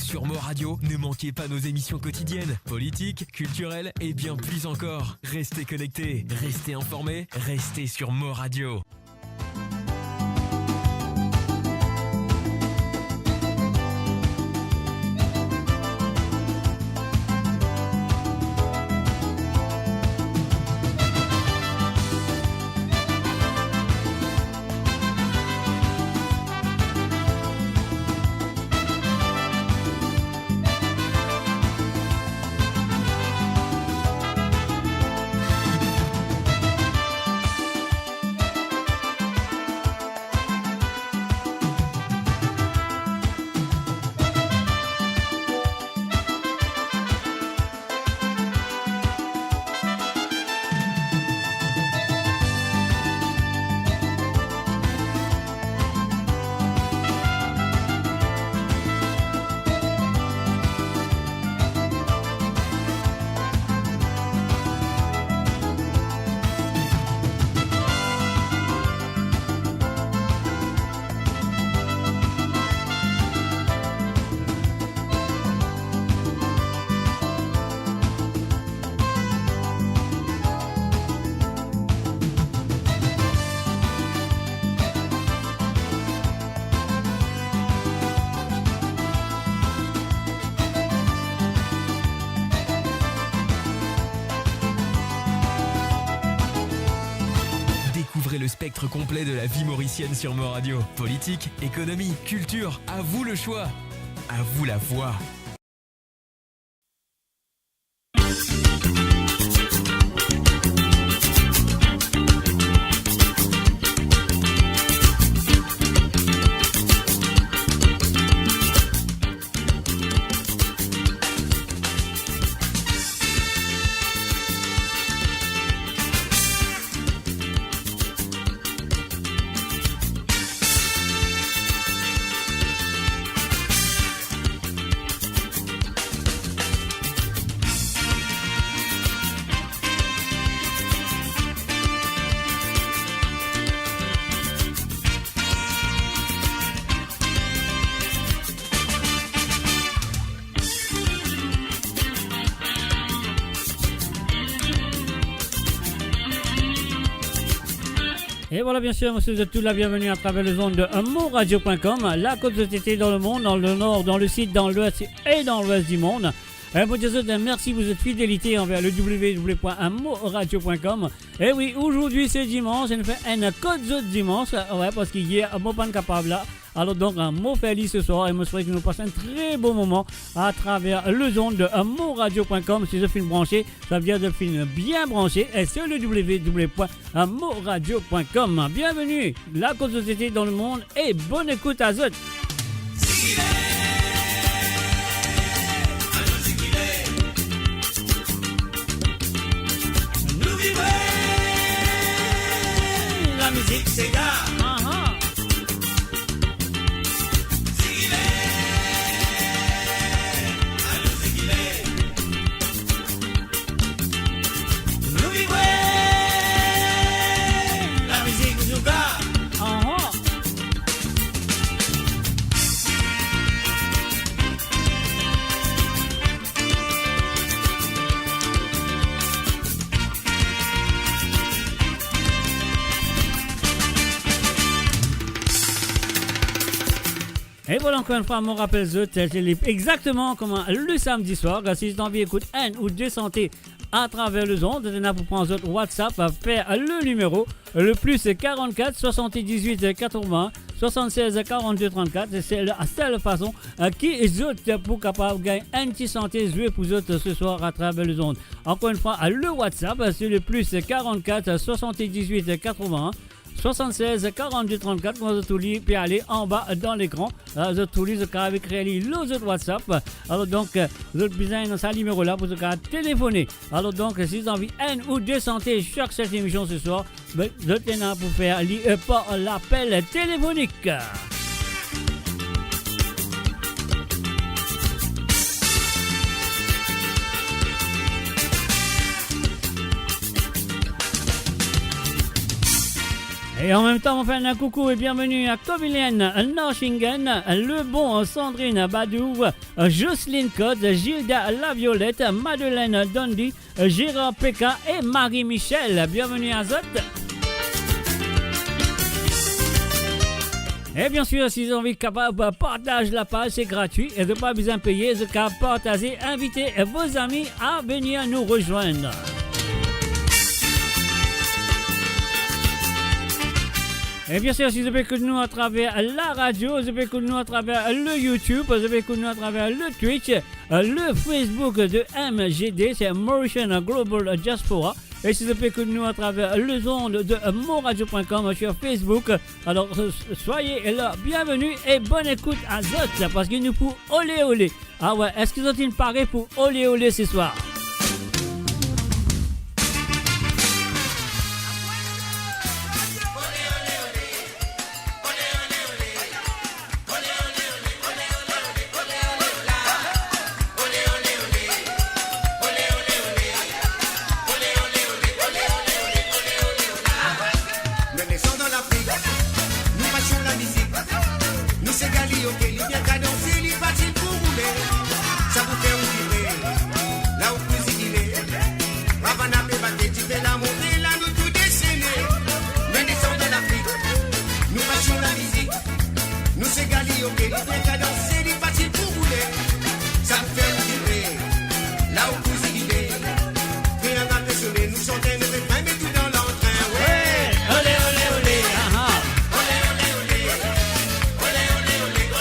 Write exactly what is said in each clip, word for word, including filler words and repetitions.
Sur Mo Radio, ne manquez pas nos émissions quotidiennes, politiques, culturelles et bien plus encore. Restez connectés, restez informés, restez sur Mo Radio. Découvrez le spectre complet de la vie mauricienne sur Mo Radio. Politique, économie, culture, à vous le choix. À vous la voix. E vwala, bien sir, mo swet zot tou la bienveni atraver lezond de mo radio point com, la kot zot ete dan lemond, dan lenor, dan lesid, dan lwes e dan lwes dimond. E mo dir zot mersi pou zot fidelite anver le w w w point mo radio point com. E wi, ozordi se dimans, e nou fer enn kot zot dimans, wi, parski yer mo pa'nn kapav la. Alor donk, mo fer li seswar e mo swete ki nou pas enn tre bon moman atraver lezond de mo radio point com. Si zot finn branse, savedir zot finn bien branse, e se le w w w point mo radio point com. Bienveni, la kot zot ete dan lemond, e bonn ekout a zot. Nou vibre, lamizik sega. Aha. Nou vibre, lamizik zouk. Aha. E vwala, ankor enn fwa, mo rapel zot, se li exakteman kouma le samdi swar, si zot anvi ekout enn ou de sante atraver lezond, zot ena pou pran zot WhatsApp, fer le nimero, le plus quarante-quatre soixante-dix-huit quatre-vingts soixante-seize quarante-deux trente-quatre, se la sel fason, eh, ki zot pou kapav gagn enn ti sante zwe pou zot seswar atraver lezond. Ankor enn fwa, le WhatsApp, se le plus quarante-quatre soixante-dix-huit quatre-vingts soixante-seize quarante-deux trente-quatre, kouma zot tou li pe ale anba dan lekran, eh, zot tou li, zot kapav ekrir li lor zot WhatsApp. Alor donk, eh, zot bizin dan sa nimero la pou zot kapav telefone. Alor donk, si zot anvi enn ou de sante sak set emision seswar, be, zot ena pou fer li, eh, par lapel telefonik. E an mem tan, mo fer enn koukou e bienveni a Comilienne Norchingen, Lebon, Sandrine Badou, Jocelyne Cotz, Gilda Laviolette, Madeleine Dandy, Gérard Peka e Marie Michel. Bienveni a zot. E bien sir, si zot anvi kapav partaz lapaz, se gratwi, e zot pa bizin peye, zot kapav partaze, invite vos amis à venir nous rejoindre. E bien sir, si zot pe ekout nou atraver laradio, zot pe ekout nou atraver le YouTube, zot pe ekout nou atraver le Twitch, le Facebook de M G D, se Mauritian Global Diaspora. E si zot pe ekout nou atraver lezond de monradio point com sur Facebook, alors, euh, soyez là, bienvenue et bonne écoute à zot, parce que nou pou olé olé. Ah ouais, eski zot inn pare pou olé olé ce soir? Nou nesan dan Lafrik, nou pasion lamizik. Nou Segali, ok, li bien kadanse, li fasil pou roule. Sa pou fer ou vibre, la ou pou zigile. Ravana pe bate, dife la monte, la nou tou desene. Nou nesan dan Lafrik, nou pasion lamizik. Nou Segali, ok, li bien kadanse, li fasil pou roule. Sa pou fer ou vibre, la ou pou zigile. Triang al pe sone, nou sante, nou refren, met tou dan lantren, we. Olé, olé, olé, aha. Olé, olé, olé. Olé, olé, olé.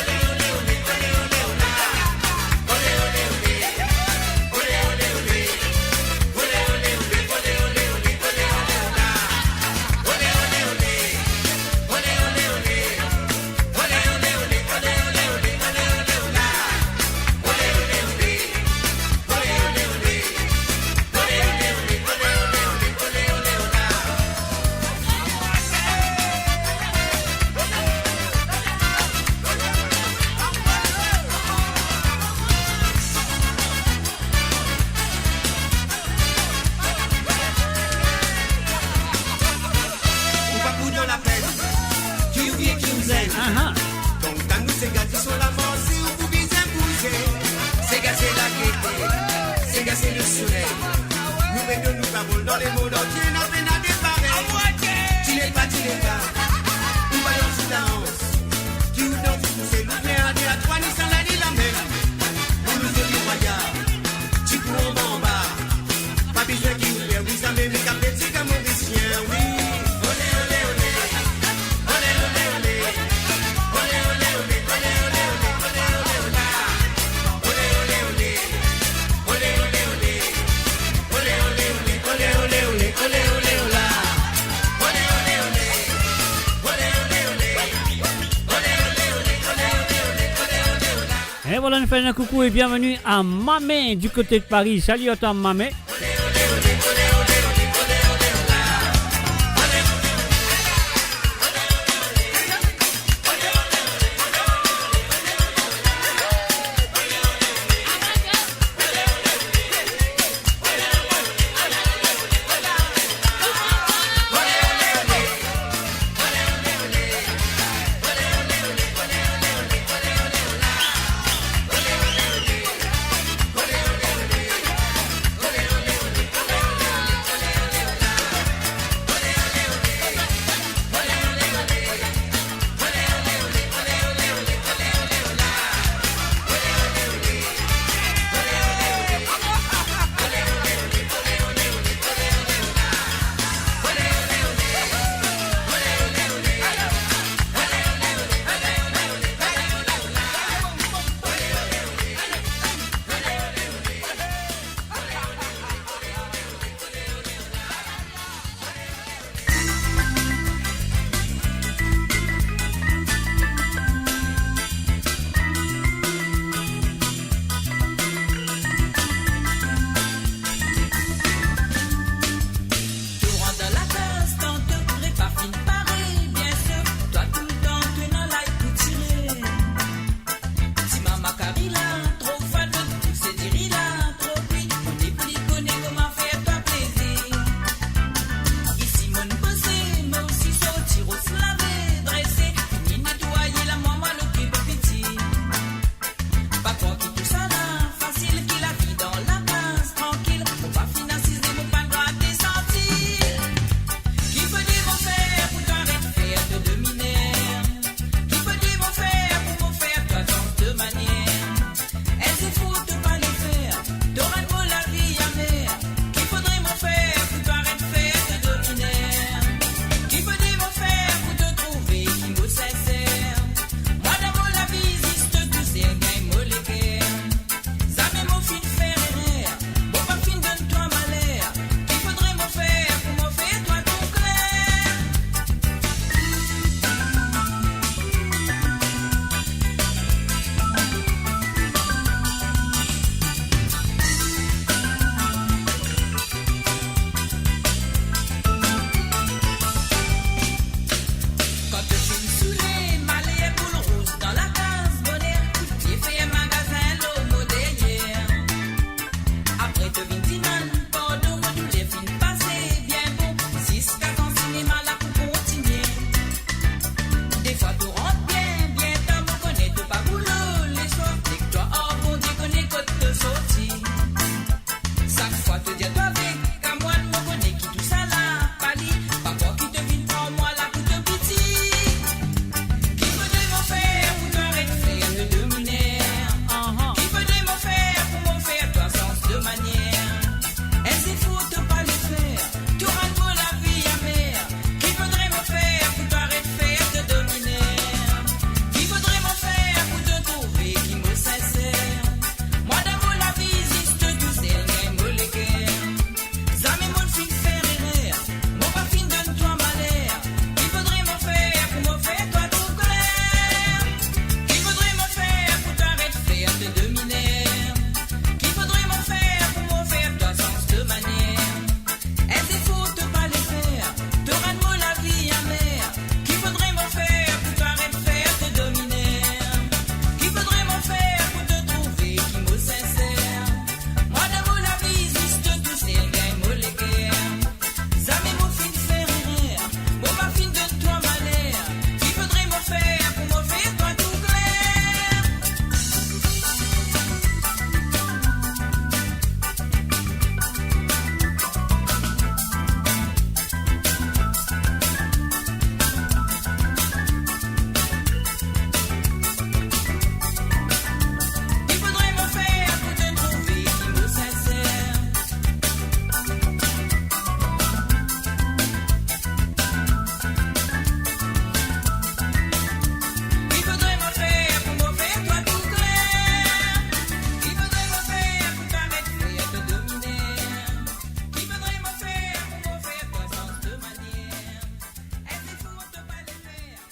Ou pa pou dan lapenn, ki ou vye, ki ou zenn. Aha. Donk, tann nou, Sega, dison lamor, si ou pou bizin bouze. Sega, se lagete, Sega, se lesoley. Nou met nou parol dan lemond antie, ena pena de parey. Ti lepa, ti lepa, ou pa dan sou dans. Ki ou dan ti kouse, nou fer a de, a trwa, nou sa lale lame. Pou nou zoli rwayal, ti kou anba, anba. Pa bizin ki ou per, wi, zame, me kape ti gamo Sien, wi. Olé, olé, olé. Olé, olé, olé. Olé, olé, olé. Olé, olé, olé. Olé, olé, olé. Olé, olé, olé. Olé, olé, olé. Olé, olé, olé. Olé, olé, olé. Olé, olé, olé. Olé, olé, olé. Olé, olé, olé. Olé, olé, olé. E vwala, nou fer enn koukou e bienveni a Mame du kote de Pari. Sali a twa, Mame.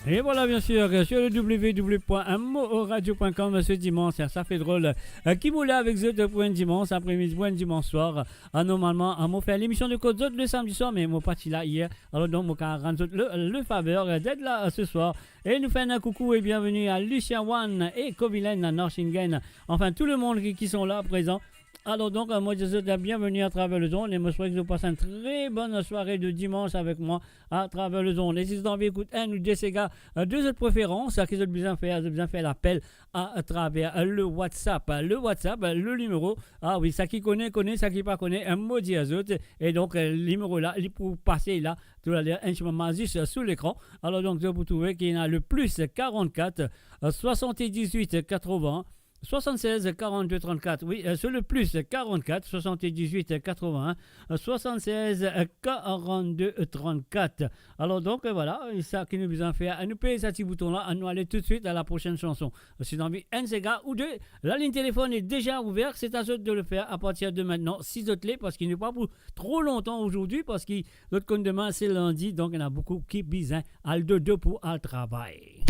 Et voilà, bien sûr, sur le w w w point m o radio point com, ce dimanche, sa, sa fait drôle. Euh, ki mo la avek zot pou enn dimanche après-midi, pou enn dimanche soir. Ah, normalman, ah, mo fer lemision de kot zot le samedi soir, me mo pa ti la yer. Alor donk, mo kapav rann zot le, le faver, euh, d'être là, euh, ce soir. Et nou fer enn koukou et bienvenue à Lucia One et Kovilen, à Norsingen. Enfin, tout le monde qui, qui sont là présents. Alor donk, euh, mo dir zot bienvenue à travers les ondes et mo swete zot pas enn tre bonn soirée de dimanche avec moi à travers les ondes. E si zot anvi ekout enn ou de sega, euh, de zot preferans, sa ki zot bizin fer, zot bizin fer lapel à, à travers, euh, le WhatsApp. Le WhatsApp, euh, le nimero, ah wi, sa ki kone, kone, sa ki pa kone, euh, mo dir zot. E donk, euh, nimero la, li pou pase la, toutaler, enn ti moman, zis, euh, sou lekran. Alor donk, zot pou trouve ki ena le plus quarante-quatre, euh, soixante-dix-huit quatre-vingts, soixante-seize quarante-deux trente-quatre. Wi, euh, se le plus quarante-quatre soixante-dix-huit quatre-vingts, euh, soixante-seize quarante-deux trente-quatre. Alor donk, euh, voilà, sa ki nou bizin fer, nou pez sa ti bouton la, nou ale toutswit à la prochaine chanson. Si zot anvi enn sega ou de, la ligne téléphone est déjà ouverte, c'est à zot de le faire à partir de maintenant, si zot le, parski nou pa pou tro lontan ozordi, parski zot konn demin se lindi, donk ena boukou ki bizin al dodo pou al travay.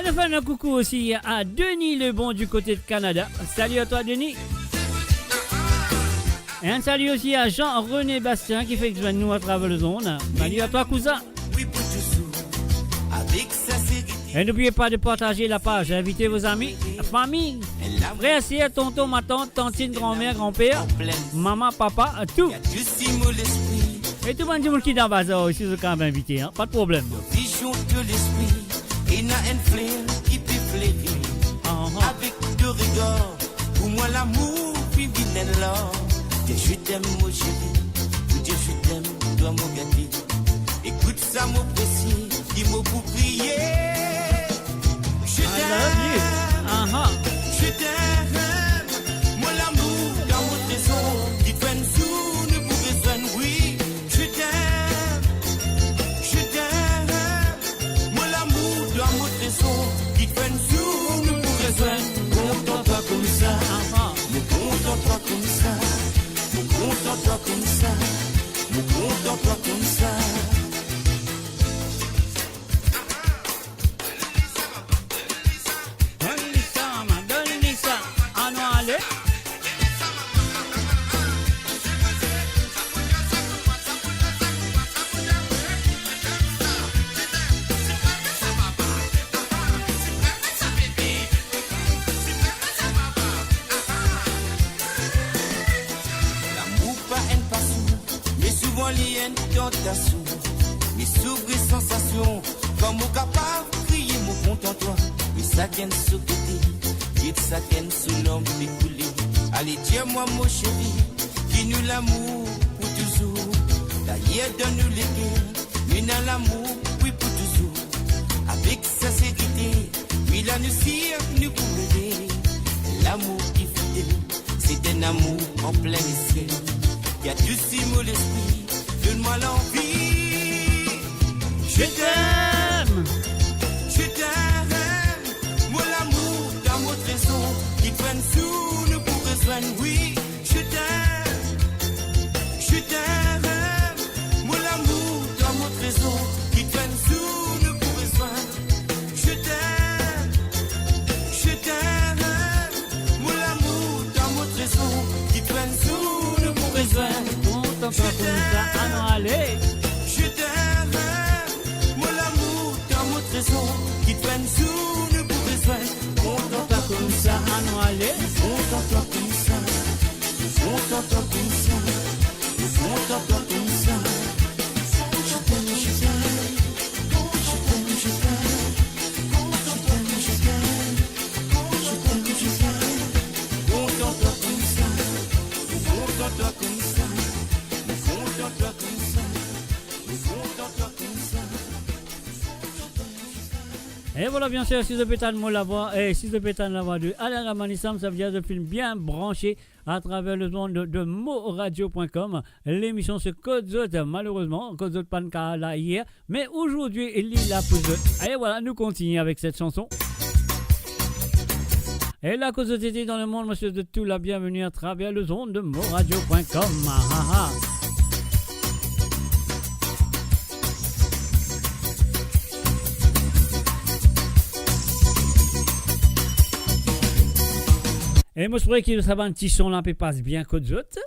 Annou fer enn koukou osi à Denis Lebon du côté de Canada. Salut à toi, Denis. Et un salut aussi à Jean-René Bastien qui fait que joindre nous à travers le zone. Salut à toi, cousin. E n'oubliez pas de partager la page, invitez vos amis, famille, frères, sœurs, tonton, matant, tantine, grand-mère, grand-père, maman, papa, tout. E tou bann dimoun ki dan bazar osi, zot kapav invite, hein, pa de problem. Vision de l'esprit, ena enn fler ki pe fleri. Aha. Avek de regar, pou mwa lamour finn vinn enn lar. Dir je t'aime, mo seri, pou dir je t'aime, twa mo gate. Ekout sa mo presie, ki mo pou kriye. Je t'aime, aha, je t'aime, mo lamour dan mo trezor, ki fer enn zour nou pou rezwenn, wi. Je t'aime, je t'aime, mo lamour dan mo trezor, ki fer enn zour nou pou rezwenn. Kontan twa koumsa, mo kontan twa koumsa, mo kontan twa koumsa, mo kontan twa koumsa. Donn li sa, ma, donn li sa. Anou ale. Lamour pa enn pasion, me souvan li enn tantasion. Me souv sansasion, kan mo kapav kriye mo kontan twa. Me sakenn so kote, get sakenn so larm pe koule. Ale dir mwa mo seri, ki nou lamour pou touzour. Dayer dan nou leker, nou ena lamour, wi, pou touzour. Avek sinserite, wi la nou sir nou pou reve. Lamour ki fidel, c'est un amour en plein ciel. Ki adousi mo lespri, donn mwa lanvi. Je t'aime, je t'aime, mo lamour dan mo trezor, ki fer enn zour nou pou rezwenn, wi. Je t'aime, je t'aime, mo lamour dan mo trezor, ki fer enn zour nou pou rezwenn. Je t'aime, je t'aime, mo lamour dan mo trezor, ki fer enn zour nou pou rezwenn. Kontan twa koumsa, anou ale. Je t'aime, mo lamour dan mo trezor, ki fer enn zour nou pou rezwenn. Kontan twa koumsa, anou ale. Kontan twa koumsa, kontan twa koumsa. E vwala, bien sir, si zot pe tann mo lavwa, e si zot pe tann lavwa de Alain Ramanisam, sa vedir zot finn bien branse atraver lezond de, de moradio point com. Lemision se Kot Zot, malerezman, Kot Zot pa'nn kapav la yer, me azordi, li la pou zot. E vwala, nou kontigne avek set sanson. E la kot zot ete dan lemond, mo swet zot tou labienveni atraver lezond de moradio point com. Ah, ah, ah. E mo espere ki sa bann ti son la pe pas bien kot zot.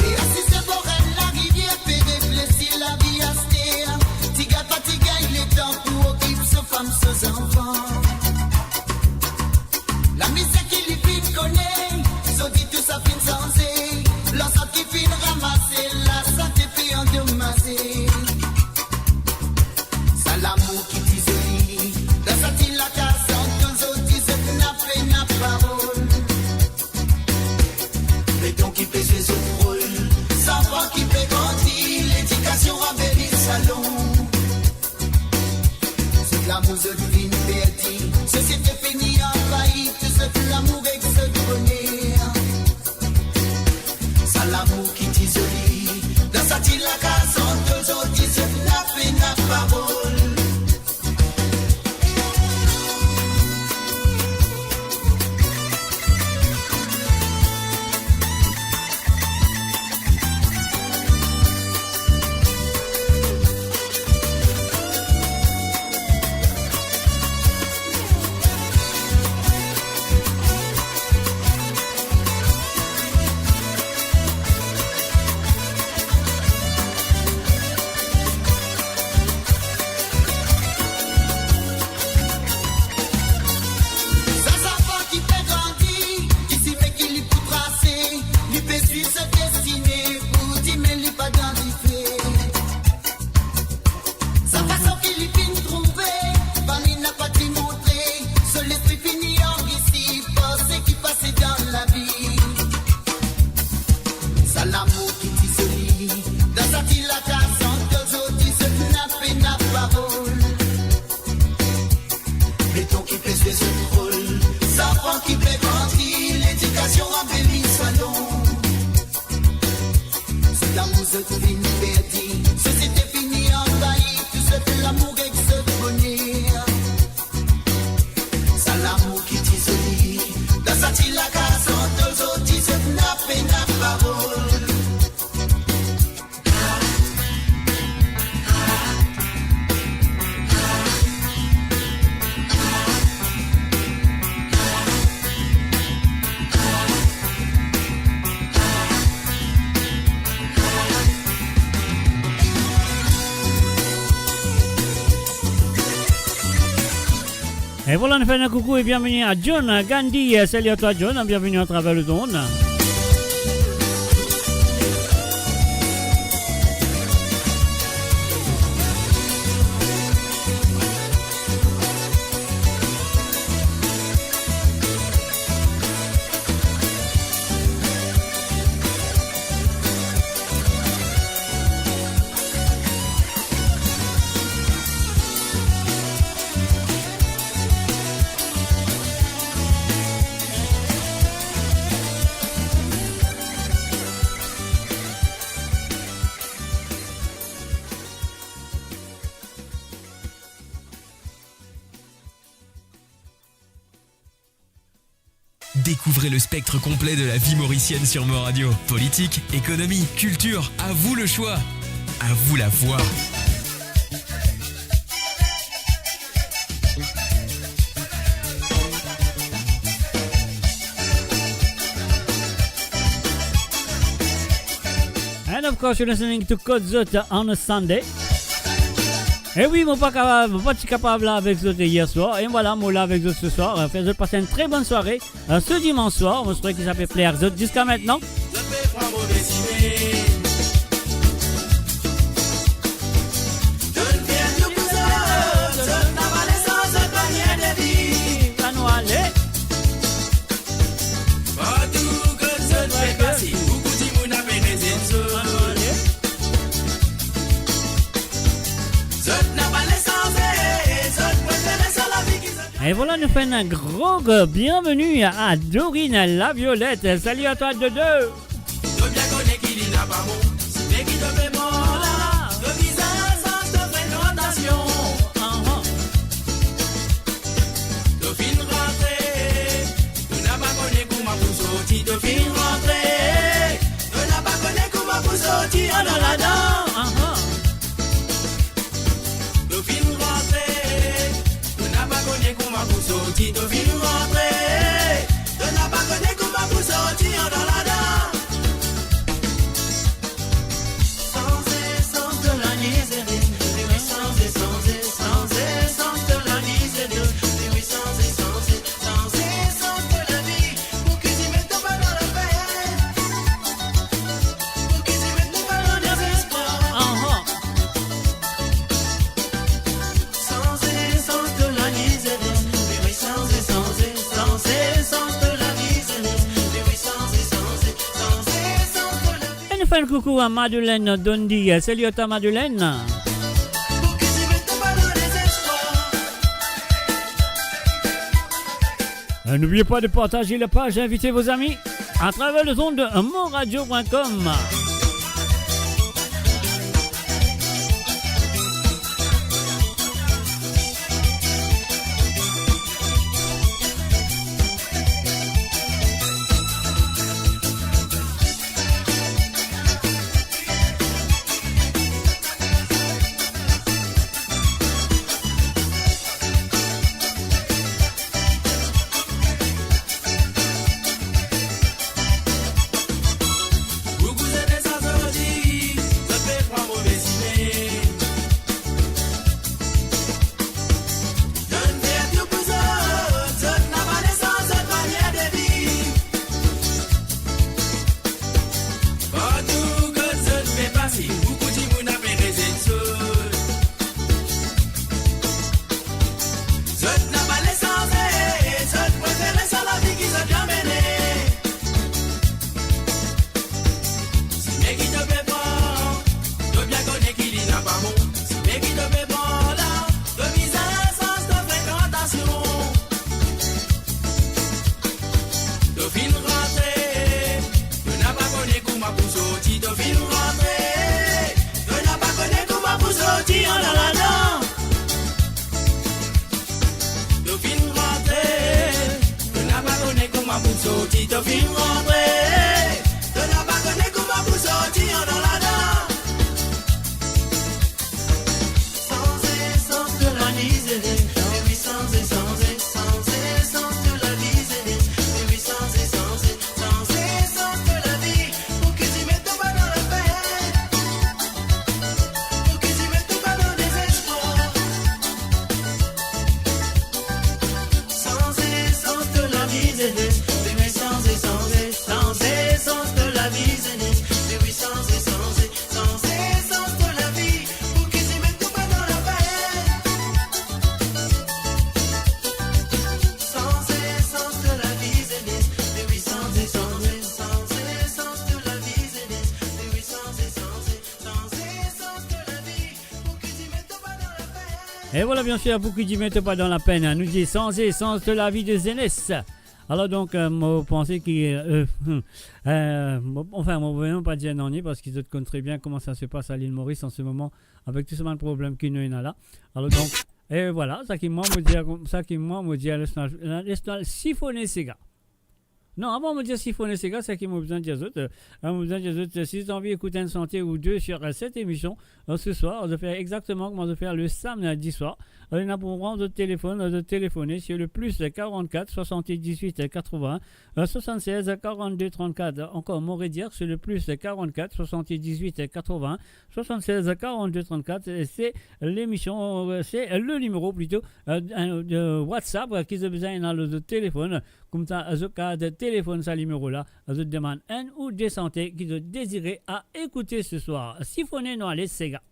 Pe asize bor enn larivier, pe reflesi lavi aster. Ti gars pa ti gagn letan pou okip so fam, so zanfan. Lamizer ki li finn kone, zordi tou sa finn sanze. Lansant ki finn ramase, lasante pe andomaze. Sa lamour ki ti zoli, dan sa ti lakaz, zordi zot napa pena parol. Beton ki pe zwe zot rol, zanfan ki pe grandi, ledikasion anbeli salon. Zot lamour zot vinn perdi, sosiete fini anvayi, tou zot lamour ek zot boner. Sa lamour ki ti zoli, dan sa ti lakaz, zordi zot napa pena parol. Sa zanfan ki pe grandi, ki sime ki li pou trase, li pe swiv so destine, pou dime li pa dan dife. Sa fason ki li finn trouve, bann li napa ti montre, so lespri fini anrisi par seki pase dan lavi. Sa lamour ki ti zoli, dan sa ti lakaz, zordi zot napa pena parol. Beton ki pe zwe zot rol, zanfan ki pe grandi, ledikasion anbeli salon. Zot lamour zot vinn perdi, sosiete fini anvayi, tou zot lamour ek zot boner. Sa lamour ki ti zoli, dan sa ti lakaz, zordi zot napa pena parol. E vwala, nou fer enn koukou e bienveni a John Gandhi. Salut à toi, John, bienvenue à travers le monde. Découvrez le spectre complet de la vie mauricienne sur Mo Radio. Politique, économie, culture, à vous le choix. À vous la voix. And of course, you're listening to Kot Zot on a Sunday. E wi, mo pa kapav, mo pa ti kapav la avek zot yer swar. E vwala, mo la avek zot seswar. Fer zot pas enn tre bonn sware, euh, se dimans swar. Mo espere ki sa pe pler zot ziska aster. Zot pe pran move sime. E vwala, nou fer enn gro, gro bienveni a Dorine Laviolette. Salut à toi, Dodo. To bien kone ki li napa mo, si me ki to pe bon la, to bizin sanz to frekwantasion. To finn rantre, to napa kone kouma pou sorti, to finn rantre, to napa kone kouma pou sorti andan ladan. To finn rantre, to napa kone kouma pou sorti, to finn rantre, to napa kone kouma pou sorti andan ladan. Sanze, sanz to lamizere, wi, sanze, sanze, sanze, sanz to lamizere, wi, sanze, sanze, sanze, sanz to lavi, pou ki dime to pa dan lapenn, pou ki dime to pa dan dezespwar. Aha. Sanze, sanz to lamizere, wi, wi, sanze, sanze, sanze, sanz to lamizere, wi, wi, sanze, sanze, sanze, sanz to lavi. E nou fer enn koukou a Madeleine Dondi. Salut à toi, Madeleine. Pou ki dime to pa dan dezespwar. Euh, n'oubliez pas de partager la page, invitez vos amis à travers les ondes de monradio point com. Boukou zot esa sorti, zot pe pran move sime. Donn verti pou zot, zot napa nesans zot manier de viv. Partou kot zot pe pase, boukou dimoun ape rezet zot. Zot napa le sanze, zot prefere sa lavi ki zot ti amenn. Si me ki to pe pran, to bien kone ki li napa bon. Si me ki to pe pran la, to bizin sanz to frekwantasion. To finn rantre, to napa kone kouma pou sorti, to finn rantre, to napa kone kouma pou sorti andan ladan. To finn rantre, to napa kone kouma pou sorti, to finn rantre, to napa kone kouma pou sorti andan ladan. Sanze, sanz to lamizere, wi, sanze, sanze, sanze, sanz to lamizere, wi, sanze, sanze, sanze, sanz to lavi, pou ki dime to pa dan lapenn, pou ki dime to pa dan dezespwar. Sanze, sanz to lamizere, wi, sanze, sanze, sanze, sanz to lamizere, wi, sanze, sanze, sanze, sanz to lavi, pou ki dime to pa dan lapenn. Sanze, sanz to lamizere, wi, sanze, sanze, sanze, sanz to lamizere, wi, sanze, sanze, sanze, sanz to lavi, pou ki dime to pa dan lapenn. E vwala, biensir, pou ki dime to pa dan lapenn, nou dir sanze, sanz to lavi de Zenes. Alor donk, euh, mo panse ki, euh, euh, mo, anfin, mo vremem pa dir nanye, parski zot konn tre bien kouma sa se pas a Lil Moris an se moman, avek tou sa bann problem ki nou ena la. Alor donk, e vwala, sa ki mwa mo dir, sa ki mwa mo dir, les nou al, les nou al sifone sega. Non, avan mo dir sifone sega, sa ki mo bizin dir zot, euh, mo bizin dir zot, euh, si zot anvi ekout enn sante ou de sur, euh, set emision, euh, ce soir, zot fer exakteman kouma zot fer le samdi swar. Euh, ena pou pran zot telefonn, euh, zot telefone sur le plus quarante-quatre soixante-dix-huit quatre-vingts, euh, soixante-seize quarante-deux trente-quatre. Ankor, mo redir, sur le plus quarante-quatre soixante-dix-huit quatre-vingts, soixante-seize quarante-deux trente-quatre, euh, se lemision, euh, se le nimero plito, euh, de WhatsApp, euh, ki zot bizin ena lor zot telefonn. Koumsa, zot kapav telefonn sa nimero la, zot demann enn ou de sante ki zot dezire a ekoute ce soir. Sifone, nou ale sega.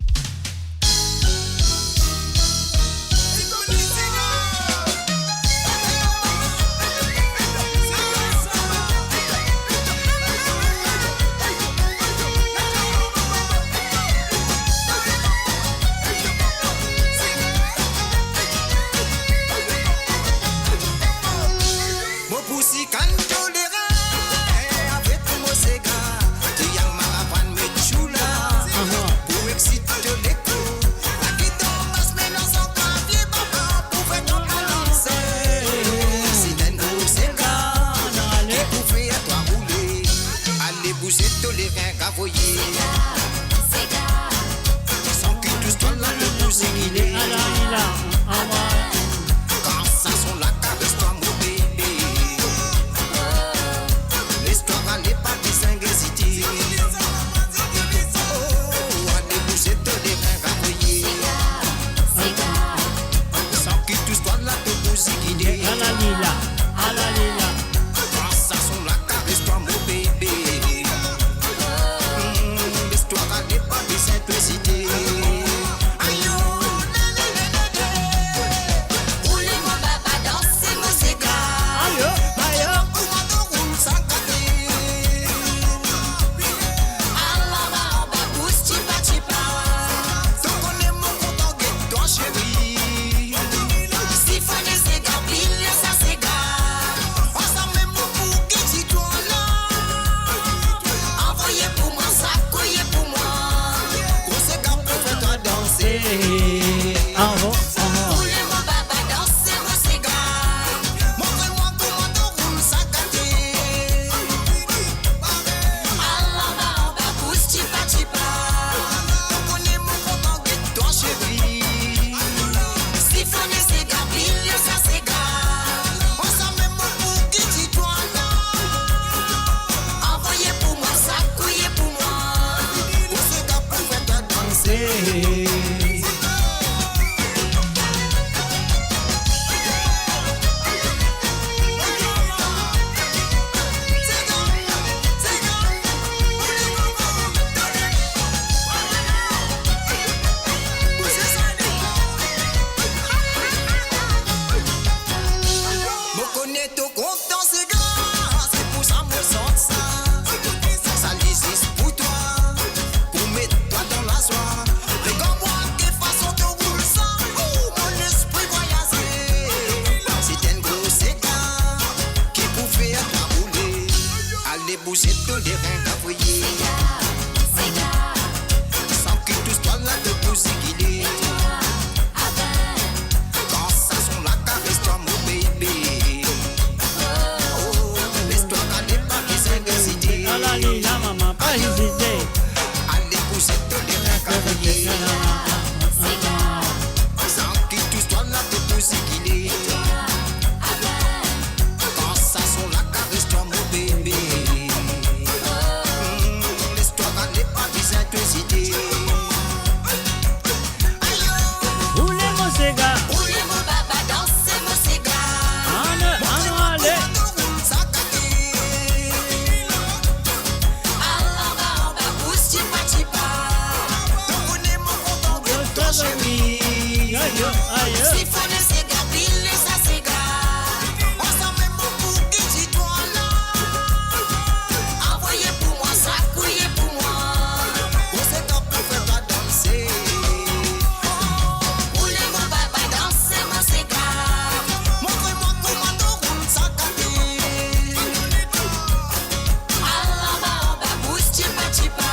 Sega, sega. Sa ki tous twa la, to pou zigile. Kan sa son la kares twa, mon bebe. Oh, les twa gade, pa bizin ezite. Ala li la, mama, pa ezite. Ale pou zet to, le rin ka voye. Sega, sega. Sa ki tous twa la, to pou zigile. Kan sa son la kares twa, mon bebe. Mm, les twa gade, pa bizin to ezite. Ayo. Boule mo sega. Boule mo baba, danse mo sega. Ann, ann ale. Montre mwa kouma to roul sa gate. Al anba, anba, bous tipa tipa. To kone mo kontan get twa, sheri. Ayo, ayo. Sifone sega, pile sa sega. Ansam mo pou ki ti twa la. Anvoye pou mwa sa, kouye pou mwa. Kouma sa to pou fer twa danse. Boule mo baba, danse mo sega. Montre mwa kouma to roul sa gate. Al anba, anba, bous tipa tipa.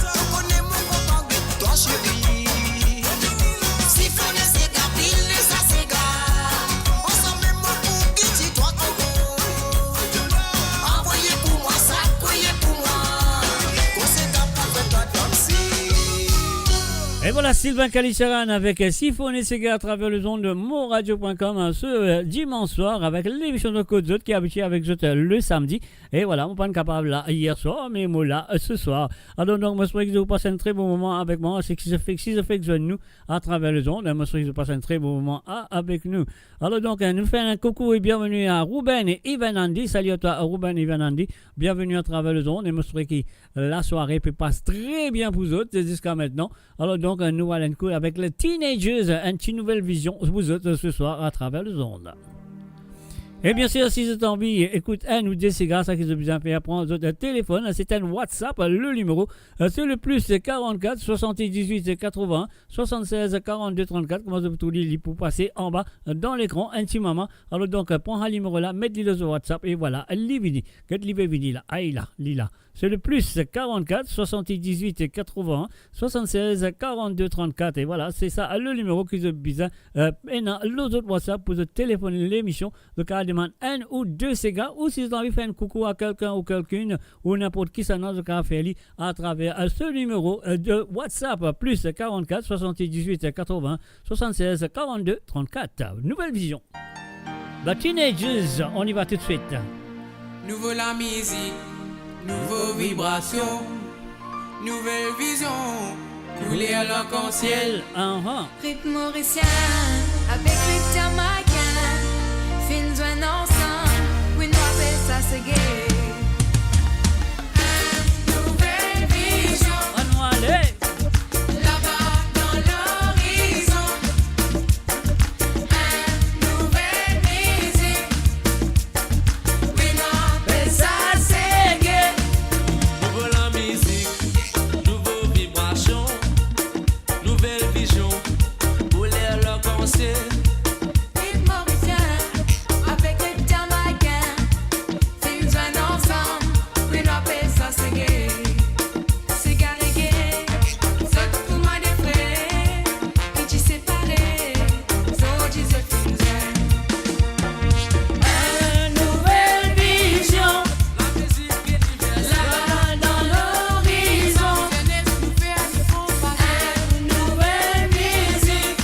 To kone mo kontan get twa, sheri. Sifone sega, pile sa sega. Ansam mo pou ki ti twa koko. Anvoye pou mwa sa, kouye pou mwa. Kouma sa to pou fer twa danse. Et voilà, Sylvain Kalicharan avec, euh, Sifone sega à travers les ondes de Mon Radio point com, hein, ce, euh, dimanche soir avec l'émission de Kot Zot ki abitie avek zot, euh, le samedi. Et voilà, mo pa'nn kapav la yer swar, me mo la, euh, ce soir. Alors donc, mo espere ki zot pas enn tre bon moman avek mwa. Se ki zot fer, si zot fer zwenn nou à travers les ondes, hein, mo espere ki zot pas enn tre bon moman a-, avek nou. Alors donc, euh, nou fer enn koukou et bienvenue à Ruben et Ivan Andy. Salut à toi, Ruben, Ivan Andy. Bienvenue à travers les ondes. Et mo espere ki lasware pe pas tre bien pou zot ziska aster. Alors donc, euh, nou al enn kou avek les Teenagers, euh, enn ti nouvel vizion pou zot, euh, ce soir à travers les ondes. Et bien sûr, si zot anvi ekout enn ou de sega, sa ki zot bizin fer, pran zot telefonn, se enn WhatsApp, le numéro, euh, c'est le plus quarante-quatre soixante-dix-huit quatre-vingts soixante-seize quarante-deux trente-quatre, kouma zot pou trouv li, li pou pase anba, euh, dan lekran, enn ti moman. Alors donc, euh, pran sa nimero la, met li lor WhatsApp, et voilà, li vini. Get li pe vini la, ay la, li la. C'est le plus quarante-quatre soixante-dix-huit quatre-vingts soixante-seize quarante-deux trente-quatre. Et voilà, se sa le nimero ki zot bizin, euh, ena lor zot WhatsApp pou zot telefonn lemision. Zot kapav demann enn ou de sega, ou si zot anvi fer enn koukou à quelqu'un ou quelqu'une, ou ninport kisannla, zot kapav fer li à travers, euh, ce numéro, euh, de WhatsApp, plus quarante-quatre soixante-dix-huit quatre-vingts soixante-seize quarante-deux trente-quatre. Nouvelle vision. The Teenagers, on y va tout de suite. Nouvo lamizik, nouvo vibrasion, nouvel vizion, kouler larkansiel. Aha. Ritm morisien avek ritm jamaikin, finn zwenn ansam, wi, nou apel sa sege. Enn nouvel vizion. Ann ale. Laba dan lorizon, enn nouvel mizik, wi, nou apel sa sege. Nouvo lamizik, nouvo vibrasion, nouvel vizion, kouler larkansiel. Ritm morisien avek ritm jamaikin, finn zwenn ansam, wi, nou apel sa sege. Sega reggae, zot kouma de frer ki ti separe, zordi zot finn zwenn. Enn nouvel vizion, laba dan lorizon, enn nouvel mizik,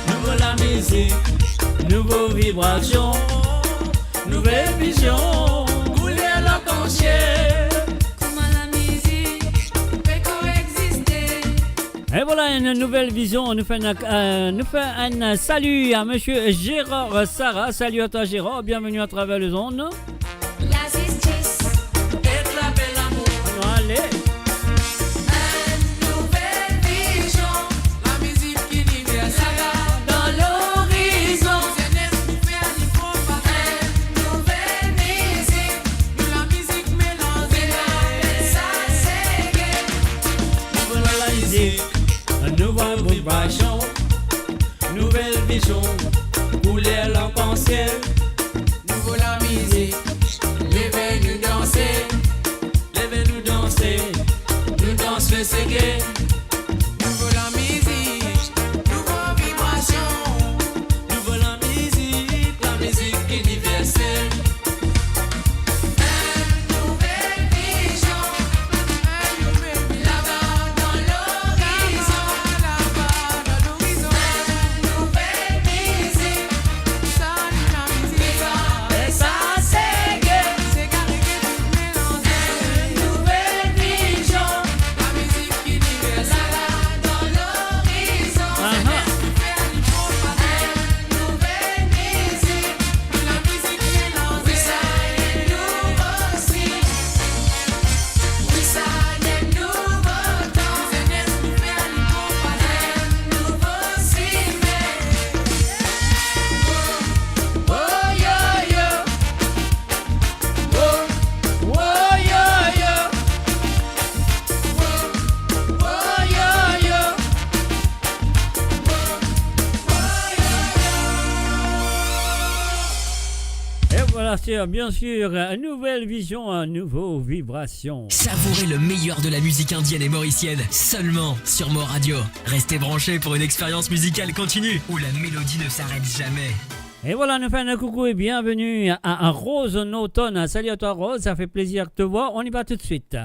nouvo lamizik, nouvo vibrasion, nouvel vizion, kouler larkansiel. Kouma lamizik pe koegziste. Et voilà, une nouvelle vision. Nou fer enn, euh, nou fer enn salut à monsieur Gérard Sarah. Salut à toi, Gérard. Bienvenue à travers les ondes. Lazistis ek Label Amour. Ale. Enn nouvel vizion, lamizik iniversel. Laba dan lorizon, zenes pou fer li konpare. Enn nouvel mizik, nou lamizik melanze. Sa sege. Nouvo lamizik, nouvo vibrasion, nouvel vizion, kouler larkansiel. Nouvo lamizik, nouvo vibrasion, nouvo lamizik, lamizik iniversel. Enn nouvel vizion, enn nouvel vizion, laba dan lorizon, laba dan lorizon. Enn nouvel mizik, sa li lamizik sa. Sa se reggae, se reggae, tout melanze. Enn nouvel vizion, lamizik iniversel, laba dan lorizon. Aha. Et voilà, c'est bien sûr une nouvelle vision, une nouvelle vibration. Savourez le meilleur de la musique indienne et mauricienne seulement sur Mor Radio. Restez branchés pour une expérience musicale continue où la mélodie ne s'arrête jamais. Et voilà, nous faisons un coucou et bienvenue à, à Rose Norton. Salut à toi, Rose, ça fait plaisir de te voir. On y va tout de suite.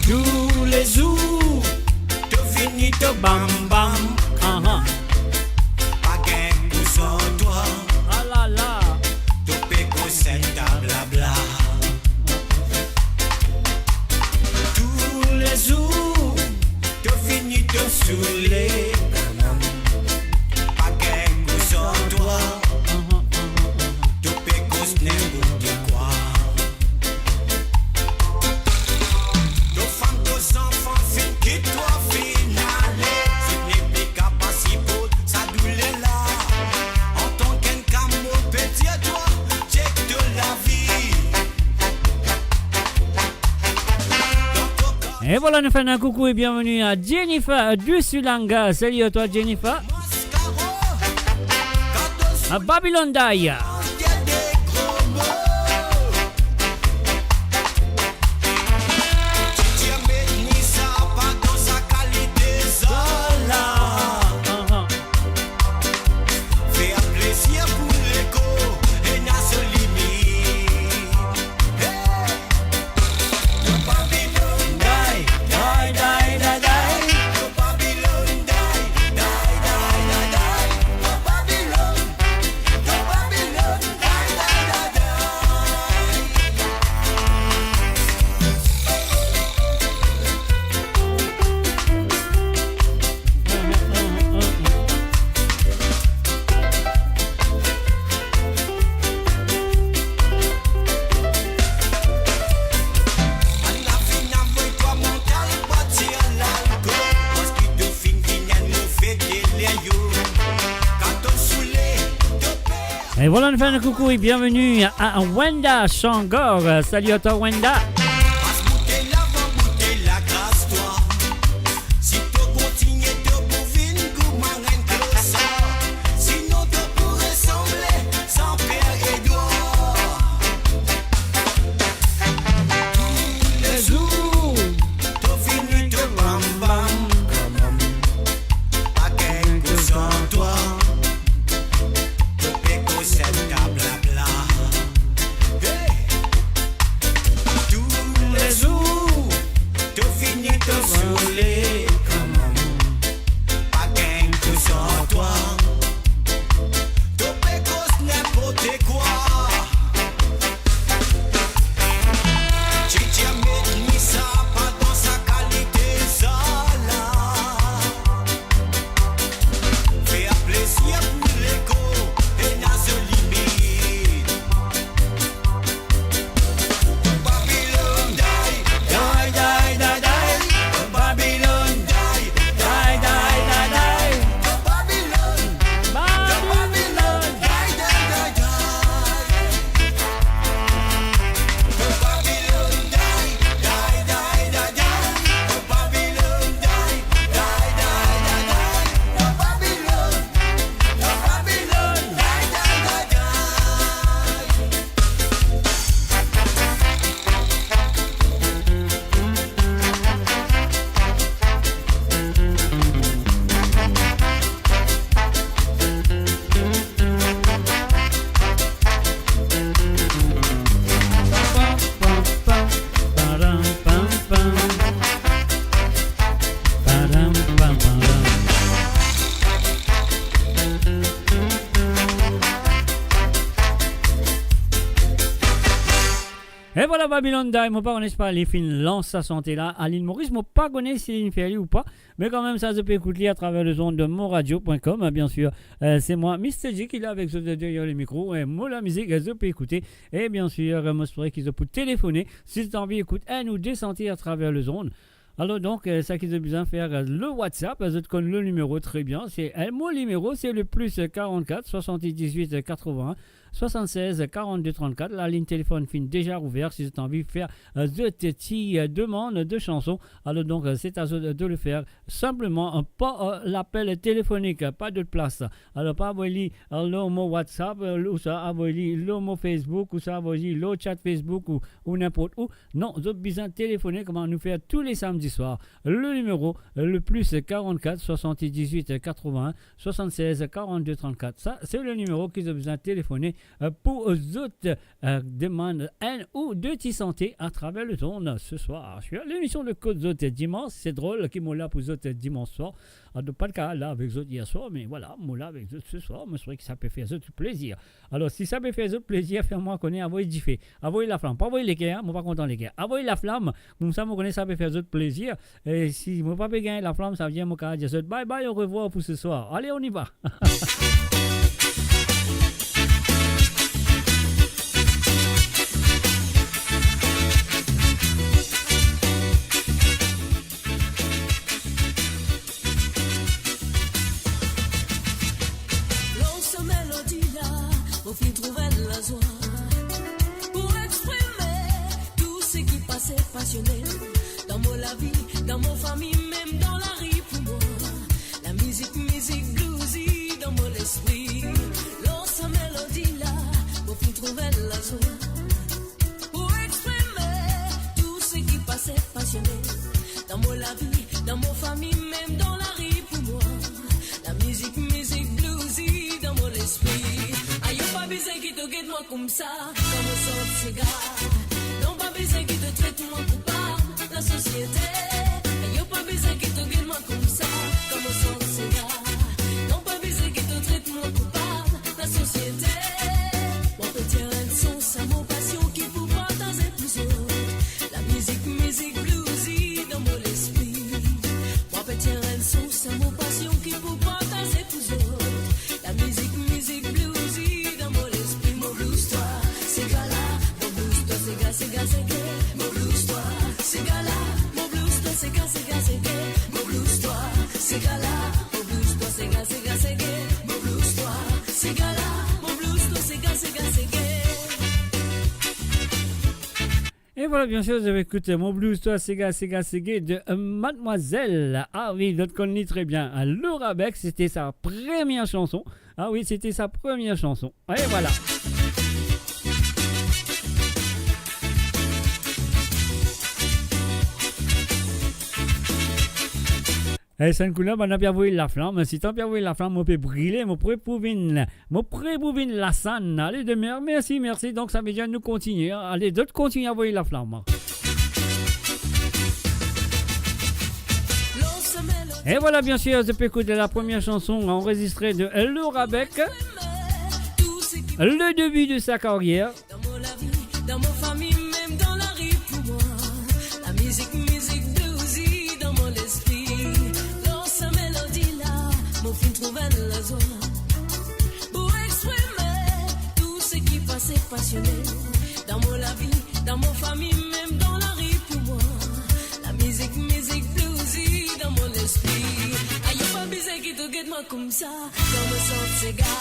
Toulezour, to vini, to bam bam. Aha. Pa gagn pou san twa. Ah la la. To pe koz enn ta blabla. Toulezour, to vini, to soule. Pa gagn pou san twa. To pe koz ninport kwa. To fam, to zanfan finn kit twa, finn ale. Zot nepli kapav siport sa douler la. Antank enn kamo, pe dir twa, chek to lavi. Et voilà, nous faisons un coucou et bienvenue à Jennifer Dusulanga. Salut à toi, Jennifer. À Babylon Daya. Fer plezir pou lekor, ena so limit. Hey! Et voilà, nous faisons un coucou et bienvenue à Wenda Shangor. Salut à toi, Wenda. Toulezour, to vini, to bam bam. Pa gagn pou san twa. To pe koz enn ta blabla. Hey! Toulezour, to vini, to soule. Pa gagn pou san twa. To pe koz ninport kwa. Titi a met mi sa, pa dan sa kalite sa la. Fer plezir pou lekor, ena so limit. Babylon die, die, die, die, die. Babylon die, Vwala, Babylon Daim, mo pa kone si pa li finn lans sa sante la a Lil Moris, mo pa kone si li finn fer li ou pa, me kanmem sa, zot pe ekout li atraver lezond de monradio pwin kom, bien sir. Eh, se mwa, Mister G, ki la avek zot deryer lemikro, eh, mo lamizik, eh, zot pe ekoute, e bien sir, eh, mo espere ki zot pou telefone, si zot anvi ekout enn ou de sante atraver lezond. Alor donk, eh, sa ki zot bizin fer, eh, le WhatsApp, eh, zot konn le nimero tre bien, se, eh, mo nimero, se le plis, eh, karannkat, swasanndiz-wit, eh, katrovin-enn, swasanndiz-wit, karannde, trannkat. Lalinn telefonn finn deza ouver, si zot anvi fer, eh, zot ti, eh, demann de shanson. Alor donk, eh, se a zot de le fer sinpleman, eh, par, eh, lapel telefonik, eh, pa dot plas. Alor, pa avoy li, eh, lor mo WhatsApp, eh, ouswa avoy li lor mo Facebook, ouswa avoy li lor chat Facebook ou, ou ninport ou. Non, zot bizin telefone kouma nou fer tou le samdi swar. Le nimero, eh, le plis karannkat, swasanndiz-wit, katrovin-enn, swasanndiz-wit, karannde, trannkat. Sa, se le nimero ki zot bizin telefone, eh, pou zot, eh, demann enn ou de ti sante atraver lezond se swar. Sir lemision de Kot Zot Dimans, se drol ki mo la pou zot dimans swar. Ah, donk, pa ti kapav la avek zot yer swar, me vwala, mo la avek zot se swar. Mo espere ki sa pe fer zot plezir. Alor, si sa pe fer zot plezir, fer mwa kone, avoy dife, avoy laflam. Pa avoy leker, mo pa kontan leker. Avoy laflam, koumsa mo kone sa pe fer zot plezir. E si mo pa pe gagn laflam, savedir mo kapav dir zot bye bye, orevwar pou se swar. Ale, on y va. Lor sa melodi la, mo finn trouv enn lazwa pou exprime tou seki pase pasione dan mo lavi, dan mo fami, mem dan lari pou mwa. Lamizik, mizik bluesy dan mo lespri. Lor sa melodi la, mo finn trouv enn lazwa pou exprime tou seki pase pasione dan mo lavi, dan mo fami, mem dan lari pou mwa. Lamizik, mizik bluesy dan mo lespri. Ayo, pa bizin ki to get mwa koumsa kan mo sant sega. Non, pa bizin ki to tret mwa koupab lasosiete. Ayo, pa bizin ki to get mwa koumsa kan mo sant sega. Non, pa bizin ki to tret mwa koupab lasosiete. Mo pe tir enn son, sa mo pasion ki pou partaze pou zot. Lamizik, mizik bluesy dan mo lespri. Mo pe tir enn son, sa mo pasion ki pou partaze pou zot. Lamizik, mizik bluesy dan mo lespri. Mo blues twa, sega la. Mo blues twa, sega, sega, sege. Mo blues twa, sega la. Mo blues twa, sega, sega, sege. Mo blues twa, sega la. Mo blues twa, sega, sega, sege. Mo blues twa, sega la. Mo blues twa, sega, sega, sege. E vwala, bien sir, zot pe ekout Mo Blues Twa, Sega, Sega, Sege de, euh, Mademoiselle. Ah wi, zot konn li tre bien. Laura Beck, se ti sa premie shanson. Ah wi, se ti sa premie shanson. E vwala. E, sa enn kouleur, bann la pe avoy laflam. Si tann pe avoy laflam, mo pe brile, mo pre pou vinn, mo pre pou vinn lasann. Ale, demer, mersi, mersi. Donk, savedir nou kontigne. Ale, zot kontigne avoy laflam. E vwala, bien sir, zot pe ekout la premie shanson anrezistre de Laura Beck. Le début de sa carrière. Dan mo lavi, dan mo fami, mem dan lari pou mwa. Lamizik, mizik bluesy dan mo lespri. Lor sa melodi la, mo finn trouv enn lazwa pou exprime tou seki pase pasione dan mo lavi, dan mo fami, mem dan lari pou mwa. Lamizik, mizik bluesy dan mo lespri. Ayo, pa bizin ki to get mwa koumsa. Kan mo sant sega,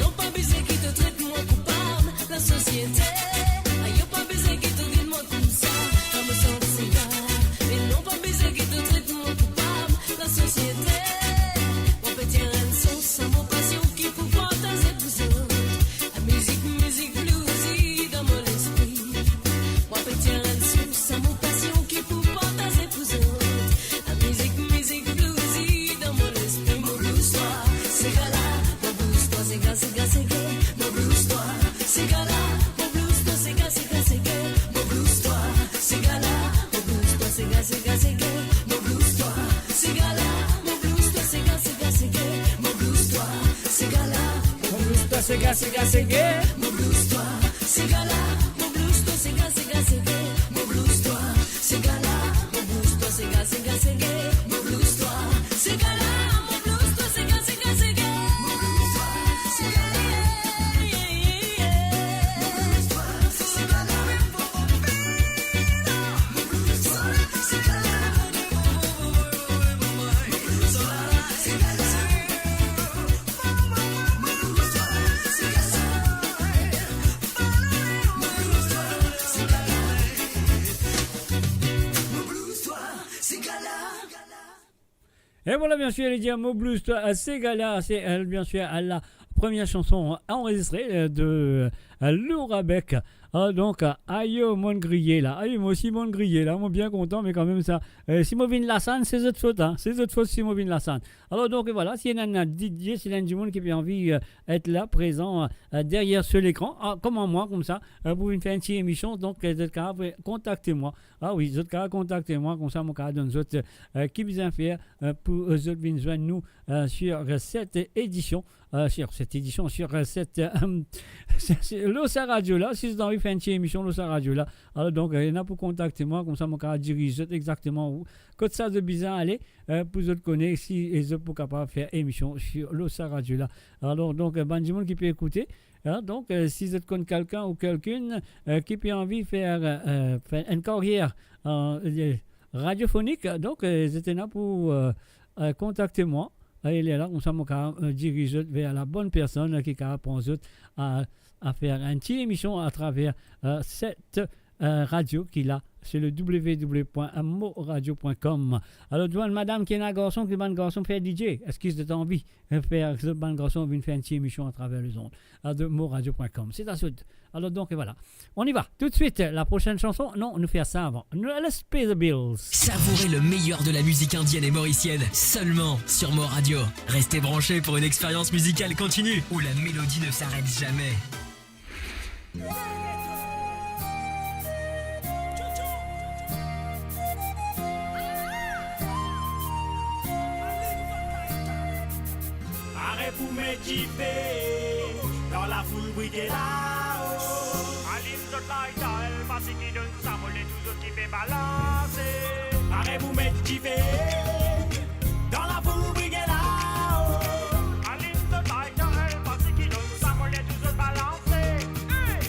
non, pa bizin ki to tret mwa koupab lasosiete. Ayo, pa bizin ki to get mwa koumsa. Kan mo sant sega, e non, pa bizin ki to tret mwa koupab lasosiete. Mo pe tir enn son, sa mo pasion ki pou partaze pou zot. Lamizik, mizik bluesy dan mo lespri. Mo pe tir enn son, sa mo pasion ki pou partaze pou zot. Lamizik, mizik bluesy dan mo lespri. Mo blues twa, sega la. Mo blues twa, sega, sega, sege. Mo blues twa, sega la. Mo blues twa, sega, sega, sege. Mo blues twa, sega la. Mo blues twa, sega, sega, sege. Mo blues twa, sega la. Mo blues twa, sega, sega, sege. Mo blues twa, sega la. Mo blues twa, sega, sega, sege. Mo blues twa, sega la. Mo blues twa, sega, sega, Et voilà, bien sûr, les Diamo Blues, toi, euh, Ségala, c'est, euh, bien sûr, euh, la première chanson enregistrée, euh, de, euh, Laura Beck. Ah, donk, euh, ayo, mo griye la. Ayo, mo osi mo griye la. Mo bien kontan, me kanmem sa, euh, si mo vinn lasann, se zot fot, hein. Se zot fot si mo vinn lasann. Alor, donk, voilà, si ena, ena DJ, si ena dimoun ki pe anvi, euh, et la, prezan, euh, deryer so lekran, ah, kouma mwa, koumsa, euh, pou vinn fer enn ti emision, donk, euh, zot kapav kontakte mwa. Ah wi, zot kapav kontakte mwa, koumsa mo kapav donn zot, euh, ki bizin fer, euh, pou, euh, zot vinn zwenn nou, euh, sur, euh, cette édition, euh, sur cette édition, sur, euh, cette, euh, sur, sur, lor sa radio la, si zot anvi fer enn ti emision lor sa radio la. Alor donk, euh, ena pou kontakte mwa, koumsa mo kapav diriz zot exakteman ou, kot sa zot bizin ale, euh, pou zot kone si, e zot pou kapav fer emision sur, lor sa radio la. Alor donk, euh, bann dimoun ki pe ekoute, hein, donk, euh, si zot konn kelkenn ou kelkenn, euh, ki pe anvi fer, euh, fer enn karyer, euh, euh, radiofonik, donk, euh, zot ena pou, euh, euh, kontakte mwa. E lerla, koumsa, mo kapav, euh, diriz zot ver la bonn personn, euh, ki kapav pran zot a, a fer enn ti emision atraver, euh, set, euh, radio ki la, se le w w w point mo radio point com. Alor, zot bann madam ki ena garson, ki bann garson fer DJ, eski zot anvi, euh, fer zot bann garson vinn fer enn ti emision atraver lezond, a, de mo radio point com. C'est à suivre. Alors donc, et voilà. On y va. Tout de suite, la prochaine chanson. Non, nou fer sa avan. Nou, let's pay the bills. Savourez le meilleur de la musique indienne et mauricienne seulement sur Mo Radio. Restez branchés pour une expérience musicale continue où la mélodie ne s'arrête jamais. Pare pou met dife dan lafoul brike la, oh. Alim zot lighter, pa seki donn sa, mo le tou zot ki pe balanse. Pare pou met dife dan lafoul brike la, oh. Alim zot lighter, pa seki donn sa, mo le tou zot balanse. Hey!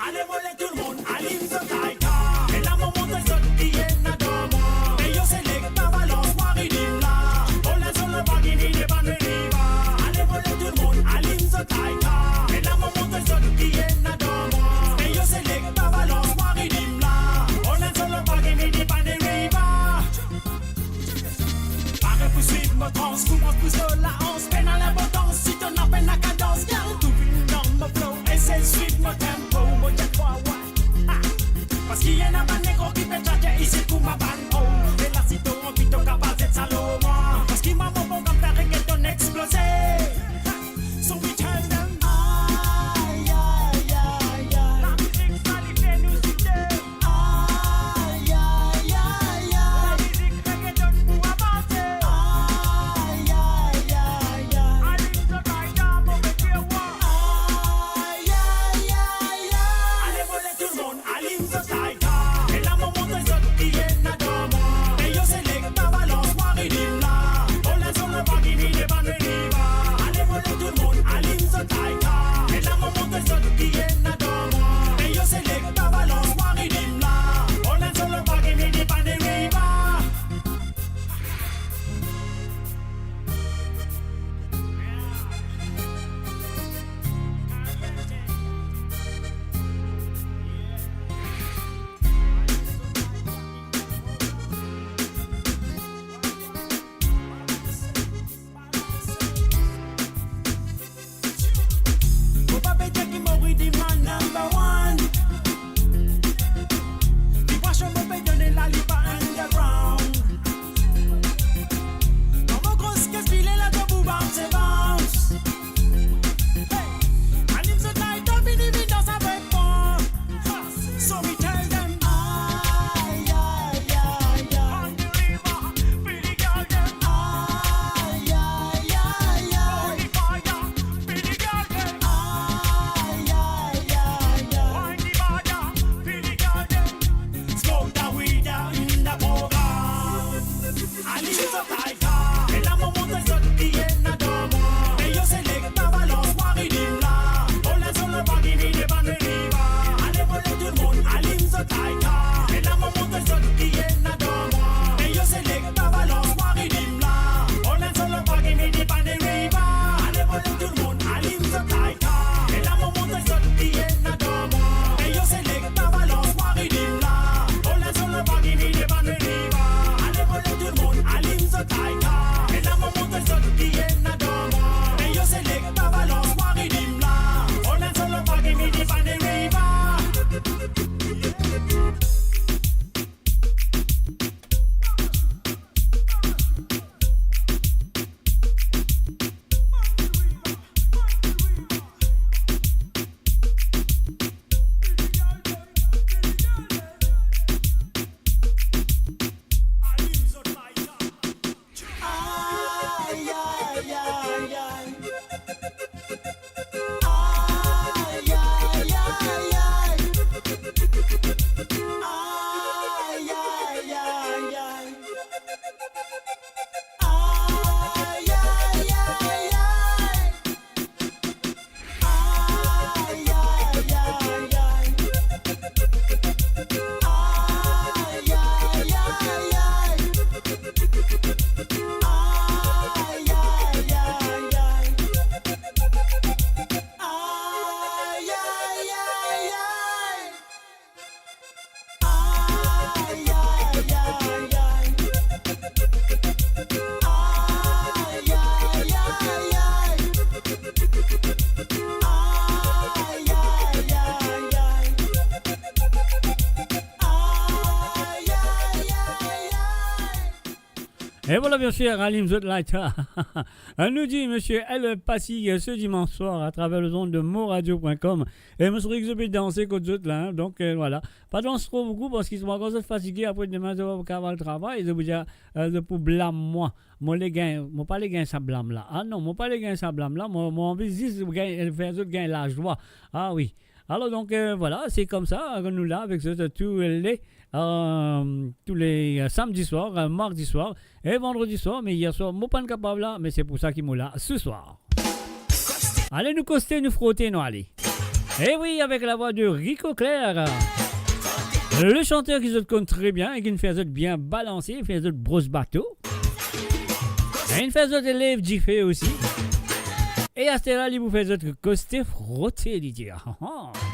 Ale, mo le tou lemonn alim zot lighter. E la mo montre zot ki ena dan mwa. E yo selekta, balans mwa ridim la. Ola zolo bagini de baneriva. Ale, mo le tou lemonn alim zot lighter. E la mo montre zot ki ena dan mwa. E yo selekta, balans mwa ridim la. Ola zolo bagini de baneriva. Pare pou swiv mo trans, koumans pou zo la ans, pena linpotans, si to napa pena kadans, gal tou vinn dan mo flow, esey swiv mo tempo, mo jet forward. Ha! Paski ena bann negro ki pe tchatche isi kouma bann o. E la si to anvi to kapav zet sa lor mwa. Paski mwa mo program fer reggaeton exploze. So we tell them, ay, ay, ay, ay. La mizik sa li fer nou site. Ay, ay, ay, ay. La mizik reggaeton pou avanse. Ay, ay, ay, ay. Alim zot lighter, mo pe dir wa. Ay, ay, ay, ay. Ale, mo le tou lemonn alim zot lighter. E la mo montre zot ki ena dan mwa. E yo selekta, balans mwa ridim la. Ola zolo bagini de baneriva. Ale, mo le tou lemonn alim zot lighter. E la mo montre zot ki ena dan mwa. E yo selekta, balans mwa ridim la. Ola zolo bagini de baneriva. Mo pa pe dir ki mo ridim la number one. Li pa sho mo pe donn la, li pa underground. Kan mo gros kes file la, to pou bounce, bounce. Hey! Alim zot lighter, vini, vini dans avek mwa. So we tell them, ay, ay, ay, ay. On the river, pretty girl dem. Ay, ay, ay, ay. On the fire, pretty girl dem. Ay, ay, ay, ay. On the fire, pretty girl dem. Smoke the weed in the program. Alim zot lighter. E la mo montre zot ki ena dan mwa. E yo selekta, balans mwa ridim la. Ola zolo bagini de baneriva. Ale, mo le tou lemonn alim zot lighter. E la mo montre zot ki ena dan mwa. E yo selekta, balans mwa ridim la. Ola zolo bagini de baneriva. Ale, mo le tou lemonn alim zot lighter. E la mo montre zot ki ena dan mwa. E yo selekta, balans mwa ridim la. Ola zolo bagini de baneriva. Ale, mo E vwala, biensir, alim zot lighter. Nou dir, misie, al pase se dimans swar atraver lezond de moradio pwin kom. E mo swete zot pe danse kot zot la, hein. Donk, euh, vwala. Pa dans tro boukou, parski si mo ankor zot fatige, apre demin zot pa kapav al travay, zot pou dir, euh, zot pou blam mwa. Mo le gagn, mo pa le gagn sa blam la. Ah non, mo pa le gagn sa blam la. Mo, mo anvi zis gagn, fer zot gagn lazwa. Ah wi. Alor donk, euh, vwala, se koumsa, euh, nou la avek zot, euh, tou le, euh, tou le, euh, samdi swar, euh, mardi swar e vandredi swar, me yer swar mo pa'nn kapav la, me se pou sa ki mo la se swar. Ale nou koste, nou frote, nou ale. E wi, avek lavwa de Rico Clair, le chanteur ki zot konn tre bien e ki'nn fer zot bien balanse, fer zot bros bato. E inn fer zot lev dife osi. E aster la, li pou fer zot koste frote, li dir. Ah, ah.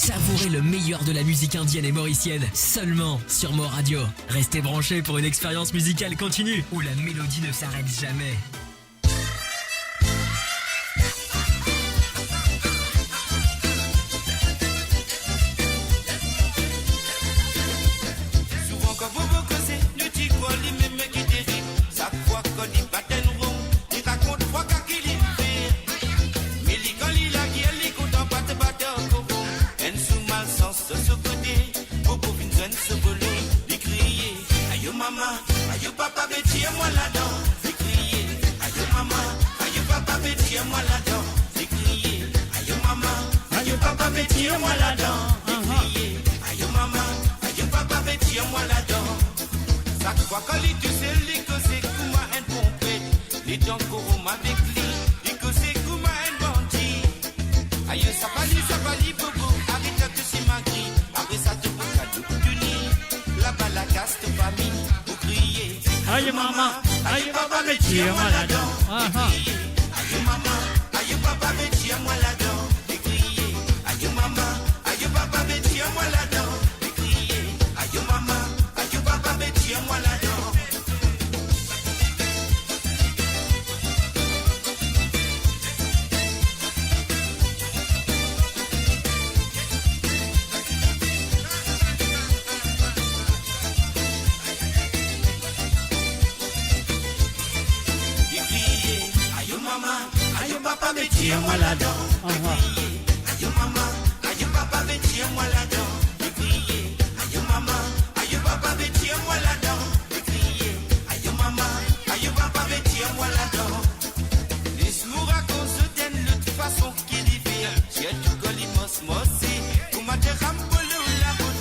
Savourez le meilleur de la musique indienne et mauricienne seulement sur Mo Radio. Restez branchés pour une expérience musicale continue où la mélodie ne s'arrête jamais. Souvan kan bobo koze, nou ti krwar limem ki terir. Sak fwa kan li bat enn rom, li rakont trwa ka ki li fer. Me li, kan li lager, li kontan bat, bat ankor. Enn sou malsans dan so kote, bobo finn zwenn so bolo, li kriye, "Ayo mama, ayo papa, be tir mwa ladan." Li kriye, "Ayo mama, ayo papa, be tir mwa ladan." Li kriye, "Ayo mama, ayo papa, be tir mwa ladan." Li kriye, "Ayo mama, ayo papa, be tir mwa ladan." Sak fwa kan li tousel, li koze kouma enn ponpet. Li dan korom avek li, li koze kouma enn bandi. Ayo, sa pa li, sa pa li, bobo, aret dan to simagri. Apre sa, to pou kado pou touni. Laba lakaz to fami, pou kriye, "Ayo mama, ayo papa, be tir mwa ladan." Aha. Kriye, "Ayo mama, ayo papa, be tir mwa ladan." Li kriye, "Ayo mama, ayo papa, be tir mwa ladan." Li kriye, "Ayo mama, ayo papa, be tir mwa ladan." Li kriye, "Ayo mama, ayo papa, be tir mwa ladan." Aha. Li kriye, "Ayo mama, ayo papa, be tir mwa ladan." Li kriye, "Ayo mama, ayo papa, be tir mwa ladan." Li kriye, "Ayo mama, ayo papa, be tir mwa ladan." Les mo rakont zot enn lot fason ki li fer, sirtou kan li mars marse, kouma ti ram bolo labot.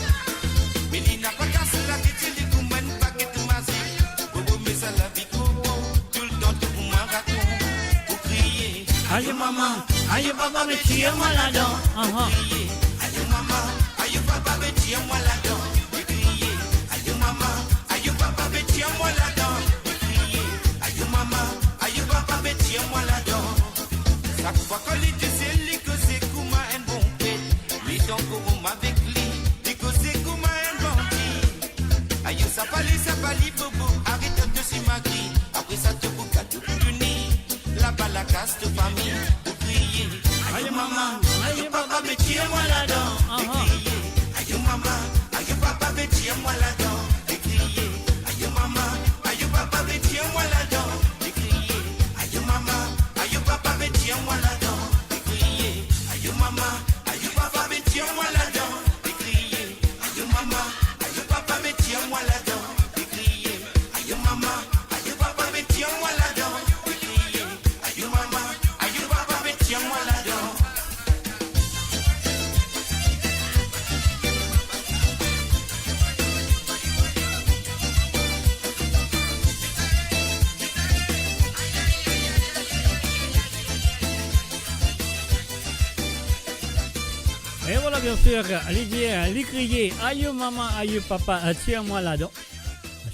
Me li napa kas latet, li kouma enn paket mazik. Bobo, me sa lavi bobo, toultan to pou mwa rakont, pou kriye, "Ayo mama, ayo papa, be tir mwa ladan." Aha. Kriye, "Ayo mama, ayo papa, be tir mwa ladan." Li kriye, "Ayo mama, ayo papa, be tir mwa ladan." Li kriye, "Ayo mama, ayo papa, be tir mwa ladan." Sak fwa kan li tousel, li koze kouma enn bonpet. Li dan korom avek li, li koze kouma enn bandi. Ayo, sa pa li, sa pa li, bobo, aret dan to simagri. Apre sa, to pou kado pou touni. Laba lakaz to fami, pou kriye, "Ayo mama, ayo papa, be tir mwa ladan." Aha. Li kriye, "Ayo mama, ayo papa, be tir mwa ladan." Li kriye, "Ayo mama, ayo papa, be tir mwa ladan." Li kriye, "Ayo mama, ayo papa, be tir mwa ladan." Li kriye, "Ayo mama, ayo papa, be tir mwa ladan." Li kriye, "Ayo mama, ayo papa, be tir mwa ladan." Li kriye, "Ayo mama, ayo papa, be tir mwa ladan." Li kriye, "Ayo mama, ayo papa, be tir mwa ladan." E vwala, bien sir, li dir, li kriye, "Ayo mama, ayo papa, tir mwa ladan."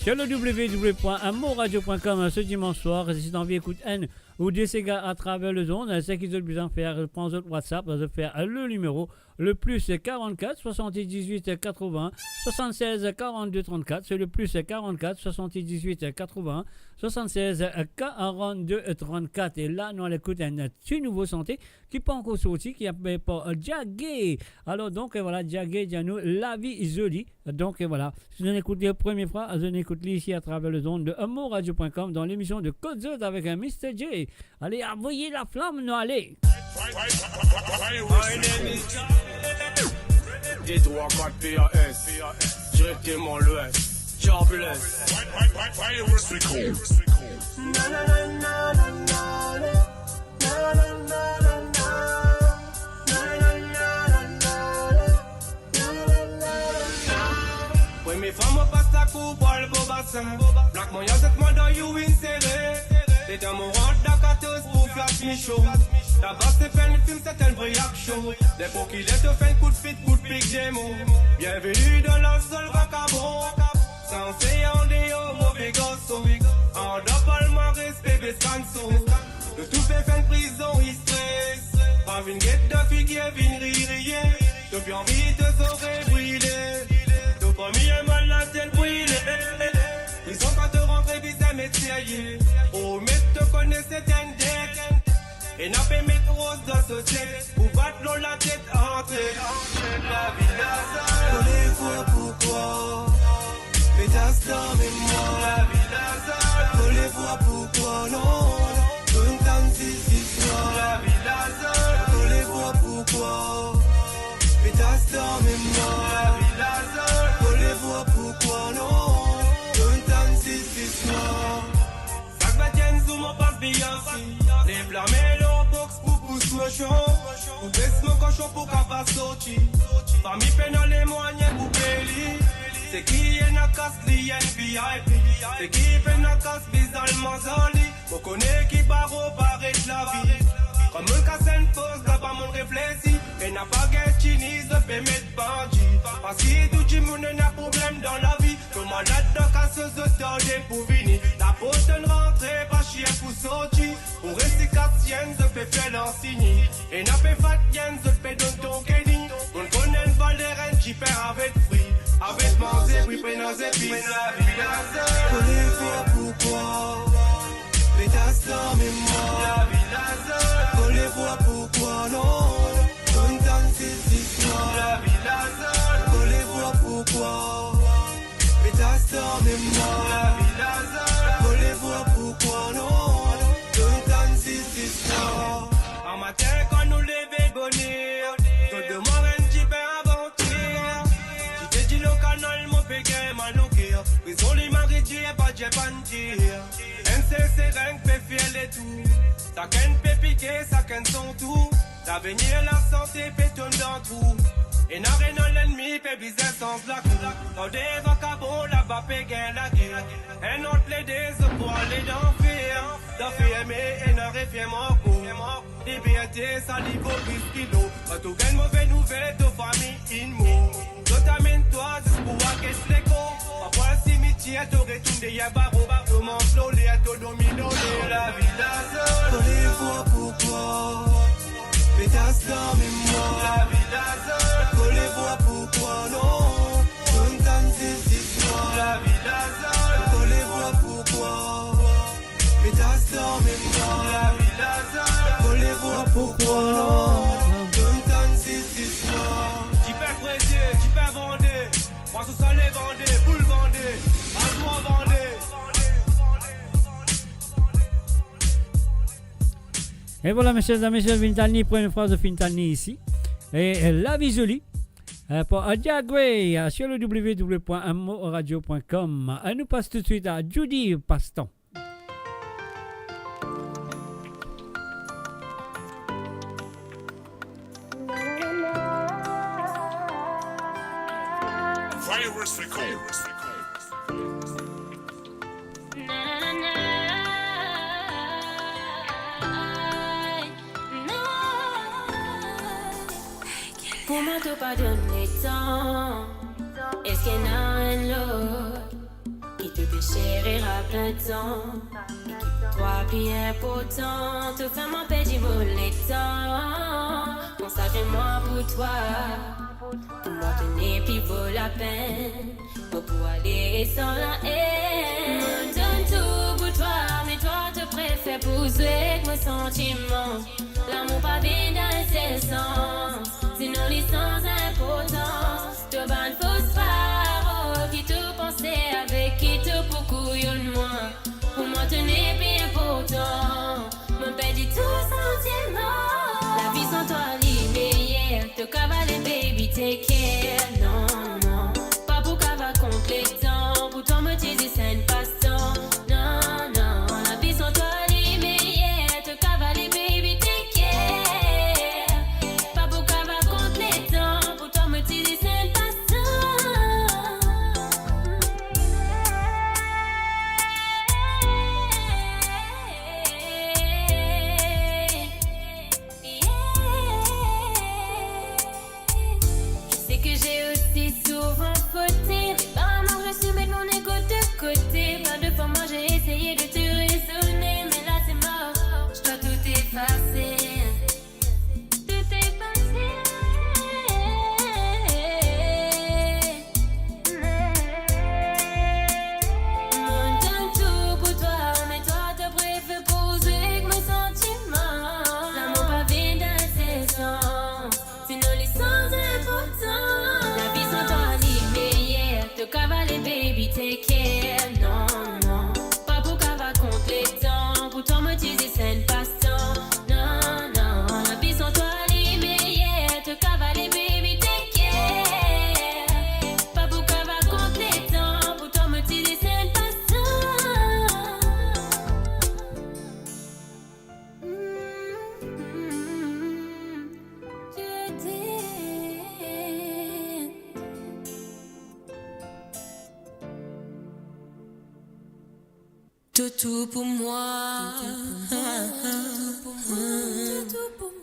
Sur le w w w point moradio point com, ce dimanche soir, si t'as envie d'écouter un ou deux ségas à travers le zone, ce ki zot bizin fer, pran zot WhatsApp, zot fer le nimero, le plus quarante-quatre soixante-dix-huit quatre-vingts soixante-seize quarante-deux trente-quatre, c'est le plus quarante-quatre soixante-dix-huit quatre-vingts soixante-seize quarante-deux trente-quatre. E la, nou al ekout enn ti nouvo sante ki pankor sorti, ki apel par Diagay. Alor donk, vwala, Diagay dir nou Lavi Zoli. Donk, vwala, si zot ekout li premie fwa, zot ekout li isi atraver lezond de moradio point com dan lemision de Kot Zot avek, eh, Mister J. Ale, avoy laflam, nou ale. Détroit quatre P A S, directement l'ouest, jobless. Premie fwa mo pas lakour pou al bor basin, blak mwa, zet mwa dan you inn sere. Letan mo rant dan katorz pou flas micho, laba se finn fim, se enn vre aksion. Nenport kiler to finn kout fit, kout pik, demo. Bienveni dan lasol vakabon. Sanse andeor move garson, andan palmares bebe skanson. Nou tou pe finn prizon, stres. Pa vinn get dan figir, vinn riye. Ou pe anvi to zore brile, to fami enn mal latet brile. Prizon kan to rantre bizin met serye, ou met to konesans enn det. Ena pe met roz dan so tet, pou bat lor latet antre. Lavi lazar. Kole vwa poukwa? Met as dan memwar. Lavi lazar. Kole vwa poukwa? Non, non, to tann zis zistwar. Lavi lazar. Kole vwa poukwa? Met as dan memwar. Lavi lazar. Kole vwa poukwa? Non, to tann zis zistwar. Sak matin zour mo pas biyan si lef lame lor box pou pous mo chon, pou bes mo koson pou kapav sorti. Fami pena lemwanye pou pey li. Seki ena kas li enn V I P, seki pena kas bizin al manz ar li. Mo kone ki baro paret lavi. Kan mo kas enn poz, laba mo reflesi. Ena pa gagn tini, zot pe met bandi. Parski tou dimoun ena problem dan lavi. To malad dan kaso, zot tarde pou vini. Laport tonn rantre, pa sir pou sorti. Ou resi kas enn, zot pe fer lansini. Ena pe fat enn, zot pe donn ton kedi. Monn konn enn valer enn dipin avek fri, avek manze, wi, pena zepis. Lavi lazar. Kole vwa poukwa? Met as dan memwar. Lavi lazar. Kole vwa poukwa? Non, non, to tann zis zistwar. Lavi lazar. Kole vwa poukwa? Met as dan memwar. Lavi lazar. Kole vwa poukwa? Non, non, to tann zis zistwar. An matin kan nou leve boner, to demann enn dipin avan tir. Ti pe dir lor kanal mo pe gagn mal oker. Prizon li mari dir, pa dir bann dir. Enn sel sereng pe fer letour. Sakenn pe pike, sakenn son tour. Lavenir lasante pe tonn dan trou. Ena, ena lennmi pe bizin sanz lakouleur. Kan de vakabon laba pe gagn lager. Enn ant lede, zot pou ale dan fer. Dan fer, me ena referman ankor. Liberte, sa li vo plis ki lor. Kan to gagn move nouvel, to fami inn mor. Zot amenn twa zis pou al get lekor. Pa pou al simitier, to retourn deryer baro. To manz lor ler, to dormi lor ler. Lavi lazar. Kole vwa poukwa? Met as dan memwar. Lavi lazar. Kole vwa poukwa? Non, to tann zis zistwar. Lavi lazar. Kole vwa poukwa? Met as dan memwar. Lavi lazar. Kole vwa poukwa? Non, to tann zis zistwar. Dipin prese, dipin vande. Pwason sale vande, poul vande. Azwa vande. E vwala, mesie, zame, zot finn tann li, premie fwa zot finn tann li isi. E, e, Lavi Zoli, e, par Adia Gray, e, sur le w w w point m o radio point com. E nou pas toutswit a Judy Pastan. Virus Record. Pou mwa to pa donn letan, eski ena enn lot ki to pe sere a plen tan, e ki pou twa pli inportan? To fer mwa perdi mo letan, konsakre mwa pou twa. Pou mwa to nepli vo lapenn, mo pou ale san laenn. Mo donn tou pou twa, me twa to prefer pou zwe ek mo santiman. Lamour pa vinn dan sel sans, sinon li sanz inportans. To bann fos parol ki to panse, avek ki to pou kouyonn mwa. Pou mwa to nepli inportan, mo perdi tou santiman. Lavi san twa li meyer, to kav ale baby, take care. Non, non, pa pou kav kont letan, pou twa mo ti zis enn pastan. Non, non, lavi san twa li meyer, to kav ale baby, take care. Pa pou kav kont letan, pou twa mo ti zis enn pastan. Toutou pou mwa.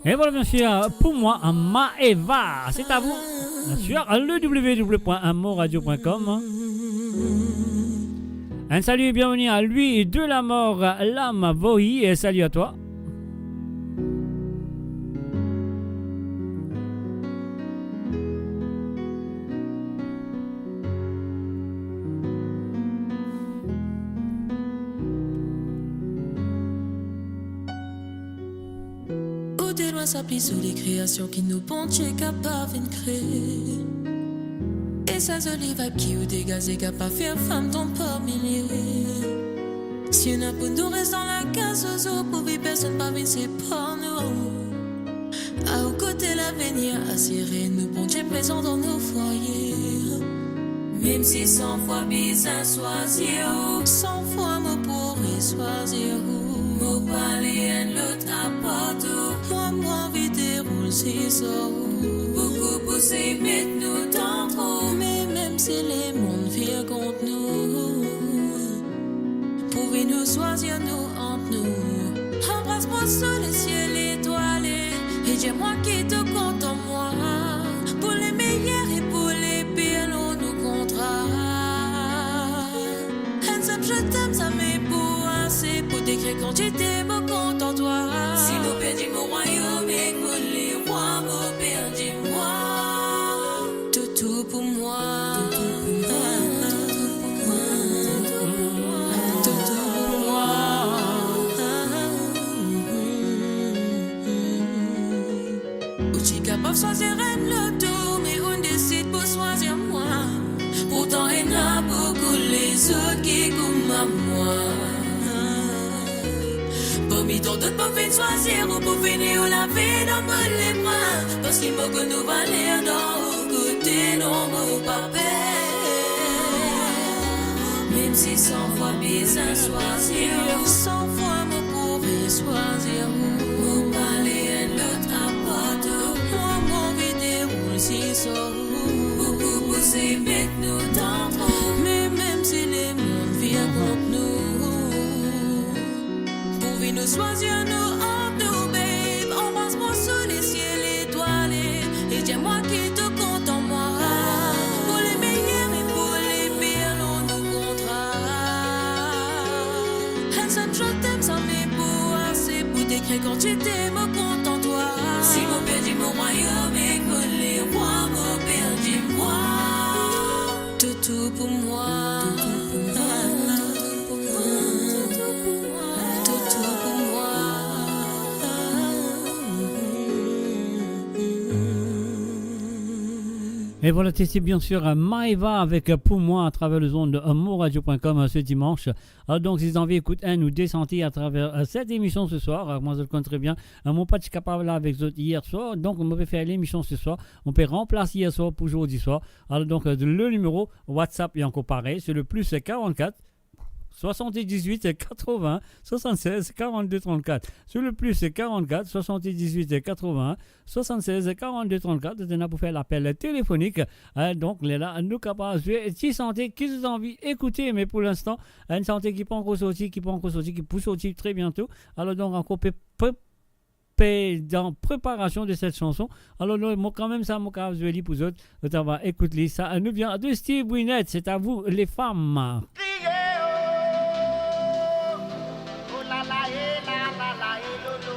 Et voilà, bien sûr, pour moi, Maëva, c'est à vous. Sur le w w w point amourradio point com. Un salut et bienvenue à lui de la mort, Lama Vohi, et salut à toi. Ou delwin sa pli zoli kreasion ki nou Bondie kapav vinn kree. E sa zoli vibe ki ou degaze kapav fer fam tonbe par milie. Si nou pou nou res dan lakaz, zozo pou vi personn pa vinn separ nou. A ou kote lavenir asire, nou Bondie prezan dan nou fwaye. Mem si san fwa bizin swazir ou, san fwa mo pou reswazir ou. Mo pa le enn lot apar ou. Mwa, mo anvi deroul sezar ou. Boukou pou sey met nou dan trou. Me mem si lemonn vir kont nou, pou vinn ou swazir nou ant nou. Anbras mwa sou lesiel etwale, e dir mwa ki to kontan mwa, pou lemeyer e pou lepir lor nou kontra. Enn sinp "je t'aime" zame pou ase pou dekrir kantite mo kontan twa. Si mo perdi mo rwayom ek mo lerwa, mo perdi mwa. Toutou pou mwa. Toutou pou mwa. Ou ti kapav swazir enn lot tou, me ou'nn desid pou swazir mwa. Pourtan ena boukou lezot ki kouma mwa. Parmi tan dot mo finn swazir ou pou fini ou lavi dan mo lebra, parski mo konn ou valer dan ou kote, non mo pa per. Mem si san fwa bizin swazir ou, san fwa mo pou reswazir ou. Mo pa le enn lot apar ou. Mwa, mo anvi deroul sezar ou. Boukou pou sey met nou dan trou. Me mem si lemonn vir kont nou, pou vinn ou swazir nou ant nou, babe. Anbras mwa sou lesiel etwale, e dir mwa ki to kontan mwa, pou lemeyer e pou lepir lor nou kontra. Enn sinp "je t'aime" zame pou ase pou dekrir kantite mo kontan twa. Si mo perdi mo rwayom ek mo lerwa, mo perdi mwa. Toutou pou mwa. Toutou pou mwa. Toutou pou mwa. Et voilà, c'était bien sûr, euh, Maëva avec, euh, Pour moi à travers les ondes de, euh, amourradio point com, euh, ce dimanche. Euh, donc, si vous avez envie d'écouter un ou deux sentiers à travers, euh, cette émission ce soir, euh, mwa zot konn tre bien, euh, mo pa ti kapav la avek zot hier soir, donc mo pe fer lemision ce soir, mo pe ranplas hier soir pou zordi soir. Alors donc, euh, le numéro WhatsApp est encore pareil, c'est le plus quarante-quatre, soixante-dix-huit, quatre-vingts, soixante-seize, quarante-deux, trente-quatre. Sur le plus quarante-quatre, soixante-dix-huit, quatre-vingts, soixante-seize, quarante-deux, trente-quatre, zot ena pou fer lapel telefonik. Hein, donc, lerla, nou kapav zwe ti sante ki zot anvi ekoute, me pou linstan, enn sante ki pankor sorti, ki pankor sorti, ki pou sorti tre biento. Alors donc, ankor pe, pe, pe dan preparasion de set sanson. Alors, nou, mo, kanmem sa, mo kapav zwe li pou zot. Zot ava ekout li. Sa, nou vien de Steve Winnet. C'est à vous, les femmes. Kriye, oh, oh la la, eh la la la, eh lo lo.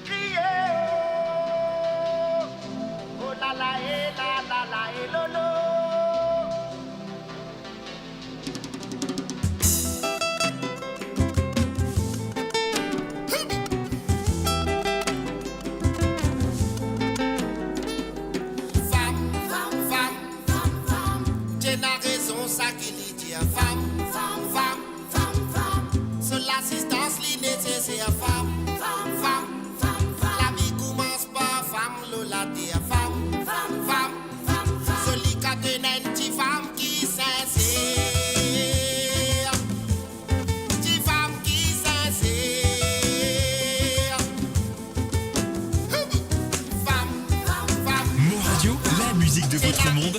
Kriye, oh, oh la la, eh la la la, eh lo lo. Fam, fam, fam, fam, fam. Dieu ena rezon, sa ki li dir. Fam, fam, fam, fam, fam. So lazistans li neseser. Fam, fam, fam, fam, fam. Lavi koumans par fam lor later. Fam, fam, fam, fam, fam. Zoli kan to ena enn tifam ki sinser. Tifam ki sinser. Fam, fam, fam. Mo Radio, la musique de votre monde.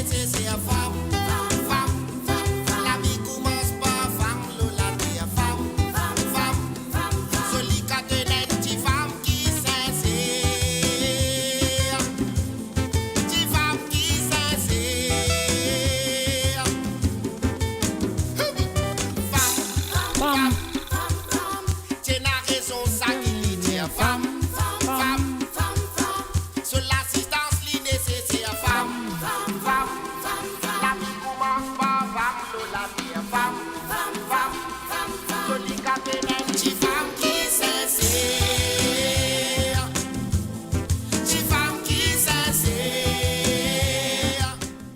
neseser fam, fam, fam, fam, fam. Lavi koumans par fam, lor later fam, fam, fam, fam, fam. Zoli kan to ena enn ti fam ki sinser. Ti fam ki sinser. Fam, fam, fam, fam, fam. Ti ena rezon sa ki li dir fam, fam, fam, fam, fam. So lasistans li neseser fam, fam, fam, fam, fam. Lavi koumans par fam, lor later fam, fam, fam, fam, fam. Zoli kan to ena enn ti fam ki sinser. Ti fam ki sinser.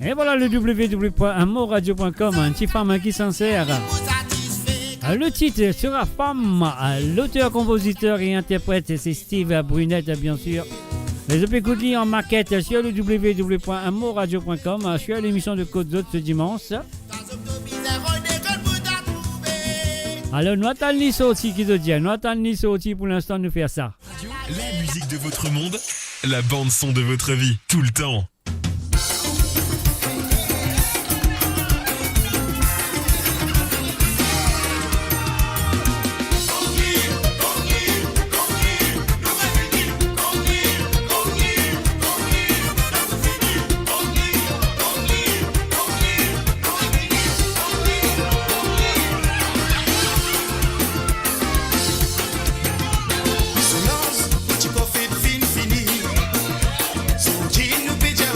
Et voilà le w w w point amourradio point com, hein, ti fam ki sinser. Euh, le titre sera Femme. Euh, l'auteur, compositeur et interprète, c'est Steve Brunette, bien sûr. Et zot pe ekout li an maket sur le w w w point amourradio point com, euh, sur l'émission de Kot Zot ce dimanche. Alor, nou atann li sorti, ki zot dir, nou atann li sorti, pou linstan nou fer sa. La musique de votre monde, la bande son de votre vie, tout le temps. Solange, ti kof finn fini. Zordi nou pe dir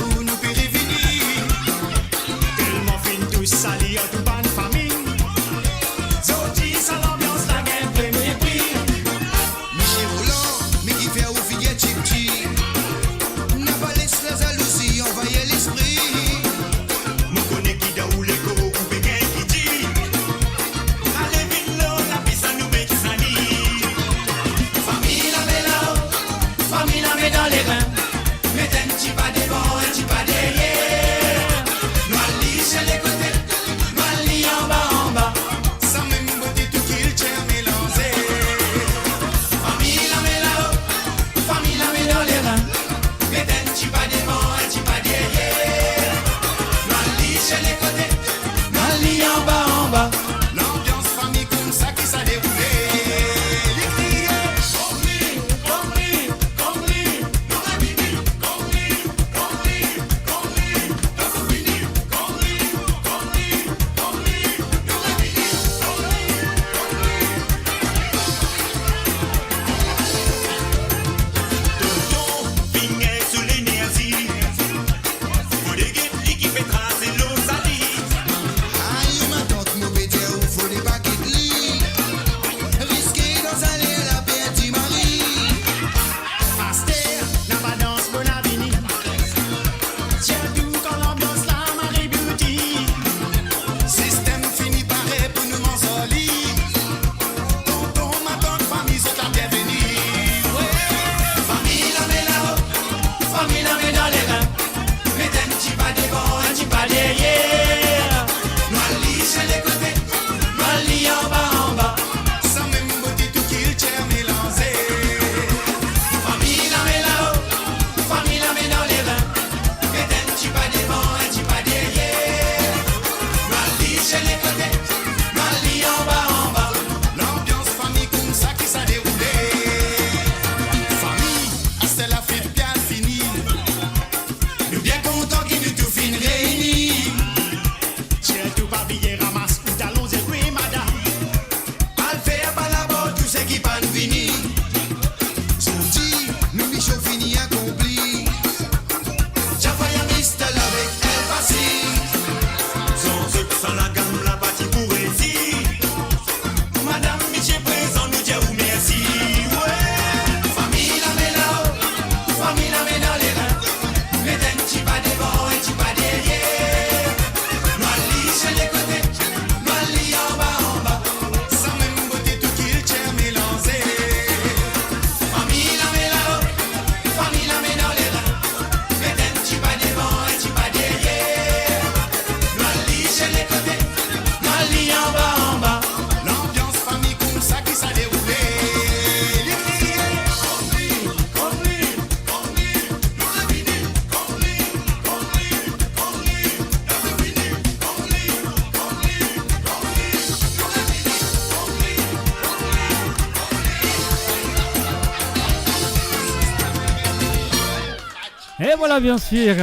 Et voilà, bien sûr.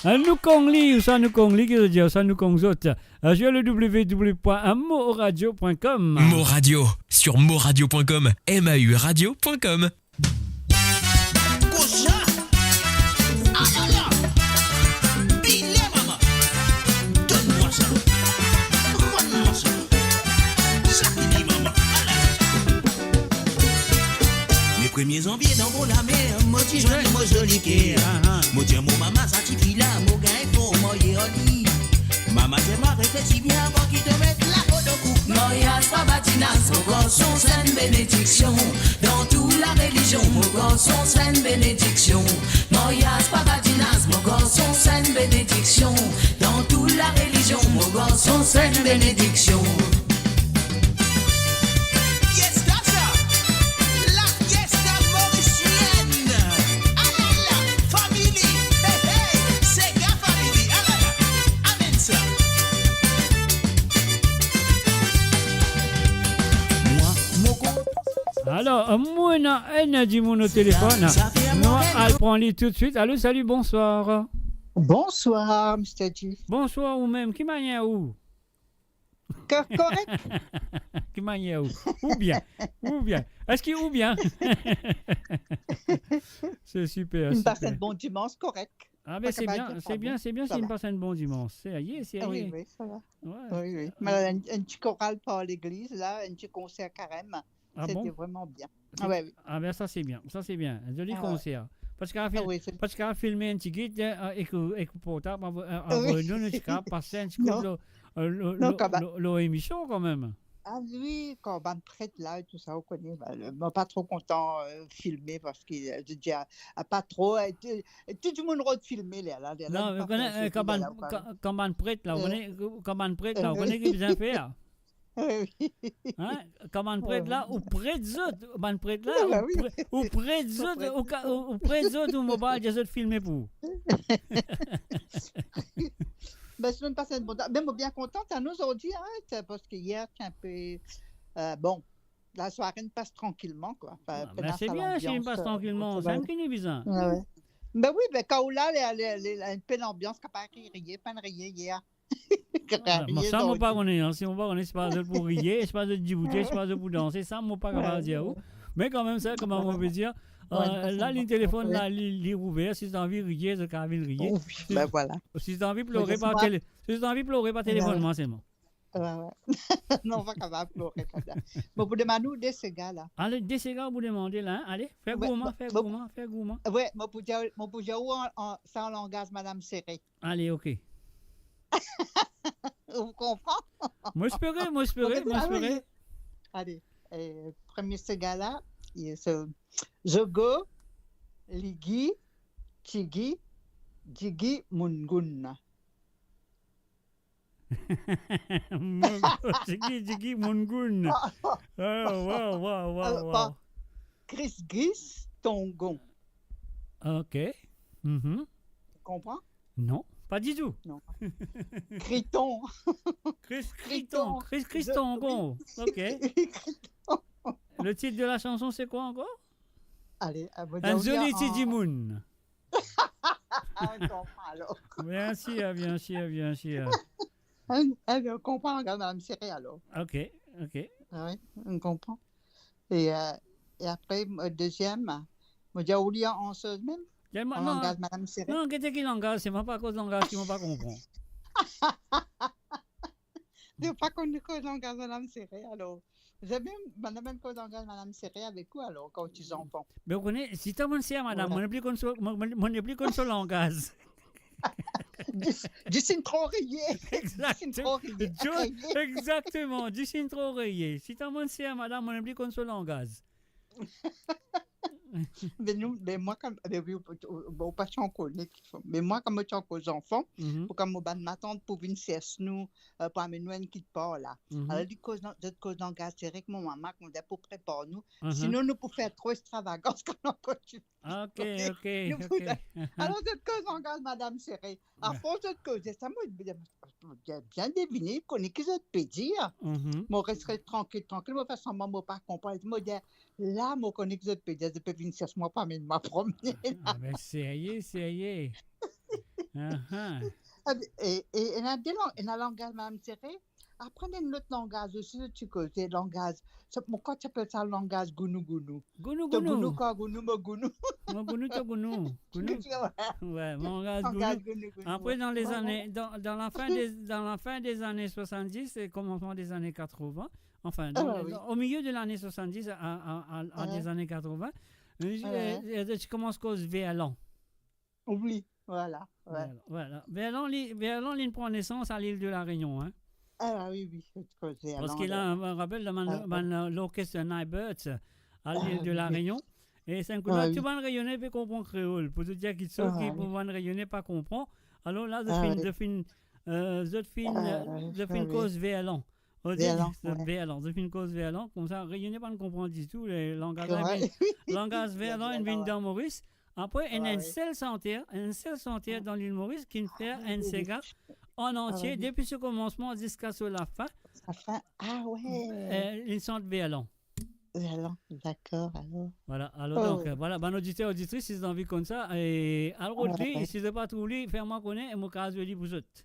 Nou kong li, ou sa nou kong li, ki zot dir, ou sa nou kong zot. Euh, sur le w w w point mo radio point com. Mo Radio, sur mo radio point com, M A U radio point com. Kosa? Alala! Bile mama! Donn mwa sa! Rann mwa sa! Sa ki di mama! Alala! Le premie zanvie dan mo lamer, mo ti zwenn mo zoli ker. Mo dir mo mama, sa tifi la, mo gagn for marye ar li. Mama, dir mwa, reflesi bien avan ki to met lafot dan kou. Maryaz pa badinaz, mo garson, se enn benediksion. Dan tou larelizion, mo garson, se enn benediksion. Maryaz pa badinaz, mo garson, se enn benediksion. Dan tou larelizion, mo garson, se enn benediksion. Fiesta sa, la fiesta morisienne. Alala, family, hey, hey, sega family, alala, amenn sa. Mwa, mo kontan. Alor, euh, nou ena enn dimoun o telefonn. Nou al pran li toutswit. Alo, salut, bonsoir. Bonsoir, Mister G. Bonsoir, ou mem. Ki manier ou? Ko-, korek. Ki manier ou? Ou bien? Ou bien? Eski ou bien? C'est super, super. Inn pas enn bon dimans, korek. Ah, ben, c'est bien, c'est bien, c'est bien si inn pas enn bon dimans. Serye, serye. Wi, wi, sa va. Ouais. Wi, wi. Mem enn, enn ti koral par legliz la, enn ti konser karem. Ah bon? C'était vraiment bien. Ah ouais, oui. Ah ben, sa se bien, sa se bien. Zoli konser. Ah ouais. Parski, ah oui, c'est... parski filme enn tigit, hein, ek, ek portab, avoy nou, nou ti kapav pas enn ti kout lor, euh, lor, lor, lor, lor emision kanmem. Ah oui, kan bann pret la e tou sa, ou kone, ben, le, mo pa tro kontan, euh, filme parski, euh, je dis, ah, ah, pa tro, euh, tou, tou dimoun rod filme la, la, la, non, me kone, kan bann, kan, kan bann pret la, ou kone, kan bann pret la, ou kone ki bizin fer? Hein? Kan bann pret la, ou pret zot, bann pret la, ou pre-, ou pret zot, ou ka-, ou, ou pret zot, ou mo pa dir zot filme pou. Ben, seminn pase enn bon, me mo bien kontan, hein, nou zordi, hein, c'est parce que hier, c'est un peu, euh, bon, la soirée inn pas trankilman, quoi. Enfin, ah, ben, c'est bien si inn pas trankilman, sa ki nou bizin. Ouais, ouais. Ben oui, ben, kan ou la, le, le, le, un peu l'ambiance, kapav riye, pa riye hier. Ah, mwa sa, mo pa kone, hein. Si mo pa kone, si pa zot pou riye, si pa zot diboute, si pa zot pou danse, sa, mo pa kapav dir ou. Me kanmem, sa, kouma mo pe dir, euh, la, li telefonn la, li, li ouver, si zot anvi riye, zot kapav vinn riye. Wi, ben voilà. Si zot anvi plore par tele-, si zot anvi plore par telefonn, mwa selman. Ouais, ouais. Non, pa kapav plore koumsa. Mo pou demann ou de sega la. Ale, de sega ou pou demande la, hein. Ale, fer gourman, fer gourman, fer gourman. Ouais, mo pou dir, mo pou dir ou an, an, sa an langaz Madam Serré. Ale, ok. Ou konpran? Mo espere, mo espere, mo espere. Ale, euh, premie sega la, il se, zogo, ligi, tigi, digi, moungoun. Tigi, digi, moungoun. Ah, waw, waw, waw, waw. Gris, gris, tongon. Ok. Mhm. Ou konpran? Non, pa ditou. Non. Kriton. Kris, kriton. Kriton. Kris, kriton, bon. Ok. Kriton. Le titre de la chanson, c'est quoi encore? Ale, ah, mo dir ou li an... Enn zoli ti dimoun. Ah, konpran alor. Bien sûr, bien sûr, bien sûr. Ah, ah, ben, ou konpran langaz Madam Serré alor. Ok, ok. Ah wi, ou konpran. E, euh, e apre, euh, deziem, mo dir ou li an, an soz mem? An langaz Madam Serré. Non, gete ki langaz, se mwa pa koz langaz ki mo pa konpran. Ou pa konn koz langaz Madam Serré, alor. Zot mem, bann la mem koz langaz Madam Serré avek ou, alor, kan ou ti zanfan. Me ou kone, si to bann ser madam, mo nepli konn so, mo, mo, mo nepli konn so langaz. Dis, dis inn tro riye. Dis inn tro riye. Exactement. Dis inn tro riye. Si to bann ser madam, mo nepli konn so langaz. Me nou, me mwa kan, me wi, ou, ou, ou pa ti ankor ne, me mwa kan mo ti ankor zanfan, pou kan mo bann matant pou vinn sers nou, euh, pou amenn nou enn kit par la. Alor, li koz, zot koz langaz Serré ek mo mama, koumsa pou prepar nou. Sinon, nou pou fer tro extravagans kan nou ankor ti... Ok, ok, ok. Alor, zot koz langaz Madam Serré. Afors zot koze sa, mo, bien, bien devine, li kone ki zot pe dir. Mhm. Mo res, res trankil, trankil, mo fer sanblan mo pa konpran. Mo dir, la, mo kone ki zot pe dir, zot pe vinn sers mwa pou amenn mwa promne. Ah, me serye, serye. Aha. E, e, ena de lang-, ena langaz Madam Sere, apre ena enn lot langaz osi, zot ti koze langaz. Sa, mo krwar ti apel sa langaz gounou-gounou. Gounou-gounou. To gounou, kan gounou, mo gounou. Mo gounou, to gounou. Gounou. Wi. Wi, langaz gounou. Langaz gounou-gounou. Apre, dan lezane, dan, dan lafin de, dan lafin dezane swasanndis e komansman dezane katreven, anfin, dan, wi, dan, o milieu de lane swasanndis a, a, a, a lezane katreven, e, e, ti koumans koz verlan. Wi, vwala, wi. Vwala, vwala. Verlan, li, verlan, li pran nesans a lil de La Rényon, in. Ah, wi, wi, kot verlan. Parski la, mo rapel, dan bann, bann, euh, lorkes Nightbirds a lil de La Rényon. E sa enn kou la, tou bann Reyone pe konpran kreol. Pou zot dir kiksoz ki pou bann Reyone pa konpran. Alor la, zot finn, zot finn, euh, zot finn, euh, zot finn koz verlan. Ozot, verlan, zot finn koz verlan, koumsa Reyone pa'nn konpran ditou, le langaz la vinn, langaz verlan inn vinn dan Moris. Apre, ena enn sel santer, enn sel santer dan lil Moris ki'nn fer enn sega an antie, depi so komansman ziska so lafin. Lafin, ah wi. Eh, inn sant verlan. Verlan, dakor, alor. Vwala, alor, donk, euh, vwala, bann oditer, oditris, si zot anvi konn sa, e al rod li, si zot pa trouv li, fer mwa kone, e mo kapav zwe li pou zot.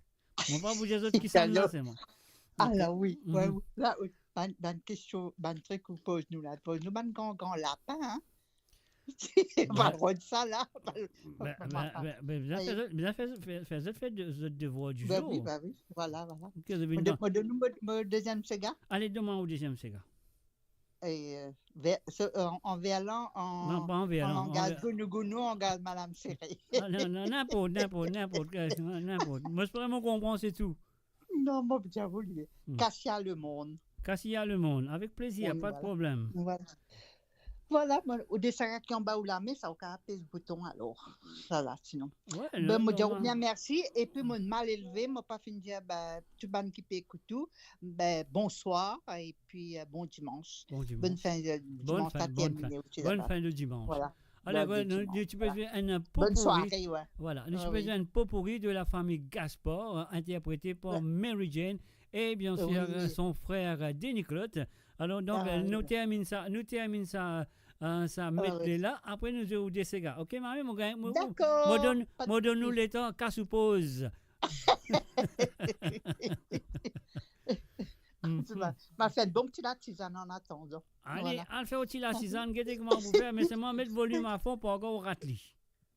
Mo pa pou dir zot kisannla, selman. Alor, wi, wi, wi. La, wi. Bann, bann kestion, bann trik ou poz nou la, poz nou bann gran, gran lapin, in. Pa rod sa la. Be, be, be, be, bizin fer zot, bizin fer, fer, fer zot fer de, zot devwar di zour. Be wi, be wi, vwala, vwala. Mo donn, mo, mo deziem sega. Ale, donn mwa ou deziem sega. E, euh, ver-, se, euh, an verlan, an, non, pa an verlan, an langaz gounou-gounou, an langaz Madam Sere. Ah, non, non, ninport, ninport, ninport, euh, ninport. Mo espere mo konpran, se tou. Non, mo bizin oubliye. Kasi a lemonn. Kasi a lemonn, avek plezir, pa de problem. Vwala. Vwala, bon, ou desen ki anba ou lame, sa ou kapav pez bouton alor. Sa la, sinon. Wi, non, mo dir ou bien mersi, epi mo mal elve, mo pa finn dir, be, tou bann ki pe ekout ou, be, bonswar, e pi, euh, bon dimans. Bon dimans. Bonn fin, euh, dimans, bonn fin, bonn fin de dimans. Vwala. Alor, nou ti pe zwe enn potpourri. Bonn sware, wi. Vwala, nou ti pe zwe enn potpourri de la fami Gaspard, euh, interprete par Mary Jane e, bien sir, euh, son frer, euh, Denis Claude. Alor, donk, euh, nou terminn sa, nou terminn sa, euh, sa medley la. Apre, nou zwe ou de sega. Ok, mami, mo gagn, mo, mo donn, mo donn ou letan kas ou poz. Dakor, pa de sousi. Ma, ma fer bon ti latizann an atandan. Ale, al fer ou ti latizann, gete kouma ou pou fer, me selman met volim a fon pou ankor ou rat li.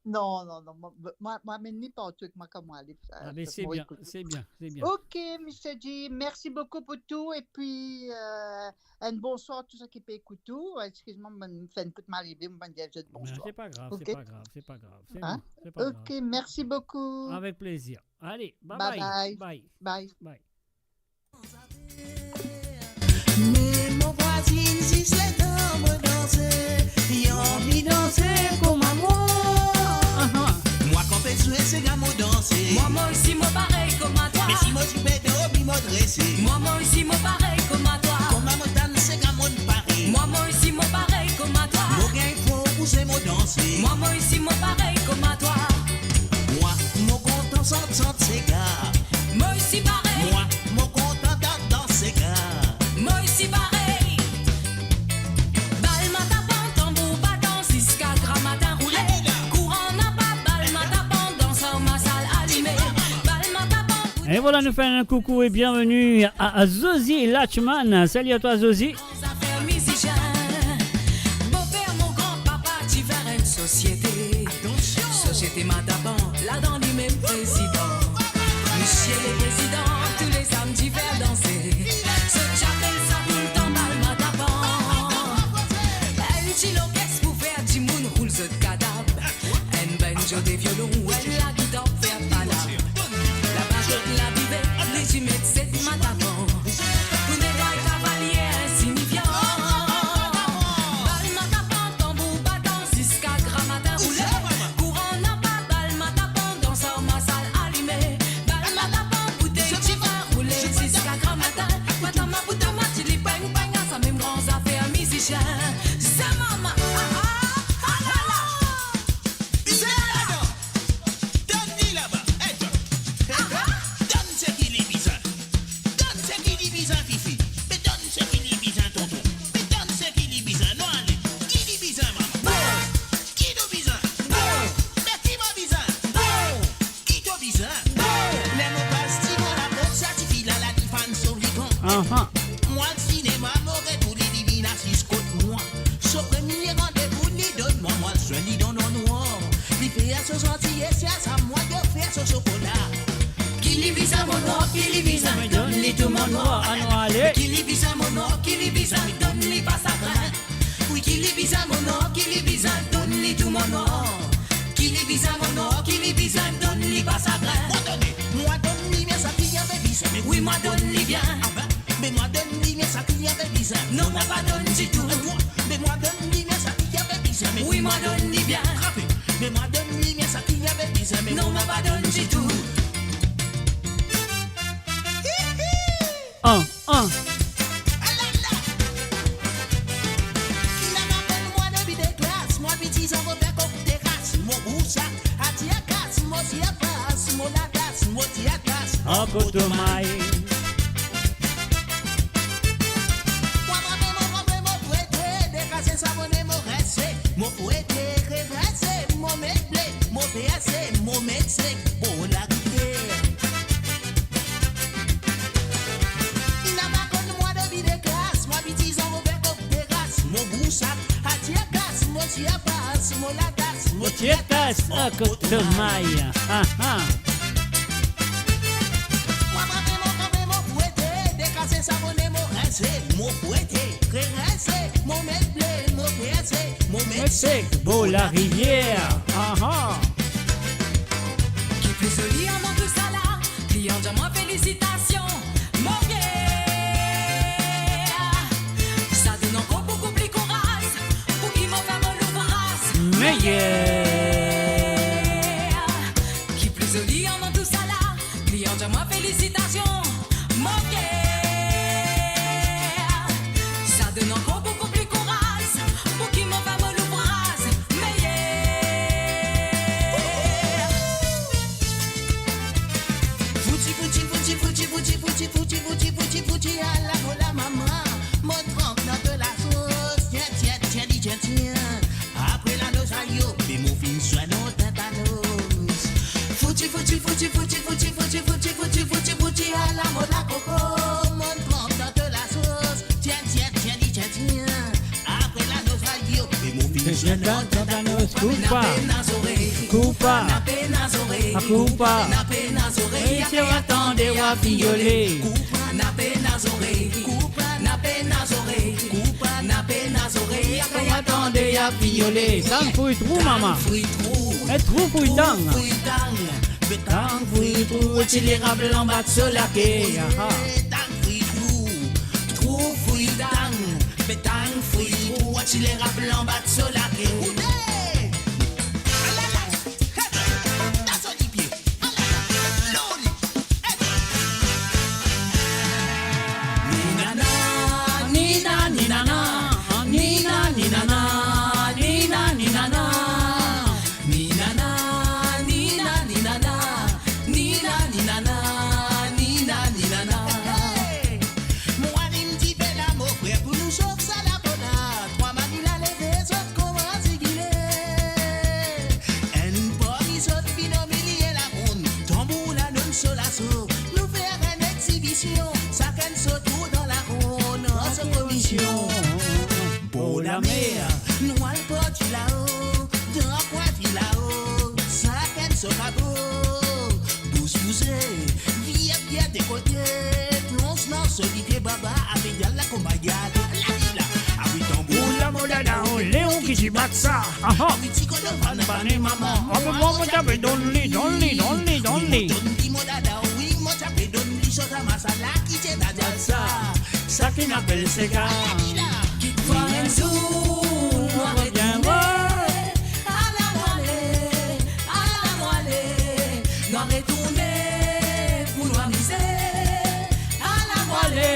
Non, non, non, mwa, mwa, mwa, amenn li partou ek mwa kan mwa ale, euh, ah, be, se bien, se bien, se bien. Ok, Mister G, mersi boukou pou tou, epi, euh, enn bonswar tou sa ki pe ekout ou. Exkiz mwa, mo fer enn kout maleve, mo pa dir zot bonswar. Non, se pa grav, se pa grav, se pa grav, se pa grav. Ok, mersi boukou. Avek plezir. Ale, bye bye. Bye. Bye. Me mo vwazinn zis letan mo danse, li anvi danse kouma mwa. Mwa kan pe zwe sega mo danse. Mwa, mwa osi mo parey kouma twa. Me si mo ti pe dormi mo drese. Mwa, mwa osi mo parey kouma twa. Kouma mo tann sega mo pare. Mwa, mwa osi mo parey kouma twa. Mo gagn for bouze mo danse. Mwa, mwa osi mo parey kouma twa. Mwa, mo kontan sant, sant sega. Mo osi parey. Mwa, mo kontan dans, dans sega. Mo osi parey. Bal matapan, tanbour batan, ziska gramatin roule. Kouran napa, bal matapan, dans ar masal alime. Bal matapan pou... E vwala, nou fer enn koukou e bienveni a, a Zozi Lachman. Salut à toi, Zozi. Zafer mizisien. Boper mo granpapa ti fer enn sosiete. Atansion! Sosiete Matapan, ladan li mem prezidan. Misie le prezidan, tou le samdi fer danse. Zot ti apel sa toultan bal Matapan. Enn ti lorkes pou fer dimoun roul zot kadab. Enn banjo, de violon, enn lagitar fer palab. Labazot, labivek, li ti met set Matapan. Pou netway kavalie, insignifian. Bal Matapan, tanbour batan, ziska gramatin roule. Kouran napa, bal Matapan, dans ar masal alime. Bal Matapan, boutey ti fer roule, ziska gramatin. Matapan, boutama, Nor ki li bizin, donn li tou mo nwar. Anou ale. Ki li bizin mo nor, ki li bizin, donn li pa sagrin. Wi, ki li bizin mo nor, ki li bizin, donn li tou mo nwar. Ki li bizin mo nor, ki li bizin, donn li pa sagrin. Mo donn li, mwa donn li bien sa ki li ave bizin. Wi, mwa donn li bien. Ah ben, me mwa donn li bien sa ki li ave bizin. Non, mo pa donn ditou. E mwa, me mwa donn li bien sa ki li ave bizin. Wi, mwa donn li bien. Trape. Me mwa donn li bien sa ki li ave bizin. Me non, mo pa donn ditou. An, an. Alala! Ki la maman mwa depi de klas, mwa piti zanfan fer kok teras, mo bousa, atir kas, mo tir pas, mo latas, mo tir tas, an kotomay. Mwa frape, mo frape, mo fwete, dekaze, savone, mo rese, mo fwete, revese, mo met ble, mo perse, mo met sek, bor larivier. Inn a pa konn mwa depi de klas, mwa piti zanfan fer kok teras, mo bousa, atir kas, mo tir pas, mo latas, mo tir tas, an kotomay. Ha, ha. Mwa frape, mo frape, mo fwete, dekaze, savone, mo rese, mo fwete, revese, mo met ble, mo perse, mo met sek, bor larivier. Aha. Ki pli zoli avan tousala, klian dir mwa felisitasion, mo fier. Sa donn ankor boukou pli kouraz, pou ki mo fer mo louvraz meyer. Ki pli zoli avan tousala, klian dir mwa felisitasion, mo fier. Sa donn ankor boukou pli kouraz, pou ki mo fer mo louvraz meyer. Fouti, fouti, fouti, ala mo la mama, mo tranp dan de lasos, tien, tien, tien, li tien, tien. Apre lanoz ayo, be mo finn swegn mo tetanos. Fouti, fouti, fouti, ala mo lakoko, mo tranp dan de lasos, tien, tien, tien, li tien, tien. Apre lanoz ayo, be mo finn swegn mo tetanos. Koupa. Koupa. Koupa. Ey, si ou atande, ou a viole. Koupa, na pena zorey, koupa, na pena zorey, koupa, na pena zorey, apre atande, a viole. Tang fri trou, mama. Tang fri trou. E trou fri tang. Trou fri tang. Be tang fri trou, ti lerab anba so lake. Aha. Tang fri trou. Trou fri tang. Be tang fri trou, ti lerab anba so lake. Oudé! Alala! Hey! Daso lipie! Hey! Mo alim dife la, mo frer, pou nou sof sa labona. Trwa manila leve, zot koumans zigile. Enn parmi zot vinn omilie laronn, tanbour la donn so laso. Nou fer enn exibision, sakenn so tour dan laronn, an so komisionn. Bor lamer, nou al parti lao, dan kwin vilao, sakenn so kabo. Bous bouse, vir, vir de kote, plonz dan so lipie baba, ave al la konba, al la vila, ave tanbour la mo dada, o leon ki ti bat sa. Aha. Wi, ti kolo vann, vann mama. Abe mwa, mo ti ape donn li, donn li, donn li, donn li. Wi, mo donn li, mo dada, wi, mo ti ape donn li, so sa masa la ki ti dada sa. Sa ki nou apel sega. Kitfwa enn zour nou a retourne, ala mwa ale, ala mwa ale, nou a retourne pou nou amize, ala mwa ale,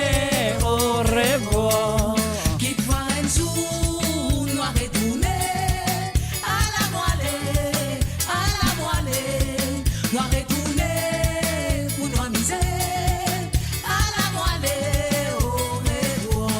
orevwar. Kitfwa enn zour nou a retourne, ala mwa ale, ala mwa ale, nou a retourne pou nou amize, ala mwa ale, orevwar.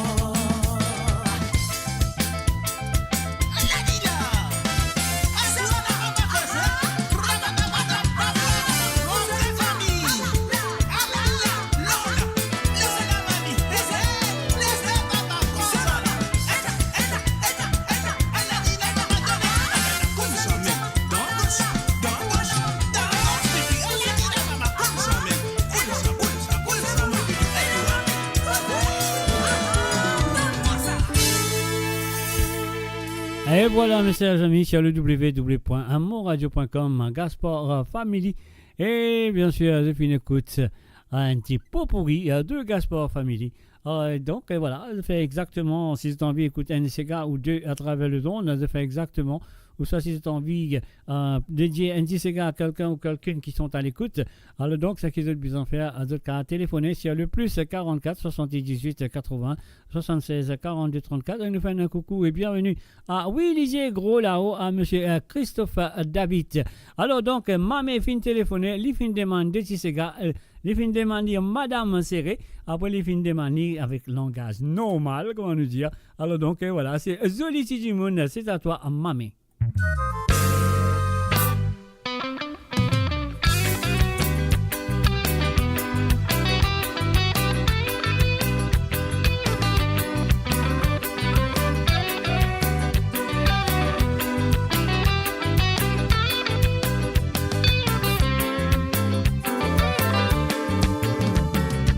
E vwala, me ser zami, sur le w w w point amourradio point com, Gaspard, euh, Family. E bien sir, zot finn ekout, euh, enn ti potpourri, euh, de Gaspard Family. Euh, donk, euh, vwala, zot fer exakteman, si zot anvi ekout enn sega ou de atraver lezond, zot fer exakteman. Ouswa si zot anvi, euh, dedie enn ti sega a kelkenn ou kelkenn ki sont a lekout, alor donk, seki zot bizin fer, zot kav telefone sur le plus quarante-quatre soixante-dix-huit quatre-vingts soixante-seize quarante-deux trente-quatre. E nou fer enn koukou e bienveni a, wi, Lizie Gro lao, a misie, euh, Christophe, euh, David. Alor donk, euh, Mame finn telefone, li finn demann de ti sega, euh, li finn demann li Madame Serré, apre li finn demann li avek langaz normal, kouma nou dir. Alor donk, euh, vwala, se zoli ti dimoun, c'est à toi, Mame.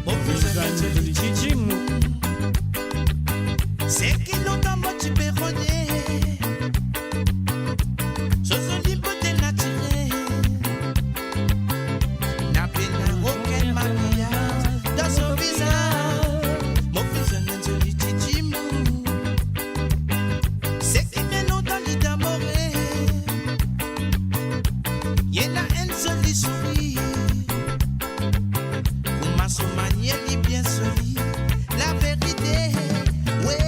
Mo bizin enn zoli ti dimoun. Seki lontan mo ti pe rode so zoli bote natirel. Napa okenn makiyaz dan so vizaz. Mo bizin enn zoli ti dimoun. Seki pe lontan li dan mo rev. Ena enn zoli sourir. Kouma so manier li bien zoli. Laverite, we,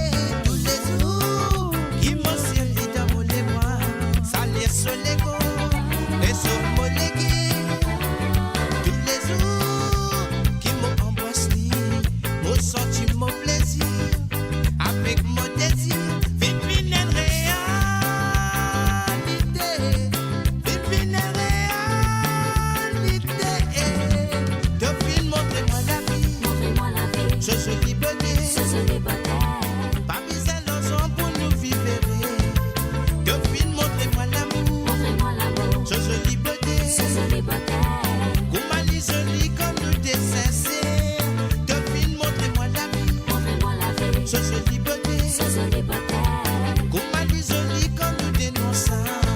toulezour ki mo sir li dan mo lemwar, sa ler so lego e so mo lege. Toulezour ki mo anbras li, mo santi mo plezir. Avek mo dezir, vinn vinn enn realite. Vinn vinn enn realite. To finn montre mwa lavi. Montre mwa lavi. So zoli bote. So zoli bote. Pa bizin larzan pou nou viv ere. To finn montre mwa lamour. Montre mwa lamour. So zoli bote. So zoli bote. Kouma li zoli kan nou de sinser. To finn montre mwa lavi. Montre mwa lavi. So zoli bote. So zoli bote. Kouma li zoli kan nou de nou ansam.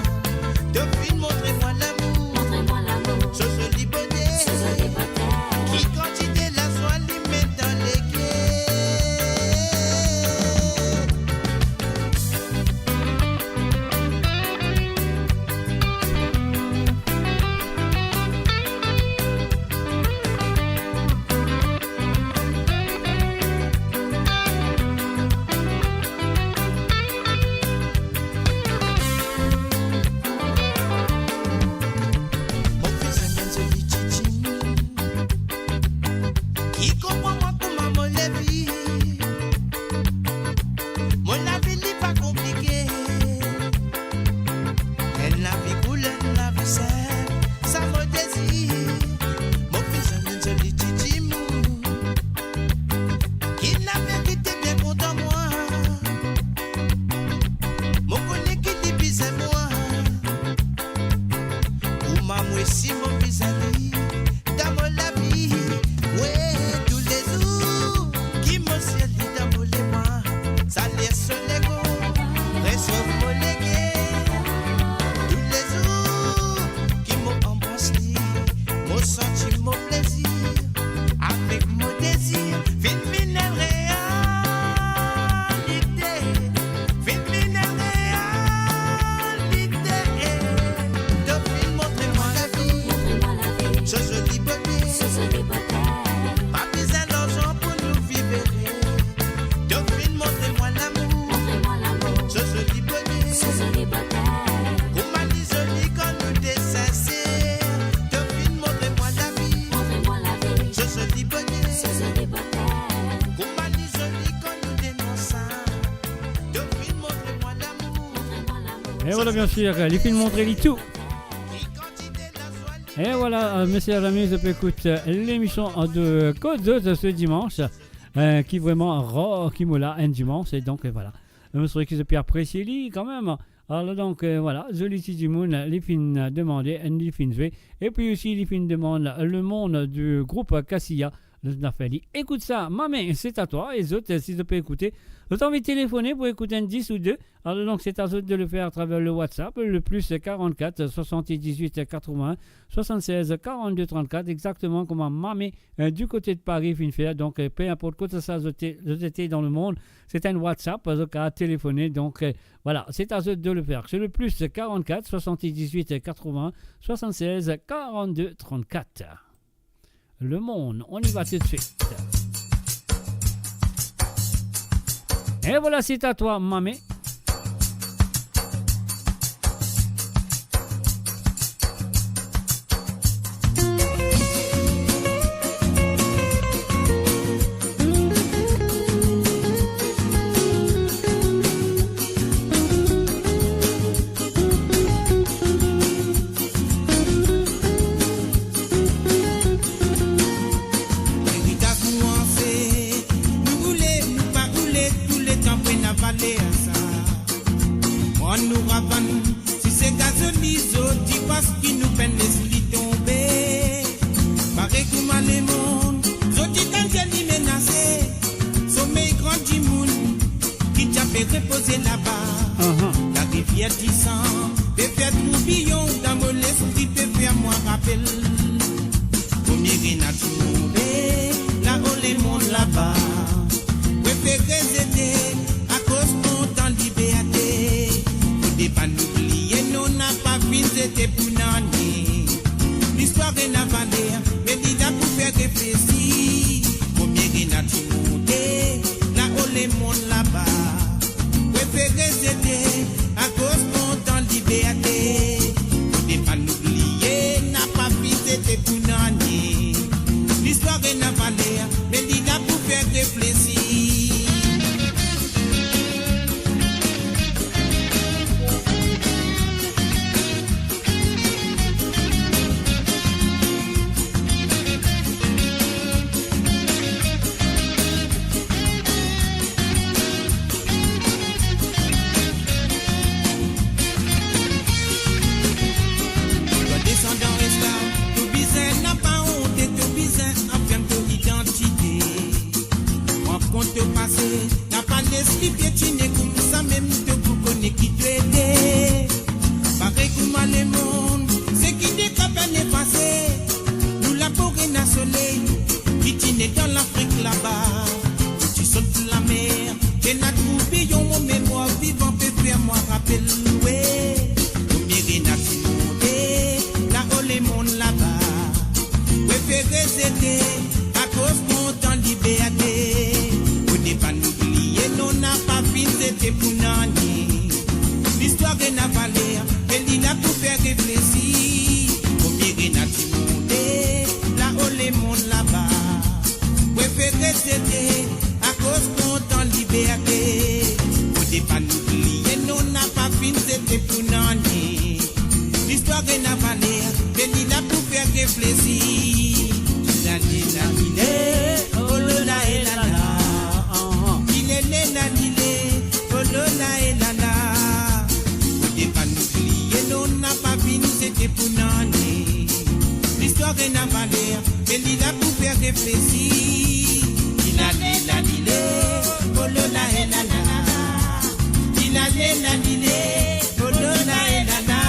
To finn montre mwa lamour. Montre mwa lamour. So zoli bote. So zoli bote. Ki kantite lazwa li met dan leker. Mo bizin enn zoli ti dimoun ki konpran mwa kouma mo le viv. Mo lavi li pa konplike. Enn lavi koul, enn lavi sinp, sa mo dezir. Mo bizin enn zoli ti dimoun ki laverite bien kontan mwa. Mo kone ki li bizin mwa. Kouma mwa osi mo bizin li dan mo lavi. We, toulezour ki mo sir li dan mo lemwar, sa ler so lego, resof mo lege. Toulezour ki mo anbras li, mo santi mo plezir. Avek mo dezir, vinn vinn enn realite. Vinn vinn enn realite. To finn montre mwa lavi. Montre mwa lavi. So zoli bote. So zoli bote. Pa bizin larzan pou nou viv ere. To finn montre mwa lamour. Montre mwa lamour. So zoli bote. So zoli bote. Kouma li zoli kan nou de sinser. To finn montre mwa lavi. Montre mwa lavi. So zoli bote. So zoli bote. Kouma li zoli kan nou de nou ansam. To finn montre mwa lamour. Montre mwa lamour. E vwala, bien sir, li finn montre li tou. E vwala, euh, me ser zami, zot pe ekout, euh, lemision, euh, de Kot Zot, euh, se dimann, euh, ki vreman rar ki mo la enn dimann, e donk, euh, vwala. Euh, mo swete ki zot pe apresie li kanmem. Alor donk, euh, vwala, zoli ti dimoun, li finn, euh, demande, li finn zwe. Epi osi, li finn demann le mond du group Cassia, Zot inn fer li. Écoute ça, Mamé, c'est à toi. E zot, si zot pe ekoute, zot anvi telefone pou ekout enn dis ou de, alors donc c'est à zot de le faire à travers le WhatsApp, le plus quarante-quatre soixante-dix-huit quatre-vingts soixante-seize quarante-deux trente-quatre, exactement comme Mamé, euh, du côté de Paris, finn fer. Donc, euh, peu importe kote sa zot ete, zot ete dan lemonn, se enn WhatsApp, zot kapav telefone. Donc, euh, voilà, c'est à zot de le faire. C'est le plus quarante-quatre soixante-dix-huit quatre-vingts soixante-seize quarante-deux trente-quatre. Le monde, on y va tout de suite. Et voilà, c'est à toi, Mamé. Lerita koumanse, nou boule, nou pa boule, touletan pou ena valer sa. Mwa nou ravann, si se gazoli zot ti pas ki nou pinn les li tonbe. Parey kouma lemonn, zot ti tann dir li menase, somey gran dimoun ki ti ape repoze laba. Aha. Larivier disan, pe fer toubiyon, dan mo lespri pe fer mwa rapel. Premie rena ti tonbe, lao lemonn laba. Prefere zete, akoz kontan liberte. Fode pa nou bliye, non, napa finn zete pou nanye. Listwar ena valer, me li la pou fer reflesi. Premie rena ti monte, lao lemonn laba. Prefere zete, akoz kontan liberte. Fode pa nou bliye, napa finn zete pou nanye. Listwar ena valer, me li la pou fer reflesi. Twa desandan esklav, to bizin napa onte, to bizin afirm to idantite. Pran kont to pase, napa les li pietine, koumsamem to pou kone ki to ete. Parey kouma lemonn, seki de kabann efase, nou lapo ena soley ki ti ne dan Lafrik laba. Ti sot lamer, ena toubiyon, mo memwar vivan pe fer mwa rapel, we. Premie rena ti monte, lao lemonn laba. Prefere zete, akoz kontan liberte. Fode pa nou bliye, non, napa finn zete pou nanye. Listwar ena valer, me li la pou fer reflesi. Premie rena ti monte, lao lemonn laba. Prefere zete, akoz kontan liberte. Fode pa nou bliye, non, napa finn zete pou nanye. Listwar ena valer, me li la pou fer reflesi. Ki lane lalile, oh lo la e la la. Ki lele lalile, oh lo la e la la. Fode pa nou bliye, non, napa finn zete pou nanye. Listwar ena valer, me li la pou fer reflesi. Ki lane lalile, oh lo la e la la. Ki lane lalile, oh lo la e la la.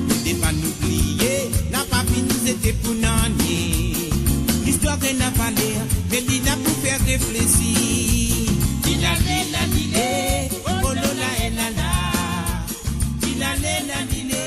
Fode pa nou bliye, napa finn zete pou nanye. Listwar ena valer, me li la pou fer reflesi. Ki lane lalile, oh lo la e la la. Ki lane lalile,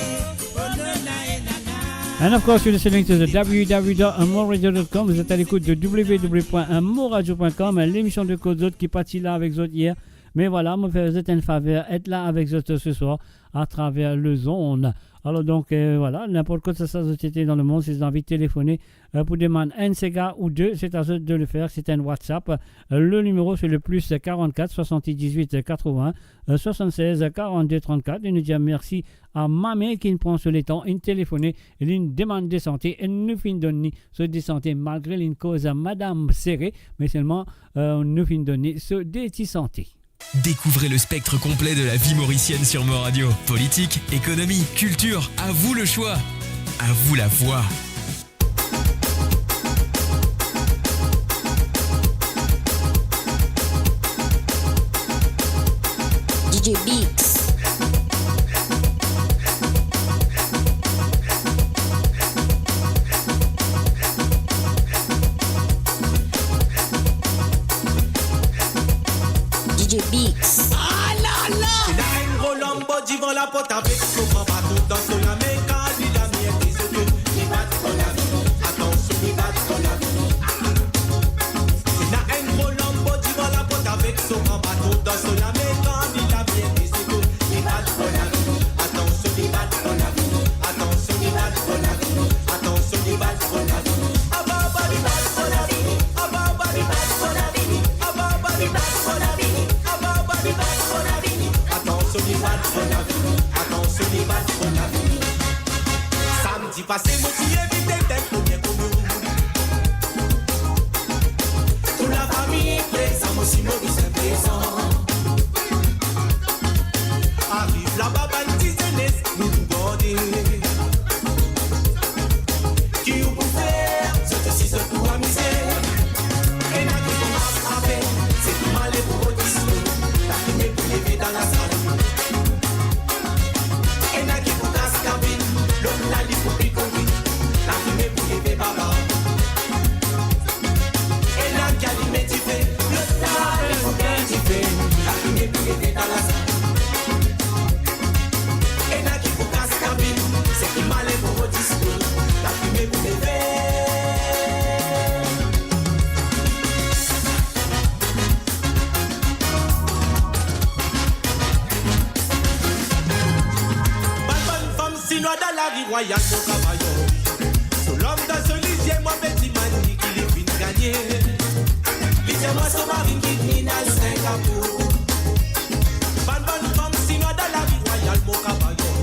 oh lo la e la la. And of course, you're listening to the w w w dot moradio dot com. Vous êtes à l'écoute de w w w point moradio point com, l'émission de Koz Zot ki pa ti la avek zot yer. Me vwala, mo fer zot enn faver, et la avek zot se swar atraver lezonn. Alor donk, euh, vwala, ninport kot sa, sa zot ete dan lemonn, si zot anvi telefone, euh, pou demann enn sega ou de, c'est à zot de le faire, c'est un WhatsApp. Euh, le nimero, c'est le plus quarante-quatre soixante-dix-huit quatre-vingts soixante-seize quarante-deux trente-quatre. E nou dir mersi a Mamé ki pran so letan, inn telefone, inn demann de sante, e nou finn donn li so de sante, malgre linn koz madam sere, me selman, euh, nou finn donn li so de ti sante. Découvrez le spectre complet de la vie mauricienne sur Mo Radio. Politique, économie, culture, à vous le choix. À vous la voix. D J Biggs. D J Biggs. Ah la la! Ena enn gro lanbo divan laport avek so gran bato dan so lame, kar li lame ete so tou. Li bat pou lavi, atansion, li bat pou lavi. Ena enn gro lanbo divan laport avek so gran bato dan so lame, kar li lame ete so tou. Li bat pou lavi, atansion, li bat pou lavi, atansion, li bat pou lavi, atansion, li bat pou lavi. Aba, aba, li bat pou lavi, aba, aba, li bat pou lavi, aba, aba, li bat pou lavi, aba, aba, li bat pou lavi. Atansion, li bat pou lavi, atansion, li bat pou lavi. Samdi pase, mo ti invite tel premie koumou. Tou lafami prezan, mo si Moris prezan. Ariv laba, bann ti zenes, nou tou bande. Ki ou pou fer, zot osi zot pou amize. Ena ki pou atrape, se pou ale pou rod disko. Lafime pou leve dan lasal. Ena ki pou kas kabin, lot la li pou pikote. Lafime pou leve baba. Ena ki alime dife, lot la li pou gagn dife. Lafime pou leve dan lasal. Ena ki pou kas kabin, seki male pou rod disko. Lafime pou leve. Bann, bann fam sinwa dan lari Rwayal Mont Cavaillon. So lom dan so lizie, mwa pe dimann li ki li finn gagne. Li dir mwa so mari kit li al Singapour. Bann, bann fam sinwa dan lari Rwayal Mont Cavaillon.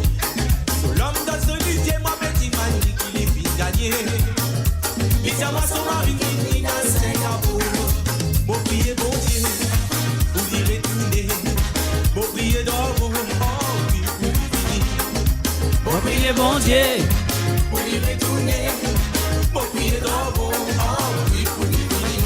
So lom dan so lizie, mwa pe dimann li ki li finn gagne. Li dir mwa so mari kit li al Singapour. Mo priye Bondie pou li retourne. Mo priye dan mo, oh wi, pou li vini. Mo priye Bondie pou li retourne. Mo priye dan mo, oh wi, pou li vini.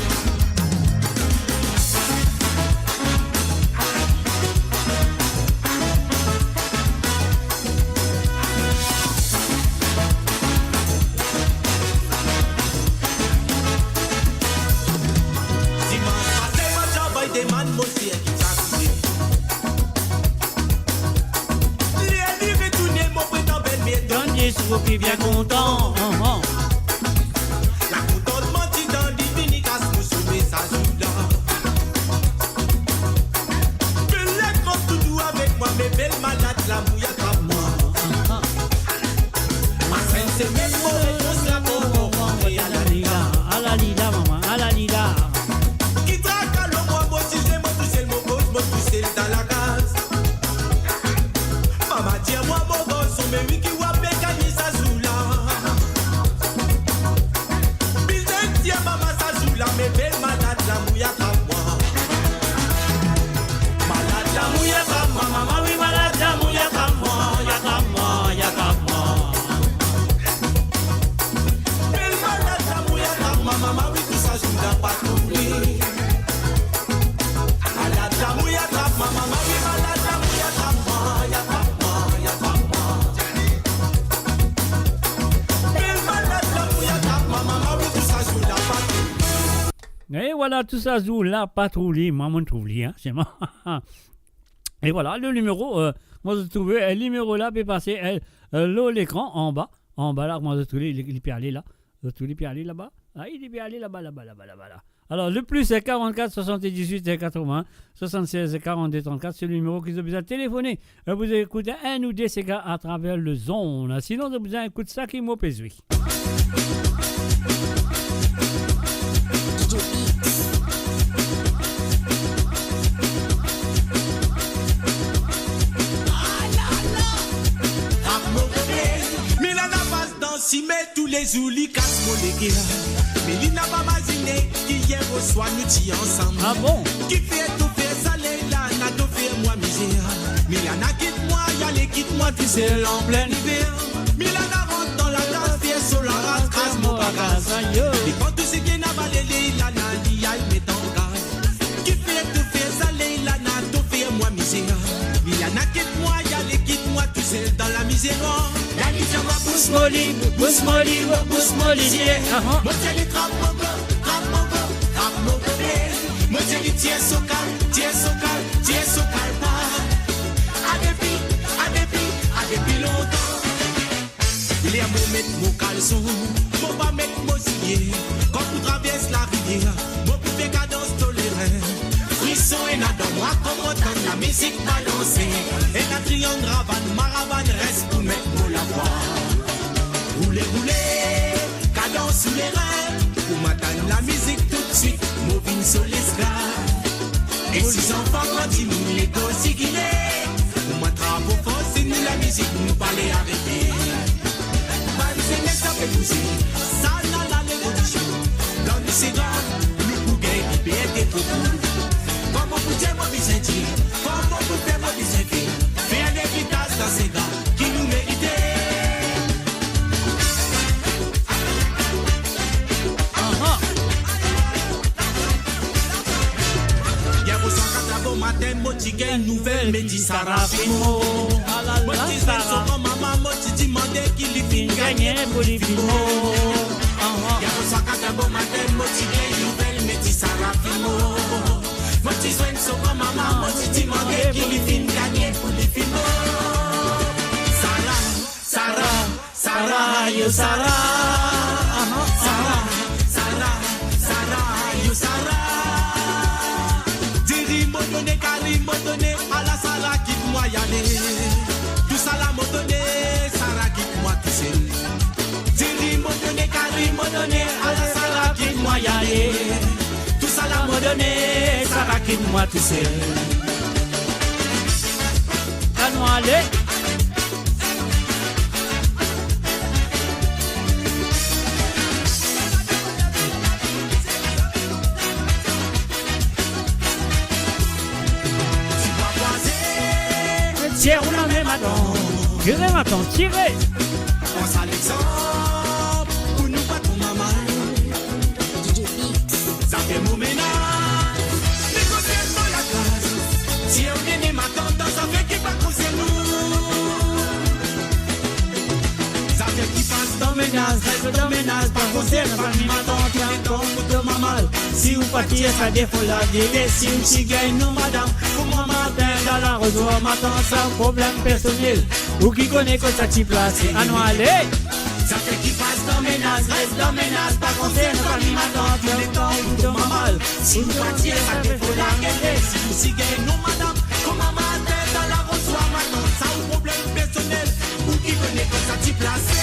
Dimans pase, mo ti avoy demann mo ser ki ti arive. Ler li retourne, mo pretan bel met. Donn li so ki bien kontan. Lakontantman ti dan li, vini kas mo some sa zour la. Bel lekran toutou avek mwa, me bel malad lamour atrap mwa. Mo senn semenn mo repons la pou mwa. Ala li la, ala li la, mama, ala li la. Ki traka lor mwa, mo size mo tousel, mo koz mo tousel dan lakaz. Mama dir mwa, mo garson, me wi ki ou pe gagne sa zour la. Bizin dir mama sa zour la, me bel malad lamour atrap mwa. Malad lamour atrap mwa, mama wi, malad lamour atrap mwa, atrap mwa, atrap mwa. Bel malad lamour atrap mwa, mama wi, tou sa zour la pa trouble. Malad lamour atrap mwa, mama wi, malad lamour atrap mwa, atrap mwa, atrap mwa. Bel malad lamour atrap mwa, mama wi, tou sa zour la pa trouble. E vwala, tou sa zour la pa trouble, mwa mo'nn trouv li, hein, se mwa. E vwala, le nimero, euh, mwa zot trouve, euh, nimero la pe pase, euh, euh, lor lekran, anba, anba la, mwa zot trouve li, li, li pe ale la. Zot trouve li pe ale laba. Ay, li pe ale laba, laba, laba, laba, la. Alors, le plus, c'est quarante-quatre soixante-dix-huit quatre-vingts soixante-seize quarante-deux trente-quatre, c'est le numéro ki zot bizin telefone. Euh, pou zot ekout enn ou de sega atraver le zone. Sinon, zot bizin ekout sa ki mo pe zwe. Milana pas dan sime toulezour, li kas mo leker. Me li napa mazine ki yer oswar nou ti ansam. Ah bon? Kifer to fer sa, Leila, na to fer mwa mizer. Milana kit mwa, ale kit mwa tousel an plin iver. Milana rant dan lakaz, fer so laraz, kraz mo bagaz. Ayo. Li pran tou seki ena vale, Leila, li al met an gaz. Kifer to fer sa, Leila, na to fer mwa mizer. Na kit mwa, ale kit mwa tousel dan lamizer. Lamizer, mo bous mo li, bous mo li, mo bous mo li, ye. Aha. Mo dir li trap mo go, trap mo go, trap mo go, ble. Mo dir li tir so kal, tir so kal, tir so kal pa. A depi, a depi, a depi lontan. Ler mo met mo kalson, mo pa met mo zilie. Kan pou travers larivier, mo pou fer kadans to lerin. Frison ena dan mwa kan mo tann lamizik balanse. Ena triang, ravann, maravann, res pou met mo lavwa. Roule, roule, kadans sou lerin. Kouma tann lamizik toutswit, mo vinn so leskal. E si zanfan grandi, nou lekol sigile. Kouma travo fors, si nou lamizik, nou pale avek li. Bann zenes ape bouze, sa la, la revolision. Dan nou segonn, nou pou gagn liberte pou tou. Kouma pou dir mo bizin dir, kouma pou fer mo bizin fer, fer leritaze dan segonn ki nou merite. Aha. Yer boswa kat er bomatin, mo ti gagn nouvel, me ti Sara finn mor. Alala, mo ti zwenn so granmama, mo ti dimande ki li finn gagne pou li finn mor. Aha. Yer boswa kat er bomatin, mo ti gagn nouvel, me ti Sara finn mor. Mo ti zwenn so granmama, mo ti dimande ki li finn gagne pou li finn mor. Sara, Sara, Sara, yo Sara. Aha. Sara, Sara, Sara, yo Sara. Diri mo done, kari mo done, ala Sara kit mwa ale. Tousala mo done, Sara kit mwa tousel. Diri mo done, kari mo done, ala Sara kit mwa ale. Tousala mo done, Sara kit mwa tousel. Anou ale. Tire ou lame, matant. Tire, matant, tire. Pran sa lexanp pou nou pa tonbe mal. Zafer mo mennaz, me konsern mo lakaz. Si ou nene matant dan zafer ki pa konsern ou. Zafer ki pas dan mennaz, res dan mennaz, pa konsern fami matant, letan pou tonbe mal. Si ou pa tir sa defo la, gete si ou ti gagn nou madam. Pou mwa matin, dan larozwar matant, sa problem personel. Ou ki kone kot sa ti plase, anou ale. Zafer ki pas dan mennaz, res dan mennaz, pa konsern fami matant, letan pou tonbe mal. Si ou pa tir sa defo la, gete si ou ti gagn nou madam. Kouma matin, dan larozwar matant, sa ou problem personel. Ou ki kone kot sa ti plase.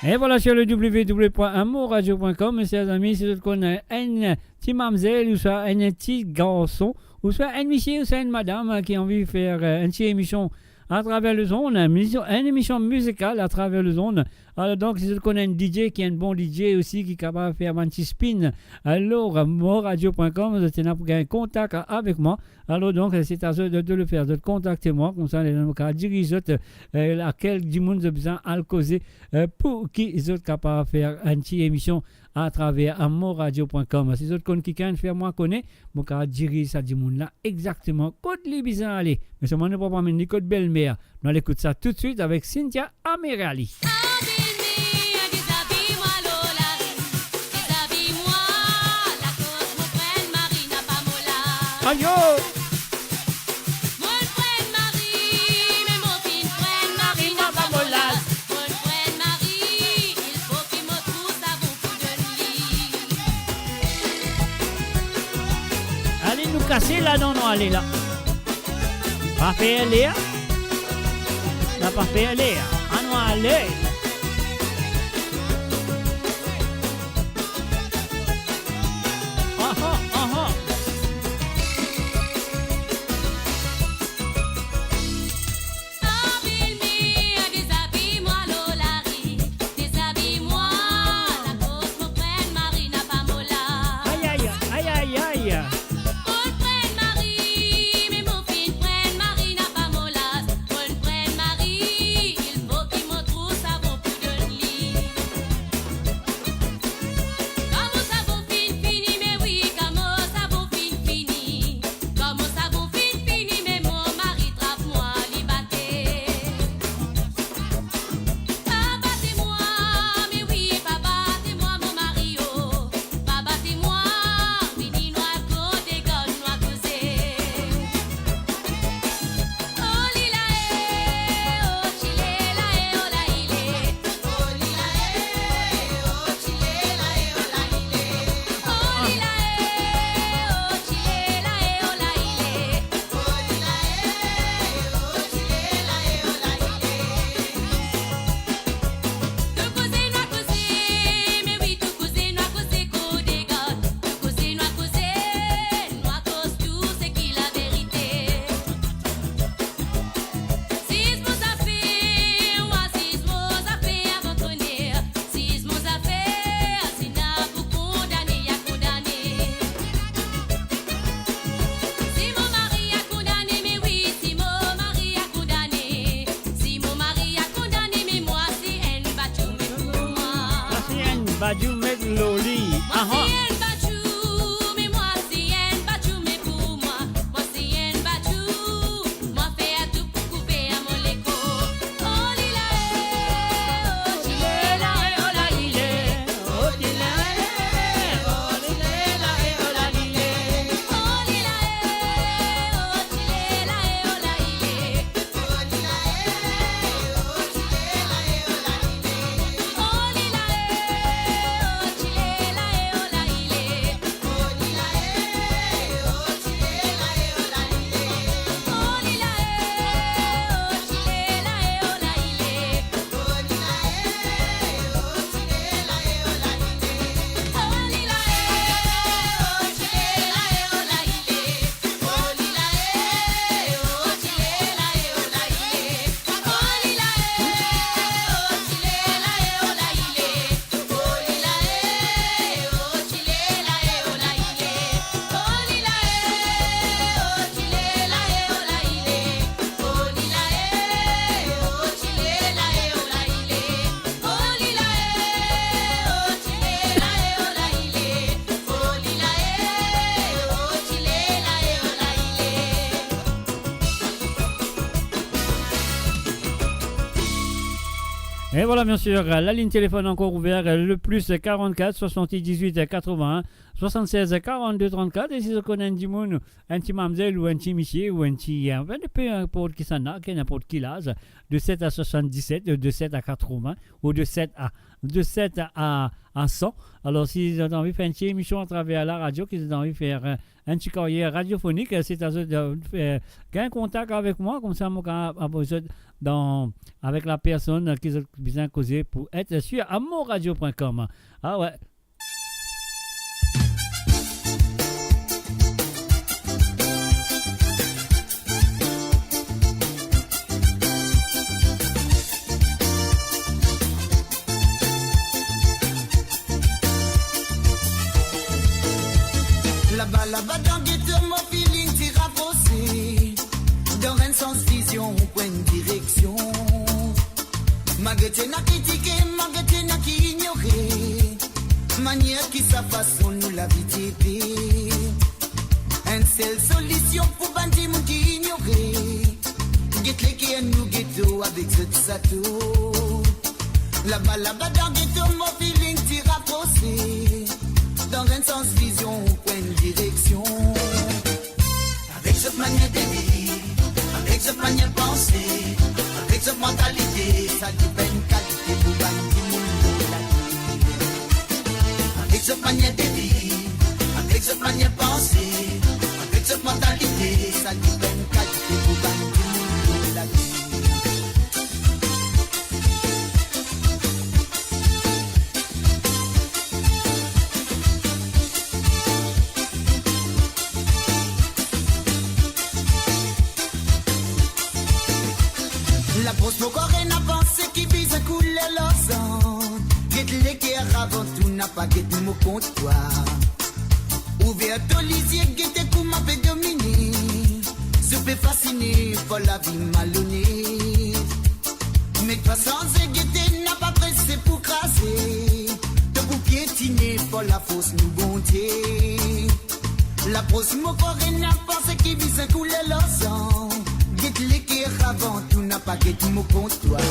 Et voilà, sur le w w w point amourradio point com, mes chers amis, si zot konn enn ti mamzel ouswa enn ti garson, ouswa enn misie, ouswa enn madam, eh, ki anvi fer, eh, enn ti emision atraver lezond, enn emision, enn emision mizikal atraver lezond. Alor donk, si zot konn enn D J ki enn bon D J osi, ki kapav fer bann ti spin, alor, amourradio point com, zot ena pou gagn kontak avek mwa. Alor donk, se a zot de, de le fer. Zot kontakte mwa, koumsa, mo kapav diriz zot, eh, lakel dimoun zot bizin al koze, eh, pou ki zot kapav fer enn ti emision atraver amourradio point com. Si zot konn kikenn, fer mwa kone, mo kapav diriz sa dimoun la exakteman kot li bizin ale. Me selman nou pa pou amenn li kot belmer. Nou al ekout sa toutswit avek Cynthia Amirali. Abiy mi, dezabiy mwa lor lari, dezabiy mwa, lakoz mo pran mari napa mo laz. Ayo! Mo pran mari, me mo finn pran mari napa mo laz. Mo pran mari, il fo ki mo trouv savon pou donn li. Ale, nou kase ladan, nou ale la. Pa fer ler. La pa fer ler. Anou ale. Aha, aha. Abiy mi, dezabiy mwa lor lari, dezabiy mwa, lakoz mo pran mari napa mo laz. Ay, ay, ay, ay, ay. Mo pran mari, me mo finn pran mari napa mo laz. Mo pran mari, il fo ki mo trouv savon Badjou met lor li. Mwa si enn badjou, me mwa si enn badjou, me pou mwa, mwa si enn badjou, mwa fer tou pou kouver a mo lekor. Oh lila eh, oh ti lela eh, oh la lile, oh ti lela eh, oh ti lela eh, oh la lile. Oh lila eh, oh ti lela eh, oh la lile. Et voilà, bien sûr, la ligne téléphone encore ouverte, le plus quarante-quatre soixante-dix-huit quatre-vingts soixante-seize quarante-deux trente-quatre. E si zot konn enn dimoun, enn ti mamzel ou enn ti misie ou enn ti, euh, ben, peu importe kisannla, ki ninport ki laz, de sept à soixante-dix-sept, de sept à quatre-vingts ou de sept à, de sept à, à cent. Alor, si zot anvi fer enn ti emision atraver laradio, ki zot anvi fer, euh, enn ti karyer radiofonik, euh, se a zot, euh, fer, gagn kontak avek mwa, koumsa mo kapav avoy zot dan, avek la personn ki zot bizin koze pou et sur amourradio point com. Ah ouais. Laba, laba dan geto, mo feeling ti rapose. Dan enn sans vizion, ou pran enn direksion. Malgre ti ena kritike, malgre ti ena ki inyore, manier ki sa fason nou lavi ti ete. Enn sel solision pou bann dimoun ki inyore. Get leker nou geto avek zot sato. Laba, laba dan geto, mo feeling ti rapose. Dan enn sans vizion, ou pran enn direksion. Avek zot manier de viv, avek zot manier panse, avek zot mantalite, sa dipend kalite pou bann dimoun lor later. Avek zot manier de viv, avek zot manier panse, avek zot mantalite, sa dipend kalite pou bann dimoun lor later. Lapros mo kor ena panse ki bizin koule larzan. Get leker avan tou, napa get mo kontwar. Ouver to lizie, gete kouma pe domine. Zot pe fasine par lavi malonet. Me twa sanze, gete, napa prese pou kraze. To pou pietine par lafors nou Bondie. Lapros mo kor ena panse ki bizin koule larzan. Get leker avan tou, napa get mo kontwar.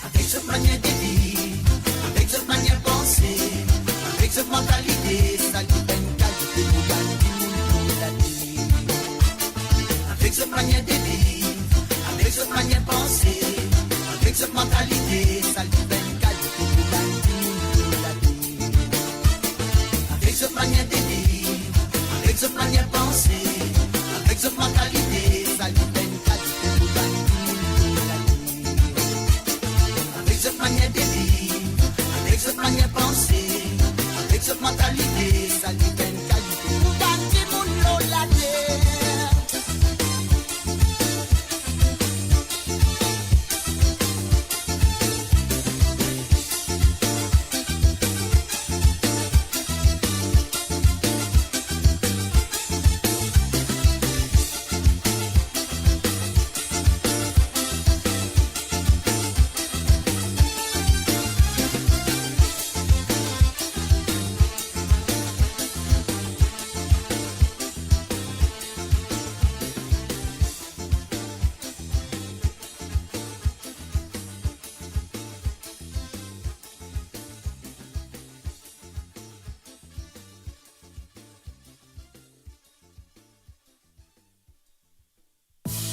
Avek zot manier de viv, avek zot manier panse, avek zot mantalite, sa dipend kalite pou bann dimoun lor later. Avek zot manier de viv, avek zot manier panse, avek zot mantalite, sa dipend kalite pou bann dimoun lor later. Avek zot manier de viv, avek zot manier panse, avek zot mantalite, sa dipend kalite pou bann dimoun lor later. Avek zot manier de viv, avek zot manier panse, avek zot mantalite, sa dipend kalite pou bann dimoun lor later.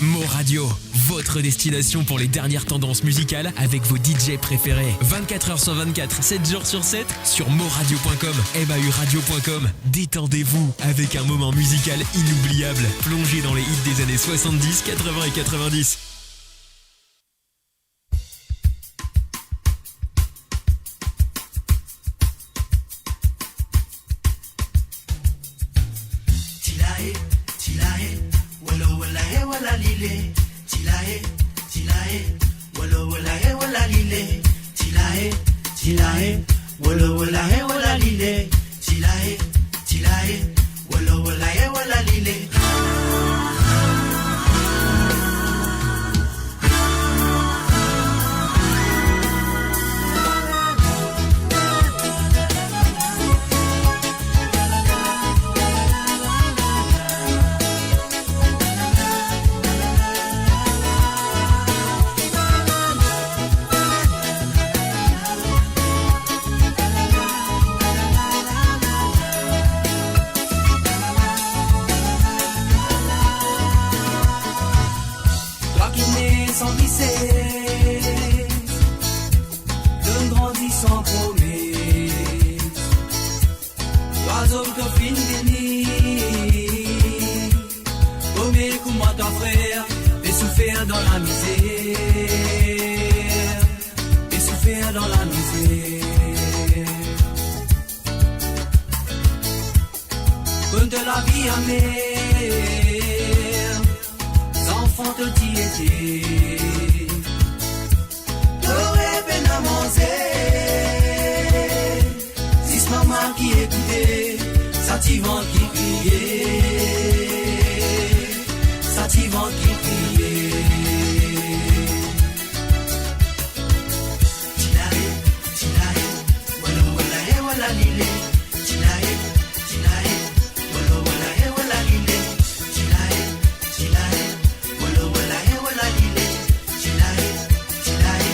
Mo Radio, votre destination pour les dernières tendances musicales avec vos D J préférés. Vingt-quatre heures sur vingt-quatre, sept jours sur sept, sur mo radio point com, M A U radio point com. Détendez-vous avec un moment musical inoubliable, plongé dans les hits des années soixante-dix, quatre-vingts et quatre-vingt-dix. Tilae, tilae, wala wala he wala lile. Tilae, tilae, wala wala he wala lile. Tilae, tilae, wala wala he wala lile. Tilae, tilae, wala wala he wala lile. Twa ki ne san risez, zot grandi san promes. Twa zom to finn vini, kome kouma twa frer, pe soufer dan lamizer, pe soufer dan lamizer. Konn to lavi amer, zanfan to ti ete. To pena manze, zis mama ki ekoute, sa ti vant ki kriye, sa ti vant ki kriye. Tilae, tilae, wala wala he wala lile. Tilae, tilae, wala wala he wala lile. Tilae, tilae, wala wala he wala lile. Tilae, tilae,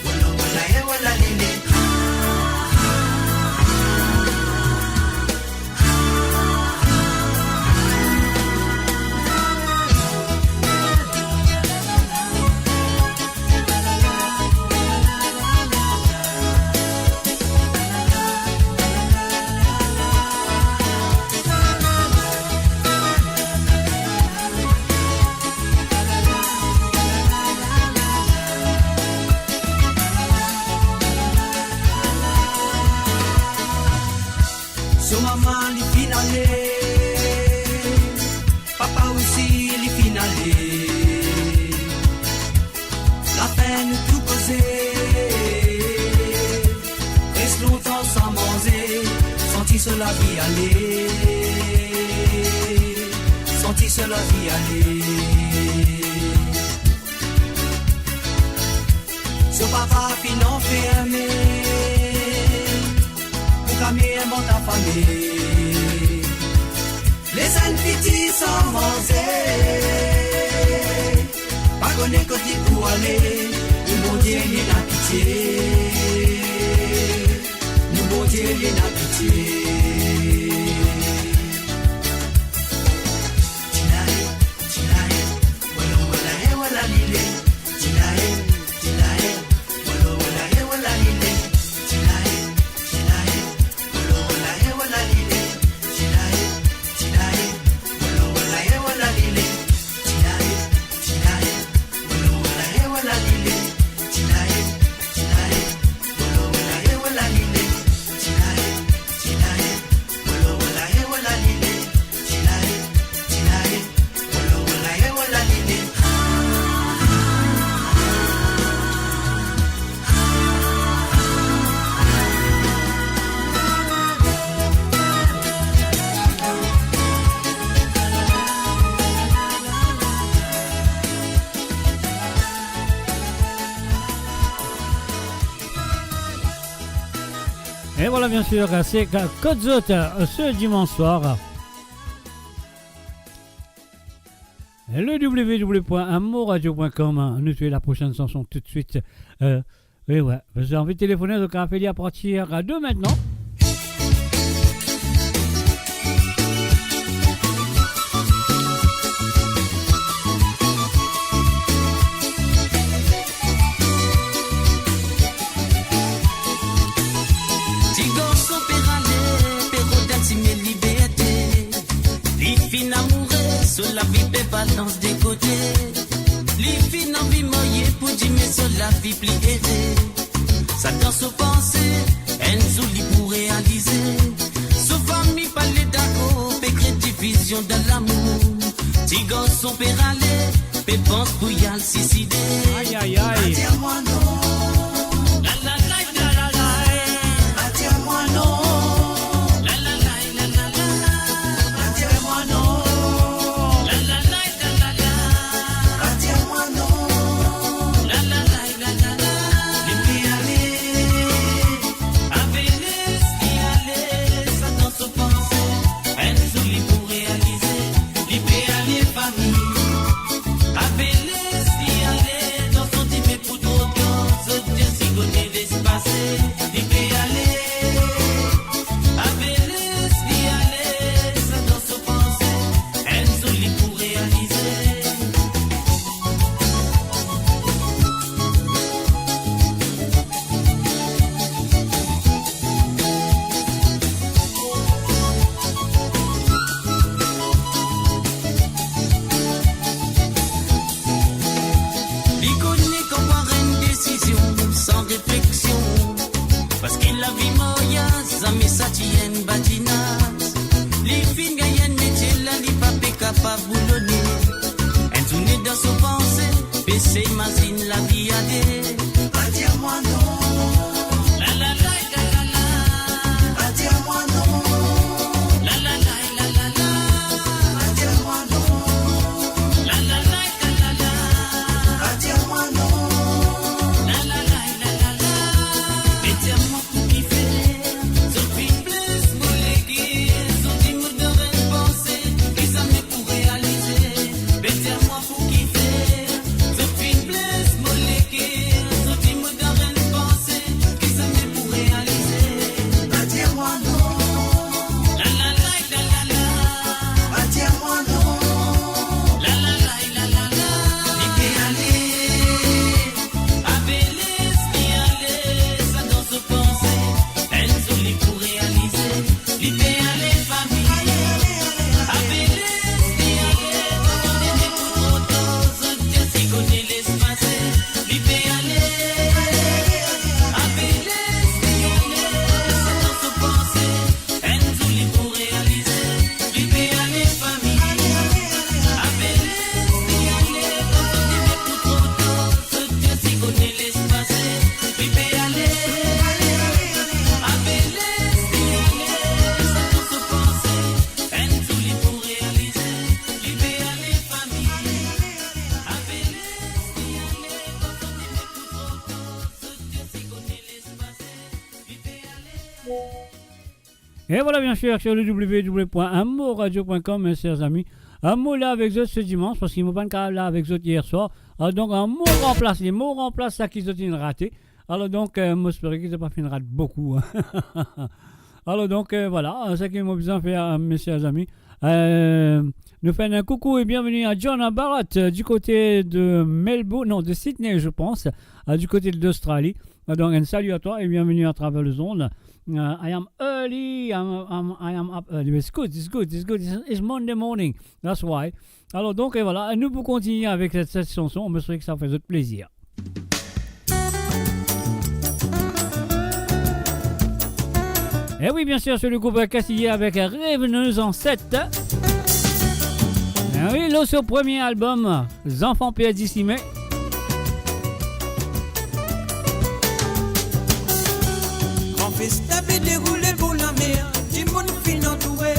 wala wala he wala lile. So mama li finn ale, papa osi li finn ale. Lafin nou tou koze, res lontan san manze, santi so lavi ale, santi so lavi ale. So papa finn anferme, pou kame enn bon lafami. Lezenn piti san manze, pa kone kot li pou ale. Nou Bondie li ena pitie, nou Bondie li ena pitie. Tilae, tilae, wala wala he wala lile. Tilae, tilae, wala wala he wala lile. Tilae, tilae, wala wala he wala lile. Tilae, tilae, wala wala he wala lile. Tilae, tilae, wala wala he wala lile. Tilae, tilae, wala wala he wala lile. Tilae, tilae, wala wala he wala lile. Tilae, tilae, wala wala he wala lile. Et voilà, bien sûr, c'est Kot Zot, euh, ce dimanche soir. Le w w w point mo radio point com, nous tuer la prochaine chanson tout de suite. Euh, et ouais, j'ai envie de téléphoner, donc on va faire à partir de maintenant. Garson pe rale, pe rod enn sime liberte. Li finn amoure, so lavi pe balans de kote. Li finn anvi marye pou dime so lavi pli ere. Sa dan so panse, enn zour li pou realize. So fami pa le dakor, pe kre divizion dan lamour. Ti garson pe rale, pe pans pou al siside. Ay, ay, ay. Pa dir mwa non. La, la, la, la, la, la. Pa dir mwa non. La, la, la, la, la, la. Pa dir mwa non. La, la, la, la, la, la. Pa dir mwa non. La, la, la, la, la, la. Li pe ale. Ave les li ale, sa dan so panse. Enn zour li pou realize. Li pe ale fami. Ave les li ale, dan so dime pou tro tan, zot dir si kone les pase. Li pe ale. Ave les li ale, sa dan so panse. Enn zour li pou realize. Li kone kan pran enn desizion san refleksion, parski lavi maryaz zame sa ti enn badinaz. Li finn gagn enn metie la, li pa pe kapav boulone. Enn zourne dan so panse, pe se imazinn lavi ale. Pa dir mwa non. La, la, la, la, la, la. Pa dir mwa non. La, la, la, la, la, la. Pa dir mwa non. La, la, la, la, la, la. Pa dir mwa non. La, la, la, la, la, la. Pe dir mwa pou kifer, zot finn bles mo leker, zot dimoun dan enn panse, ki zame pou realize. Pe dir mwa pou kifer, zot finn bles mo leker, zot dimoun dan enn panse, ki zame pou realize. Pa dir mwa non. La, la, la, la, la, la. Pa dir mwa non. La, la, la, la, la, la. Li pe ale. Ave les li ale, sa dan so panse. Enn zour li pou realize. Li pe ale fami. Ave les li ale, pa kone pou tro tan, zot dir si kone les pase. Li pe ale. Ave les li ale, sa dan so panse. Enn zour li pou realize. Li pe ale fami. Ave les li ale, pa kone pou tro tan, zot dir si kone les pase. Li pe ale. Ave les li ale, sa dan so panse. Enn zour li pou realize. Li pe ale fami. Ave les li ale, pa kone pou tro tan, zot dir si kone les pase. Li pe ale. Et voilà, bien sûr, sur le w w w point amourradio point com, mes chers amis. Amour la avek zot se dimanche, parski mo pa'nn kapav la avek zot yer swar. Alor donk, Amour ranplas li, mo ranplas sa ki zot inn rate. Alor donk, euh, mo espere ki zot pa finn rat boukou, hein. Alor donk, euh, voilà, euh, sa ki mo bizin fer, euh, mes chers amis. Euh, nou fer enn coucou et bienvenue à John Barrett, euh, du côté de Melbourne, non, de Sydney, je pense, euh, du côté de l'Australie. Euh, donc, un salut à toi et bienvenue à travers les ondes. Uh, I am early, I'm, I'm, I am up early. It's good, it's good, it's good. It's, it's Monday morning. That's why. Alor donk, e vwala, nou pou kontinie avek set, set sanson. Mo swete ki sa fer zot plezir. E wi, bien sir, se le group Castillet avek Revenez en sept. E wi, lor so premie album, Zanfan Perdi Simin. Gran festa pe deroule bor lamer, dimoun finn antoure,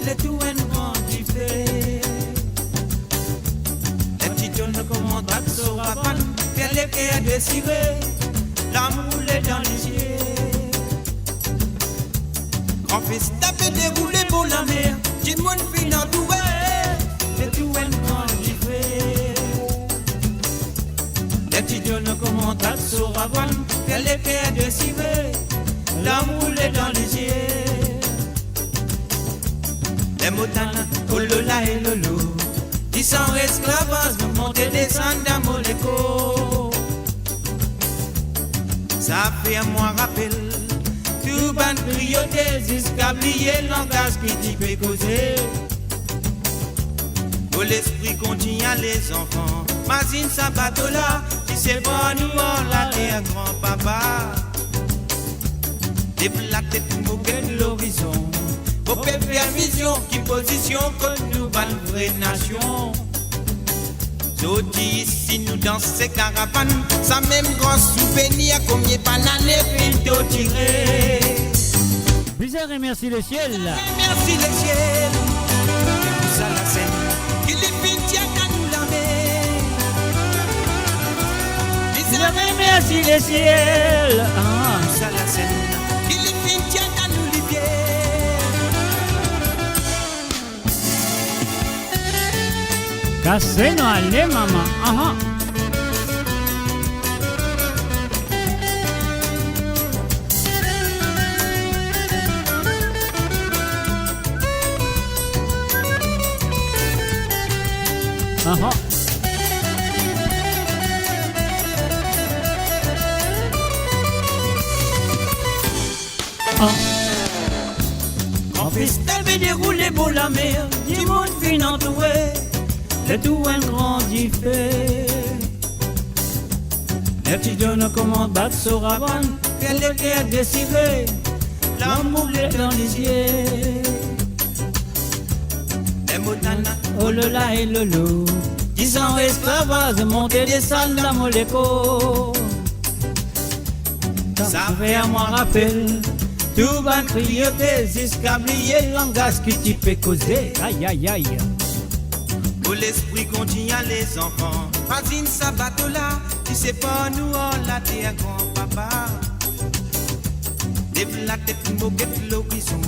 letou enn gran dife. Ler Ti John koumans bat so ravann, fer leker desire, larm roule dan lizie. Gran festa pe deroule bor lamer, dimoun finn antoure, letou enn gran dife. Ler Ti John koumans bat so ravann, fer leker desire, larm roule dan lizie. Ler mo tann, oh lola e lolo, disan esklavaz, nou monte desann dan mo lekor. Sa fer mwa rapel tou bann kriyote ziska bliye langaz ki ti pe koze. Mo lespri kontign ale zanfan, mazinn sa bato la, ki separ nou ar later, gran papa. Lev latet, mo get lorizon, mo pe fer vizion, ki pozision kot nou bann vre nasion. Sorti isi, nou dans se karavann, sa mem gran souvenir, komie bann ane finn tortire. Bizarre, merci le ciel. Mersi lesiel, pou sa lasenn ki li finn tir dan nou lame. Bizarre, mersi lesiel, ah, pou sa lasenn ki li finn tir dan nou lipie. Kase nou ale, mama. Aha. Aha. Ah. Gran festin pe deroule bor lamer, dimoun finn antoure, letour enn gran dife. Ler ti donn koumans bat so ravann, fer leker desire, larm boule dan lizie. Ler mo tann, oh lala e lolo, dizan esklavaz, monte desann dan mo lekor. Sa fer mwa rapel tou bann kriyote, ziska bliye langaz ki ti pe koze. Ay, ay, ay. Mo lespri kontign ale zanfan, mazinn sa bato la, ki separ nou ar later, gran papa. Lev latet, mo get lorizon,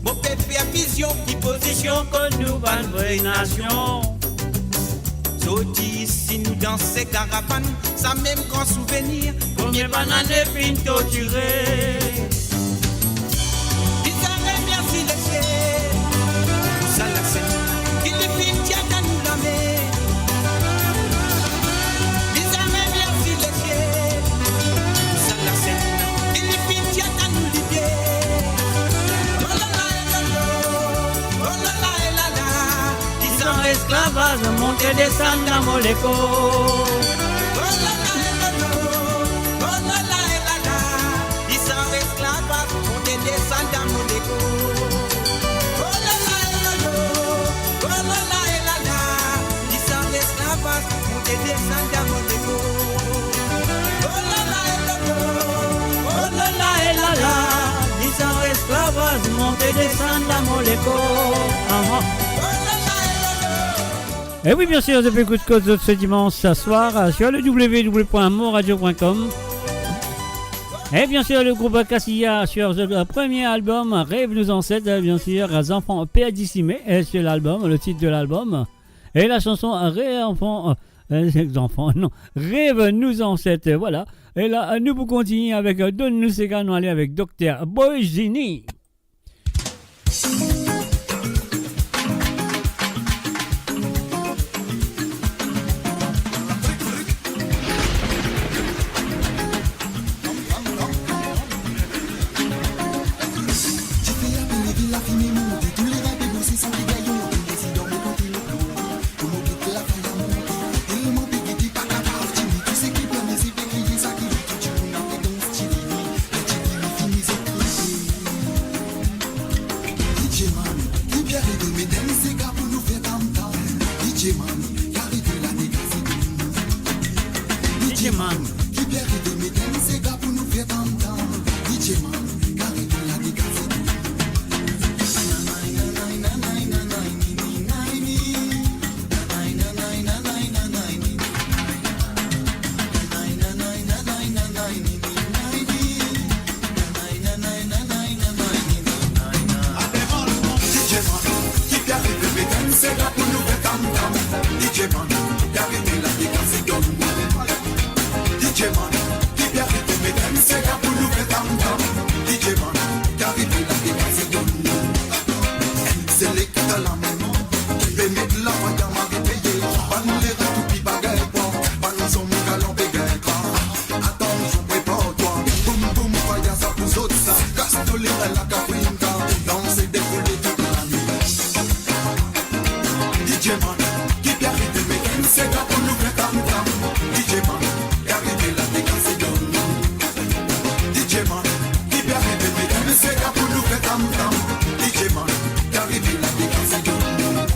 mo pe fer vizion, ki pozision kot nou bann vre nasion. Sorti isi, nou dans se karavann, sa mem gran souvenir, komie bann ane finn tortire. Bizarre, mersi lesiel, pou sa lasenn ki li finn tir dan nou lame. Bizarre, mersi lesiel, pou sa lasenn ki li finn tir dan nou lipie. Oh lala e lolo, oh lala e lala. Dizan esklavaz, monte desann dan mo lekor. Oh lala e lolo, oh lala e lala. Dizan esklavaz, monte desann dan mo lekor. Oh lala e lolo, oh lala e lala. Dizan esklavaz, monte desann dan mo lekor. Oh lala e lolo, oh lala e lala. Dizan esklavaz, monte desann dan mo lekor. Aha. Oh lala e lolo. Et oui, bien sûr, je peux écouter ce dimanche soir euh, sur le w w w point moradio point com. Et bien sûr, le groupe Cassia sur le premier album, Rêve nos ancêtres, euh, bien sûr, Enfants perdus ici, mais euh, sur l'album, le titre de l'album. Et la chanson Rêve enfants, euh, euh, enfants, non, Rêve nos ancêtres, voilà. Et là, euh, nou pou kontigne avek euh, Donn nou seka, nou ale avek Docteur Boy Genie. Kaka pou inn kanpe, danse, dekoule tout lanwit. DJ man, ki pe arive, met enn sega pou nou fer tam tam. DJ man, ki arive la, degaz se donn nou. DJ man, ki pe arive, met enn sega pou nou fer tam tam. DJ man, ki arive la, degaz se donn nou.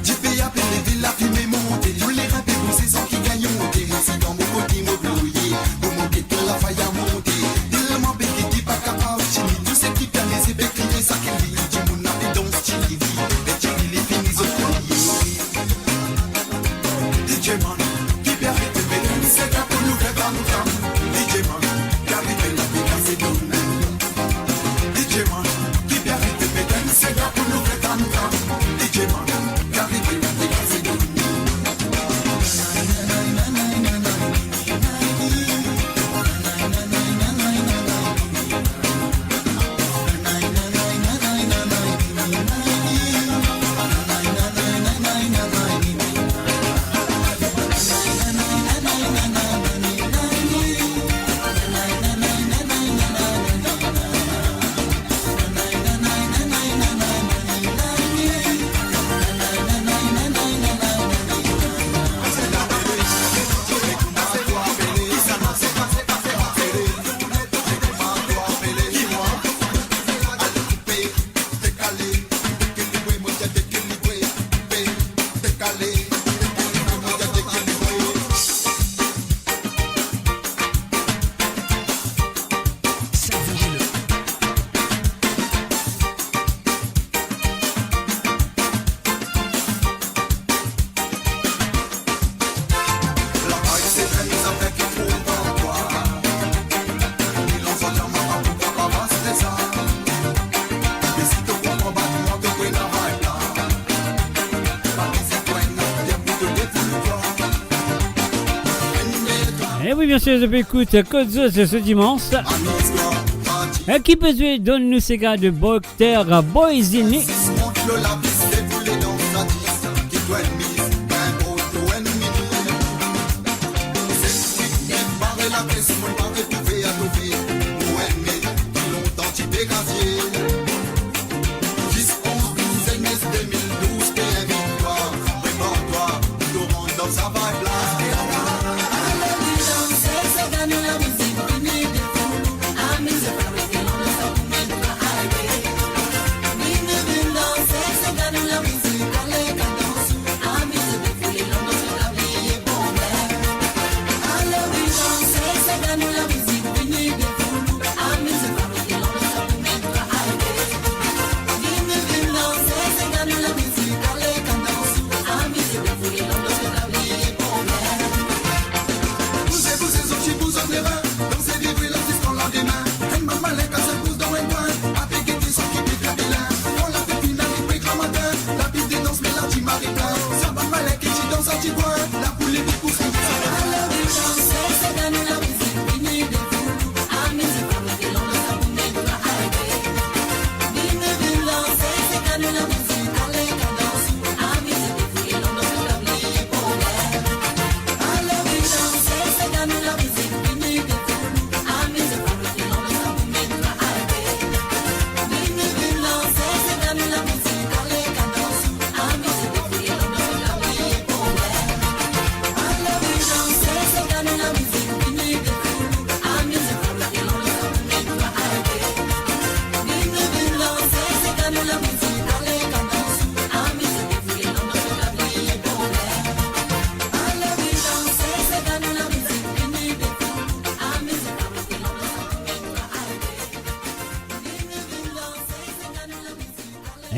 Dife a pete, lafime monte, nou le rinpe pou sezon ki gagn monte. Reste dan mo kote, mo bloye, pou mo gete lafaya monte. Telman beki ki pa kapav tini, tou seki pe amize pe kriye, sa ki li, dimoun ape dans, tini li, e tini li fini zot kriye. DJ man, ki pe arive, met enn sega pou nou fer tam tam. DJ man, ki arive la, degaz se donn nou. DJ man, ki pe arive, met enn sega pou nou fer tam tam. DJ man, ki arive la, degaz se donn nou. Eh oui, bien sûr, je peux écouter Code Zos ce dimanche. Eh, qui peut jouer donne-nous ces gars de Bocter Boys Ini.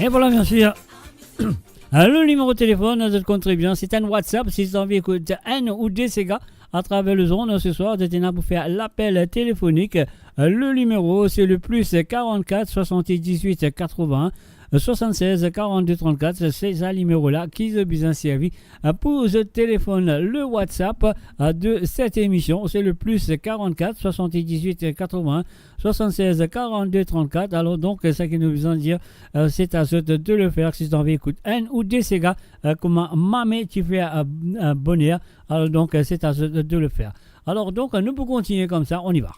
Et voilà, bien sûr. Le nimero telefon, zot konn tre bien, se enn WhatsApp, si zot anvi ekout enn ou de sega atraver lezond se swar, zot ena pou fer lapel telefonik. Le nimero, se le plus quarante-quatre soixante-dix-huit quatre-vingts soixante-seize quarante-deux trente-quatre, se sa nimero la ki zot bizin servi pou zot telefonn. Le WhatsApp de cette émission, c'est le plus quarante-quatre soixante-dix-huit quatre-vingts soixante-seize quarante-deux trente-quatre. Alor donk, seki nou bizin dir, euh, se a zot de le fer, si zot anvi ekout enn ou de sega, euh, kouma Mame ti fer, euh, euh, boner. Alor donk, se a zot de le fer. Alor donk, nou pou kontigne koumsa, on y va.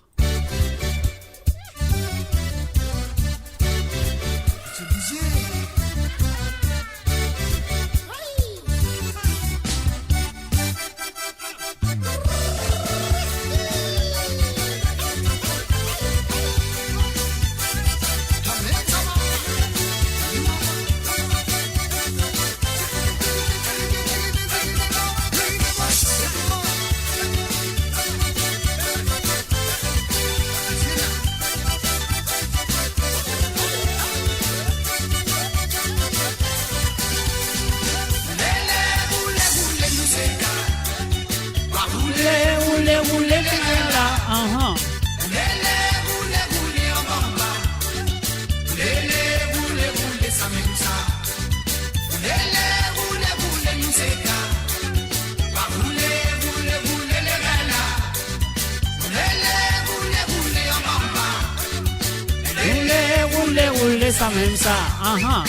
Samem sa, aha.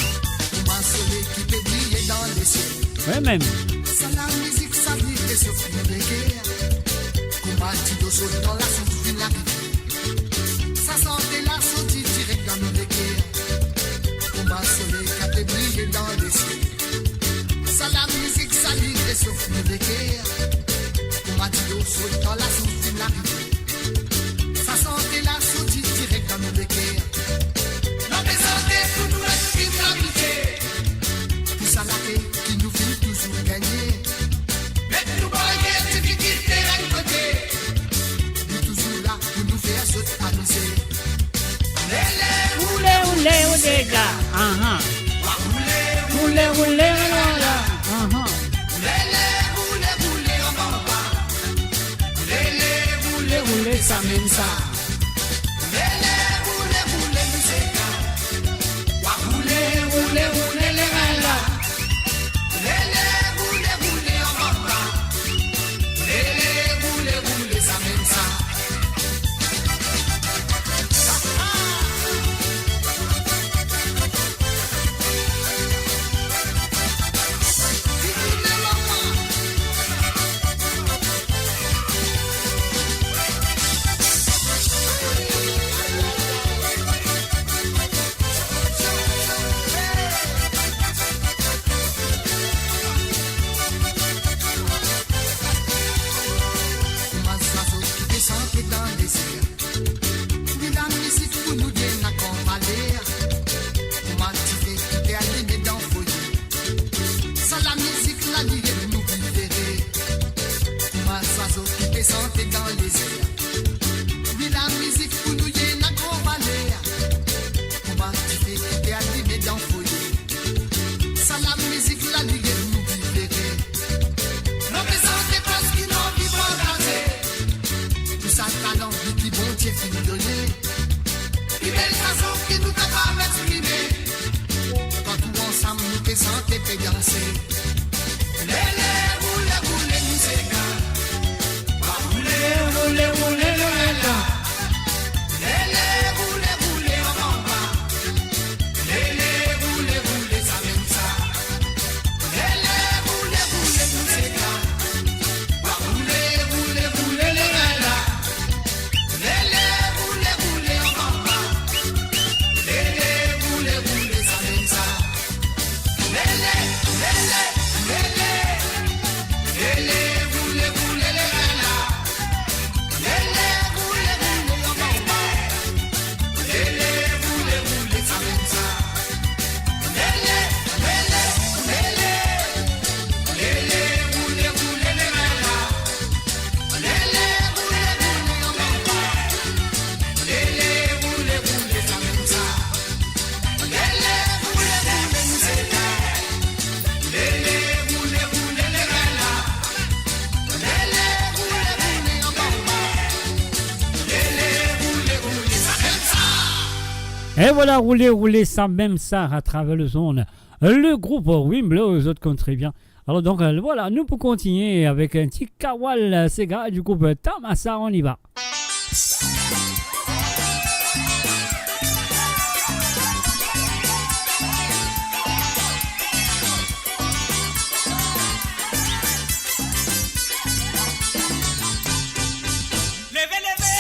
Kouma soley ki pe briye dan lesiel. Wi, mem. Sa lamizik sa li resof nou leker. Kouma dilo sot dan lasous vinn larivier. Sa sante la sorti direk dan nou leker. Kouma soley ki pe briye dan lesiel. Sa lamizik sa li resof nou leker. Kouma dilo sot dan lasous vinn larivier. Sa sante la sorti direk dan nou leker. Nou pe sante pou nou met vinn lamizie. Pou sa lake ki nou finn touzour gagne. Met nou baryer difikilte enn kote. Nou touzour la pou nou fer zot amize. Lele, roule, roule, o dega. Aha. Roule, roule, roule, la, la. Aha. Lele, roule, roule, anba, anba. Lele, roule, roule, samem sa. Lele, roule, roule, nou seka. Wa roule, roule, roule, lerla. Lele, roule, roule, anba, anba. Lele, roule, roule, samem sa. Kouma zwazo ki pe sante dan lezer. Li lamizik pou nou, li ena gran valer. Kouma dife ki pe alime dan foye. Sa lamizik la, li ed nou viv ere. Kouma zwazo ki pe sante dan lezer. Li lamizik pou nou, li ena gran valer. Kouma dife ki pe alime dan foye. Sa lamizik la, li ed nou viv ere. Nou pe sante parski nou anvi partaze. Tou sa talan ki Bondie finn done. Ki bel fason ki nou kapav exprime. Kan tou ansam nou pe sante, pe danse. Lele, roule, roule, nou seka. Wa roule, roule, roule, lerla. Lele, roule, roule, anba, anba. Lele, roule, roule, samem sa. Lele, roule, roule, nou seka. Wa roule, roule, roule, lerla. Lele, roule, roule, anba, anba. Lele, roule, roule, samem sa. Lele, lele, lele. Lele, roule, roule, lerla. Lele, roule, roule, anba, anba. Lele, roule, roule, samem sa. Lele, lele, lele. Lele, roule, roule, lerla. Lele, roule, roule, anba, anba. Lele, roule, roule, samem sa. Lele, roule, roule, nou seka. Lele, roule, roule, lerla. Lele, roule, roule, anba, anba. Lele, roule, roule, samem sa. E vwala, roule, roule, samem sa, atraver lezond. Le group Wimblow, zot konn tre bien. Alor donk, euh, vwala, nou pou kontigne avek enn ti Kawal, euh, sega du group, euh, Tamasa, on y va. Leve, leve,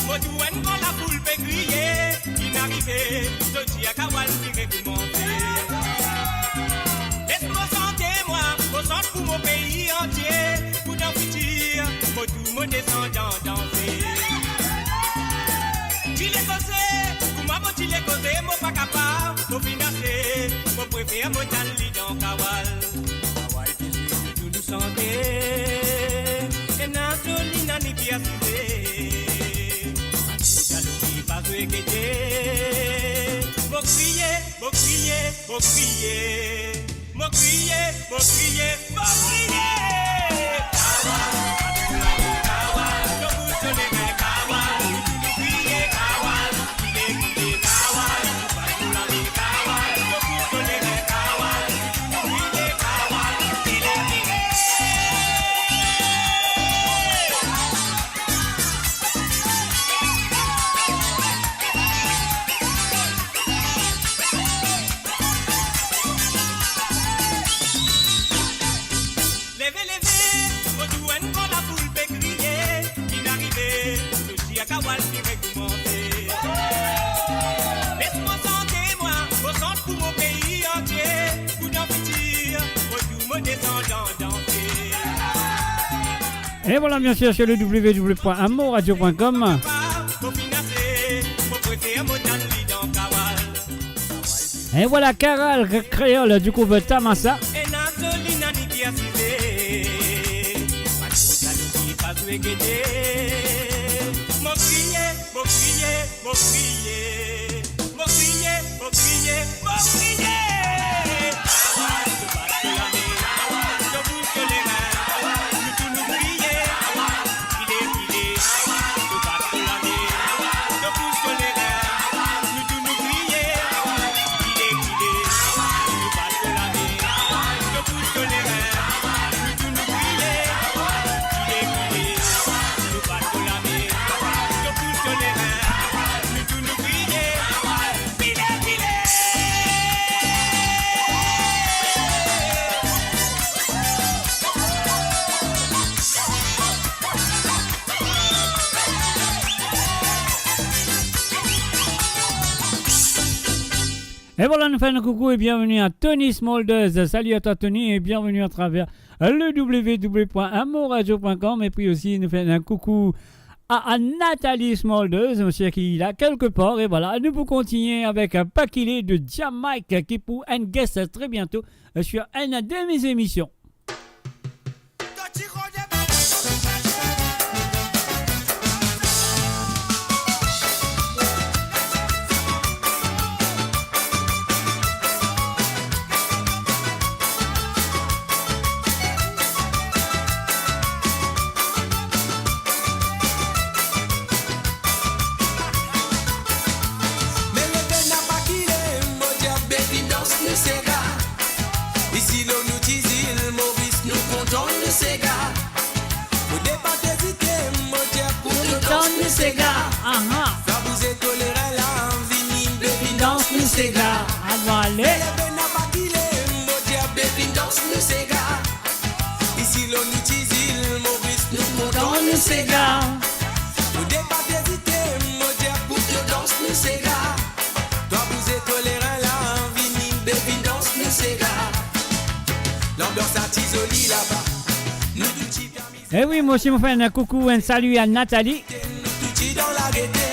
mo trouv enn gran lafoul pe kriye, inn arive, zot dir Kawal vire koumanse. Les mo sante mwa, mo sant pou mo pei antie, pou dan fitir, mo tou mo desandan danse. Ti le koze, kouma mo ti le koze, mo pa kapav, mo finn ase, mo prefer mo tann li dan Kawal. Kawal touzour sante, ena zoli nani pe asize. Zalo ki pa zwe gete, mo kriye, mo kriye, mo kriye, mo kriye, mo kriye, mo kriye. Et voilà, bien sûr, sur le w w w point amourradio point com. Et voilà, Karal Kréol du groupe Tamasa. Mo kriye, mo kriye, mo kriye. Mo kriye, mo kriye, mo kriye. Et voilà, nous faisons un coucou et bienvenue à Tony Smulders. Salut à toi, Tony, et bienvenue à travers le w w w point amourradio point com. Et puis aussi, nous faisons un coucou à, à Nathalie Smulders, monsieur qui est là quelque part. Et voilà, nous pouvons continuer avec, euh, Pakile de Jamaïque, qui pour un guest très bientôt, euh, sur une de mes émissions. Me leve napa kile, mo dir be vinn dans nou sega. Isi lor nou ti zil Moris, nou kontan nou sega. Mo dir pa ezite, mo dir pou nou dans nou sega. Aha. Sa bouze toleran la, vini be vinn dans nou sega. Alon ale. Me leve napa kile, mo dir be vinn dans nou sega. Isi lor nou ti zil Moris, nou kontan nou sega. Mo dir pa ezite, mo dir pou nou dans nou sega. Twa bouze toleran la, vini be vinn dans nou sega. Lanbians la ti zoli laba. Nou tou ti bien mize. Eh oui, moi aussi, je fais un coucou, un salut à Nathalie. Nou tou ti dan lagete.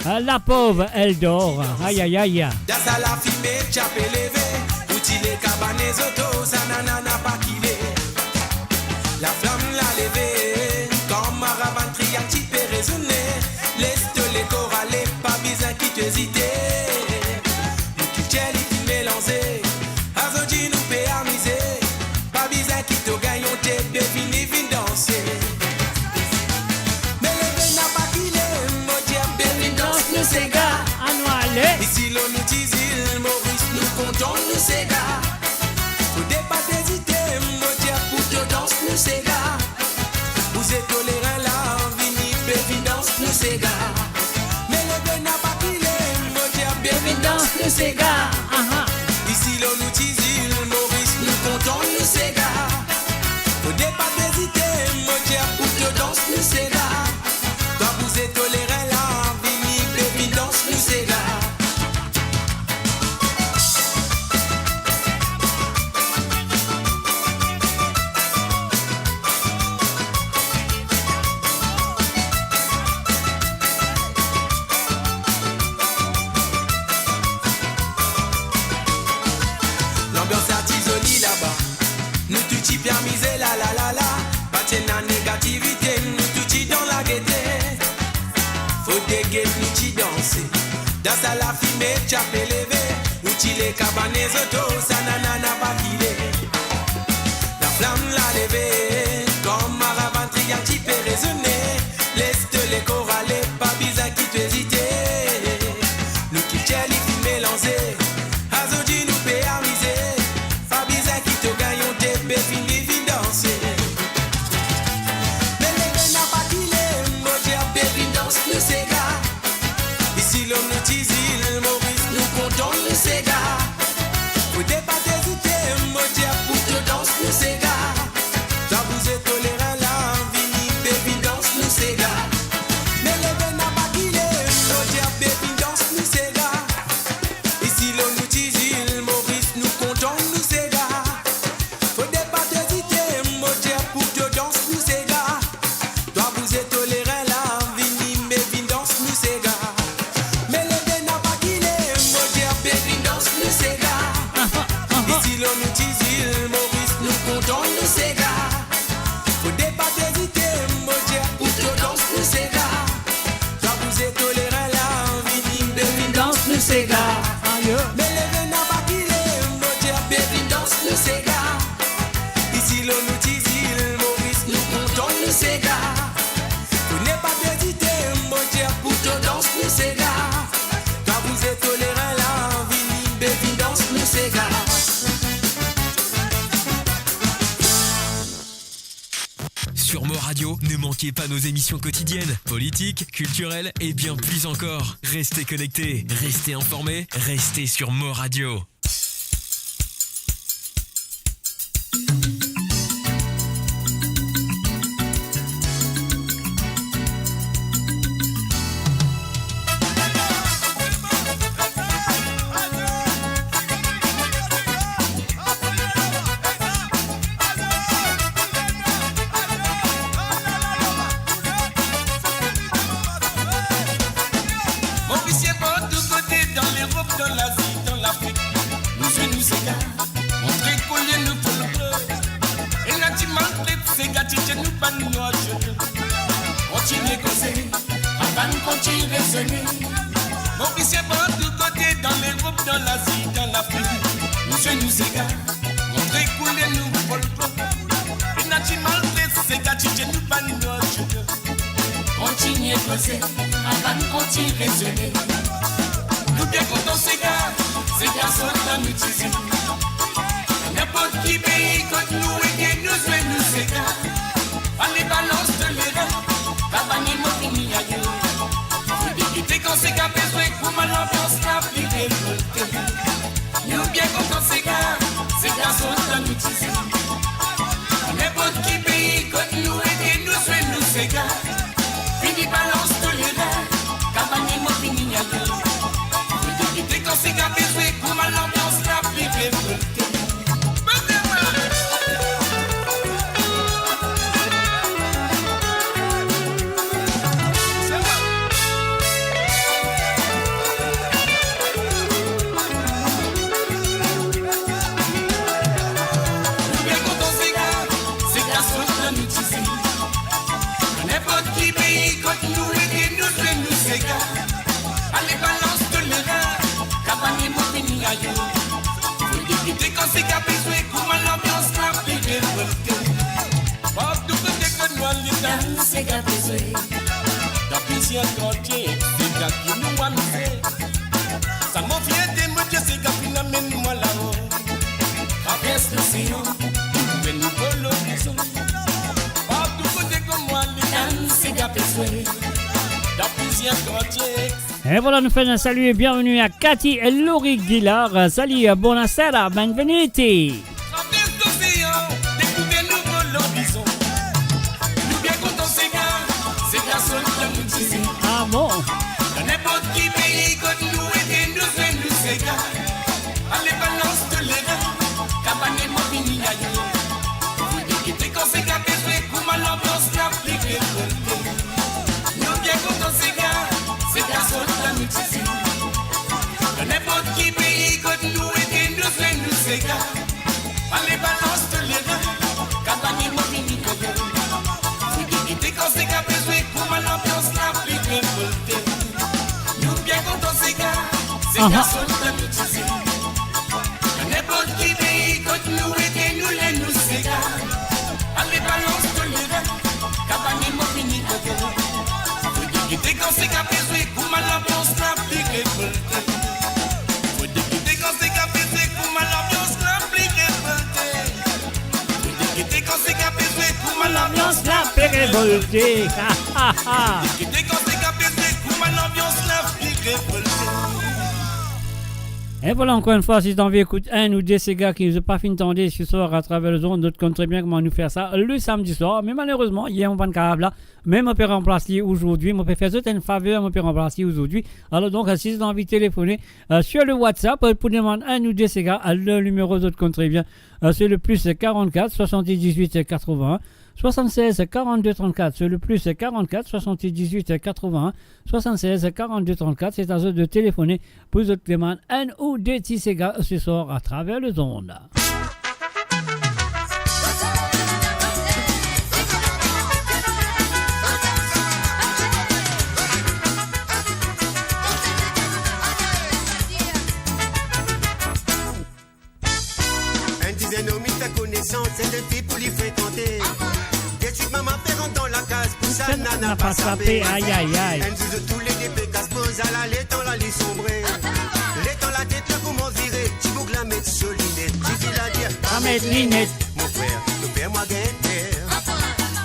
Ah, la pauvre, elle dort. Aïe, aïe, aïe. Dasa lafime ti ape leve, ou ti le kabane zoto, sa nana napa kile. Laflam la leve, kan maravann triak ti pe rezone, les to lekor ale, pa bizin ki to ezite. Nou kiltir li finn melanze, azordi nou pe amize, pa bizin ki to gagn onte, be vini vinn danse. Me leve napa kile, mo dir be vinn dans nou sega. Anou ale. Isi lor nou ti zil Moris, nou kontan nou sega. Fode pa to ezite, mo dir pou to dans nou sega. Bouze toleran la, vini be vinn dans nou sega. Me leve napa kile, mo dir be vinn dans nou sega. Aha. Isi lor nou ti zil Moris, nou kontan nou sega. Fode pa to ezite, mo dir pou to dans nou sega. Twa bouze toleran la, vini be vinn dans nou sega. Lanbians la ti zoli laba. Nou tou ti pe amize la, la, la, la. Pa ti ena negativite, nou tou ti dan lagete. Fode get nou ti danse. Dasa lafime ti ape leve, ou ti le kabane zoto, sa nana napa kile. Laflam la leve, kan maravann triak ti pe rezone, les to lekor ale, pa bizin ki to ezite. Nou kiltir li finn melanze, azordi nou pe amize, pa bizin ki to gagn onte, be vini vinn danse. Me leve napa kile, mo dir be vinn dans nou sega. Isi lor nou ti zil Moris, nou kontan nou sega. Fode pa to ezite, mo dir pou to dans nou sega. Twa bouze toleran la, vini be vinn dans nou sega. Me leve napa kile, mo dir be vinn dans nou sega. Isi lor Radio, ne manquez pas nos émissions quotidiennes, politiques, culturelles et bien plus encore. Restez connectés, restez informés, restez sur Mo Radio. Morisien partou kote, dan Lerop, dan Lazi, dan Lafrik, nou zwe nou sega. Montre kouleur nou folklor. Ena ti maltret sega, ti tir nou bann nwar zot. Kontigne koze, avan kontigne rezone. Morisien partou kote, dan Lerop, dan Lazi, dan Lafrik, nou zwe nou sega. Montre kouleur nou folklor. Ena ti maltret sega, ti tir nou bann nwar zot. Kontigne koze, avan kontigne rezone. Nou bien kontan sega, sega sot dan nou ti zwe. Ninport ki pei kot nou ete, nou zwe nou sega. Ale balans toleran, kabann mo fini ayo. Fode gete kan sega pe zwe, kouma lanbians la pli revolte. Nou bien kontan sega, sega sot dan nou ti zwe. Ninport ki pei kot nou ete, nou zwe nou sega. Fini balans toleran, kabann mo fini ayo. Fode gete kan sega pe zwe, kouma lanbians la pli revolte. Nou bien kontan sega, sega sot dan nou ti zwe. Ninport ki pei kot nou ete, nou zwe nou sega. Ale balans toleran, kabann mo fini ayo. Fode gete kan sega pe zwe, kouma lanbians la pli revolte. Partou kote kot nou ale, dan sega pe zwe. Dan plizier kartie, sega ki nou anonse. Sa mo fierte, mo Dieu, sega finn amenn mwa lao. Travers losean, ouvrir nouvo lorizon. Partou kote kot nou ale, dan sega pe zwe. Dan plizier kartie. E vwala, nou fer enn salut e bienvenue a Cathy e Laurie Guillard. Salut, bonasera, benvenuti. Travers losean, dekouvrir nouvo lorizon. Nou bien kontan sega, sega sot dan nou ti zwe. Ah bon? Dan ninport ki pei kot nou ete, nou zwe nou sega. Ale balans toleran, kabann mo fini ayo. Fode gete kan sega pe zwe, kouma lanbians la pli revolte. Nou bien kontan sega, sega sot dan nou ti zwe. Dan ninport ki pei kot nou ete, nou zwe nou sega. Ale balans toleran, kabann mo fini ayo. Fode gete kan sega pe zwe, kouma lanbians la pli revolte. Nou bien kontan sega, sega sot dan nou ti zwe. Ninport ki pei kot nou ete, nou le nou sega. Ale balans toleran, kabann mo fini ayo. Fode gete kan sega pe zwe, kouma lanbians la pli revolte. Fode gete kan sega pe zwe, kouma lanbians la pli revolte. Fode gete kan sega pe zwe, kouma lanbians la pli revolte. Fode gete kan sega pe zwe, kouma lanbians la pli revolte. E vwala, ankor enn fwa, si zot anvi ekout enn ou de sega ki zot pa finn tande se swar atraver lezond, zot konn tre bien kouma nou fer sa le samdi swar. Me malerezman, yer mo pa'nn kapav la, me mo pe ranplas li azordi, mo pe fer zot enn faver, mo pe ranplas li azordi. Alor donk, si zot anvi telefone, euh, sur le WhatsApp, euh, pou demann enn ou de sega, euh, le nimero zot konn tre bien, euh, se le plus quarante-quatre soixante-dix-huit quatre-vingts soixante-seize quarante-deux trente-quatre, se le plus quarante-quatre soixante-dix-huit quatre-vingts soixante-seize quarante-deux trente-quatre, se a zot de telefone pou zot demann enn ou de ti sega se swar atraver lezond. Enn dizenn omi fer konesans, enn fi pou li frekante. Deswit mama fer rant dan lakaz, pou sa nana pa sape, ay, ay, ay. Enn zour zot toulede pe kas boz, ala letan la li sonbre. Letan latet la koumans vire, tiboug la met so linet, tifi la dir, pa met linet. Mon frer, to fer mwa gagn per.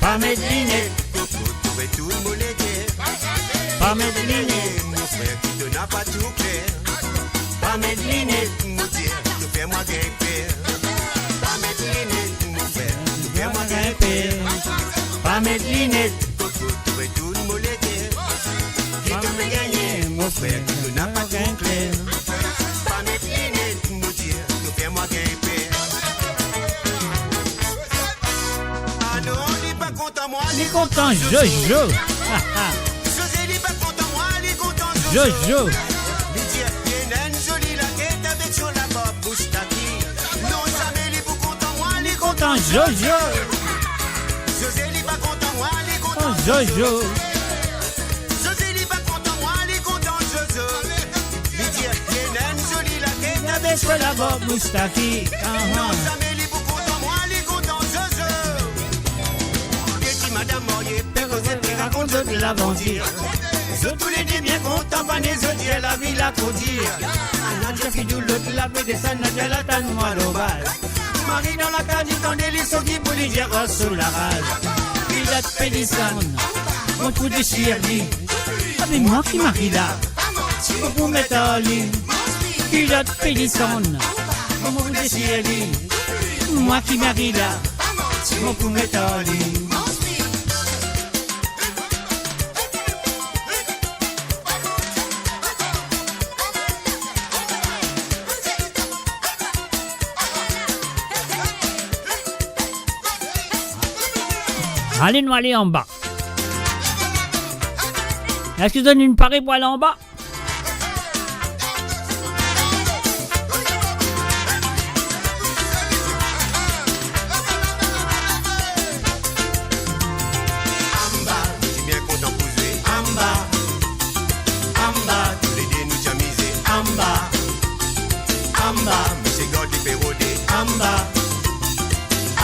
Pa Pa met linet. Koko, to retourn mo leger. Pa met linet. Mon frer, ki to napa tou kler. Pa met linet. Mo dir, to fer mwa gagn per. Pa met linet. Mon frer, to fer mwa gagn per. Pa met linet. Koko, to retourn mo leger. Ki to pe gagne, mo frer, ki to napa tou kler. Pa met linet. Mo dir, to fer mwa gagn per. Ah non, li pa kontan mwa, li kontan Jojo. Jojo. Joze, li pa kontan mwa, li kontan Jojo. Jojo. Li dir, li ena enn zoli latet avek so labarb moustaki. Non, zame li pou kontan mwa, li kontan Jojo. Joze, li pa kontan mwa, li kontan Jojo. Joze, li pa kontan mwa, li kontan Jojo. Li dir, li ena enn zoli laket avek so labarb moustaki. Ah, ah. Non, zame li pou kontan mwa, li kontan Jojo. De ti madam marye, pe koze, pe rakont zot lavantir. Zot toulede bien kontan, bann zot dir lavi la kodir. Enn la ti fidou, lot la pe desann, enn la tann mwa dan baz. Mari dan lakaz, li tande, li soti pou li dir ras so laraz. Pilot pe desann, mo pou desir li. Abe mwa ki mari la, mo pou met ar li. Pilot pe desann, mo pou desir li. Mwa ki mari la, mo pou met ar li. Ale, nou ale anba. Eski zot inn pare pou al anba? Anba, nou ti bien kontan pou zwe. Anba, anba, toulede nou ti amize. Anba, anba, misie gard li pe rode. Anba,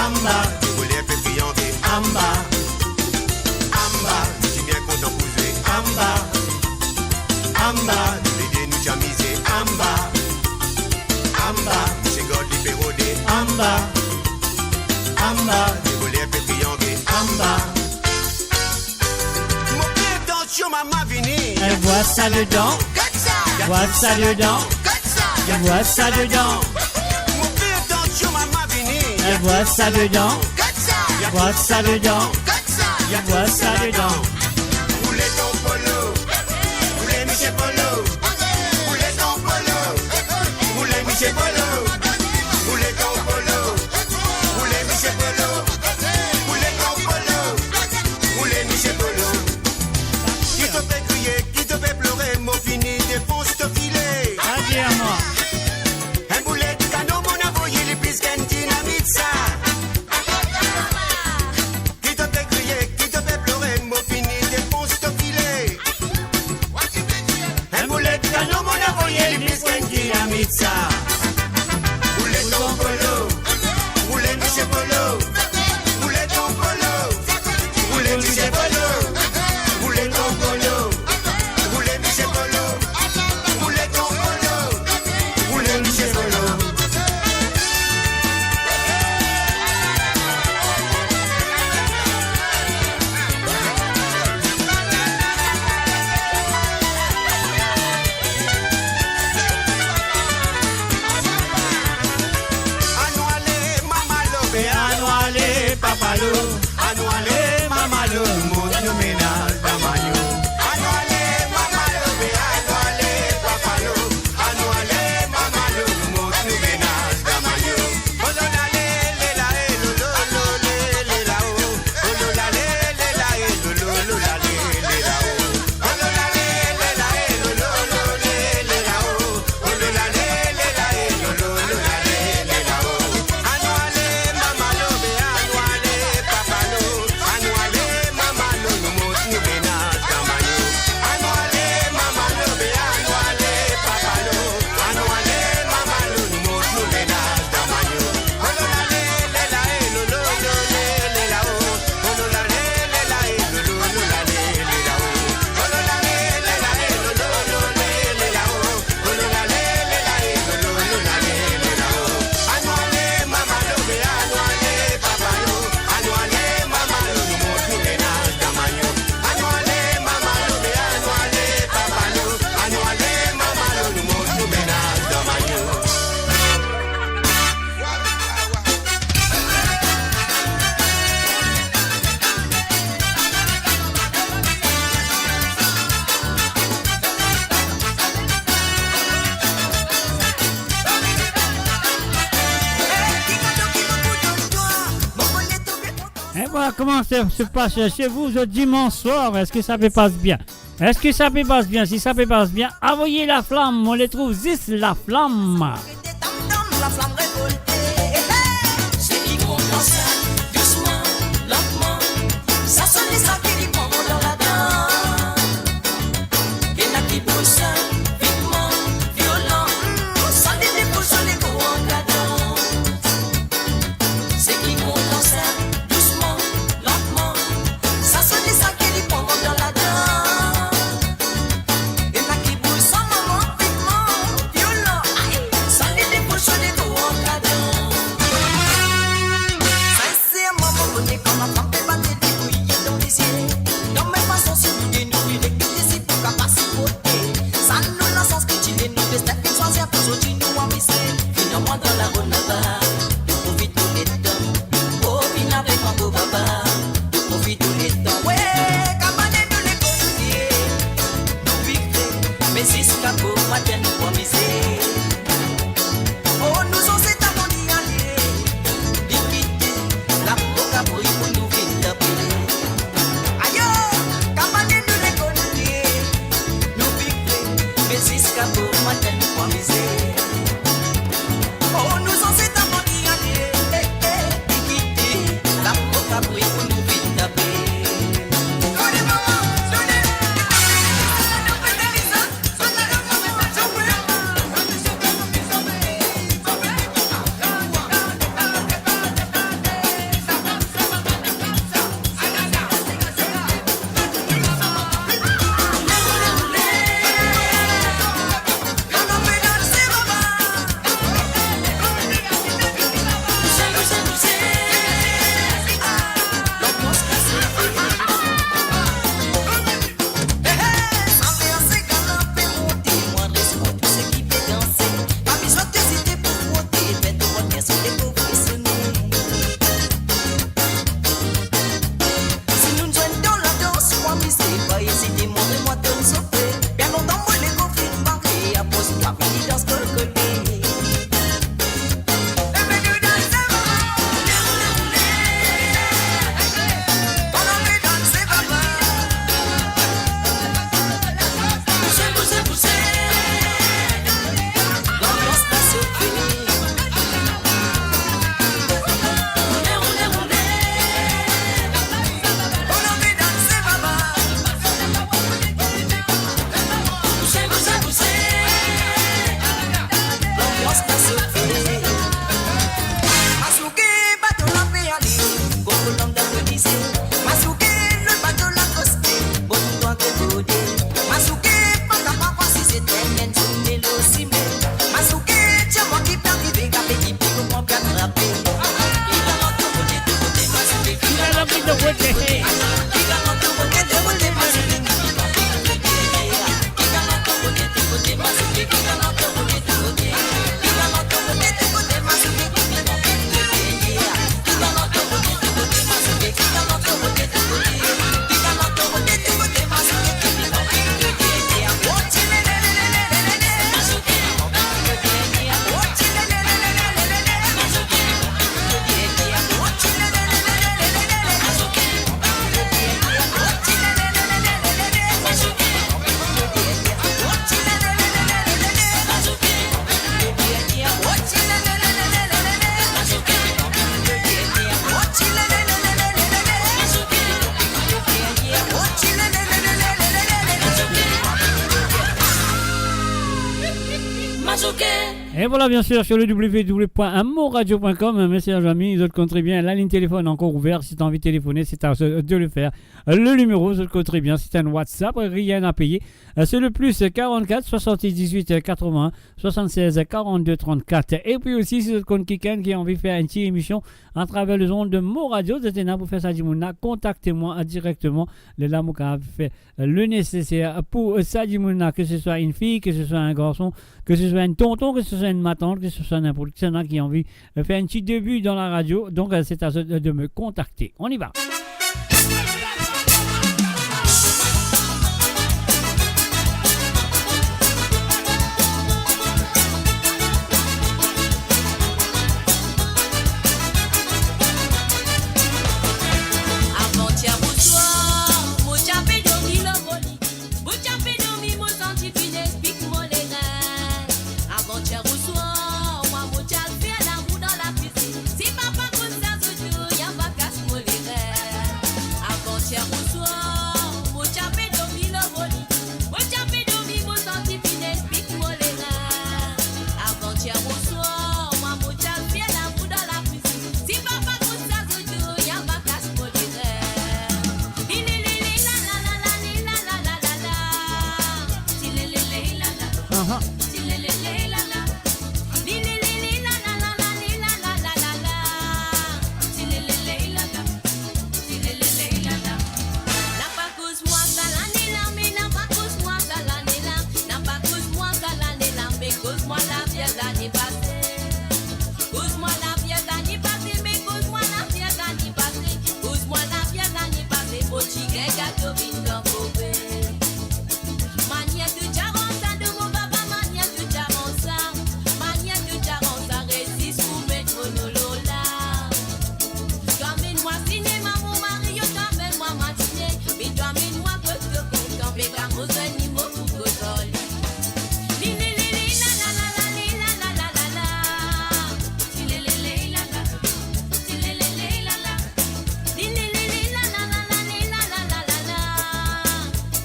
anba, de voler pe triangle. Anba, anba, nou ti bien kontan pou zwe. Anba, anba, toulede nou ti amize. Anba, anba, misie gard li pe rode. Anba, anba, de voler pe triangle. Anba. Mo fer atansion, mama vini. Enn vwa sa dedan. Vwa sa dedan. Enn vwa sa dedan. Mo fer atansion, mama vini. Enn vwa sa dedan. Vwa sa dedan. Enn vwa sa dedan. Roule ton polo. Roule misie polo. Roule ton polo. Roule misie polo. Roule ton polo. Roule misie polo. Roule ton polo. Roule misie polo. Ki to pe kriye, ki to pe plore, mo fini defons to file. Adir mwa. Enn boulet kanon mo'nn avoye, li plis ki enn dinamit sa. Ki to pe kriye, ki to pe plore, mo fini defons to file. Enn boulet kanon mo'nn avoye, li plis ki enn dinamit sa. Roule ton polo, roule misie polo, roule ton polo, roule misie polo, roule ton polo, roule misie polo, roule ton polo, roule misie polo. Voilà, comment ça se passe chez vous, ce dimanche soir ? Est-ce que ça peut passer bien ? Est-ce que ça peut passer bien ? Si ça peut passer bien, envoyez la flamme, on les trouve juste la flamme. Seki kontan sa, dousman, lantman, sa sone sa ki li pran mwa dan ladan. Ena ki bouz sa, vitman, violan, sa li depoz so lego an kadans. Seki kontan sa, dousman, lantman, sa sone sa ki li pran mwa dan ladan. Ena ki bouz sa, mama, vitman, violan, ay, sa li depoz so lego an kadans. Sinserman, mo kone kan lafam pe bat li pou li dan lizie. Dan mem fason, si nou de nou vire ki dezi pou kapav sipote. Sa nou lasans ki ti le nou destin finn swazir pou sorti nou amize. Vinn ar mwa dan laronn laba, nou profit nou letan. Oh, vinn avek mwa bo baba, nou profit nou letan. We, kabane nou lekor nou vire, nou vire, me ziska bomatin nou pou amize. Oh, nou zanseta finn ale, li kite, lapo kabri pou nou vinn tape. Ayo, kabane nou lekor nou vire, nou vire, me ziska bomatin nou pou amize. Oh, nou zanseta finn ale, eh, eh, li kite, lapo kabri pou nou vinn tape. Si nou zwenn dan ladans, mwa mizye, pa ezite, montre mwa to zofre. Bien lontan mo lego finn bare, apros mwa vini dans kolkole. Et voilà, bien sûr, sur le w w w point moradio point com, mes chers amis, zot konn tre bien, la ligne téléphone encore ouverte, si t'as envie de téléphoner, c'est à toi de le faire. Le numéro, zot konn tre bien, c'est un WhatsApp, rien à payer. Euh, c'est le plus quarante-quatre soixante-dix-huit quatre-vingts soixante-seize quarante-deux trente-quatre. Et puis aussi, si zot konn kikenn ki anvi fer enn ti émission à travers les ondes de Mo Radio, zot ena pou fer sa dimoun la, contactez-moi directement. Lerla mo kapav fer le nécessaire pour sa dimoun la, que ce soit une fille, que ce soit un garçon, que ce soit un tonton, que ce soit une matant, que ce soit n'importe qui, s'il y en a qui ont envie de faire un petit début dans la radio, donc, euh, c'est à eux de me contacter. On y va. Bonsoir, mwa mo ti al fer lamour dan lakwizinn. Si papa kout sa zour, ya pa kas mo lirer. Li li li li la la la la, li la la la la la. Ti li li li la la. Aha. Ti li li li la la. Li li li li la la la la, li la la la la. Ti li li li la la. Ti li li li la la. Napa koz mwa sa lane la, me napa koz mwa sa lane la, napa koz mwa sa lane la, me koz mwa lafer lane pase. Koz mwa lafer lane pase, me koz mwa lafer lane pase, koz mwa lafer lane pase, mo ti gagn gato vinn dan kobe. Manier to ti aranz sa, do mo papa, manier to ti aranz sa, manier to ti aranz sa, resis pou met mo lolo la. To amenn mwa sinema, mo mari, yo to amenn mwa matine, me to amenn mwa kot to kontan, me kan mo zwenn li, mo pou koz ar li. Li li li li la la la la, li la la la la la. Ti li li li la la. Ti li li li la la. Li li li li la la la la, li la la la la la.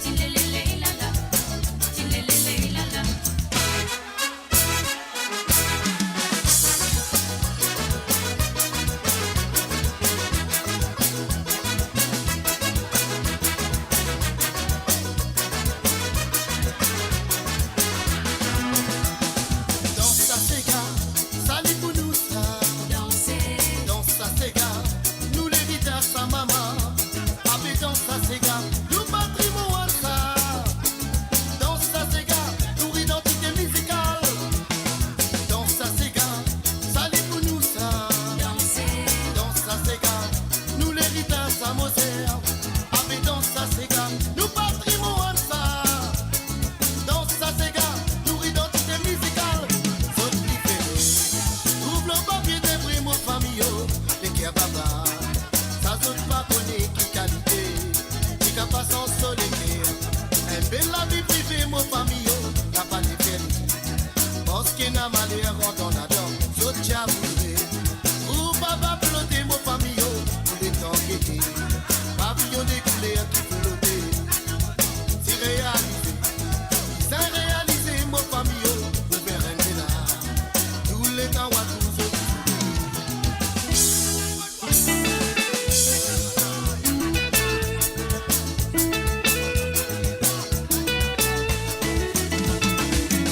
Ti li li li la la. Ti li li li la la. Dans sa sega, sa li pou nou sa. Danse. Dans sa sega, nou leritas sa mama. Ape dans sa sega, nou patrimwann sa. Dans sa sega, nou idantite mizikal. Dans sa sega, sa li pou nou sa. Danse. Dans sa sega, nou leritas sa mo ser. Ape dans sa sega, nou patrimwann sa. Dans sa sega, nou idantite mizikal. Zot prefere trouv lor papie de vre mo fami yo, leker baba. Sa zot pa kone ki kalite ki kapav sanz so leker. Enn bel lavi prive mo fami yo, napa lefer li. Parski ena maler andan ladan, zot ti avoue. Ou pa pa flote mo fami yo, pou letan gete. Paviyon de kouler ki flote. Ti realize, bizin realize mo fami yo, pou fer enn bel lavi. Tou letan wa tou zot.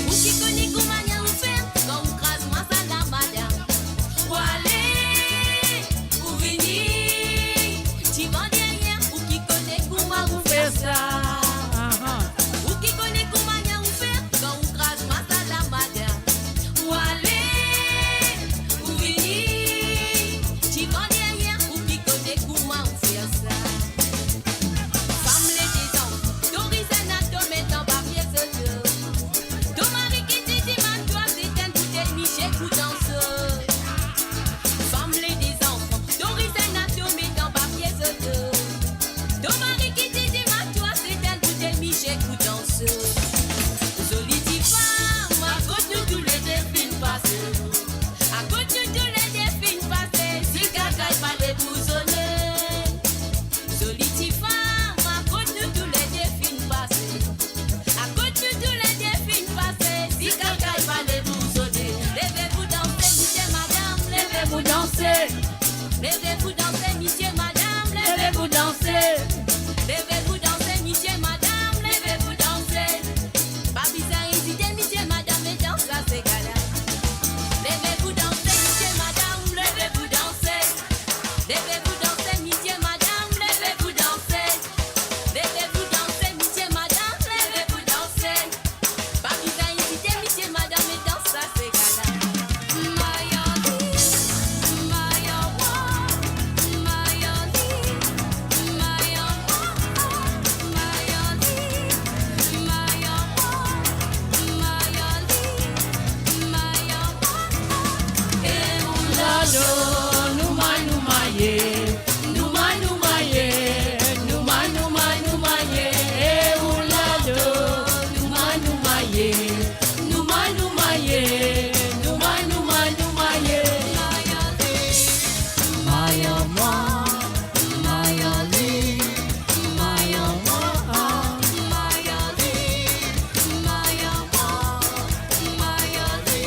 Ou ki kone kouma ou fer, kan ou kraz mwa sa la madam. Ou ale, ou vini, divan deryer, ou ki kone kouma ou fer sa. Ou ki kone kouma ou fer, kan ou kraz mwa sa la madam. Ou ale, ou vini, divan deryer, ou ki kone kouma ou fer sa. Fam le dezanfan, to riz enn atom, met anba pie zozo. To mari ki ti dimann twa, set enn boutey, misie pou danse. Fam le dezanfan, to riz enn atom, met anba pie zozo. To mari ki ti dimann twa, set enn boutey, misie pou danse. Zoli tifam, kot nou toulede finn pase. Kot nou toulede finn pase, si kakay pa debouzone. Zoli tifam, kot nou toulede finn pase. Kot nou toulede finn pase, si kakay pa debouzone. Leve pou danse, misie madam, leve pou danse. Leve pou danse, misie madam, leve pou danse. Leve pou danse, misie madam, leve pou danse. Pa bizin ezite, misie madam, e dans sa sega la. Leve pou danse, misie madam, leve pou danse. Leve pou danse, misie madam, leve pou danse. Leve pou danse, misie madam, leve pou danse. Pa bizin ezite, misie madam, e dans sa sega la. Mayoli, mayo mwa, mayoli, mayo mwa, mayoli, mayo mwa, mayoli, mayo mwa. E oulala, nou may, nou maye. Nou may, nou maye, nou may, nou may, nou maye, e oulala. Nou may, nou maye, nou may, nou maye, nou may, nou may, nou maye. Mayo mwa, mayoli, mayo mwa, mayoli, mayo mwa, mayoli.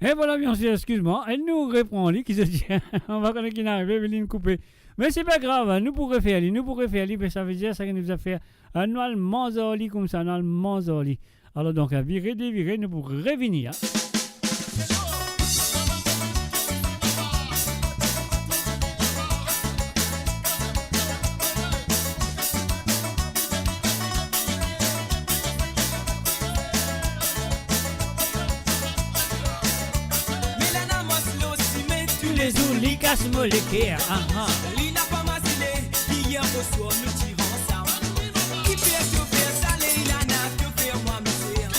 E vwala, bien sir, eskiz mwa, e nou repran li, ki se dir, nou pa kone ki inn arive, me li inn koupe. Me se pa grav, nou pou refer li, nou pou refer li, me sa ve dir sa ki nou bizin fer, eh, nou al manz ar li koumsa, nou al manz ar li. Alor donk, eh, vire, devire, nou pou revini, ah. Melana, mo silo sime toulezour, li kas mo leker, ah, ah. Li napa mazile, ki yer oswar nou ti ansam. Ki fer to fer sale, Ilana, to fer mwa mizer.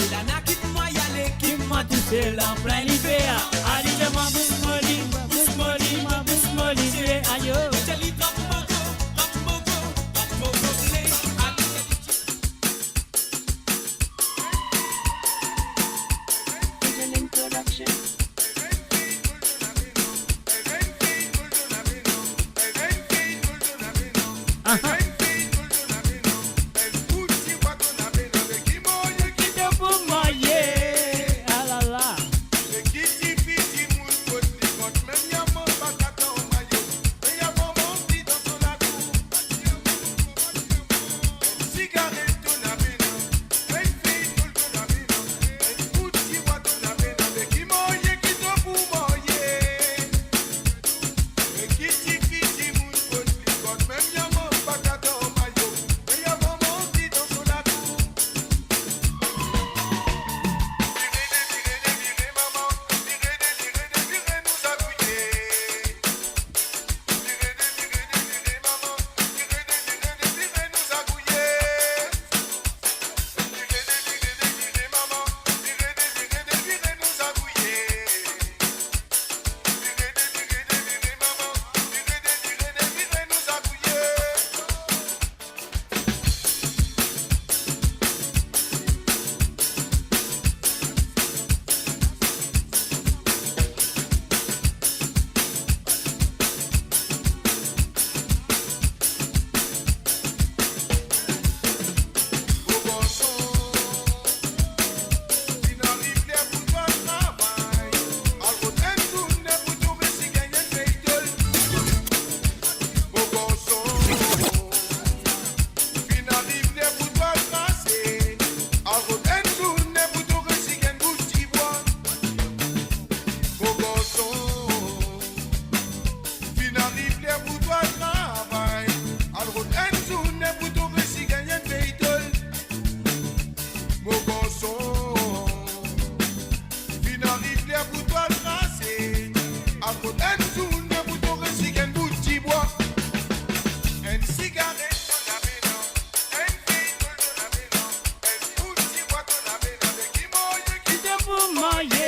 Ilana, kit mwa ale, kit mwa tousel an plin liver. Ali de mwa bous mo li, bous mo li, mwa bous mo li, ayo. Li trap mo go, trap mo go, trap mo go, le, ayo. Aha. Ki to pou mwa ye. Ah la la. Finn ariv ler pou twa trase, al rod enn zourne pou to resi gagn bout dibwa. Mo garson, finn ariv ler pou twa travay, al rod enn zourne pou to resi gagn enn vey tol. Mo garson, finn ariv ler pou twa trase, al rod enn zourne pou to resi gagn bout dibwa. Enn sigaret to lame la, enn vey tol to lame la, enn bout dibwa to lame la, me ki mwayin ki to pou mwayin.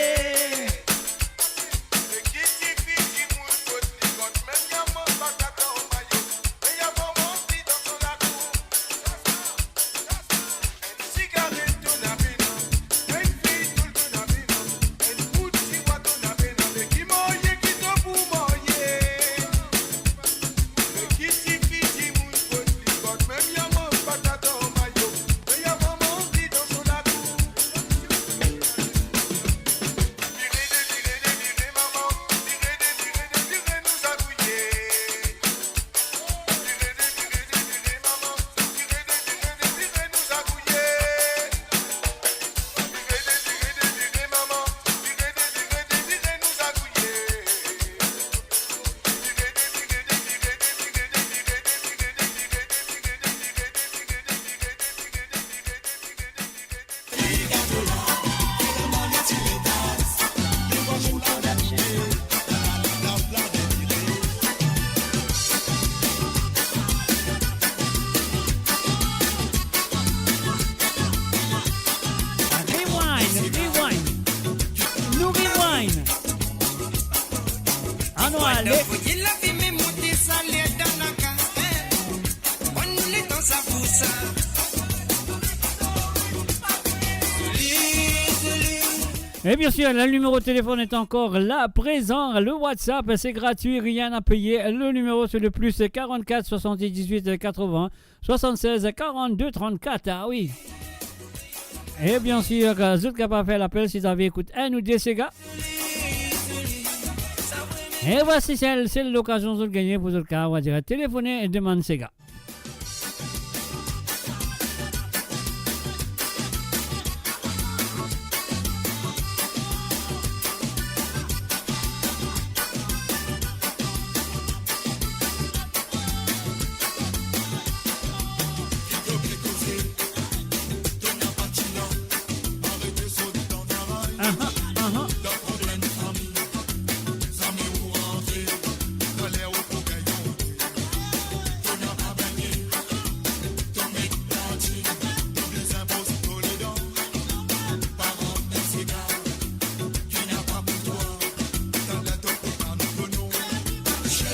Rewind, rewind. Nou rewind. Anou ale. Voye lafime monte, sa ler dan lakaz. Bonn letan sa pou sa. Soli, soli. Et bien sûr, le numéro de téléphone est encore là, présent. Le WhatsApp, c'est gratuit, rien à payer. Le numéro, c'est le plus quarante-quatre soixante-dix-huit quatre-vingts soixante-seize quarante-deux trente-quatre. Ah oui. E bien sir, zot kapav fer lapel si zot anvi ekout enn ou de sega. E vwasi sel, sel lokazion zot gagne pou zot kapav, on va dir, telefone e demann sega. Aha, aha.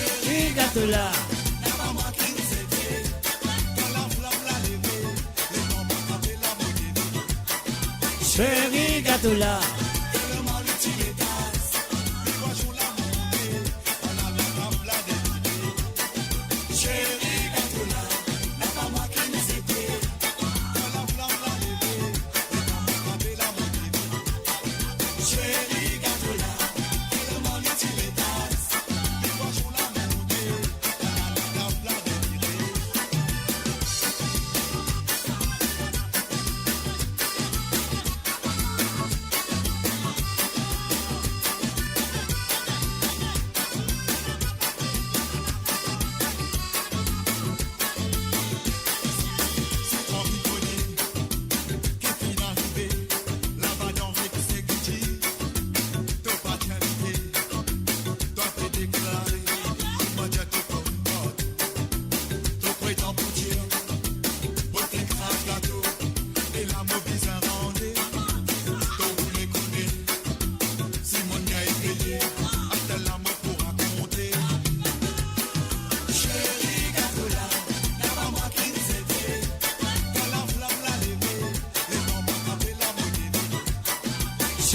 Seri Gato la. Seri Gato la.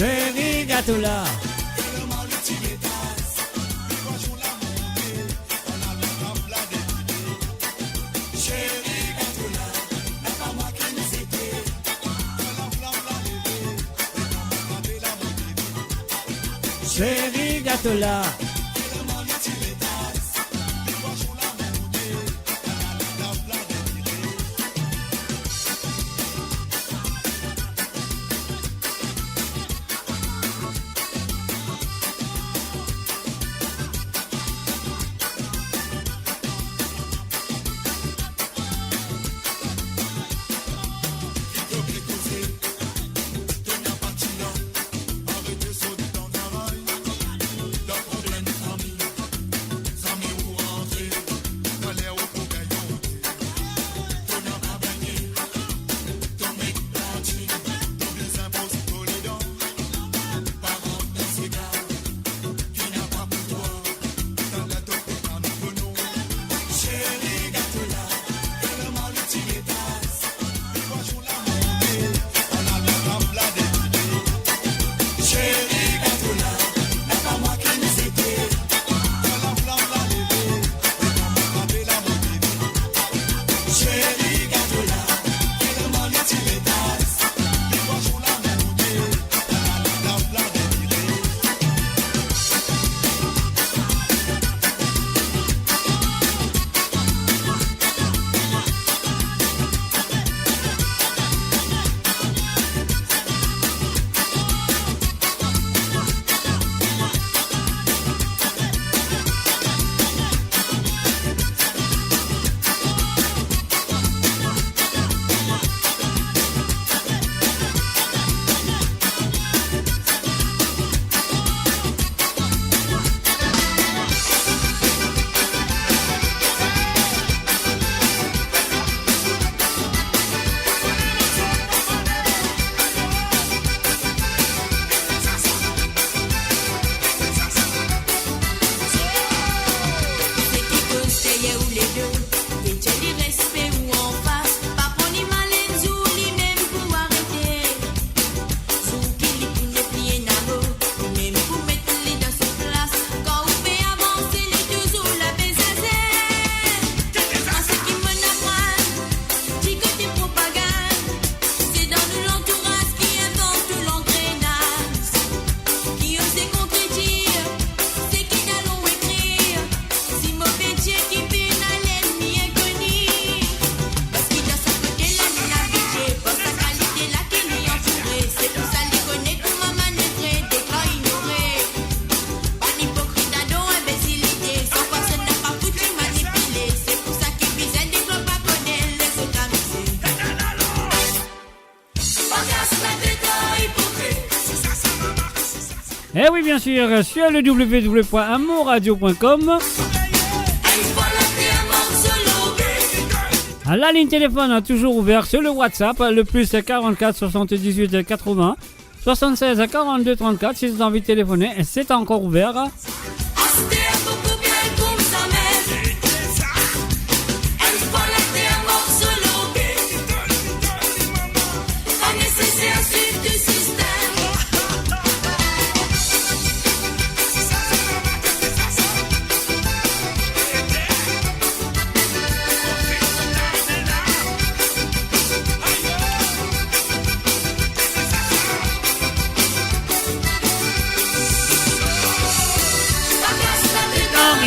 Seri Gato la. Seri Gato la. Eh oui, bien sûr, sur le w w w point amourradio point com. La ligne téléphone toujours ouverte sur le WhatsApp, le plus quarante-quatre soixante-dix-huit quatre-vingts soixante-seize quarante-deux trente-quatre. Si vous avez envie de téléphoner, c'est encore ouvert.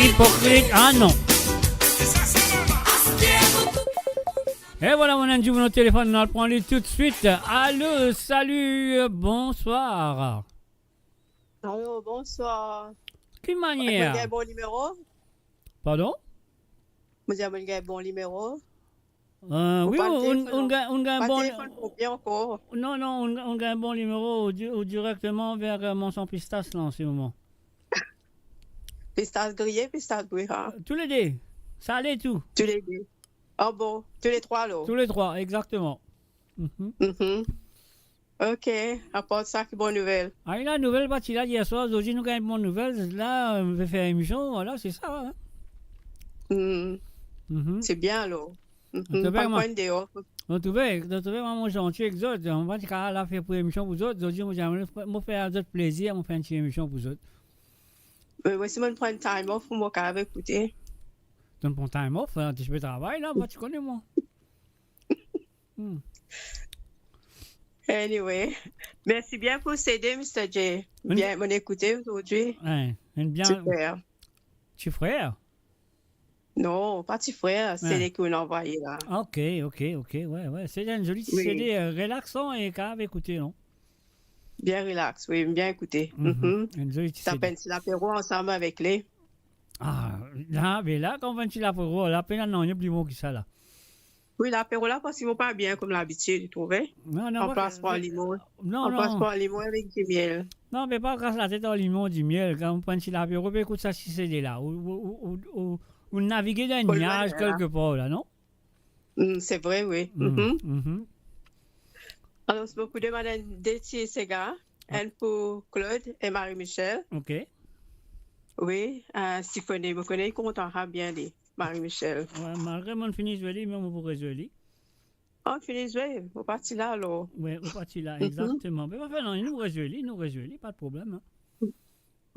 Ipokrit, ah non. E vwala, nou ena enn dimoun o telefonn, nou al pran li toutswit. Alo, salut, bonsoir. Alo, bonswar. Ki manier? Mo gagn bon nimero? Pardon? Mo dir, mo gagn bon nimero? Euh, wi, ou, ou, ou gagn, ou gagn bon, pa telefonn pou bien ankor. Non, non, ou, ou gagn bon nimero, ou di-, ou direkteman ver, euh, Mansion Pistas la, an se moman. Pistas griye, pistas bri, ha? Tou le de. Sale tou. Tou le de. Ah bon, tou le trwa, alor? Tou le trwa, egzakteman. Mhm. Mhm. Ok, apar sa, ki bon nouvel? Ah, la nouvel pa ti la yer swar, zordi nou gagn bon nouvel, la, nou pe fer emision, vwala, se sa, hein. Hmm. Mhm. Se bien, alor. Mhm. An tou ka, pa mwa, pran de off. An tou ka, an tou ka, mwa, mo zanti ek zot, mo pa ti kapav la fer pou emision pou zot, zordi mo dir, mo, mo fer zot plezir, mo fer enn ti emision pou zot. Me mwa, si mo pran time off, mo kapav ekoute. To pran time off, hein, ti pe travay la, mwa, ti kone mwa. Hmm. Anyway, mersi bien pou C D, Mister J. Enn bien, mo ekoute zordi. Hein, enn bien. Super. Ti frer? Non, pa ti frer, hein. C D ki ou anvoye la. Ok, ok, ok, wi, wi. Se enn zoli ti, wi, C D, euh, relaksan e kapav ekoute, non? Bien relax, wi, bien ekoute. Mhm. Mhm. Enn zoli ti C D. Tap enn ti lapero ansam avek li. Ah, la, be la, kan ou fer enn ti lapero, la pena nanye pli bon ki sa la. Wi, lapero la, parski mo pa bien kouma labitie, ou trouve? Non, non, pa, anplas pran limon. Non, non. Anplas pran limon avek dimiel. Non, me pa kas latet ar limon, dimiel. Kan ou pran enn ti lapero, pe ekout sa ti C D la. Ou, ou, ou, ou, ou, ou navige dan enn niaz kelke par la, non? Mm, se vre, wi. Mm, mhm. Mhm. Alor, mo pou demann enn de ti sega, ah, enn pou Claude e Marie-Michelle. Ok. Wi, euh, si kone, mo kone li kontan sa bien li, Marie-Michelle. Wi, malgre mo finn fini zwe li, me mo pou rezwe li. Ah, ou fini zwe, ou pa ti la alor. Wi, ou pa ti la, mhm, egzakteman. Me pa fer nanye, nou rezwe li, nou rezwe li, pa de problem, hein.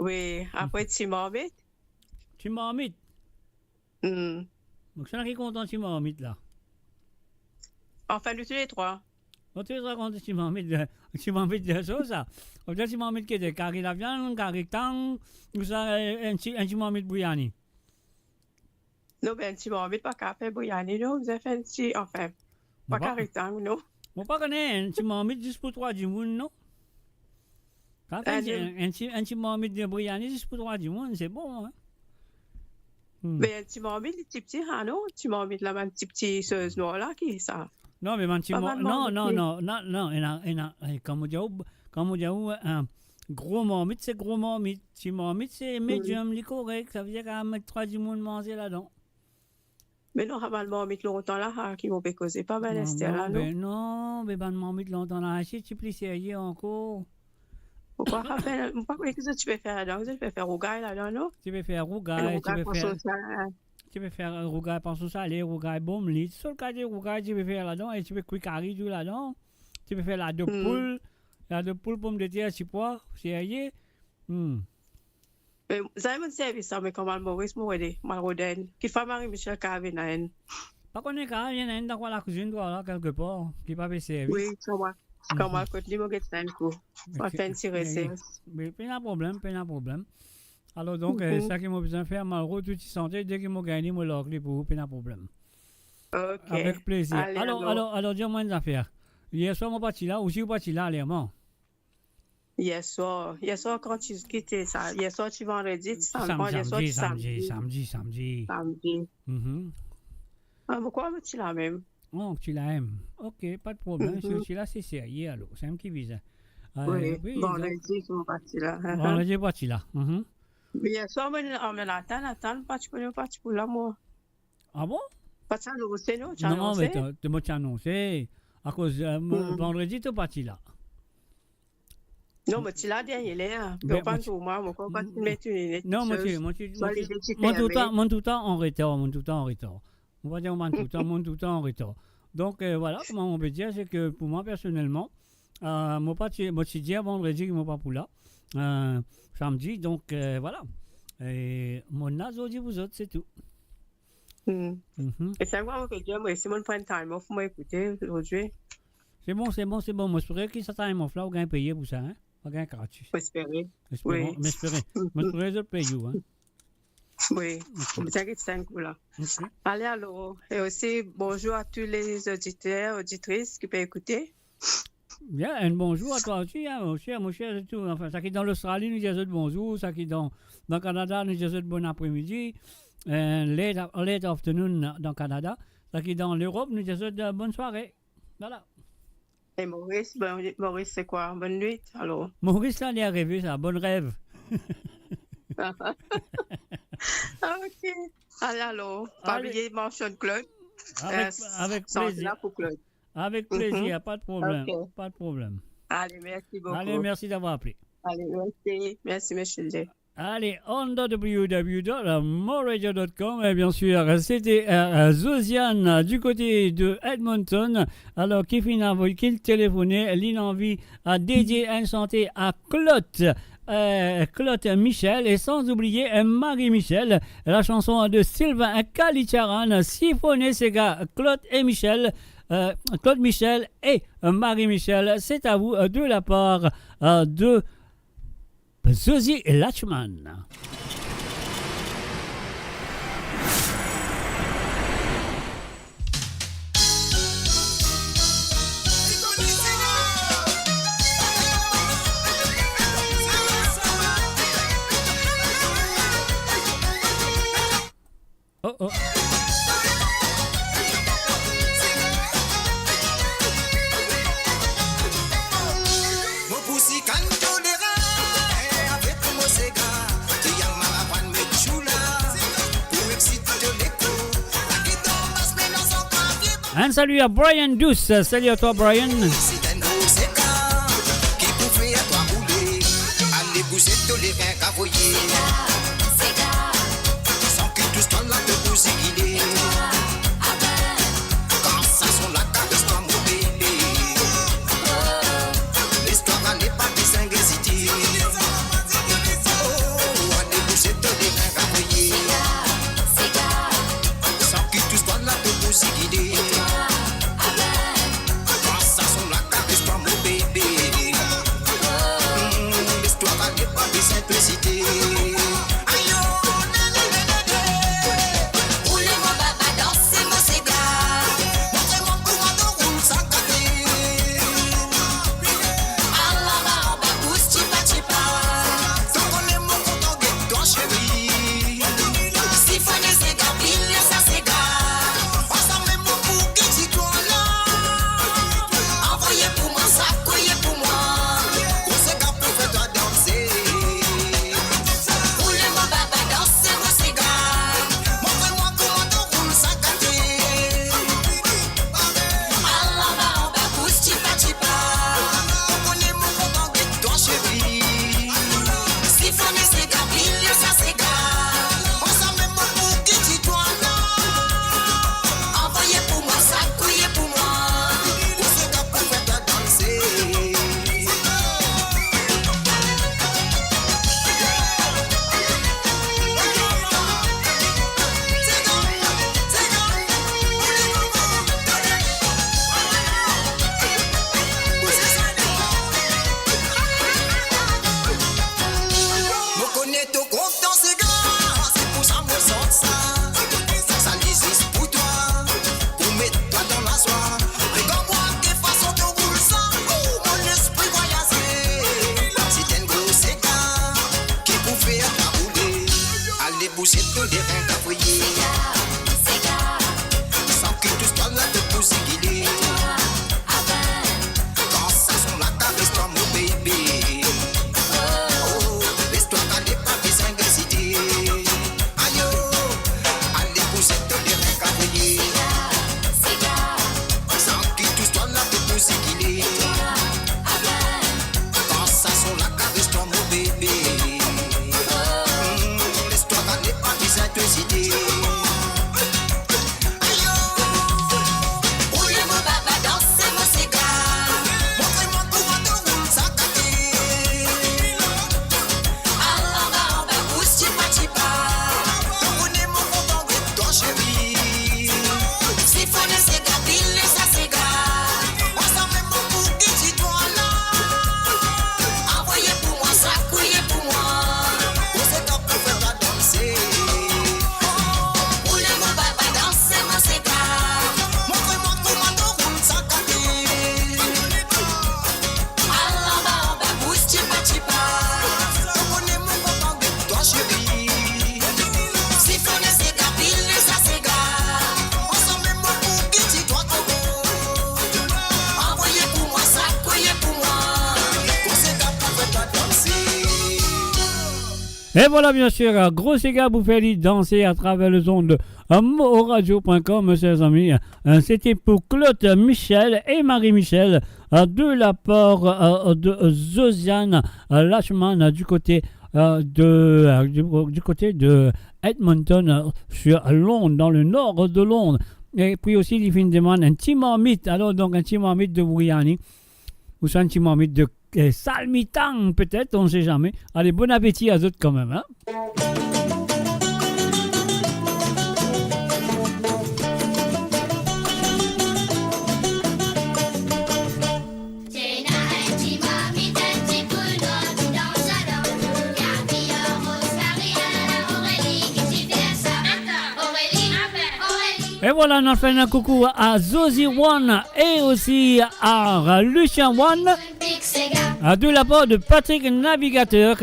Wi, apre ti marmit. Ti marmit. Hmm. Donk, sa ki kontan ti marmit la? Anfin, nou tou le trwa. Nou tou le trwa kontan ti marmit, ti marmit de soz sa. Ou dir ti marmit ki de kari laviann, kari tang, ou sa, eh, enn ti, enn ti marmit briani? Non, be enn ti marmit pa kapav fer briani, non. Bizin fer enn ti, anfin, pa kari tang, non. Mo pa kone, enn ti marmit zis pou trwa dimoun, non? Kan fer enn ti, enn ti, enn ti marmit de briani zis pou trwa dimoun, se bon, hein? Hmm. Me enn ti marmit, li ti pti, ah non? Ti marmit la, bann ti pti soz nwar la, ki sa? Non, me bann ti mar-, non, non, non, non, non, ena, ena, eh, kouma dir ou, kouma dir ou, eh, gro marmit, se gro marmit. Ti marmit, se medium, li korek. Savedir kapav met trwa dimoun manze ladan. Me non, sa bann marmit lontan la, ha, ki mo pe koze, pa bann ester la, non? Non, be non, be bann marmit lontan la, si ti pli serye ankor. Ou pa rapel, mo pa kone ki zot ti pe fer ladan, zot ti pe fer rougay ladan, non? Ti pe fer rougay, ti pe fer, ti pe fer, euh, rougay panson sale, rougay bonmli, tou sort kalite rougay ti pe fer ladan, e ti pe kwi kari tou ladan. Ti pe fer ladop poul, ladop poul, pomdeter, sipwa, serye. Hmm. Me, zame mo'nn servi sa, me kan mo al Moris, mo rode, mo al rod enn. Kikfwa Marie-Michelle kapav ena enn. Pa kone, kapav ena enn dan kwin lakwizinn, trwa la, kelke par, ki pa pe servi. Wi, kan mo al, kan mo al kot li, mo get sa enn kou. Mo al fer enn ti resers. Me pena problem, pena problem. Alor donk, eh, sa ki mo bizin fer, mo al rod tou ti sante, deki mo gagn li, mo larg li pou ou, pena problem. Ok. Avek plezir. Ale, alor, alor, alor, dir mwa enn zafer. Yer swar mo pa ti la, osi ou pa ti la, Lerman? Yer swar, yer swar kan ti kite sa, yer swar ti vandredi, ti samdi, yer swar ti samdi, samdi, samdi. Samdi. Mhm. Ah, poukwa mo ti la mem? Oh, ti la M. Ok, pa de problem. Mhm. Se, se la, se serye alor. Se M ki vize. Euh, wi, wi, donk vandredi, mo pa ti la. Vandredi, pa ti la. Mhm. Yer swar, mo, an, mo atann, atann, pa ti kone, pa ti pou la, mwa. Ah bon? Pa ti anonse, non? Ti anonse? Non, me to, to, mo ti anonse. Akoz, euh, mo, vandredi, to pa ti la. Non, mo ti la dernie ler. Ben, mo pa ti, mo, mo pa ti met linet, non, mo ti, mo ti, mo ti, mo toultan, mo toultan an retar, mo toultan an retar. Mo pa dir mo toultan, mo toultan an retar. Donk, euh, vwala, kouma mo pe dir, se ke pou mwa personelman, euh, mo pa ti, mo ti dir vandredi ki mo pa pou la, euh, samdi, donk, euh, vwala. E mo la zordi pou zot, se tou. Hmm. Mhm. E sa, kouma mo pe dir, mwa, si mo pran time off, mo ekoute zordi. Se bon, se bon, se bon. Mo espere ki sa time off la, ou gagn peye pou sa, hein? Ou gagn gratis. Mo espere. Espere, wi, mo espere. Mo espere zot peye ou, hein? Wi. Ok. Mo bizin get sa enn kou la. Ok. Ale alor, e osi, bonzour a tou lezoditer, oditris ki pe ekoute. Bien, un bonjour à toi aussi, hein, mon cher, mon cher, et tout. Enfin, sa ki dan Lostrali, nou dir zot bonzour, sa ki dan, dan Kanada, nou dir zot bon apremidi, euh, late, late afternoon dan Kanada, sa ki dan Lerop, nou dir zot, euh, bonn sware. Vwala. E Moris, bon, Moris, se kwa? Bonn nwit, alor. Moris, la, li arive, sa. Bonn rev. Ah, ok. Ale, alor, pa bliye mansion Claude. Avek, euh, avek plezir. Santi la pou Claude. Avek plezir, pa de problem, pa de problem. Ale, mersi boukou. Ale, mersi davwar apele. Ale, mersi. Mersi, mesie. Ale, on the W W W dot moradio dot com, e bien sir, se te, euh, euh, Josiane, euh, du kote de Edmonton, alor ki finn avoy, ki telefone, li anvi, euh, dedie enn sante a Claude, euh, Claude Michel, e san oubliye, euh, Marie Michel, la chanson de Sylvain Kalitcharan, Siphonne Sega, Claude et Michel, euh, Claude Michel et, euh, Marie Michel, c'est à vous, euh, de la part, euh, de Zozi Lachman. Oh, oh. Mo pou sikann to lera, e avek mo sega, ti al maravan met choula, pou exsit to leko, la ki tonbas melanz an klavie. Un salut à Brian Douce. Salut à toi, Brian. Si tann mo sega, ki pou fer twa boule, ale bouze to lera, ka voye. Sega, sega. San ki tous twa la to pou zigile. Kan sa son la kares twa mo bebe. Les twa ale pa bizin ezite. Oh, ale bouze to lera, ka voye. San ki tous twa la to pou zigile. Kan sa son la Et voilà, bien sûr, euh, gro sega pou fer li danse atraver lezond, euh, moradio point com, mes chers amis. Euh, c'était pour Claude Michel et Marie Michel, euh, de la part, euh, de Josiane, euh, Lachman, euh, du côté, euh, de, euh, du, du côté de Edmonton, euh, sur Londres, dans le nord de Londres. Et puis aussi, li finn demann enn ti marmit. Alors, donc, enn ti marmit de biryani, ou swa enn ti marmit de, euh, salmitang, peut-être, on ne sait jamais. Allez, bon appétit à zot quand même, hein. Et voilà, nou fer enn koukou à Zozi One et aussi à Lucien One, à, de la part de Patrick Navigateur,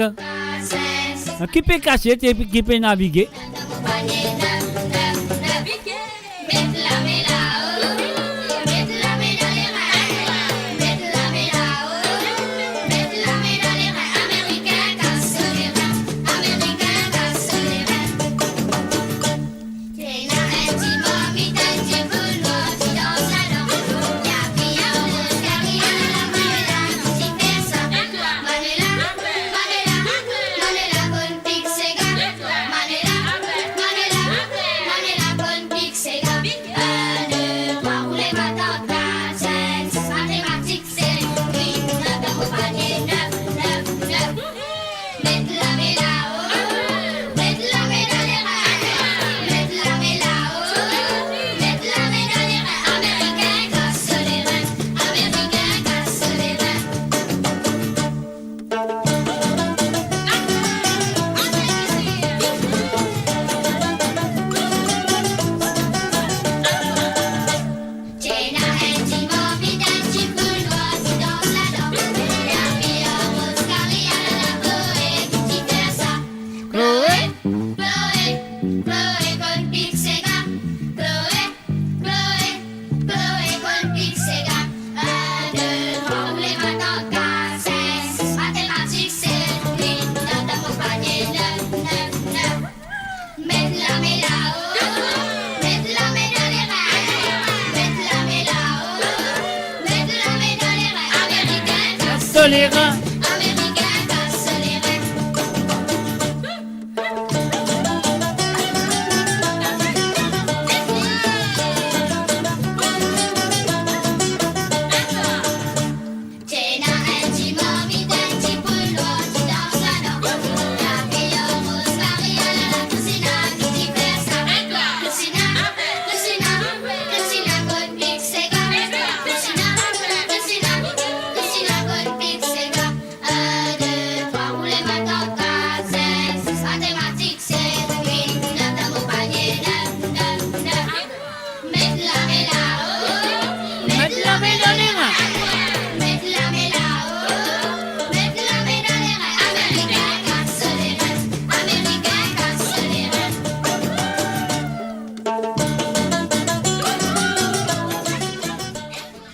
ki pe kasiet epi ki pe navige.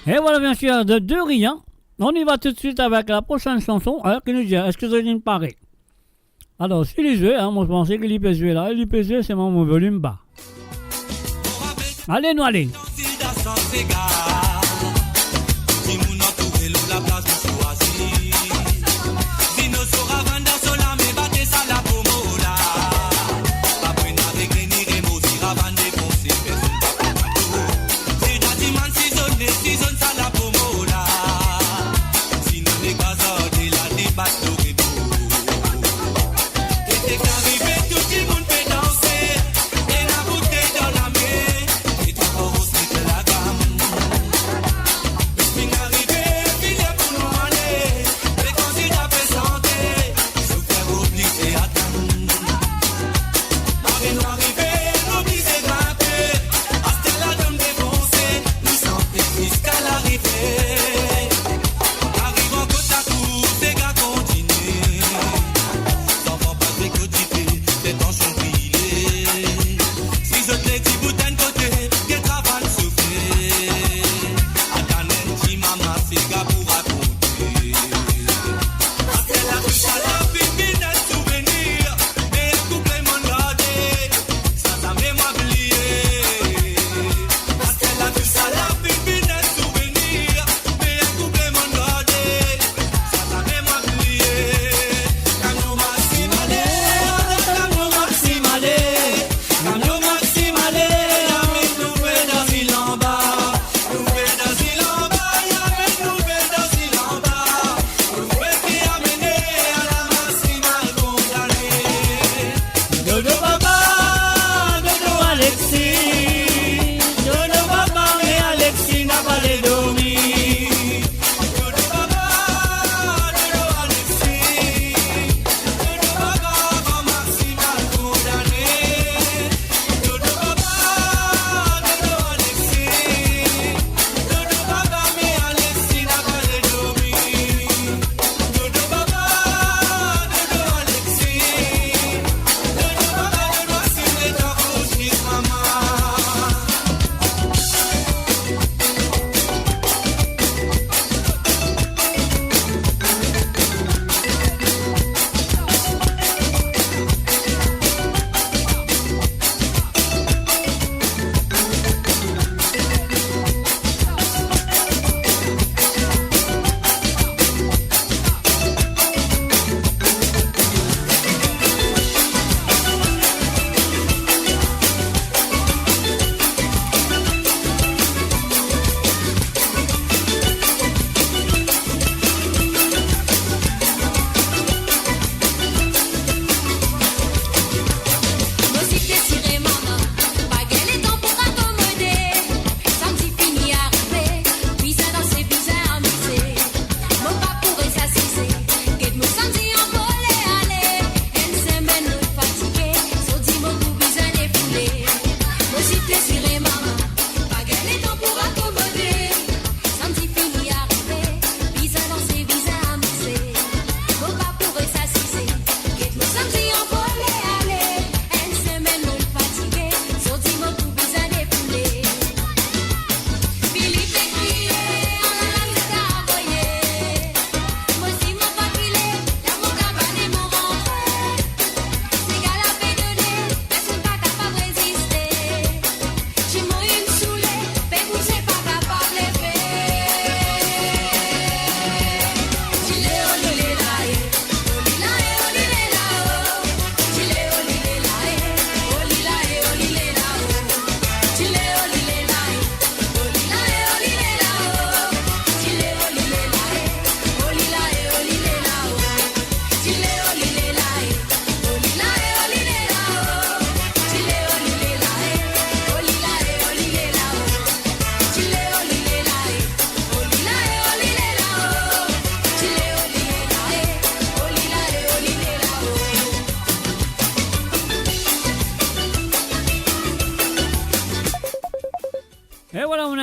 Et voilà, bien sûr, de, de rien. On y va tout de suite avec la prochaine chanson, hein, ki nou dir, eski zot inn pare? Alor, si li zwe, hein, mo panse ki li pe zwe la, li pe zwe, selman mo volim ba. Ale, nou ale.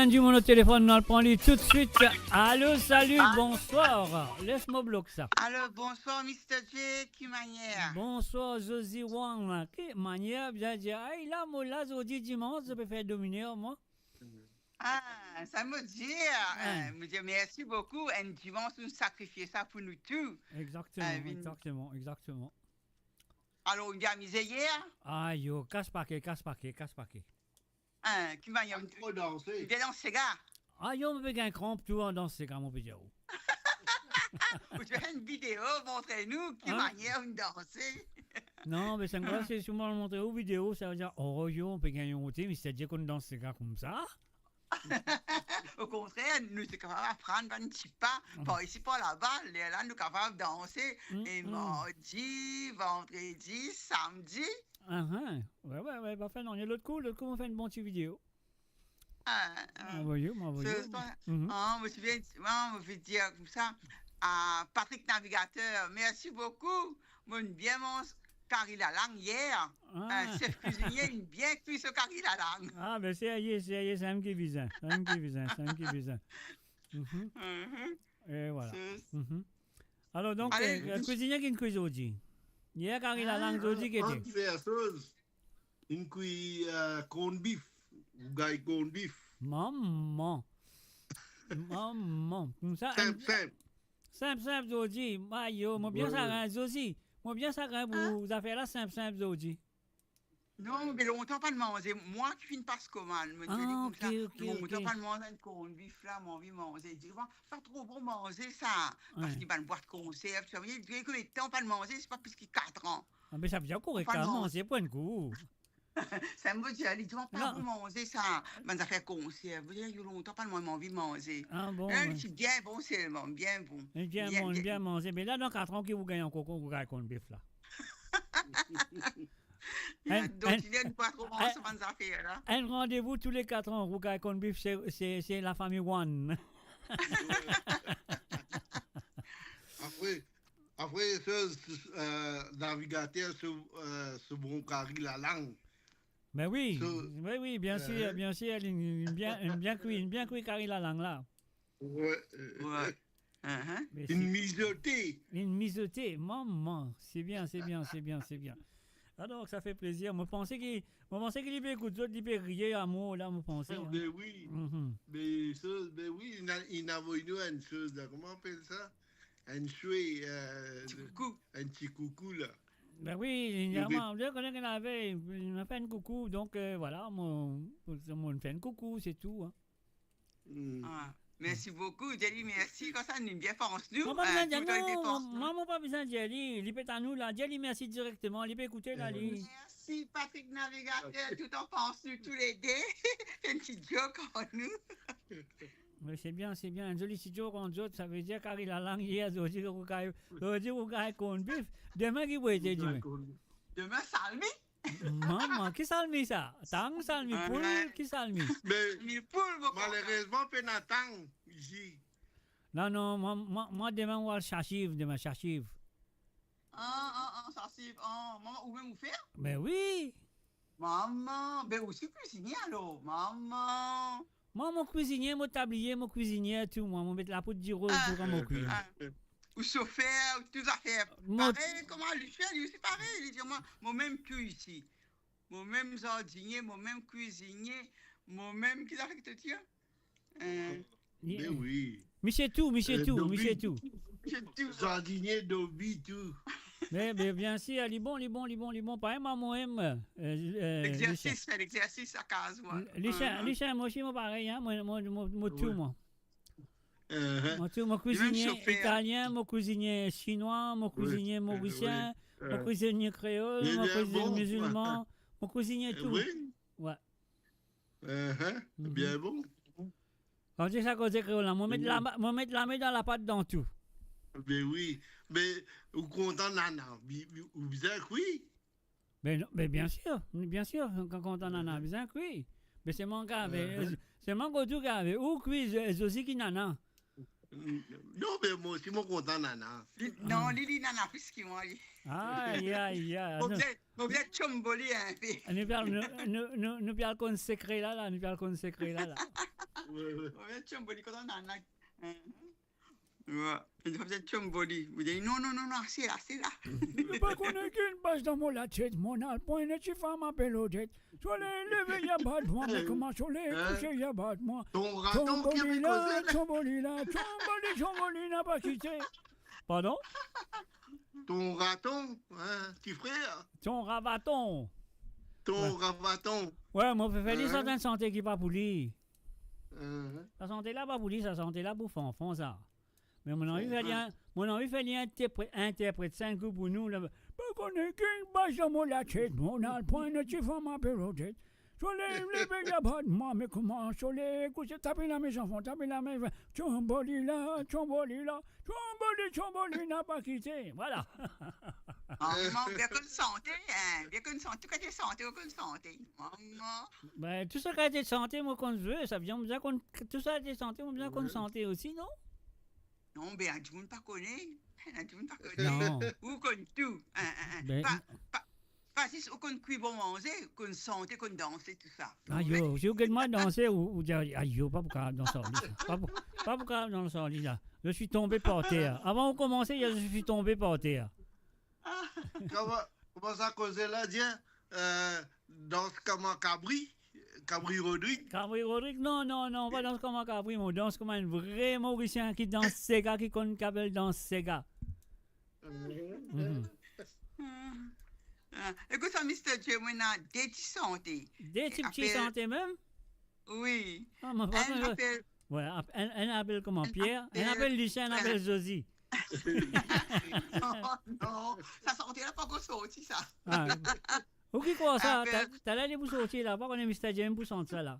Dimoun o telefonn, nou al pran li toutswit. Alo, sali, ah, bonswar. Les mo blok sa. Alo, bonswar, Mister J, ki manier? Bonswar, Zozi Wang. Ki manier, bien dir. Ay, la, mo la, zordi dimans, mo pe fer dominer, mwa. Ah, sa mo dir, ah, eh, mo dir mersi boukou. Enn dimans, nou sakrifie sa pou nou tou. Exactement, eh, vinn exactement, exactement. Alor, ou bien amize yer? Ayo, kas pake, kas pake, kas pake. Hein, ki manier ou, ou danse? Ou bien dans sega? Ayo, mo pe gagn kranp tou an dans sega, mo pe dir ou. Ou fer enn video, montre nou ki manier ou danse. Non, me sann kwa, si mo montre ou video, sa ve dir, oh yo, mo pe gagn onte, Mister J konn dans sega koumsa. Okontrer, nou ti kapav aprann bann tipa, par isi, par laba, lerla nou kapav danse, e mardi, vandredi, samdi. Ahan. Wi, wi, wi, pa fer nanye. Lot kou, lot kou, mo fer enn bon ti video. Ah, ah. Mo avoy ou, mo avoy ou. So, so, ah, mo ti vinn, ah, mo vinn dir koumsa, ah, Patrick Navigateur, mersi boukou. Mo'nn bien manz kari lalang yer. Ah. Eh, sef kwizinie, inn bien kwi so kari lalang. Ah, be serye, serye, samem ki bizin, samem ki bizin, samem ki bizin. Mhm. Mhm. E vwala. So, mhm. Alor, donk, ale, eh, kwizinie ki'nn kwi zordi? Yer kari lalang, zordi ki ete? Inn kwi, eh, corned beef. Rougay corned beef. Mama. Mama. Koumsa, sinp, sinp. Sinp, sinp, zordi. Ayo, mo bien sagrin, Zozi. Mo bien sagrin pou zafer la, sinp, sinp, zordi. Non, me lontan pa'nn manze. Mwa ki finn pas komann, mo dir li koumsa, ok, ok, lontan pa'nn manz enn corned beef la, mo anvi manze. Li dir, pa tro bon manze sa, parski bann bwat konserv, ti sa, li dir, konbien letan pa'nn manze, se pa plis ki kat an. Ah, me sa bizin korek, pa'nn manze pou enn kou. Sa mo dir li, li dir, pa bon manze sa, bann zafer konserv. Mo dir, lontan pa'nn manz, mo anvi manze. Ah bon, wi. Li ti bien bon selman, bien bon. Bien bon, bien manze. Me la, dan kat an ki ou gagn ankor, ou gagn corned beef la. Enn, donk, enn, li pa tro manz sa bann zafer la. Enn randevou tou le kat an, ou gagn corned beef, se, se, se lafami One. Apre, apre, so, eh, Navigateur, so, eh, so bon kari lalang. Ben wi, so, wi, wi, bien sir, bien sir, li, li bien, li bien kwi, li bien kwi kari lalang la. Wi, eh, wi. Enn mizote. Enn mizote, mama. Se bien, se bien, se bien, se bien. Alor, sa fer plezir. Mo panse ki, mo panse ki li pe ekout zot, li pe riye amor la, mo panse, hein. Ben wi. Mhm. Me so, ben wi, inn a, inn avoy nou enn soz la. Kouma apel sa? Enn swe, eh, ti koukou. Enn ti koukou la. Ben wi, li, li, mo konnen ki ena, li fer enn koukou, donk, eh, vwala, mo, mo fer enn koukou, se tou, hein. Hmm. Ah, mersi boukou, dir li mersi, koumsa nou bien pans nou, hein, tou le tan nou bien pans nou. Mwa, mo pa bizin dir li, li pe tann ou la, dir li mersi direkteman, li pe ekoute la, li. Mersi, Patrick Navigateur, tou le tan pans nou toulede, fer enn ti joke ant nou. Wi, se bien, se bien, enn zoli ti joke ant zot, sa ve dir kari lalang yer, zordi ou gagn, zordi ou gagn corned beef, demin ki pou ete, demin? Demin salmi. Mama, ki salmi sa? Tang, salmi poul, ki salmi? Me malerezman, pena tang isi. Non, non, mwa, mwa, mwa demin, mo al sasiv, demin sasiv. Ah, ah, ah, sasiv, ah, mama, ou mem ou fer? Me wi. Mama, be ou osi kwizinie alor, mama. Mwa, mo kwizinie, mo tabliye, mo kwizinie tou, mwa, mo met lapoud diroz tou kan mo kwi. Ah, ou sofer, ou tou zafer. Mo parey kouma li fer, li osi parey, li dir mwa, mo mem tou isi. Mo mem zardinie, mo mem kwizinie, mo mem, ki zafer ki to dir? Eh, be wi. Misie tou, misie tou, misie tou. Misie tou. Zardinie, dobi tou. Me, me bien sir, li bon, li bon, li bon, li bon. Parey mwa, mo mem, eh, eh, legzersis, fer legzersis lakaz, wi. Li sien, li sien, mo osi mo parey, hein, mo, mo, mo, mo tou, mwa. Mo tou, mo kwizinie italien, mo kwizinie sinwa, mo kwizinie morisien, mo kwizinie kreol, mo kwizinie mizilman, mo kwizinie tou. Wi. Bien bon. Kan ou dir sa koze kreol la, mo met lame, mo met lame dan lapat dan tou. Be wi. Me ou kontan nana, ou bizin kwi? Be non, be bien sir, bien sir, kan, kan kontan nana, bizin kwi. Be selman ki ave, selman kouma ou ki ave, ou kwi, Zozi ki nana. Non, me mwa osi, mo kontan nana. Li, non, li, li nana plis ki mwa, li. Ay, ay, ay. Mo bizin, mo bizin tchombo li inpe. Nou pe al, nou, nou, nou, nou pe al konn sekre la, la, nou pe al konn sekre la, la. Wi, wi. Mo bizin tchombo li, kontan nana. Wi. Li bizin tchombo li. Mo dir, non, non, non, non, ase la, ase la. Ou pa kone ki inn pas dan mo latet, mo nal pran enn ti fam apel Odette. Soley leve, li abat mwa, me kouma soley kouse, li abat mwa. Ton raton ki pe koze la. Tchombo li la, tchombo li, tchombo li, napa kite. Pardon? Ton raton, hein, ti frer. Ton ravaton. Ton ravaton. Wi, mo pe fer li sa enn sante ki pa pou li. Sa sante la pa pou li, sa sante la pou Fanfan, sa. Me mo anvi fer li, mo anvi fer li interpre-, interpret sa enn kou pou nou, la. Pa kone ki inn pas dan mo latet, mo nal pran enn ti fam apel Odette. Soley leve, li abat mwa, me kouma soley kouse, tape lame zanfan, tape lame, tchombo li la, tchombo li la, tchombo li, tchombo li, napa kite. Vwala. Ah, manman, bien konn sante, hein, bien konn sante, tou kalite sante, ou konn sante. Manman. Ben, tou sa kalite sante, mo konn zwe, savedir, mo bizin konn, tou sa kalite sante, mo bizin konn sante osi, non? Non, be, ena dimoun pa kone. Ena dimoun pa kone. Non. Ou konn tou. Hein, hein, hein. Ben, pa, pa, pa zis ou konn kwi bon manze, konn sante, konn danse, tou sa. Ayo, si ou get mwa danse, ou, ou dir, ayo, pa pou kapav dans ar li, sa. Pa pou, pa pou kapav dans ar li, la. Je suis tombé par terre. Avan ou komanse, je suis tombé par terre. Kouma, kouma sa koze la, dir, euh, dans kouma kabri, kabri Rodrig. Kabri Rodrig, non, non, non, pa dans kouma kabri, mo dans kouma enn vre Morisien ki dans sega, ki konn ki apel dans sega. Mhm. Ah, ekout sa, Mister J, mo ena de ti sante. De ti pti sante mem? Wi. Ah, mo pa konn. Enn apel, wi, ap-, enn, enn apel kouma Pier, enn apel Lisien, enn apel Zozi. Non, non, sa sante la pankor sorti, sa. Ah. Ou ki krwar sa, ta-, taler li pou sorti la, pa kone Mister J pou sant sa la.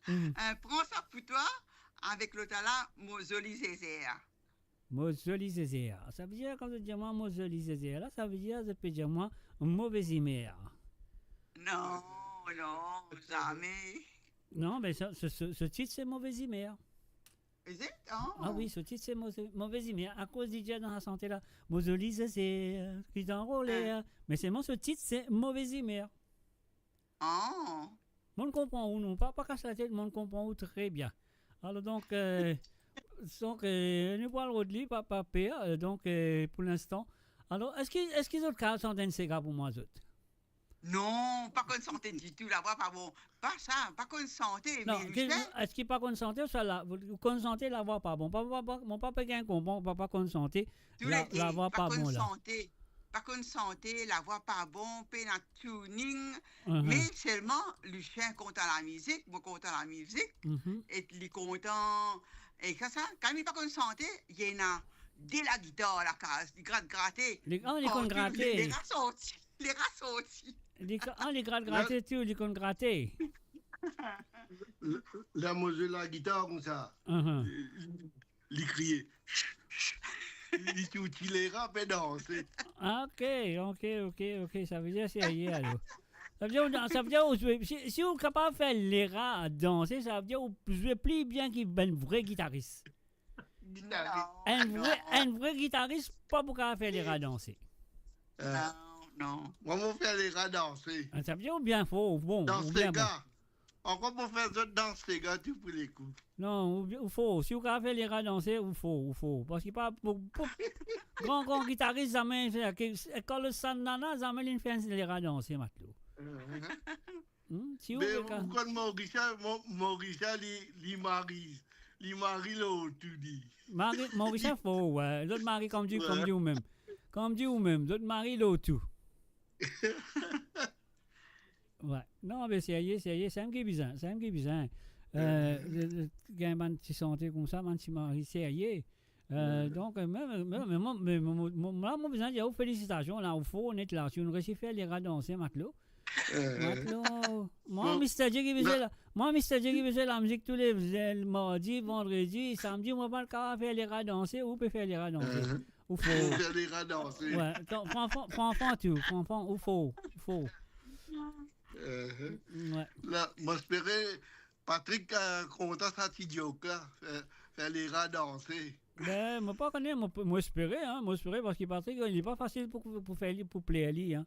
Mhm. Euh, pran sa pou twa, avek lot la, mo zoli zezer. Mo zoli zezer. Savedir, kan zot dir mwa mo zoli zezer la, savedir zot pe dir mwa move zimer. Non, non, zame. Non, me sa, se, se, se tit, se move zimer. Is it? Oh. Ah wi, se tit, se mo-, move zimer. Akoz li dir dan sa sante la, mo zoli zezer, ki anrole. Ah. Me selman se tit, se move zimer. Ah. Mo'nn konpran ou, non, pa, pa kas latet, mo'nn konpran ou tre bien. Alor, donk, euh, donk, euh, nou pou al rod li, pa, pa per, euh, donk, euh, pou linstan. Alor, eski, eski zot kapav sant enn sega pou mwa, zot? Non, pa konn sante ditou, lavwa pa bon. Pa sa, pa konn sante, non, me ki, Lucien, eski pa konn sante, ou sa la, ou konn sante, lavwa pa bon. Pa, pa, pa, mo pa pe gagn konpran, pa, pa konn sante, tou la, lede, lavwa pa bon la. Sante, pa konn sante, lavwa pa bon, pena tuning, mhm, me selman Lucien kontan lamizik, mo kontan lamizik, mhm, e li kontan, e sa, sa, kan li pa konn sante, li ena de lagitar lakaz, li grat grate. Li, ah, li konn grate. Lera sorti, lera sorti. Li ko-, ah, li grat grate tou, li konn grate. La, la, mo zwe lagitar koumsa. Mhm. Li kriye. Li tou ti lera pe danse. Ah, ok, ok, ok, ok. Savedir serye alor. Savedir, savedir ou zwe, si, si ou kapav fer lera danse, savedir ou zwe pli bien ki bann vre gitaris. Gitaris. Non, enn vre, non, enn vre gitaris pa pou kapav fer lera danse. Non, non. Mwa, mo fer lera danse. Ah, savedir ou bien for, ou bon, ou bien bon. Dans sega. Ankor pou fer zot dans sega tou pou lekou. Non, ou, ou for. Si ou kapav fer lera danse, ou for, ou for. Parski pa, pou, pou, gran, gran gitaris, zame, ke, kan le sann nana, zame li fer lera danse, matlo. Mhm. Hmm, si ou... Me ou konn Morisien, Mo-, Morisien, li, li mari, li mari lor tou li. Mari, Morisien for, wi. Zot mari, kouma dir, wi, kouma dir ou mem. Kouma dir ou mem, zot mari lor tou. Wi. Non, me serye, serye, samem ki bizin, samem ki bizin. Euh, euh, gagn bann ti sante koumsa, bann ti mari serye. Euh, donk, euh, me, me, me, mo, me, mo, mo, mo, la, mo bizin dir ou felisitasion, la, ou for net la, si ou resi fer lera danse, matlo. Euh, matlo. Mwa, bon, Mister J ki bizin la, mwa, Mister J ki bizin lamizik tou le, le mardi, vandredi, samdi, mo pa kapav fer lera danse, ou pe fer lera danse. Euh, ou for. Fer lera danse. Wi, donk, Fanfan, Fanfan tou, Fanfan, ou for, ou for. Euh, wi. La, mo espere Patrick, euh, kontan sa ti joke la. Euh, Talera danse. Ben, mo pa kone, mo, mo espere, hein, mo espere, parski Patrick, li pa fasil pou, pou fer li, pou pler li, hein.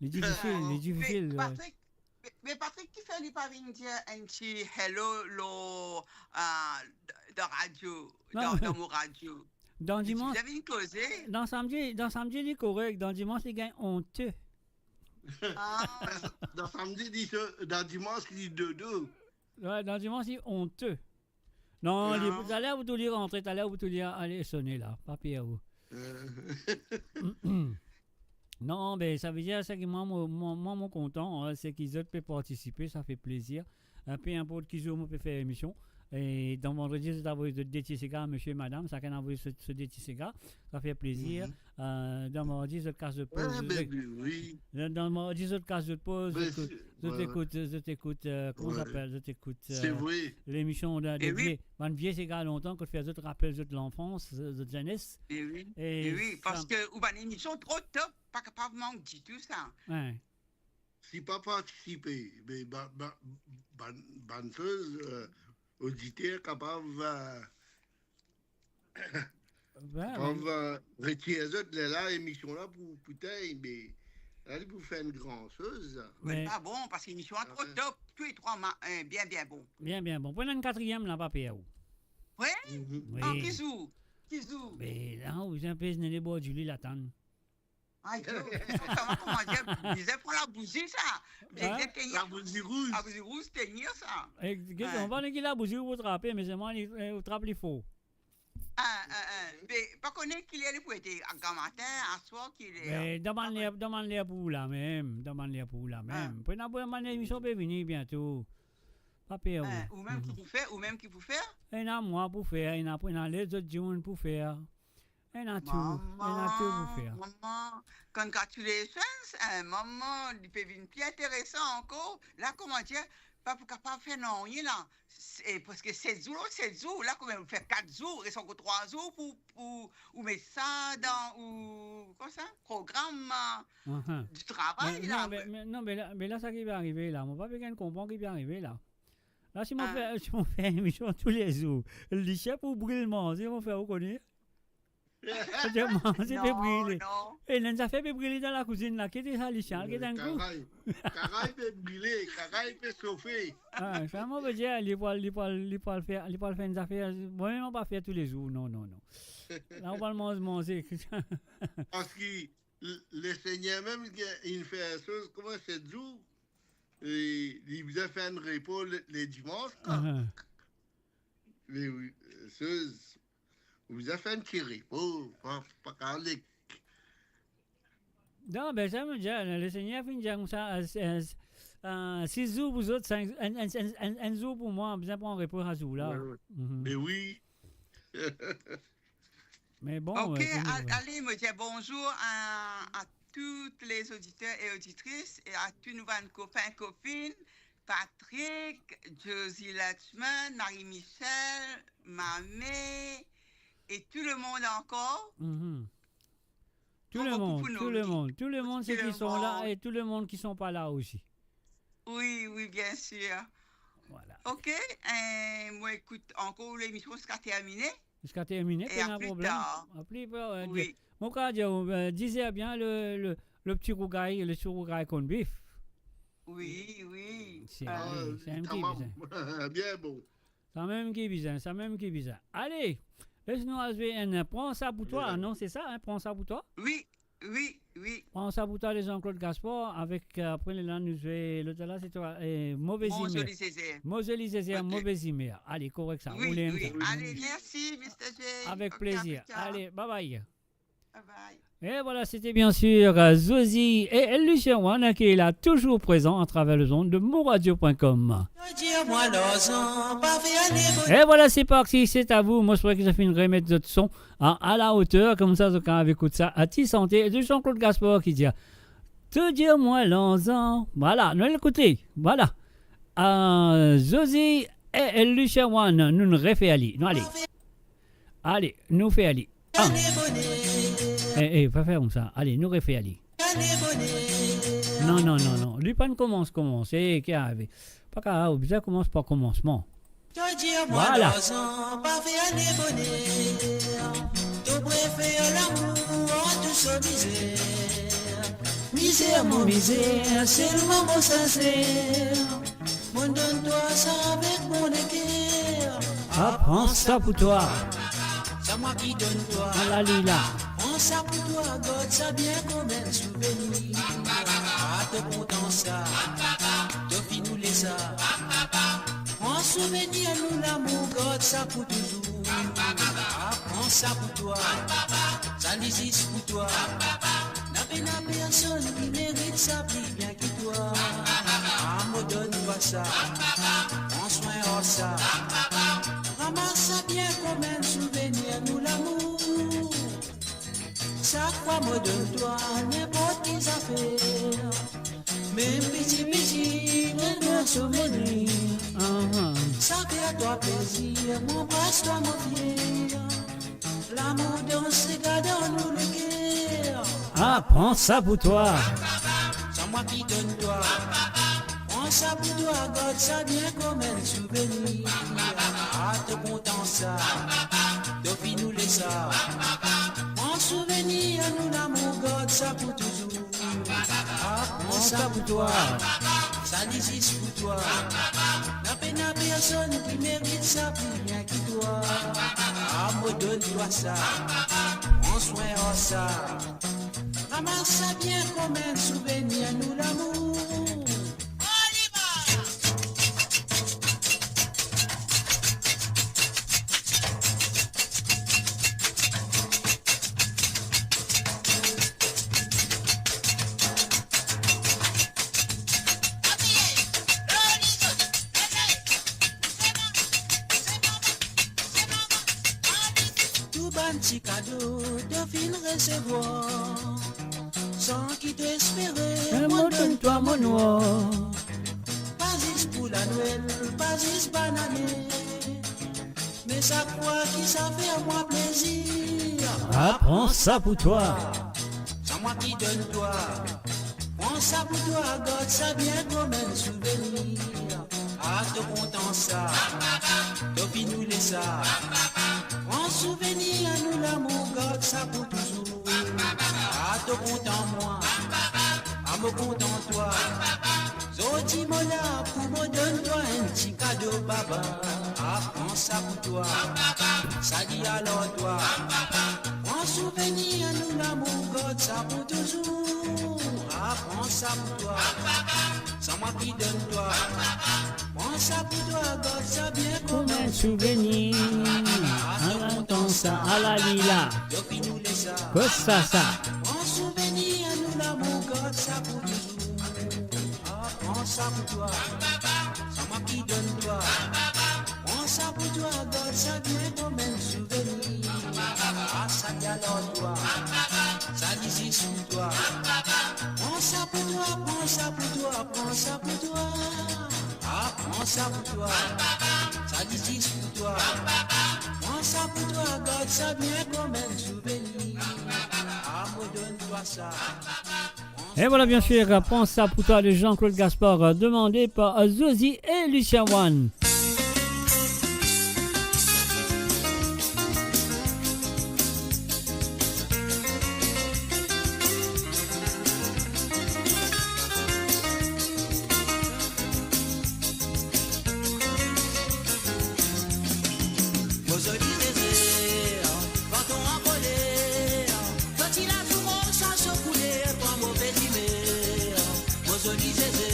Li difisil, li difisil, Me ouais. Patrick, me, me Patrick, kifer li pa vinn dir enn ti hello lor, ah, dan radio, Non, dan, dan mo radio? Dan Li dimans, bizin vinn koze. Dan samdi, dan samdi, li korek, dan dimans, li gagn onte. Ah. Dan samdi, li so-, dan dimans, li dodo. Ouais, dan dimans, li onte. Non, li, Non. Taler ou tou li rantre, taler ou tou li ale sone la, pa per ou. Euh. Non, ben, savedir, seki mwa, mo, mwa, mwa, mo kontan, hein, seki zot pe partisipe, sa fer plezir. Euh, pe inport ki zour mo pe fer emision. E dan vandredi, zot avoy zot de ti sigar, misie, madam, sakenn avoy so, so de ti sigar, sa fer plezir. Mhm. Euh, dan mardi, zot kas zot poz, Ouais, zot ben, oui. Dan, dan mardi, zot kas zot poz, Ben, zot kout, si, zot ouais, ouais. Ekout, zot ekout, euh, kouma Ouais. Sa apel, zot ekout, Se euh, vre. Lemision de, de E oui. Vie. Bann vie sigar lontan, kot fer zot rapel zot lanfans, zot zenes. E oui. E E oui, sa parski ou bann emision tro top, pa kapav mank ditou sa. Ouais. Si pa partisipe, be, ba, ba, bann, bann soz, euh, oditer kapav, euh, Ben, kapav, ben. Euh, retir zot, lerla emision la pou, pou tey, me la, li pou fer enn gran soz, la. Me Me pa bon, parski emision la tro Ah, ouais. Top. Tou le trwa ma-, euh, bien, bien bon. Bien, bien bon. Pran enn katriem la, pa per ou. Wi? Mhm. Wi. An ki zour? Ki zour? Me la, ou bizin pez nene bor dili, la tann. Ay, yo, kouma, kouma dir, bizin pran labouzi, sa. Bizin Hein? Tenir Labouzi rouz. Labouzi rouz, tenir sa. E, get, Hein. Ou pa kone ki labouzi ou pou trape, me selman li, eh, ou trap li for. Ah, ah, ah. Me pa kone ki ler li pou ete, a gramatin, aswar, ki ler. Me demann li, demann li pou ou la mem, demann li pou ou la mem. Ah. Pou ena pou bann emision pe vini biento. Pa per ou. Ah, ou mem ki Mhm. Pou fer, ou mem ki pou fer? Ena mwa pou fer, ena pou, ena lezot dimoun pou fer. Ena tou, ena tou pou fer. Mama, mama, congratulations, hein, mama, li pe vinn pli interesan ankor. La, kouma dir, pa pou kapav fer nanye la. Se, parski set zour, set zour, la, kouma ou fer kat zour, res ankor trwa zour pou, pou ou met sa dan, ou, kouma sa, program, euh, Ahan. Di travay Me, la. Non, me, me, non, me la, me la, sa ki pe arive la, mo pa pe gagn konpran ki pe arive la. La, si mo Ah. Fer, si mo fer emision toulezour, li ti pou bril manze, mo fer ou kone. Manze pe Non, brile. Non. E, ena enn zafer pe brile dan lakouzinn la. Ki ete sa, Lishan? Ki ete enn kou? Karay. Karay pe brile, karay pe sofe. Ah, sa mo pe dir, li pou al, li pou al, li pou al fer, li pou al fer enn zafer. Mwa mem, mo pa fer toulezour. Non, non, non. La, ou pa al manz, manze. Parski l-, Lesegner mem, li, li fer soz kouma set zour, e li bizin fer enn repo le, le dimans, la. Ahan. Li, wi, soz, ou bizin fer enn ti repo, pa, pa kapav le Non, be, sa mo dir, Lesegner finn dir koumsa, euh, euh, euh, sis zour pou zot, sink, enn, enn, enn, enn, enn zour pou mwa, bizin pran repo sa zour la. Wi, wi. Mhm. Me wi. Me bon, Ok, euh, al-, ale, mo dir bonzour a, a tout les auditeurs et auditrices e a tou nou bann kopin, kopinn, Patrick, Josie Lachman, Marie-Michel, Mame, e tou le mond ankor. Mhm. Tout le monde, tout le monde, tout le monde, ceux qui sont là et tout le monde qui sont pas là aussi. Wi, wi, bien sir. Voilà. Ok, euh, mo ekout ankor lemision ziska termine. Ziska termine, pena problem. E a pli tar. A pli tar, euh, Wi. Mo kapav dir, euh, dizer bien le, le, le ti rougay, le ti rougay corned beef. Wi, wi. Se, Ah, wi, se enn ti tamam. Bien bon. Sa mem ki bizin, sa mem ki bizin. Ale, les nou al zwe enn Pran sa pou twa, non, se sa, hein, Pran sa pou twa? Wi, wi, wi. Pran sa pou twa de Jean-Claude Gaspard avek, euh, apre la nou zwe lot la, se twa, eh, Move Imer. Move Imer, Ok. Move Imer. Ale, korek sa, Wi, wi. Ale, mersi, mister J. Avek plezir. Ok, a pli tar. Ale, bye bye. Bye bye. Et voilà, c'était bien sûr, euh, Zozi et Lucien Wan, hein, qui est là, toujours présent à travers les ondes de moradio point com. Et voilà, c'est parti, c'est à vous. Mo swete ki zot finn remet zot son à, à la hauteur, koumsa zot kapav ekout sa, a ti sante de Jean-Claude Gaspard ki dir, "Tou dir mwa lanzan." Voilà, nou al ekoute. Voilà. Euh, Zozi et, et Lucien Wan, nou refer li. Nou ale. Ale, nou fer li. Ah. Eh, eh, pa fer koumsa. Ale, nou refer li. Non, non, non, non. Li pa'nn koumans, koumans. Eh, ki arive? Pa kapav, bizin koumans par koumansman. To dir mwa, voilà, larzan pa fer ale boner. To prefer lamour ar tou so mizer. Mizer, mo mizer, selman mo sinser. Mo donn twa sa avek mo leker. Ah, pran sa pou twa. Sa mwa ki donn twa. Alalila. Pran sa pou twa, gard sa bien kouma enn souvenir. Ah, to kontan sa. To finn oule sa. Pran souvenir nou lamour, gard sa pou touzour. Ah, pran sa pou twa. Sa li zis pou twa. Na pena personn ki merit sa pli bien ki twa. Ah, mo donn twa sa. Pran swin ar sa. Ramas sa bien kouma enn souvenir nou lamour. Sak fwa mo donn twa ninport ki zafer, mem piti piti, mo donn so moni. Ahan. Sa fer twa plezir, mo anbras twa, mo fier. Lamour dans, se gard dan nou leker. Ah, pran sa pou twa. Sa mwa ki donn twa. Pran sa pou twa, gard sa bien kouma enn souvenir. Ah, to kontan sa. To finn oule sa. Pran souvenir nou lamour, gard sa pou touzour. Ah, pran sa pou twa. Sa li zis pou twa. Na pena personn ki merit sa pli bien ki twa. Ah, mo donn twa sa. Pran swin ar sa. Ramas sa bien kouma enn souvenir nou lamour. Tou bann ti kado to finn resevwar, san ki to espere, mo donn twa mo nwar. Pa zis pou Lanwel, pa zis banane, me sak fwa ki sa fer mwa plezir. Ah, pran sa pou twa. Sa mwa ki donn twa. Pran sa pou twa, gard sa bien kouma enn souvenir. Ah, to kontan sa. To finn oule sa. Pran souvenir nou lamour, gard sa pou touzour. Ah, to kontan mwa. Ah, mo kontan twa. Zordi mo la pou mo donn twa enn ti kado, baba. Ah, pran sa pou twa. Sa li alar twa. Pran souvenir nou lamour, gard sa pou touzour. Ah, pran sa pou twa. Sa mwa ki donn twa. Pran sa pou twa, gard sa bien kouma enn souvenir. Ah, to kontan sa. Alalila. To finn oule sa. Kot sa sa? Pran souvenir nou lamour, gard sa pou touzour. Ah, pran sa pou twa. Sa mwa ki donn twa. Pran sa pou twa, gard sa bien kouma enn souvenir. Ah, sa li alar twa. Sa li zis pou twa. Pran sa pou twa, pran sa pou twa, pran sa pou twa. Ah, pran sa pou twa. Sa li zis pou twa. Pran sa pou twa, gard sa bien kouma enn souvenir. Ah, mo donn twa sa. Et voilà, bien sûr, Prends ça pour toi de Jean-Claude Gaspard, euh, demandé par, euh, Zozi et Lucien One. Mo zoli zeze, kan to ankoler, to ti lazour mo sanz so kouler, pran move zimer. Mo zoli zeze,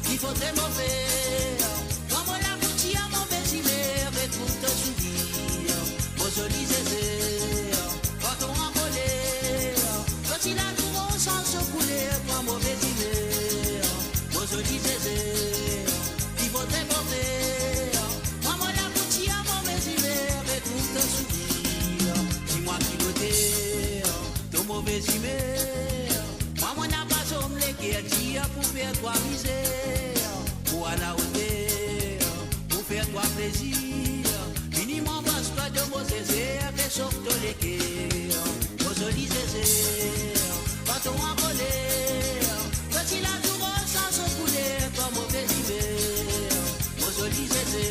ki faute mo fer, kan mo la pou tir move zimer, retrouv to sourir. Mo zoli zeze, kan to ankoler, to ti lazour mo sanz so kouler, pran move zimer. Mo zoli zeze, ki faute mo fer, mwa mo la pou tir move zimer, retrouv to sourir. Di mwa ki kote to move zimer, mwa mo napa zom leker dir pou fer twa mizer, pou al aoter, pou fer twa plezir. Vini mo anbras twa dan mo zeze, pe sof to leker. Mo zoli zeze, kan to ankoler, to ti lazour mo sanz so kouler, pran move zimer. Mo zoli zeze,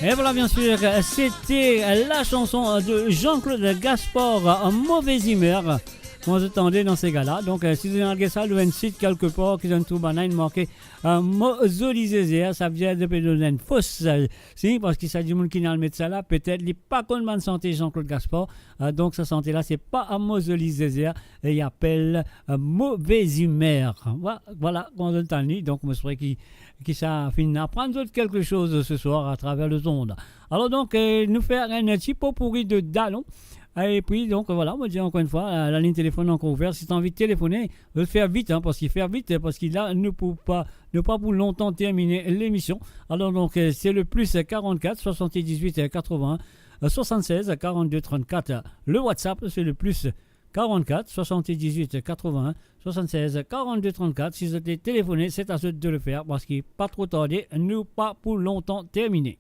Et voilà, bien sûr, c'était la chanson de Jean-Claude Gaspard, Mauvaise humeur. Kouma zot tande dan se gala. Donk, euh, si zot inn al get sa lor enn sit kelke par, ki zot inn trouv bannla inn marke, euh, Mo Zoli Zezer, savedir zot pe donn enn fos, euh, si, parski sa dimoun ki inn al met sa la, petet li pa konn bann sante Jean-Claude Gaspard. Euh, donk, sa sante la, se pa Mo Zoli Zezer, e li apel, euh, Mauvaise humeur. Vwa-, vwala, kouma zot tann li. Donk, mo espere ki, ki sa finn aprann zot kelke soz se swar atraver lezond. Alor donk, euh, nou fer enn ti potpourri de dalon. E pi donk, vwala, mo dir ankor enn fwa, la, lalign telefonn ankor ouver. Si zot anvi telefone, zot fer vit, hein, parski fer vit, parski la, nou pou pa, nou pa pou lontan termine lemision. Alor donk, euh, se le plus quarante-quatre soixante-dix-huit quatre-vingts soixante-seize quarante-deux trente-quatre. Le WhatsApp, se le plus quarante-quatre soixante-dix-huit quatre-vingts soixante-seize quarante-deux trente-quatre. Si zot le telefone, se a zot de le fer, parski pa tro tarde, nou pa pou lontan termine.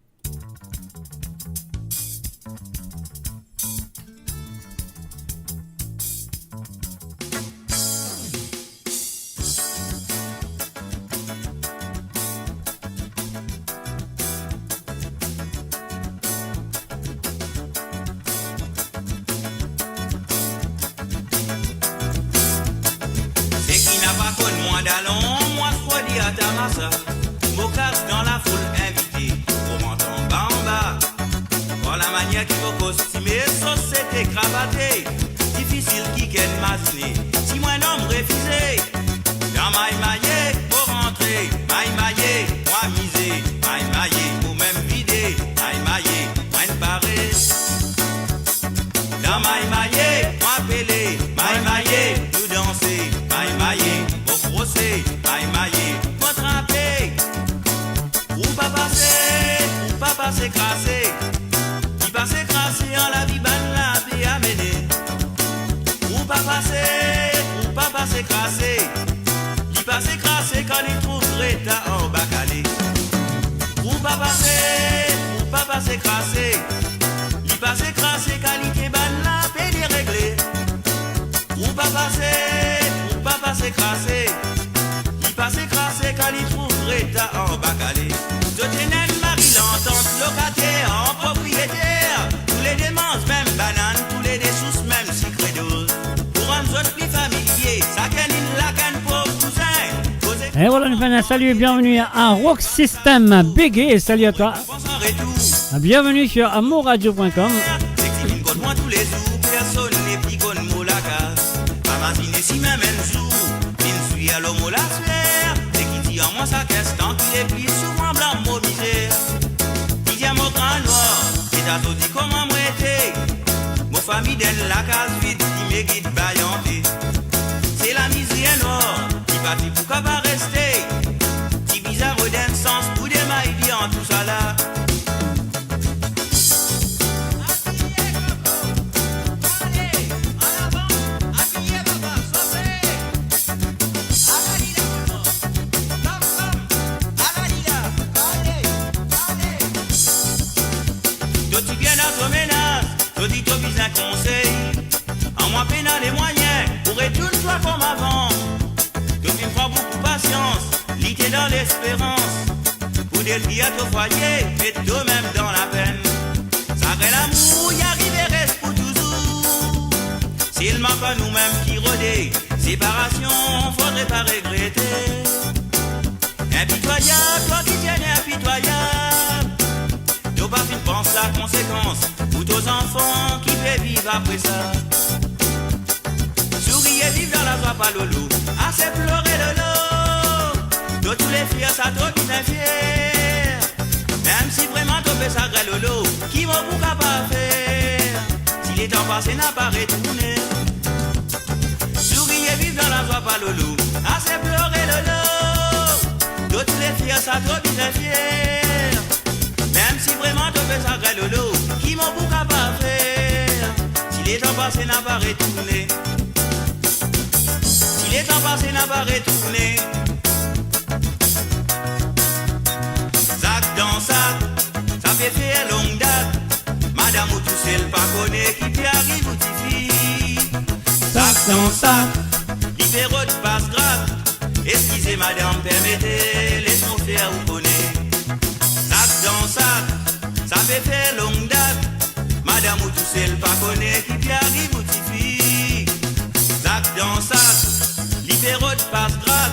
Seki napa konn mwa dalon, mwa frodi a Tamasa. Mo kas dan lafoul invite, mo rant anba anba. Par lamanier ki mo kostime, sosete kravate, difisil kikenn mazine, si mo enn om refize. Dan may maye, mo rantre, may maye, mo amize, may maye, mo mem vide, may maye, mo enn pare. Dan may maye, mo apele, may maye, nou danse, may maye, mo frose, may maye, mo trape. Ou pa pase, ou pa pase krase. Li pase krase an lavi bann la pe amene. Ou pa pase, ou pa pase krase. Li pase krase kan li trouv reta anba kale. Ou pa pase, ou pa pase krase. Li pase krase kalite bann la pe deregle. Ou pa pase, ou pa pase krase. Li pase krase kan li trouv reta anba kale. Zot ena enn mari lantant, lokater an propriyeter. Toulede manz mem banann, toulede sous mem sikre doz. Pou rann zot pli familie, sakenn inn lak enn pov kouzin. Koze. Et voilà, nous faisons un salut et bienvenue à Rock System Biggie. Et salut à toi. Bienvenue sur amourradio point com. Seki vinn kot mwa toulezour, personn nepli konn mo lakaz. Pa mazine si mem enn zour vinn swir lor mo lasfer. Seki dir ar mwa sak instan ki lepli souvan blam mo mizer. Li dir mo gran nwar, eta to dir kouma mo ete. Mo fami dan enn lakaz vid, li megit bay ante. Se lamizer nwar, li pa ti pou kapav reste. Ti bizin rod enn sans pou demay li an tousala. To ti bien dan to menaz, to dir to bizin konsey. Ar mwa pena lemwayin pou retourn swa kom avan. To finn pran boukou pasians, lite dan lesperans. Pou detrir to fwaye, met to mem dan lapenn. Sagrin lamour, li arive res pou touzour. Selman pa noumem ki rode, separasion, fodre pa regrete. Inpitwayab, twa ki ti ena inpitwayab. To pa finn pans lakonsekans pou to zanfan ki pe viv apre sa. Souri e viv dan lazwa, pa lolo, ase plore lolo. To toule fier, sa to bizin fier. Mem si vreman to pe sagrin lolo, ki mo pou kapav fer? Si letan pase napa retourne. Souri e viv dan lazwa, pa lolo, ase plore lolo. To toule fier, sa to bizin fier. Mem si vreman to pe sagrin lolo, ki mo pou kapav fer? Si letan pase napa retourne. Si letan pase napa retourne. Zak dan sak, sa pe fer long dat. Madam ou tousel pa kone ki pe ariv ou tifi. Sak dan sak, li pe rod pas grat. Eskize madam, permete, les mo fer ou kone. Sak dan sak, Sa pe fer long dat, madam ou tousel pa kone ki pe ariv ou tifi. Zak dan sak, li pe rod pas grat.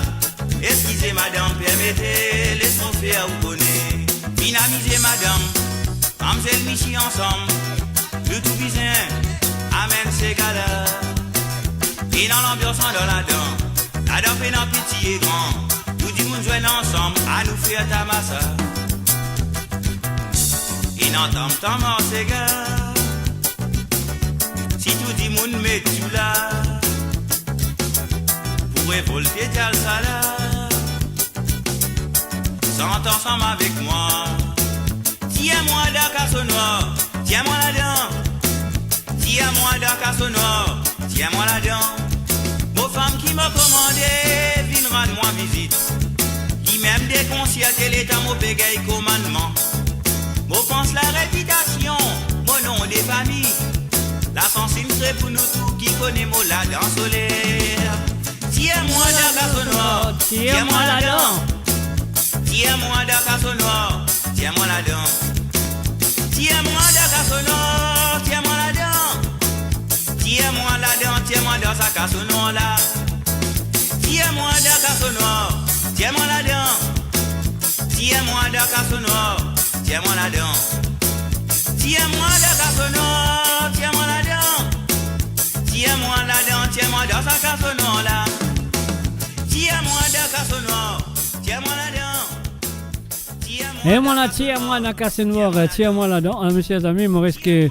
Eskize madam, permete, les mo fer ou kone. Vinn amize madam, mamzel, misie ansam, nou tou bizin amenn sega la. Ena lanbians andan ladan, ladan pena piti e gran. Tou dimoun zwenn ansam, anou fer tamasa. Ena tam tam ar sega. Si tou dimoun met tou la, pou revolte dial sala. Sant ansam avek mwa. Tir mwa dan kaso nwar, tir mwa ladan. Tir mwa dan kaso nwar, tir mwa ladan. Mo fam ki mo komande, vinn rann mwa vizit. Limem dekonserte letan mo pe gagn komannman. Mo pans larepitasion, mo nom de fami. Lasans inn sere pou nou tou ki kone mo ladan soler. Tir mwa dan kaso nwar, tir mwa ladan. Tir mwa dan kaso nwar, tir mwa ladan. Tir mwa dan kaso nwar, tir mwa ladan. Tir mwa ladan, tir mwa dan sa kaso nwar la. Tir mwa dan kaso nwar, tir mwa ladan. Tir mwa dan kaso nwar, tir mwa ladan. Tir mwa dan kaso nwar, tir mwa ladan. Tir mwa ladan, tir mwa dan sa kaso nwar la. Tir mwa dan kaso nwar, tir mwa ladan. Tir mwa E mwa la, dan kaso tir mwa nwar, dan kaso nwar, tir mwa ladan. Hein, mes chers amis, il me reste que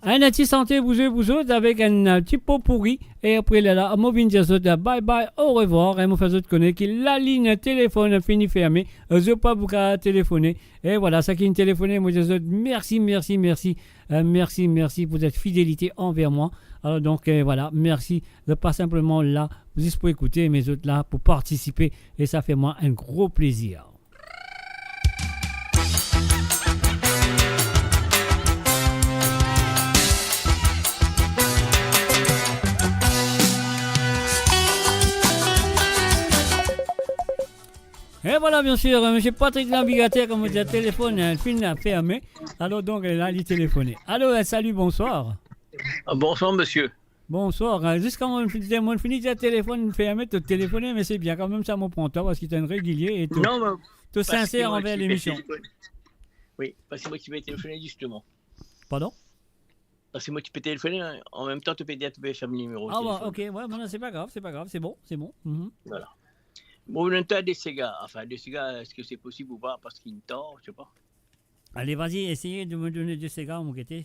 un ti sante pou zot, pou zot avek enn, euh, ti pot-pourri. E apre lerla, mo vinn dir zot, euh, bye bye, au revoir. E mo fer zot kone ki lalinn telefonn fini ferme. Euh, zot pa pou kav telefone. E vwala, seki inn telefone, mo dir zot mersi, mersi, mersi. Euh, mersi, mersi pou zot fidelite anver mwa. Alor donk, euh, vwala, mersi. Zot pa sinpleman la zis pou ekoute, me zot la pou partisipe. E sa fer mwa enn gro plezir. E vwala, biensir, misie Patrick Navigateur, kouma dir, telefonn, hein, finn ferme. Alor donk, la, li telefone. Alo, euh, salut, bonsoir. Ah, bonsoir, monsieur. Bonsoir, hein. Ziska mo fini, mo fini dir telefonn ferme, to telefone, me se bien kanmem sa, mo pran twa parski to enn regilie e to, Non, mais to sinser anver lemision. Wi, parski mo ti pe telefone zisteman. Pardon? Parski mo ti pe telefone, an mem tan to pe dir to pe fer nimero telefon. Ah ouais, ok, ouais, non, non, se pa grav, se pa grav, se bon, se bon. Mhm. Vwala. Bon, nou ena de sega, anfin, de sega, eski se posib ou pa, parski inn tar, mo pa. Ale, vas-y, essaye de me donner de sega, mo gete.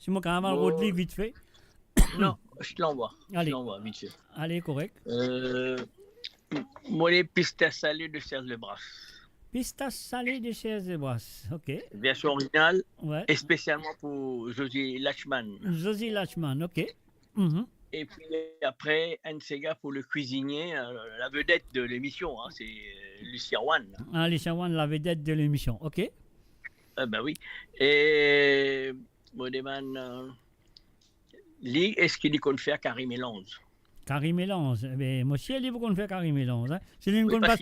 Si mo kapav al rod li vite fait. Non, je te l'envoie. Allez. Je te l'envoie vite fait. Allez, korek. Euh, mo le Pistache salé de Serge Lebrasse. Pistache salé de Serge Lebrasse, ok. Version originale, ouais, spécialement pour Josie Lachman. Josie Lachman, ok. Mhm. Et puis après, un sega pour le cuisinier, euh, la vedette de l'émission, hein, c'est, euh, Lucien One. Ah, Lucien One, la vedette de l'émission, ok. Ah ben oui. Et mo demann, euh, li, eski li konn fer kari melanz? Kari melanz, eh ben, mo sir li pou konn fer kari melanz, hein. Si li konn bat,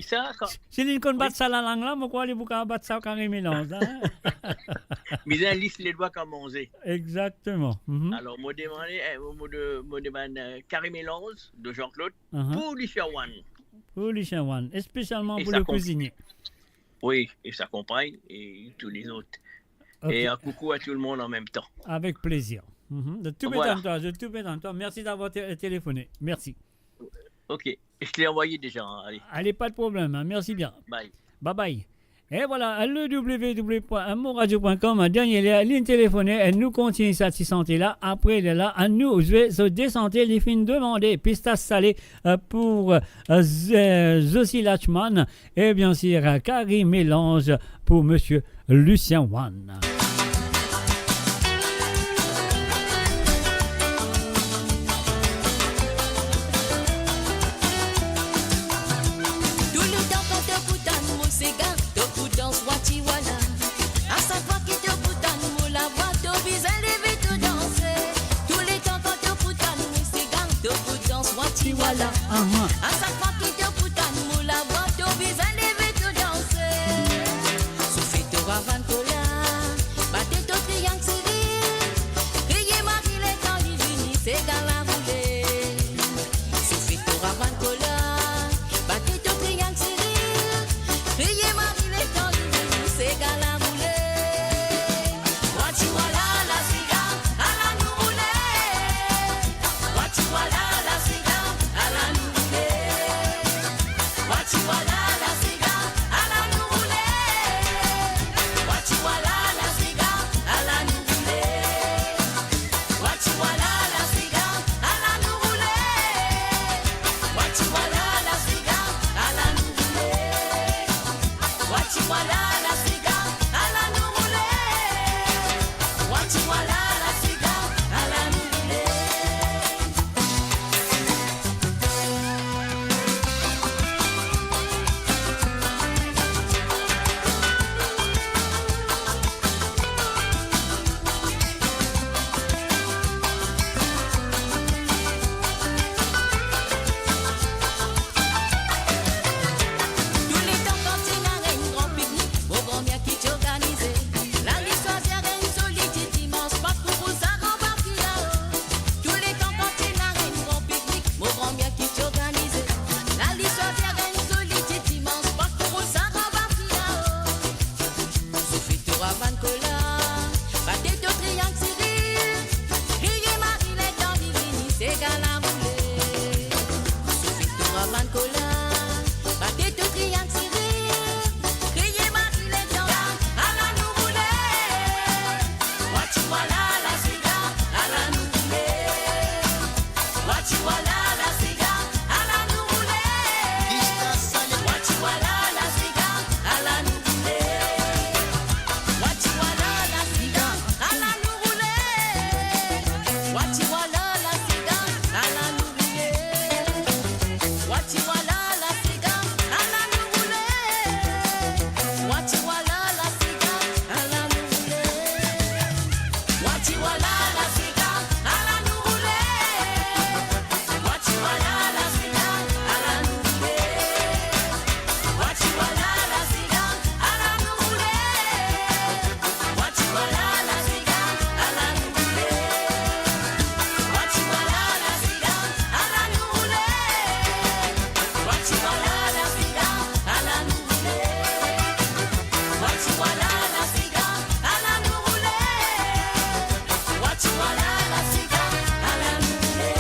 si li konn bat sa lalang la, mo krwar li pou kapav bat sa kari melanz, hein. Bizin lis ledwa kan manze. Exactement. Mhm. Alor, mo demann, eh, mo de-, mo demann, euh, kari melanz de Jean-Claude, aha, pour Lucien One. Pour Lucien One, spécialement pour le cuisinier. Oui, et sa konpagn, et tous les autres. Ok. Et un coucou à tout le monde en même temps. Avec plaisir. Mhm. Zot tou pe tann twa, zot tou pe tann twa. Merci d'avoir té-, téléphoné. Merci. Ok, je te l'ai envoyé déjà, hein, allez. Allez, pas de problème, hein. Merci bien. Bye. Bye bye. E vwala, le w w w point moradio point com, dernie ler, linn telefone, e nou kontign sa ti sante la, apre lerla, anou zwe so de sante, li finn demande Pistache salé, euh, pour, euh, Z-, euh, Zosi Lachman, et bien sûr, euh, Kari Mélange pour Monsieur Lucien One. Touletan kan to pou tann mo sega, to pou dans wati wala. A sak fwa ki to pou tann mo lavwa, to bizin leve to danse. Touletan kan to pou tann mo sega, to pou dans wati wala. Aha. A sak fwa ki to pou tann mo lavwa, to bizin leve to danse. Soufe to ravann kola. Wala la sega, ala nou roule. Wa ti wala la sega, ala nou roule. Touletan kan ti ena enn gran piknik, mo granmer ki ti organize. Lali swazir enn zoli ti dimans, pa pou sa gran parti lao. Touletan kan ti ena enn gran piknik, mo granmer ki ti organize. Lali swazir enn zoli ti dimans, pa pou sa gran parti lao. Souffle to rum and cola, bate to triangle sourire, kriye Marie letan li vini, sega la roule. Souffle to rum and cola, bate to triangle sourire, kriye Marie letan, ala nou roule. Wa ti wala la sega, ala nou roule. Wa ti wala la sega, ala nou roule. Wa ti wala la sega, ala nou roule. Wa ti wala la sega, ala nou roule. Wa ti wala la sega, ala nou roule. Wa ti wala la sega, ala nou roule. Wa ti wala la sega, ala nou roule. Wa ti wala la sega, ala nou roule. Wa ti wala la sega, ala nou roule. Wa ti wala la sega, ala nou roule. Wa ti wala la sega, ala nou roule. Wa ti wala la sega, ala nou roule. Wa ti wala la sega, ala nou roule. Wa ti wala la sega, ala nou roule. Wa ti wala la sega, ala nou roule.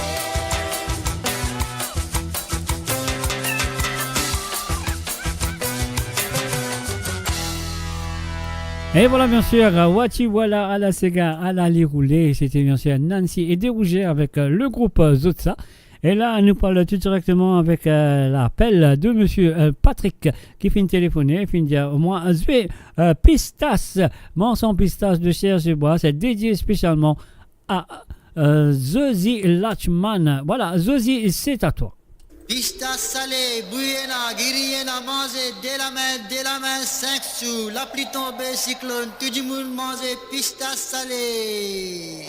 Et voilà, bien sûr, Wa ti wala la sega, ala li roule. C'était bien sûr Nancy et Derouger avec, euh, le groupe, euh, Zotsa. Et là, nous parlons tout directement avec, euh, l'appel de monsieur, euh, Patrick, qui finit téléphoner, finit dire, moi, je vais, euh, pistache, morceau pistache de Serge Bois, c'est dédié spécialement à, euh, Zozi Lachman. Voilà, Zozi, c'est à toi. Pistache sale, bouye ena, griye ena, manze, de lame, de lame, sink sou. Lapli tonbe, siklonn, tou dimoun manze pistache sale.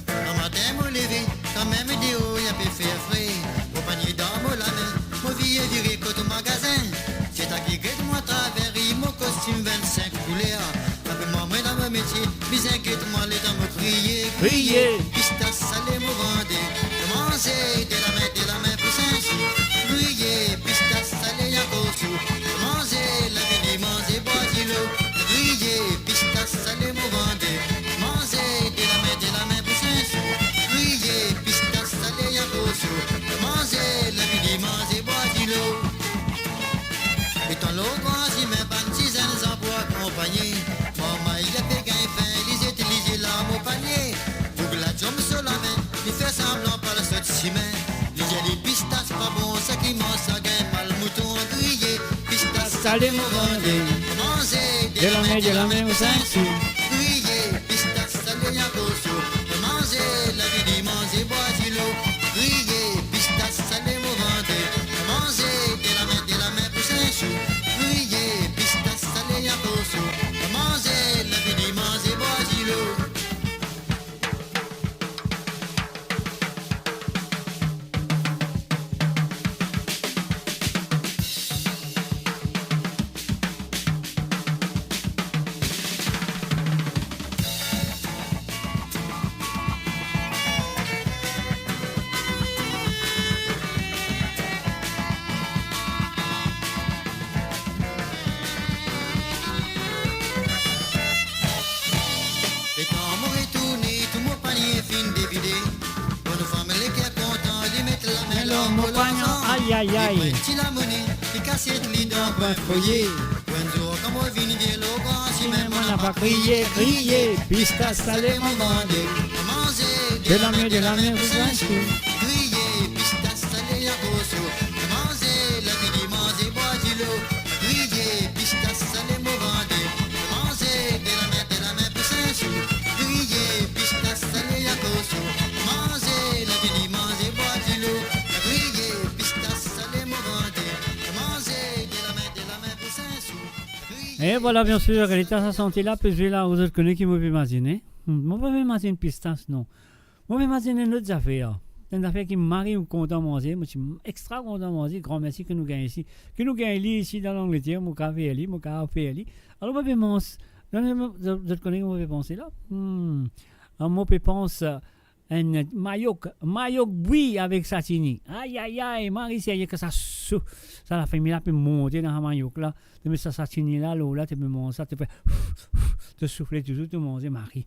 Gramatin mo leve, kanmem deor inn pe fer fre. Mo panie dan mo lame, mo vire vire kot magazin. Zot a ki get mwa traver, mo kostim vinn-sink kouler. Apre mwa, mwa dan mo metie, bizin get mwa letan mo kriye, kriye. Pistache sale mo vande, manze, de lame, de lame pou sink sou. Kriye, pistache sale ankor sou. Manze, lavi li manze, bwar dilo. Kriye, pistache sale mo vande, manze, de lame, de lame pou sink sou. Kriye, pistache sale ankor sou. Manze, lavi li manze, bwar dilo. Letan lor gran simin, bann ti zenn zanfan pou akonpagne. Marmay la pe gagn fin, li zet li zela mo panie. Boug la tom so lame, li fer sanblan pa al sot simin. Li dir li pistache pa bon, sa ki manz sa gagn mal, mouton a griye. Pistache sale mo vande, manze, de lame, de lame pou sink sou. Griye, pistache sale ankor sou. Manze, lavi li manze, bwar dilo. Griye, pistache sale mo vande, manze, de lame, de lame pou sink sou. Griye, pistache sale ankor sou. Manze, lavi li manze, bwar dilo. Letan mo retourne, tou mo panie finn devide. Bann fam leker kontan, li met lame lor mo larzan. Ay, ay, ay. Li pran ti lamone, li kasiet li dan pwin foye. Enn zour kan mo vini vinn lor gran simin, mo napa kriye, kriye, pistache sale mo vande. Manze, de lame, de lame pou sink sou. Kriye, pistache sale ankor sou. E vwala, bien sir, leta sa santi la, pe zwe la, zot kone ki mo pe imazine. Hmm, mo pa pe imazine pistas, non. Mo pe imazine enn lot zafer. Enn zafer ki mari ou kontan manze, mo ti extra kontan manze, gran mersi ki nou gagn isi. Ki nou gagn li isi dan Langleter, mo kav fer li, mo kav fer li. Alor, mo pe manz, zot, zot kone ki mo pe panse la? Hmm. Ah, mo pe panse, enn mayok, mayok bwi avek satini. Ay, ay, ay, mari serye ki sa sou, sa lafami la pe monte dan sa mayok la. Li met sa satini la, lor la, to pe manz sa, to pe, to soufle touzour, to manze, mari.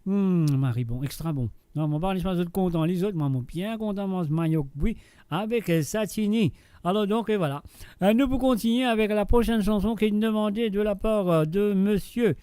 Hmm, mari bon, extra bon. Non, mo pa, mo pa kontan li zot, mwa, mo bien kontan manz mayok bwi avek, euh, satini. Alor donk, e vwala. Euh, nou pou kontigne avek la prosenn sanson ki est demandée de la part, euh, de monsieur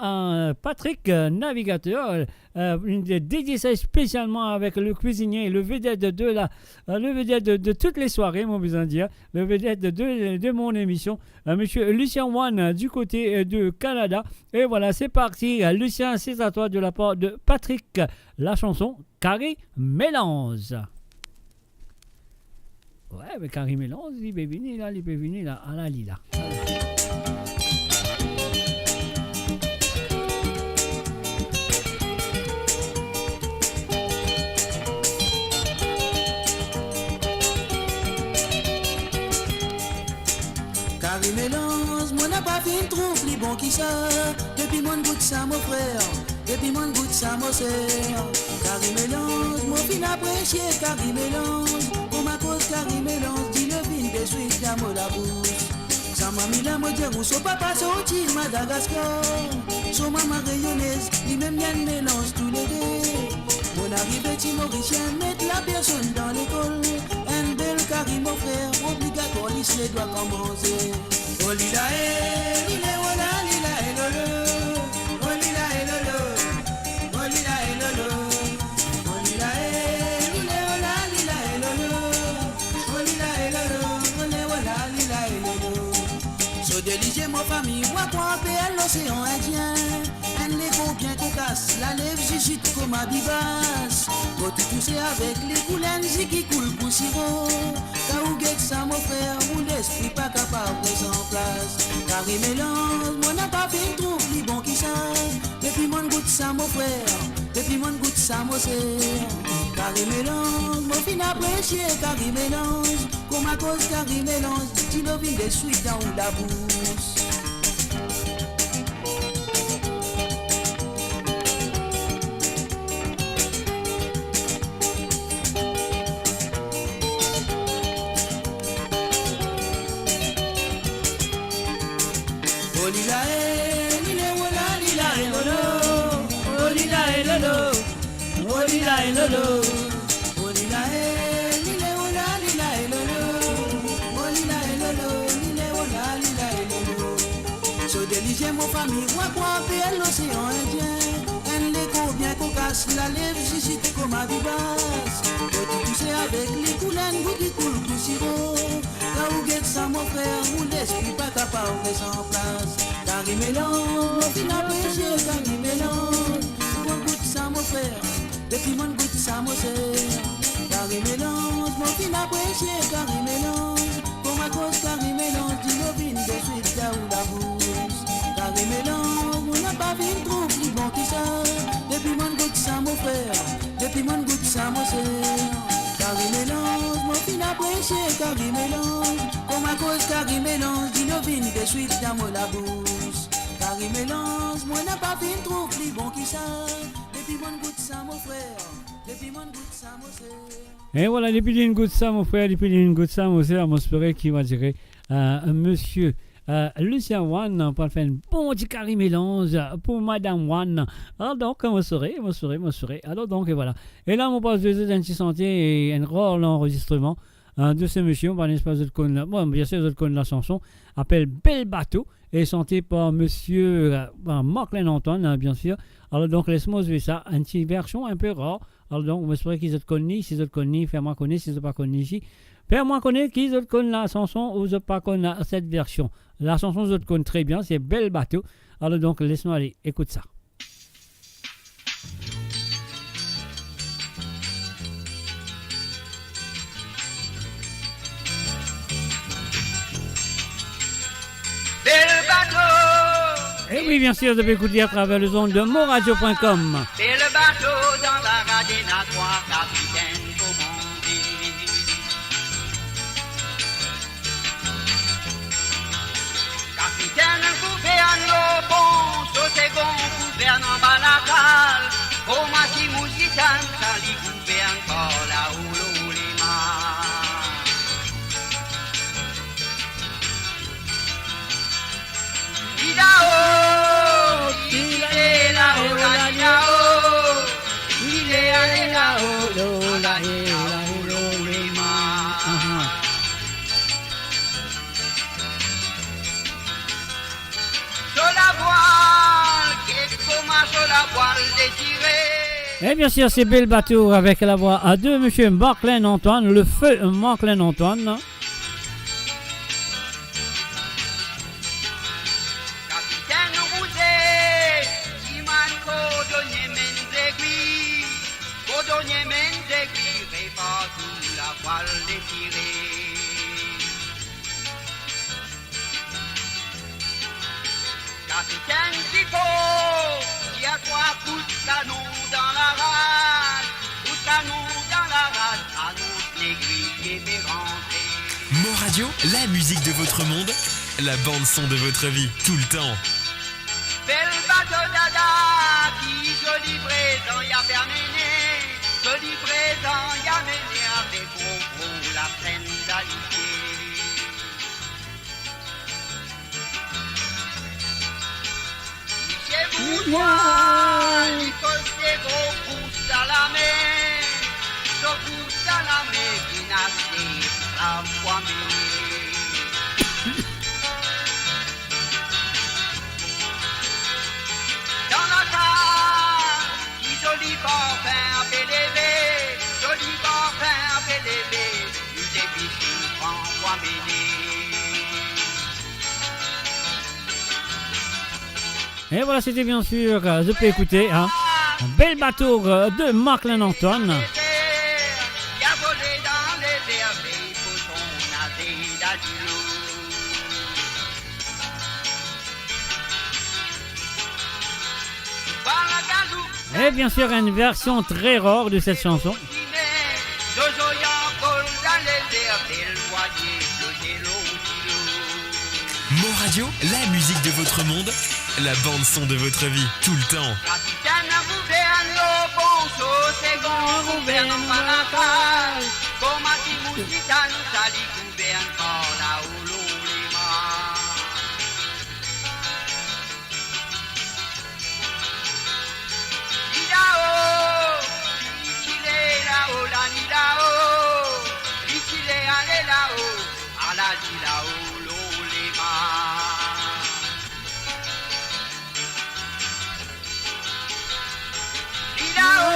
euh, Patrick, euh, Navigateur, euh, une dé-, dédiée spécialement avec le cuisinier, le vedette de la, euh, le vedette de, de toutes les soirées, mo bizin dir, le vedette de, de, de mon émission, euh, monsieur Lucien Wan, euh, du côté, euh, de Canada. Et voilà, c'est parti. Euh, Lucien, c'est à toi de la part de Patrick. La chanson Kari Melanz. Wi, me Kari Melanz, li pe vini la, li pe vini la, ala li la. Kari Melanz, mo napa finn trouv pli bon ki sa. Depi mo'nn gout sa, mo frer, depi mo'nn gout sa, mo ser, Kari Melanz, mo finn apresie Kari Melanz. Kouma koz Kari Melanz, dilo vinn deswit dan mo labous. Sa mami la, mo dir ou, so papa sorti Madagaskar, so mama reyonez, limem enn melanz toulede. Mo'nn arive ti Morisien, met lapersonn dan lekol. Enn bel kari, mo frer, obligatwar lis ledwa kan manze. Oh lila e, lile, oh la, lila e lolo. Oh lila e lolo. Oh lila e lolo. Oh lila e, lile, oh la, lila e lolo. Oh lila e lolo. Lile, oh la, lila e lolo. So delizie mo fami, mwa krwar pe al Losean Indien. Enn lekor bien kokas, lalev zizit kouma bibas. Mo tou touse avek li koulinn, zi ki koul kou siro. Kan ou get sa, mo frer, ou lespri pa kapav res an plas. Kari Melanz, mo napa finn trouv pli bon ki sa. Depi mo'nn gout sa, mo frer, depi mo'nn gout sa, mo ser, Kari Melanz, mo finn apresie Kari Melanz. Kouma koz Kari Melanz, dilo vinn deswit dan ou labous. Oh lila e, lile, oh la, lila e lolo. Oh lila e lolo. Oh lila e lolo. Oh lila e, lile, oh la, lila e lolo. Oh lila e lolo, lile, oh la, lila e lolo. So delizie mo fami, mwa krwar pe al Losean Indien. Enn lekor bien kokas, lalev zizit kouma bibas. Mo tou touse avek li koulinn, zi ki koul kou siro. Kan ou get sa, mo frer, ou lespri pa kapav res an plas. Kari Melanz, mo finn apresie Kari Melanz. Depi mo'nn gout sa, mo frer, depi mo'nn gout sa, mo ser, Kari Melanz, mo finn apresie Kari Melanz. Kouma koz Kari Melanz, dilo vinn deswit dan ou labous. Kari Melanz, mo napa finn trouv pli bon ki sa. Depi mo'nn gout sa, mo frer, depi mo'nn gout sa, mo ser, Kari Melanz, mo finn apresie Kari Melanz. Kouma koz Kari Melanz, dilo vinn deswit dan mo labous. Kari Melanz, mo napa finn trouv pli bon ki sa. Depi mo'nn gout sa, mo frer, depi mo'nn gout sa, mo ser. E vwala, depi li'nn gout sa, mo frer, depi li'nn gout sa, mo ser, mo espere ki va dire, euh, monsieur, euh, Lucien Wan, euh, pou al fer enn bon ti Kari Melanz, euh, pou Madam Wan. Alor donk, mo espere, mo espere, mo espere. Alor donk, e vwala. E la, mo pou zwe zot enn ti sante, enn rar lanrezistreman, euh, de se misie, mo pa kone si zot konn, bon, bien sir, zot konn lasanson, apel Bel Bato, e sante par monsieur, euh, par Marclin Antoine, euh, bien sir. Alor donk, les mo zwe sa, enn ti version enpe rar. Alor donk, mo espere ki zot konn li, si zot konn li, fer mwa kone, si zot pa konn li, si, fer mwa kone ki zot konn lasanson ou zot pa konn la, set version. Lasanson zot konn tre bien, se Bel Bato. Alor donk, les nou ale, ekout sa. Bel bato, Et oui, bien sûr, zot pe ekout li à travers les ondes de moradio point com. Bel bato dan larad, ena trwa kapitenn komande. Kapitenn gouvern lor pon, so segon gouvern anba lakaz. Kouma ti mousitan, sa li gouvern par lao lor lema. Li lao, li ti le lao, la li lao, li ti le ale lao, ala li lao lor lema. So lavwal, get kouma so lavwal detire. Et bien sûr, c'est Bel Bato avec la voix à deux, monsieur Marclin Antoine, le feu Marclin Antoine. Kapitenn Rouze, dimann kordone, menn zegwi, kordone, menn zegwi, repar tou lavwal detire. Kapitenn Zito, tir trwa kout kanon dan larad, kout kanon dan larad, anons negri ki pe rantre. Mo Radio, la musique de votre monde, la bande son de votre vie, tout le temps. Bel bato dada, ki zoli prezan li pe amene, zoli prezan li amene avek gro gro lasenn dalisie. Misie Boursa, li poste gro kous dan lame, so kous dan lame, vinn aste lavwa mene. Dan lakaz, ki zoli parfin pe leve, zoli parfin pe leve, nou depis nou pran pou amene. Et voilà, c'était bien sûr, euh, zot pe ekoute, hein, Bel Bato, euh, de Marclin Antoine. Et bien sûr, une version très rare de cette chanson. Mo Radio, la musique de votre monde, la bande son de votre vie, tout le temps. Kapitenn gouvern lor pon, so segon gouvern anba lakaz. Kouma ti mousitan, sa li gouvern par lao lor lema. Li lao, li ti le lao, la li lao, li ti le ale lao, ala li lao lor lema. Li lao,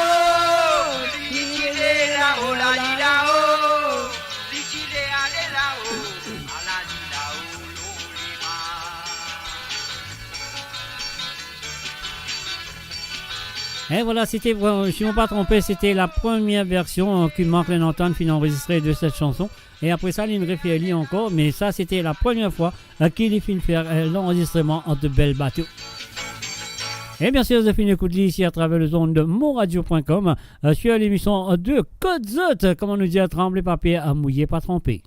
li ti le lao, la li lao, li ti le ale lao, ala li lao lor lema. Et voilà, c'était, euh, si mo pa tronpe, c'était la première version, euh, ki Marclin Antoine finn anrezistre de cette chanson. E apre sa, li refer li ankor, me sa, c'était la première fois, euh, ki li finn fer, euh, lanrezistreman de Bel Bato. E bien sûr, zot finn ekout li isi à travers les ondes de moradio point com, euh, sur l'émission de Kot Zot, kouma nou dir, tranble pa per, mouye pa tranpe.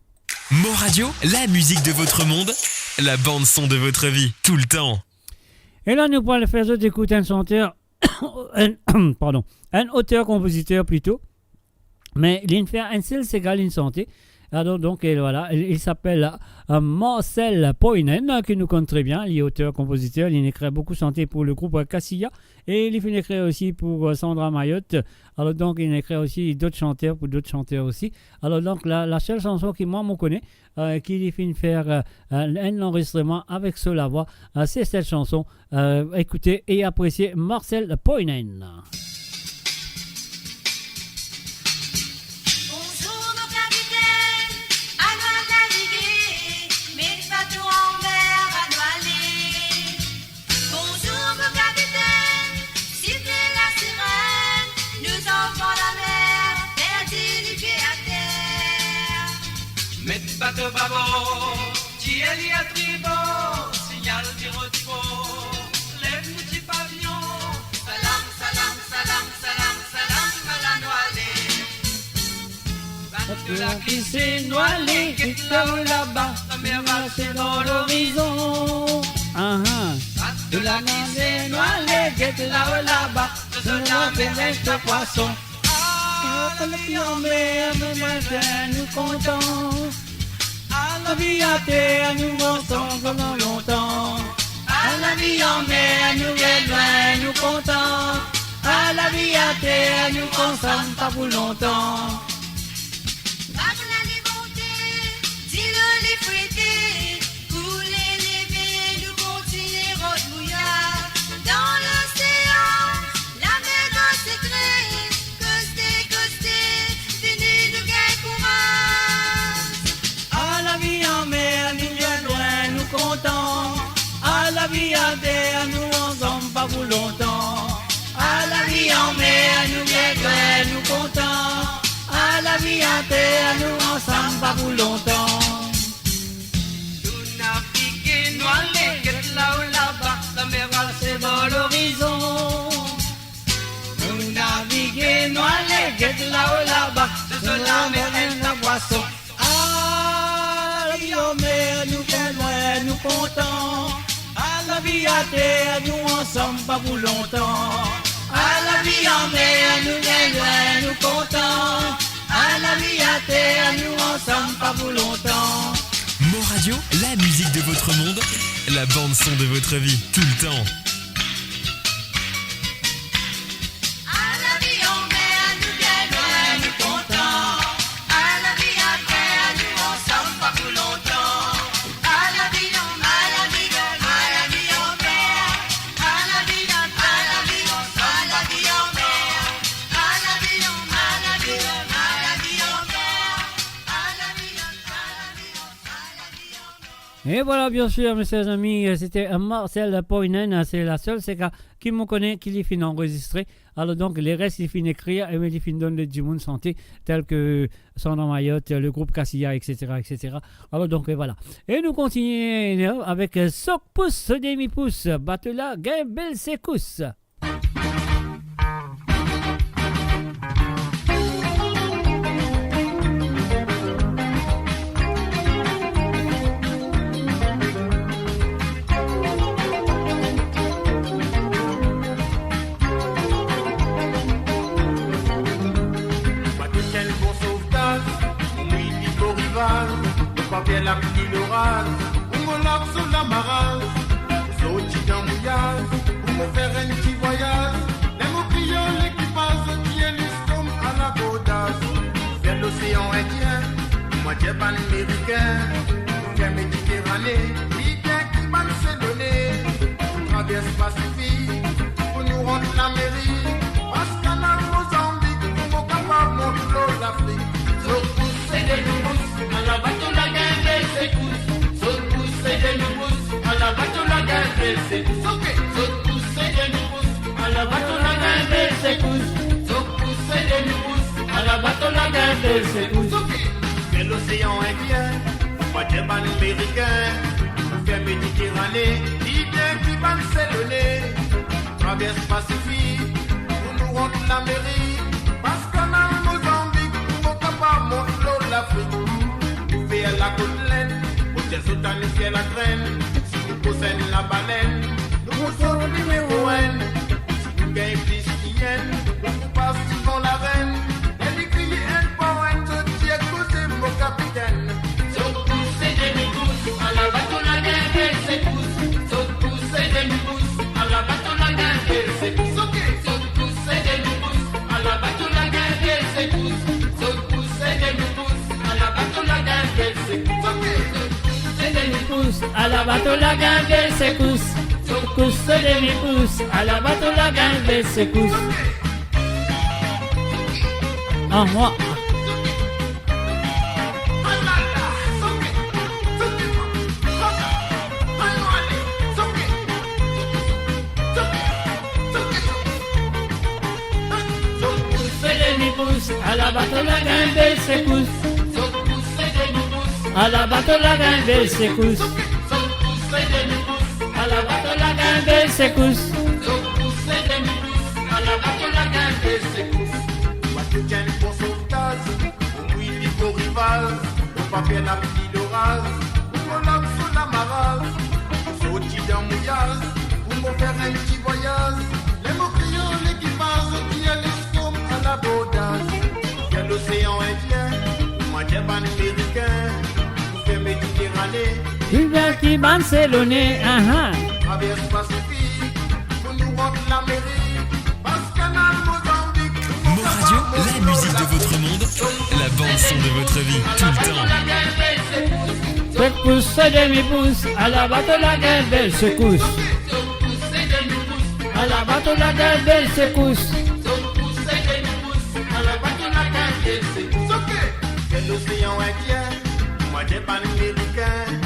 Mo Radio, la musique de votre monde, la bande son de votre vie, tout le temps. E la, nou pou al fer zot ekout enn santer, enn, pardon, enn oter-konpoziter plito, me li finn fer enn sel sega li sante. Alors donc, euh, voilà, il, il s'appelle, euh, Marcel Poinen, euh, ki nou konn tre bien, li oter-konpoziter, li ekrir boukou sante pou le group, euh, Casilla, e li finn ekrir osi pou, euh, Sandra Mayotte. Alors donc, li ekrir osi dot santer pou dot santer osi. Alors donc, la, la sel sanson ki mwa mo kone, euh, ki li finn fer, euh, enn lanrezistreman avek so lavwa, euh, se sel sanson. Euh, ekoute e apresie Marcel Poinen. Bonzour mon kapitenn, annou al navige, met bato anmer, annou ale. Bonzour mon kapitenn, sifle la sirenn, nou zanfan lamer, perdi lipie ater. Met bato babor, tir li atribor, signal viro dibor. Salam, salam, salam, ala nou ale. Bato la ki se nou ale, get lao laba, lamer la se dan lorizon. Aha. Bato la ki se nou ale, get lao laba, zot la pe reste pwason. Ah, lavi anmer, nou bien lwin, nou kontan. Ah, lavi ater, nou ansanm, pa pou lontan. Ah, lavi anmer, nou bien lwin, nou kontan. Ah, lavi ater, nou ansanm, pa pou lontan. Vag la li monte, dilo li fwete, koule leve, nou kontinie rod mouya. Dan losean, lamer dan sekre, koste koste, vini nou gagn kouraz. Ah, lavi anmer, nou bien lwin, nou kontan. Ah, lavi ater, nou ansanm, pa pou lontan. Ah, lavi anmer, nou bien lwin, nou kontan. Ah, lavi ater, nou ansanm, pa pou lontan. Nou navige, nou ale, get lao laba, lamer la se bor lorizon. Nou navige, nou ale, get lao laba, sou lamer enn ta pwason. Ah, lavi anmer, nou bien lwin, nou kontan. Ah, lavi ater, nou ansanm, pa pou lontan. Ah, lavi anmer, nou bien lwin, nou kontan. Ah, lavi ater, nou ansanm, pa pou lontan. Mon Radio, la musique de votre monde, la bande son de votre vie, tout le temps. Ah, lavi anmer, nou bien lwin, nou kontan. Ah, lavi ater, nou ansanm, pa pou lontan. Ah, lavi an-, ah, lavi an-, ah, lavi anmer. Ah, lavi an-, ah, lavi an-, ah, lavi anmer. Ah, lavi an-, ah, lavi an-, ah, lavi anmer. Ah, lavi an-, ah, lavi an-, ah, lavi anmer. Et voilà, bien sûr, mes chers amis, euh, c'était, euh, Marcel Poinen, hein, c'est la seule seka ki mo kone ki li finn anrezistre. Alors donc, les restes, li finn ekrir, e li finn donn le dimoun sante, tel que Sandra Mayotte, le groupe Cassia, et cetera, et cetera. Alors donc, euh, voilà. E nou kontinie, euh, avek, euh, Sok Pous, Demi Pous, Bato la gagn bel sekous. Bato enn bon sovtaz, mo mouy pli ko rivaz, mo pa per lapli ni loraz, pou mo lav so lamaraz. Sorti dan mouyaz, pou mo fer enn ti vwayaz. Ler mo kriye lekipaz, zot ti enn listom alabordaz. Fer losean Indien, mo dir bann Merikin, fer Mediterane, li bien ki bann Selone. Travers Pasifik, pou nou rant Lamerik, pas Kanal Mozanbik, pou mo kapav mont lor Lafrik. Sok pous e demi pous, ala bato la gagn bel sekous. Sok pous e demi pous, ala bato la gagn bel sekous. Ok. Sok pous e demi pous, ala bato la gagn bel sekous. Sok pous e demi pous, ala bato la gagn bel sekous. Ok. Fer losean Indien, pou pa dir bann Merikin, fer Mediterane, li bien ki bann Selone. Travers Pasifik, pou nou rant Lamerik, pas Kanal Mozanbik, pou mo kapav mont lor Lafrik. Nou fer lakot Lenn, mo dir zot ale fer latrenn, si nou pos enn labalenn, nou pou sort nimero enn. Si nou gagn plis ki enn, nou pou pas devan larenn. Ler li kriye enn par enn, zot dir koze mo kapitenn. Sok pous e demi pous, ala bato la gagn bel sekous. Sok pous e demi pous, ala bato la gagn bel sekous. Ok. Sok pous e demi pous, ala bato la gagn bel sekous. Sok pous e demi pous, ala bato la gagn bel sekous. Ok. Sok pous e demi pous, ala bato la gagn bel sekous. Sok pous e demi pous, ala bato la gagn bel sekous. Ok. Ah, mwa. Sok pous e demi pous, ala bato la gagn bel sekous. Sok pous e demi pous, ala bato la gagn bel sekous. Sok pous e demi pous, ala bato la gagn bel sekous. Sok pous e demi pous, ala bato la gagn Mo pa per lapli loraz, pou mo lans so lamaraz. Sorti dan mouyaz, pou mo fer enn ti vwayaz. Ler mo kriye lekipaz, zot dir les kom a labordaz. Fer losean Indien, pou manz bann Amerikin, pou fer Mediterane. Rivier ki bann Selone, aha. Travers Pasifik, pou nou rant Lamerik. Pas Kanal Mozanbik, pou Mo Radio, la musique de votre monde, la bande son de votre vie, tout le temps. Sek pous, se demi pous, ala bato la gagn bel sekous. Ala bato la gagn bel sekous. Fer losean Indien, manz bann Amerikin,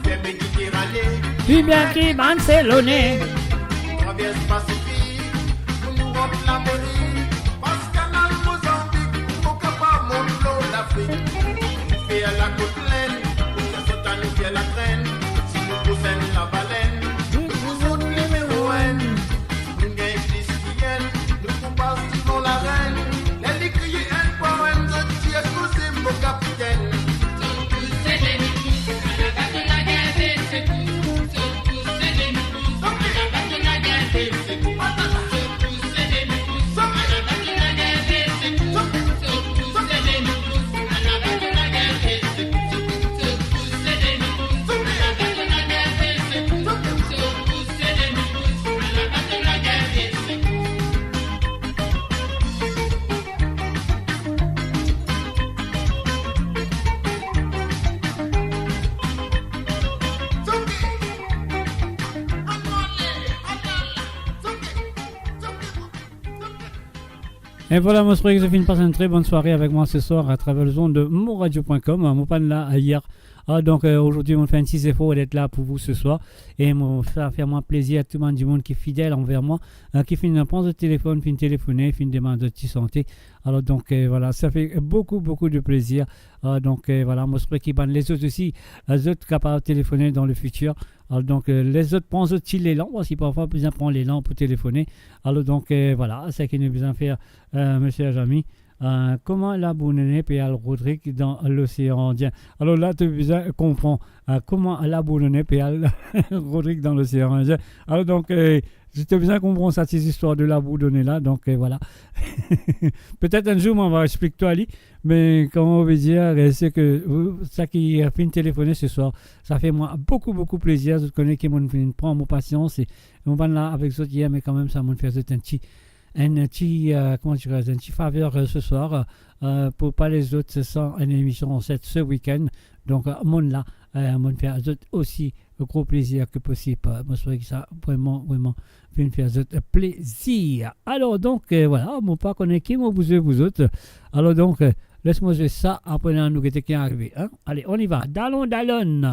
fer Mediterane. Rivier ki bann Selone. Travers Pasifik, pou nou rant Lamerik. Pas Kanal Mozanbik, pou kapav mont lor Lafrik. Nou fer lakot Lenn, pou fer zot a nou fer latrenn. Si nou pous enn labalenn, nou pou zot nimero enn. Nou gagn plis ki enn, nou pou pas divan larenn. Ler li kriye enn par enn, zot dir koze mo kapitenn. E vwala, mo espere ki zot finn pas enn tre bonn sware avek mwa se swar atraver lezond de moradio point com. Mo pa'nn la ayer. Ah, donk, euh, azordi, mo fer enn ti zefor d'être là pour vous ce soir. E mo, sa fer mwa plezir, tou bann dimoun ki fidel anver mwa, euh, ki finn pran zot telefon, finn telefone, finn demann zot ti sante. Alor, donk, euh, vwala, sa fer boukou, boukou de plezir. Ah, donk, euh, vwala, mo espere ki bann lezot osi, euh, zot kapav telefone dan le fitir. Alor, donk, euh, les zot pran zot ti lelan, paski parfwa bizin pran lelan pou telefone. Alor, donk, euh, vwala, seki nou bizin fer, euh, Misie Azami, euh, kouma labourdone pe al Rodrig dan losean Indien. Alor la, to bizin konpran, euh, kouma labourdone pe al Rodrig dan losean Indien. Alor, donk, euh, si to bizin konpran sa ti zistwar de labourdone la, donk, euh, vwala. Petet enn zour, mo va explik twa li, me kouma mo ve dir, euh, se ke, euh, seki, euh, finn telefone se swar, sa fer mwa boukou, boukou plezir. Zot kone ki mo finn pran mo pasians, e mo pa'nn la avek zot yer, me kanmem sa, mo fer zot enn ti, enn ti, euh, kouma dir, enn ti faver, euh, se swar, euh, pou pa les zot san enn emision ansent se wikenn. Donk, euh, mo la, euh, mo fer zot osi gro plezir ki posib. Mo espere ki sa vreman, vreman finn fer zot plezir. Alor, donk, euh, vwala, mo pa kone ki mo pou zwe pou zot. Alor, donk, euh, les mwa zwe sa, apre la, nou gete ki arive, hein? Allez, on y va. Dalon, dalon.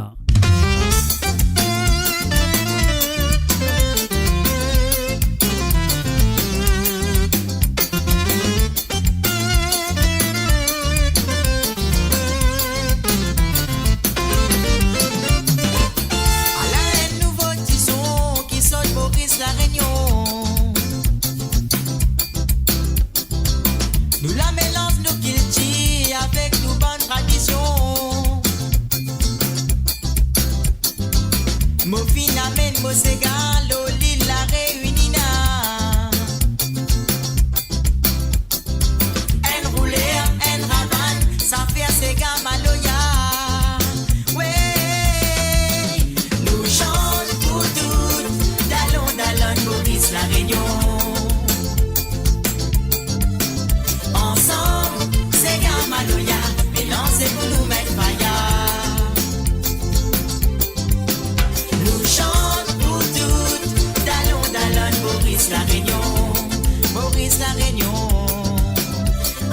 Ala enn nouvo ti son ki sort Moris Larenion. Nou la melanz nou kiltir avek nou bann tradision. Mo finn amenn mo sega lor lil La Reunion. Enn rouler, enn ravann, sa fer sega maloya. Wey, nou sant pou tou dalon, dalonn Moris Larenion. Ansam, sega maloya, melanze pou nou met faya. Nou sant pou tou dalon, dalonn Moris Larenion, Moris Larenion.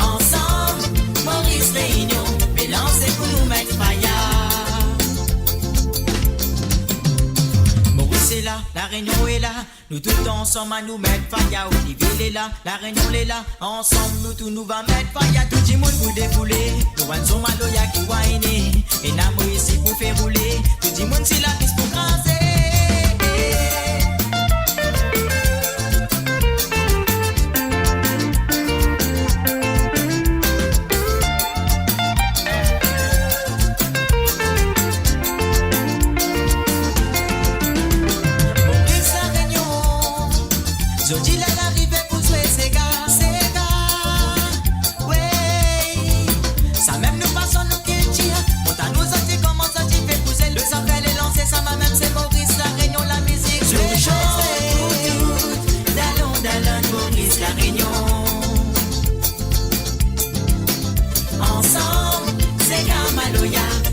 Ansam, Moris Reinion, melanze pou nou met faya. Moris ena, Larenion ena, nou tou ansam anou met faya. Olivier ena, Larenion ena, ansam nou tou nou va met faya. Tou dimoun pou deboule, nou enn son maloya ki wayne. Ena mo isi pou fer roule, tou dimoun si lapis pou kraze.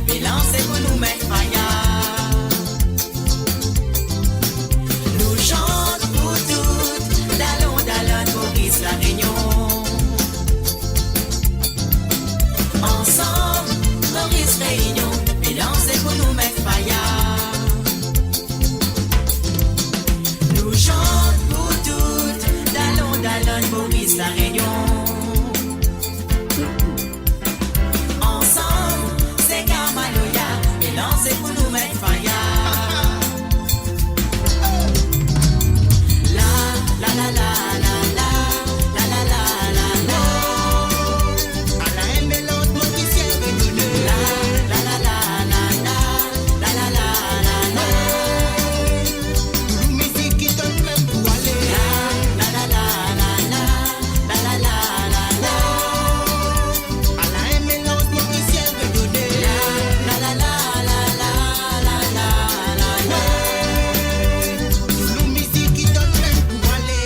Melanz pou nou met faya. Nou sant pou tou dalon, dalonn Moris, La Rényon. Ansam, Moris, Rényon, melanz pou nou met faya. Nou sant pou tou dalon, dalonn Moris, La Rényon. Ansam, sega maloya, melanz pou nou met faya. La, la, la. Ala enn melanz Morisien Rényone. La, la, la. Toulouse mizik ki donn mem pou ale. La, la, la. Ala enn melanz Morisien Rényone. La, la, la. Toulouse mizik ki donn mem pou ale.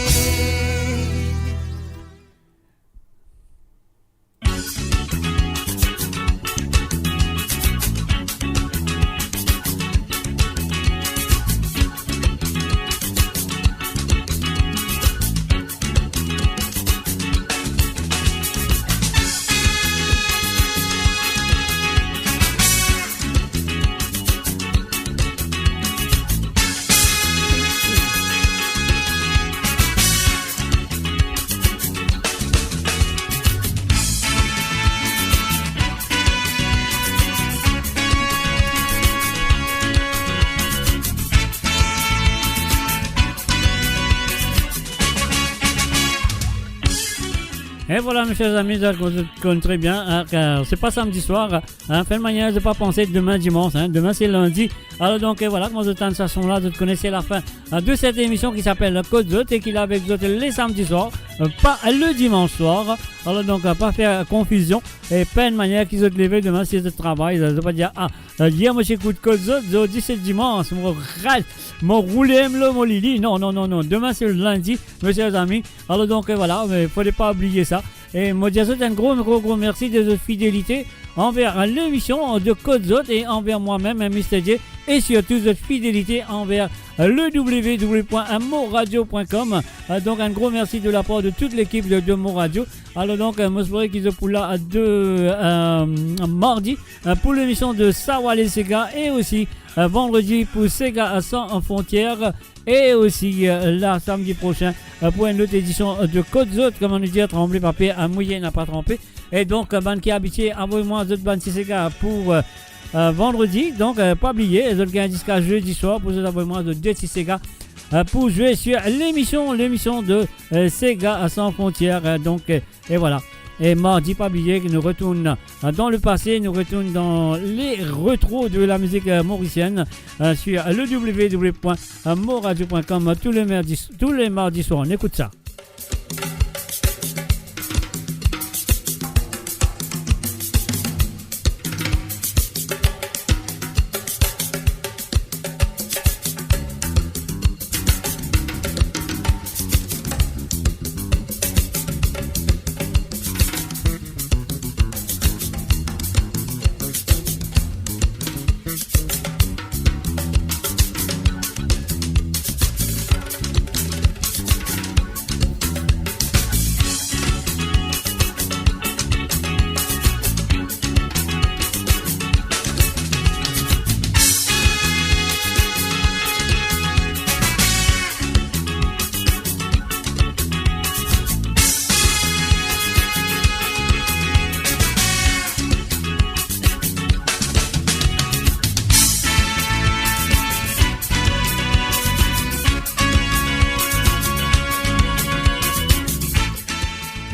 E vwala, mezanmi, zot konn tre bien, hein, ke se pa samdi swar, hein, fer enn manier, zot pa panse demin dimans, hein, demin se lindi. Alor donk, e vwala, kouma zot tann sa son la, zot kone se lafin, hein, de set emision ki apel Kot Zot e ki la avek zot le samdi swar, euh, pa le dimans swar. Alor donk, euh, pa fer konfizion e pa enn manier ki zot leve demin si zot travay, zot pa dir, "Ah, euh, yer mo ti ekout Kot Zot, zordi se dimans, mo ral, mo roule mo lili." Non, non, non, non. Demin se lindi, mezanmi. Alor donk, euh, vwala, me fode pa bliye sa. E mo dir zot enn gro, gro, gro mersi de zot fidelite anver lemision de Kot Zot e anver mwa mem, Mister J, e sirtou zot fidelite anver le w w w point moradio point com. Euh, donk, enn gro mersi de lapar de tout lekip de, de Moradio. Alor donk, euh, mo espere ki zot pou la de, euh, mardi, euh, pou lemision de Sa Wale Sega e osi, euh, vandredi pou Sega San Frontières. E osi, euh, la, samdi prosin, euh, pou enn lot edision, euh, de Kot Zot, kouma nou dir, tranble pa per, mouye napa tranpe. E donk, euh, bann ki abitie avoy mwa zot bann ti sega pou, euh, euh, vandredi. Donk, euh, pa bliye, zot gagn ziska zedi swar pou zot avoy mwa zot de ti sega, euh, pou zwe sir lemision, lemision de, euh, Sega San Frontières. Euh, donk, euh, E vwala. E mardi, pa bliye ki nou retourn, euh, dan lepase, nou retourn dan le retro de la mizik, euh, morisienn, euh, sir le w w w point moradio point com, euh, tou le mardi, tou le mardi swar. Nou ekout sa.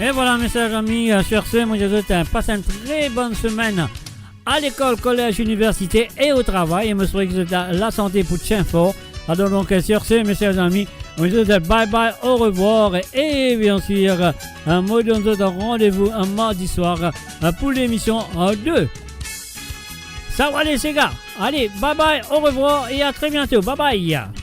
E vwala, mes chers amis, euh, sur ce, mo dir zot, euh, passe une très bonne semaine. Alekol, kolez, iniversite e o travay, e mo swete ki zot la, lasante pou tien for. Alor donk, euh, sur ce, mes chers amis, mo dir zot bye bye, au revoir, e bien sûr, euh, mo donn zot randevou, euh, mardi swar, euh, pou lemision, euh, de Sa Wale Sega. Allez, bye bye, au revoir et à très bientôt. Bye bye.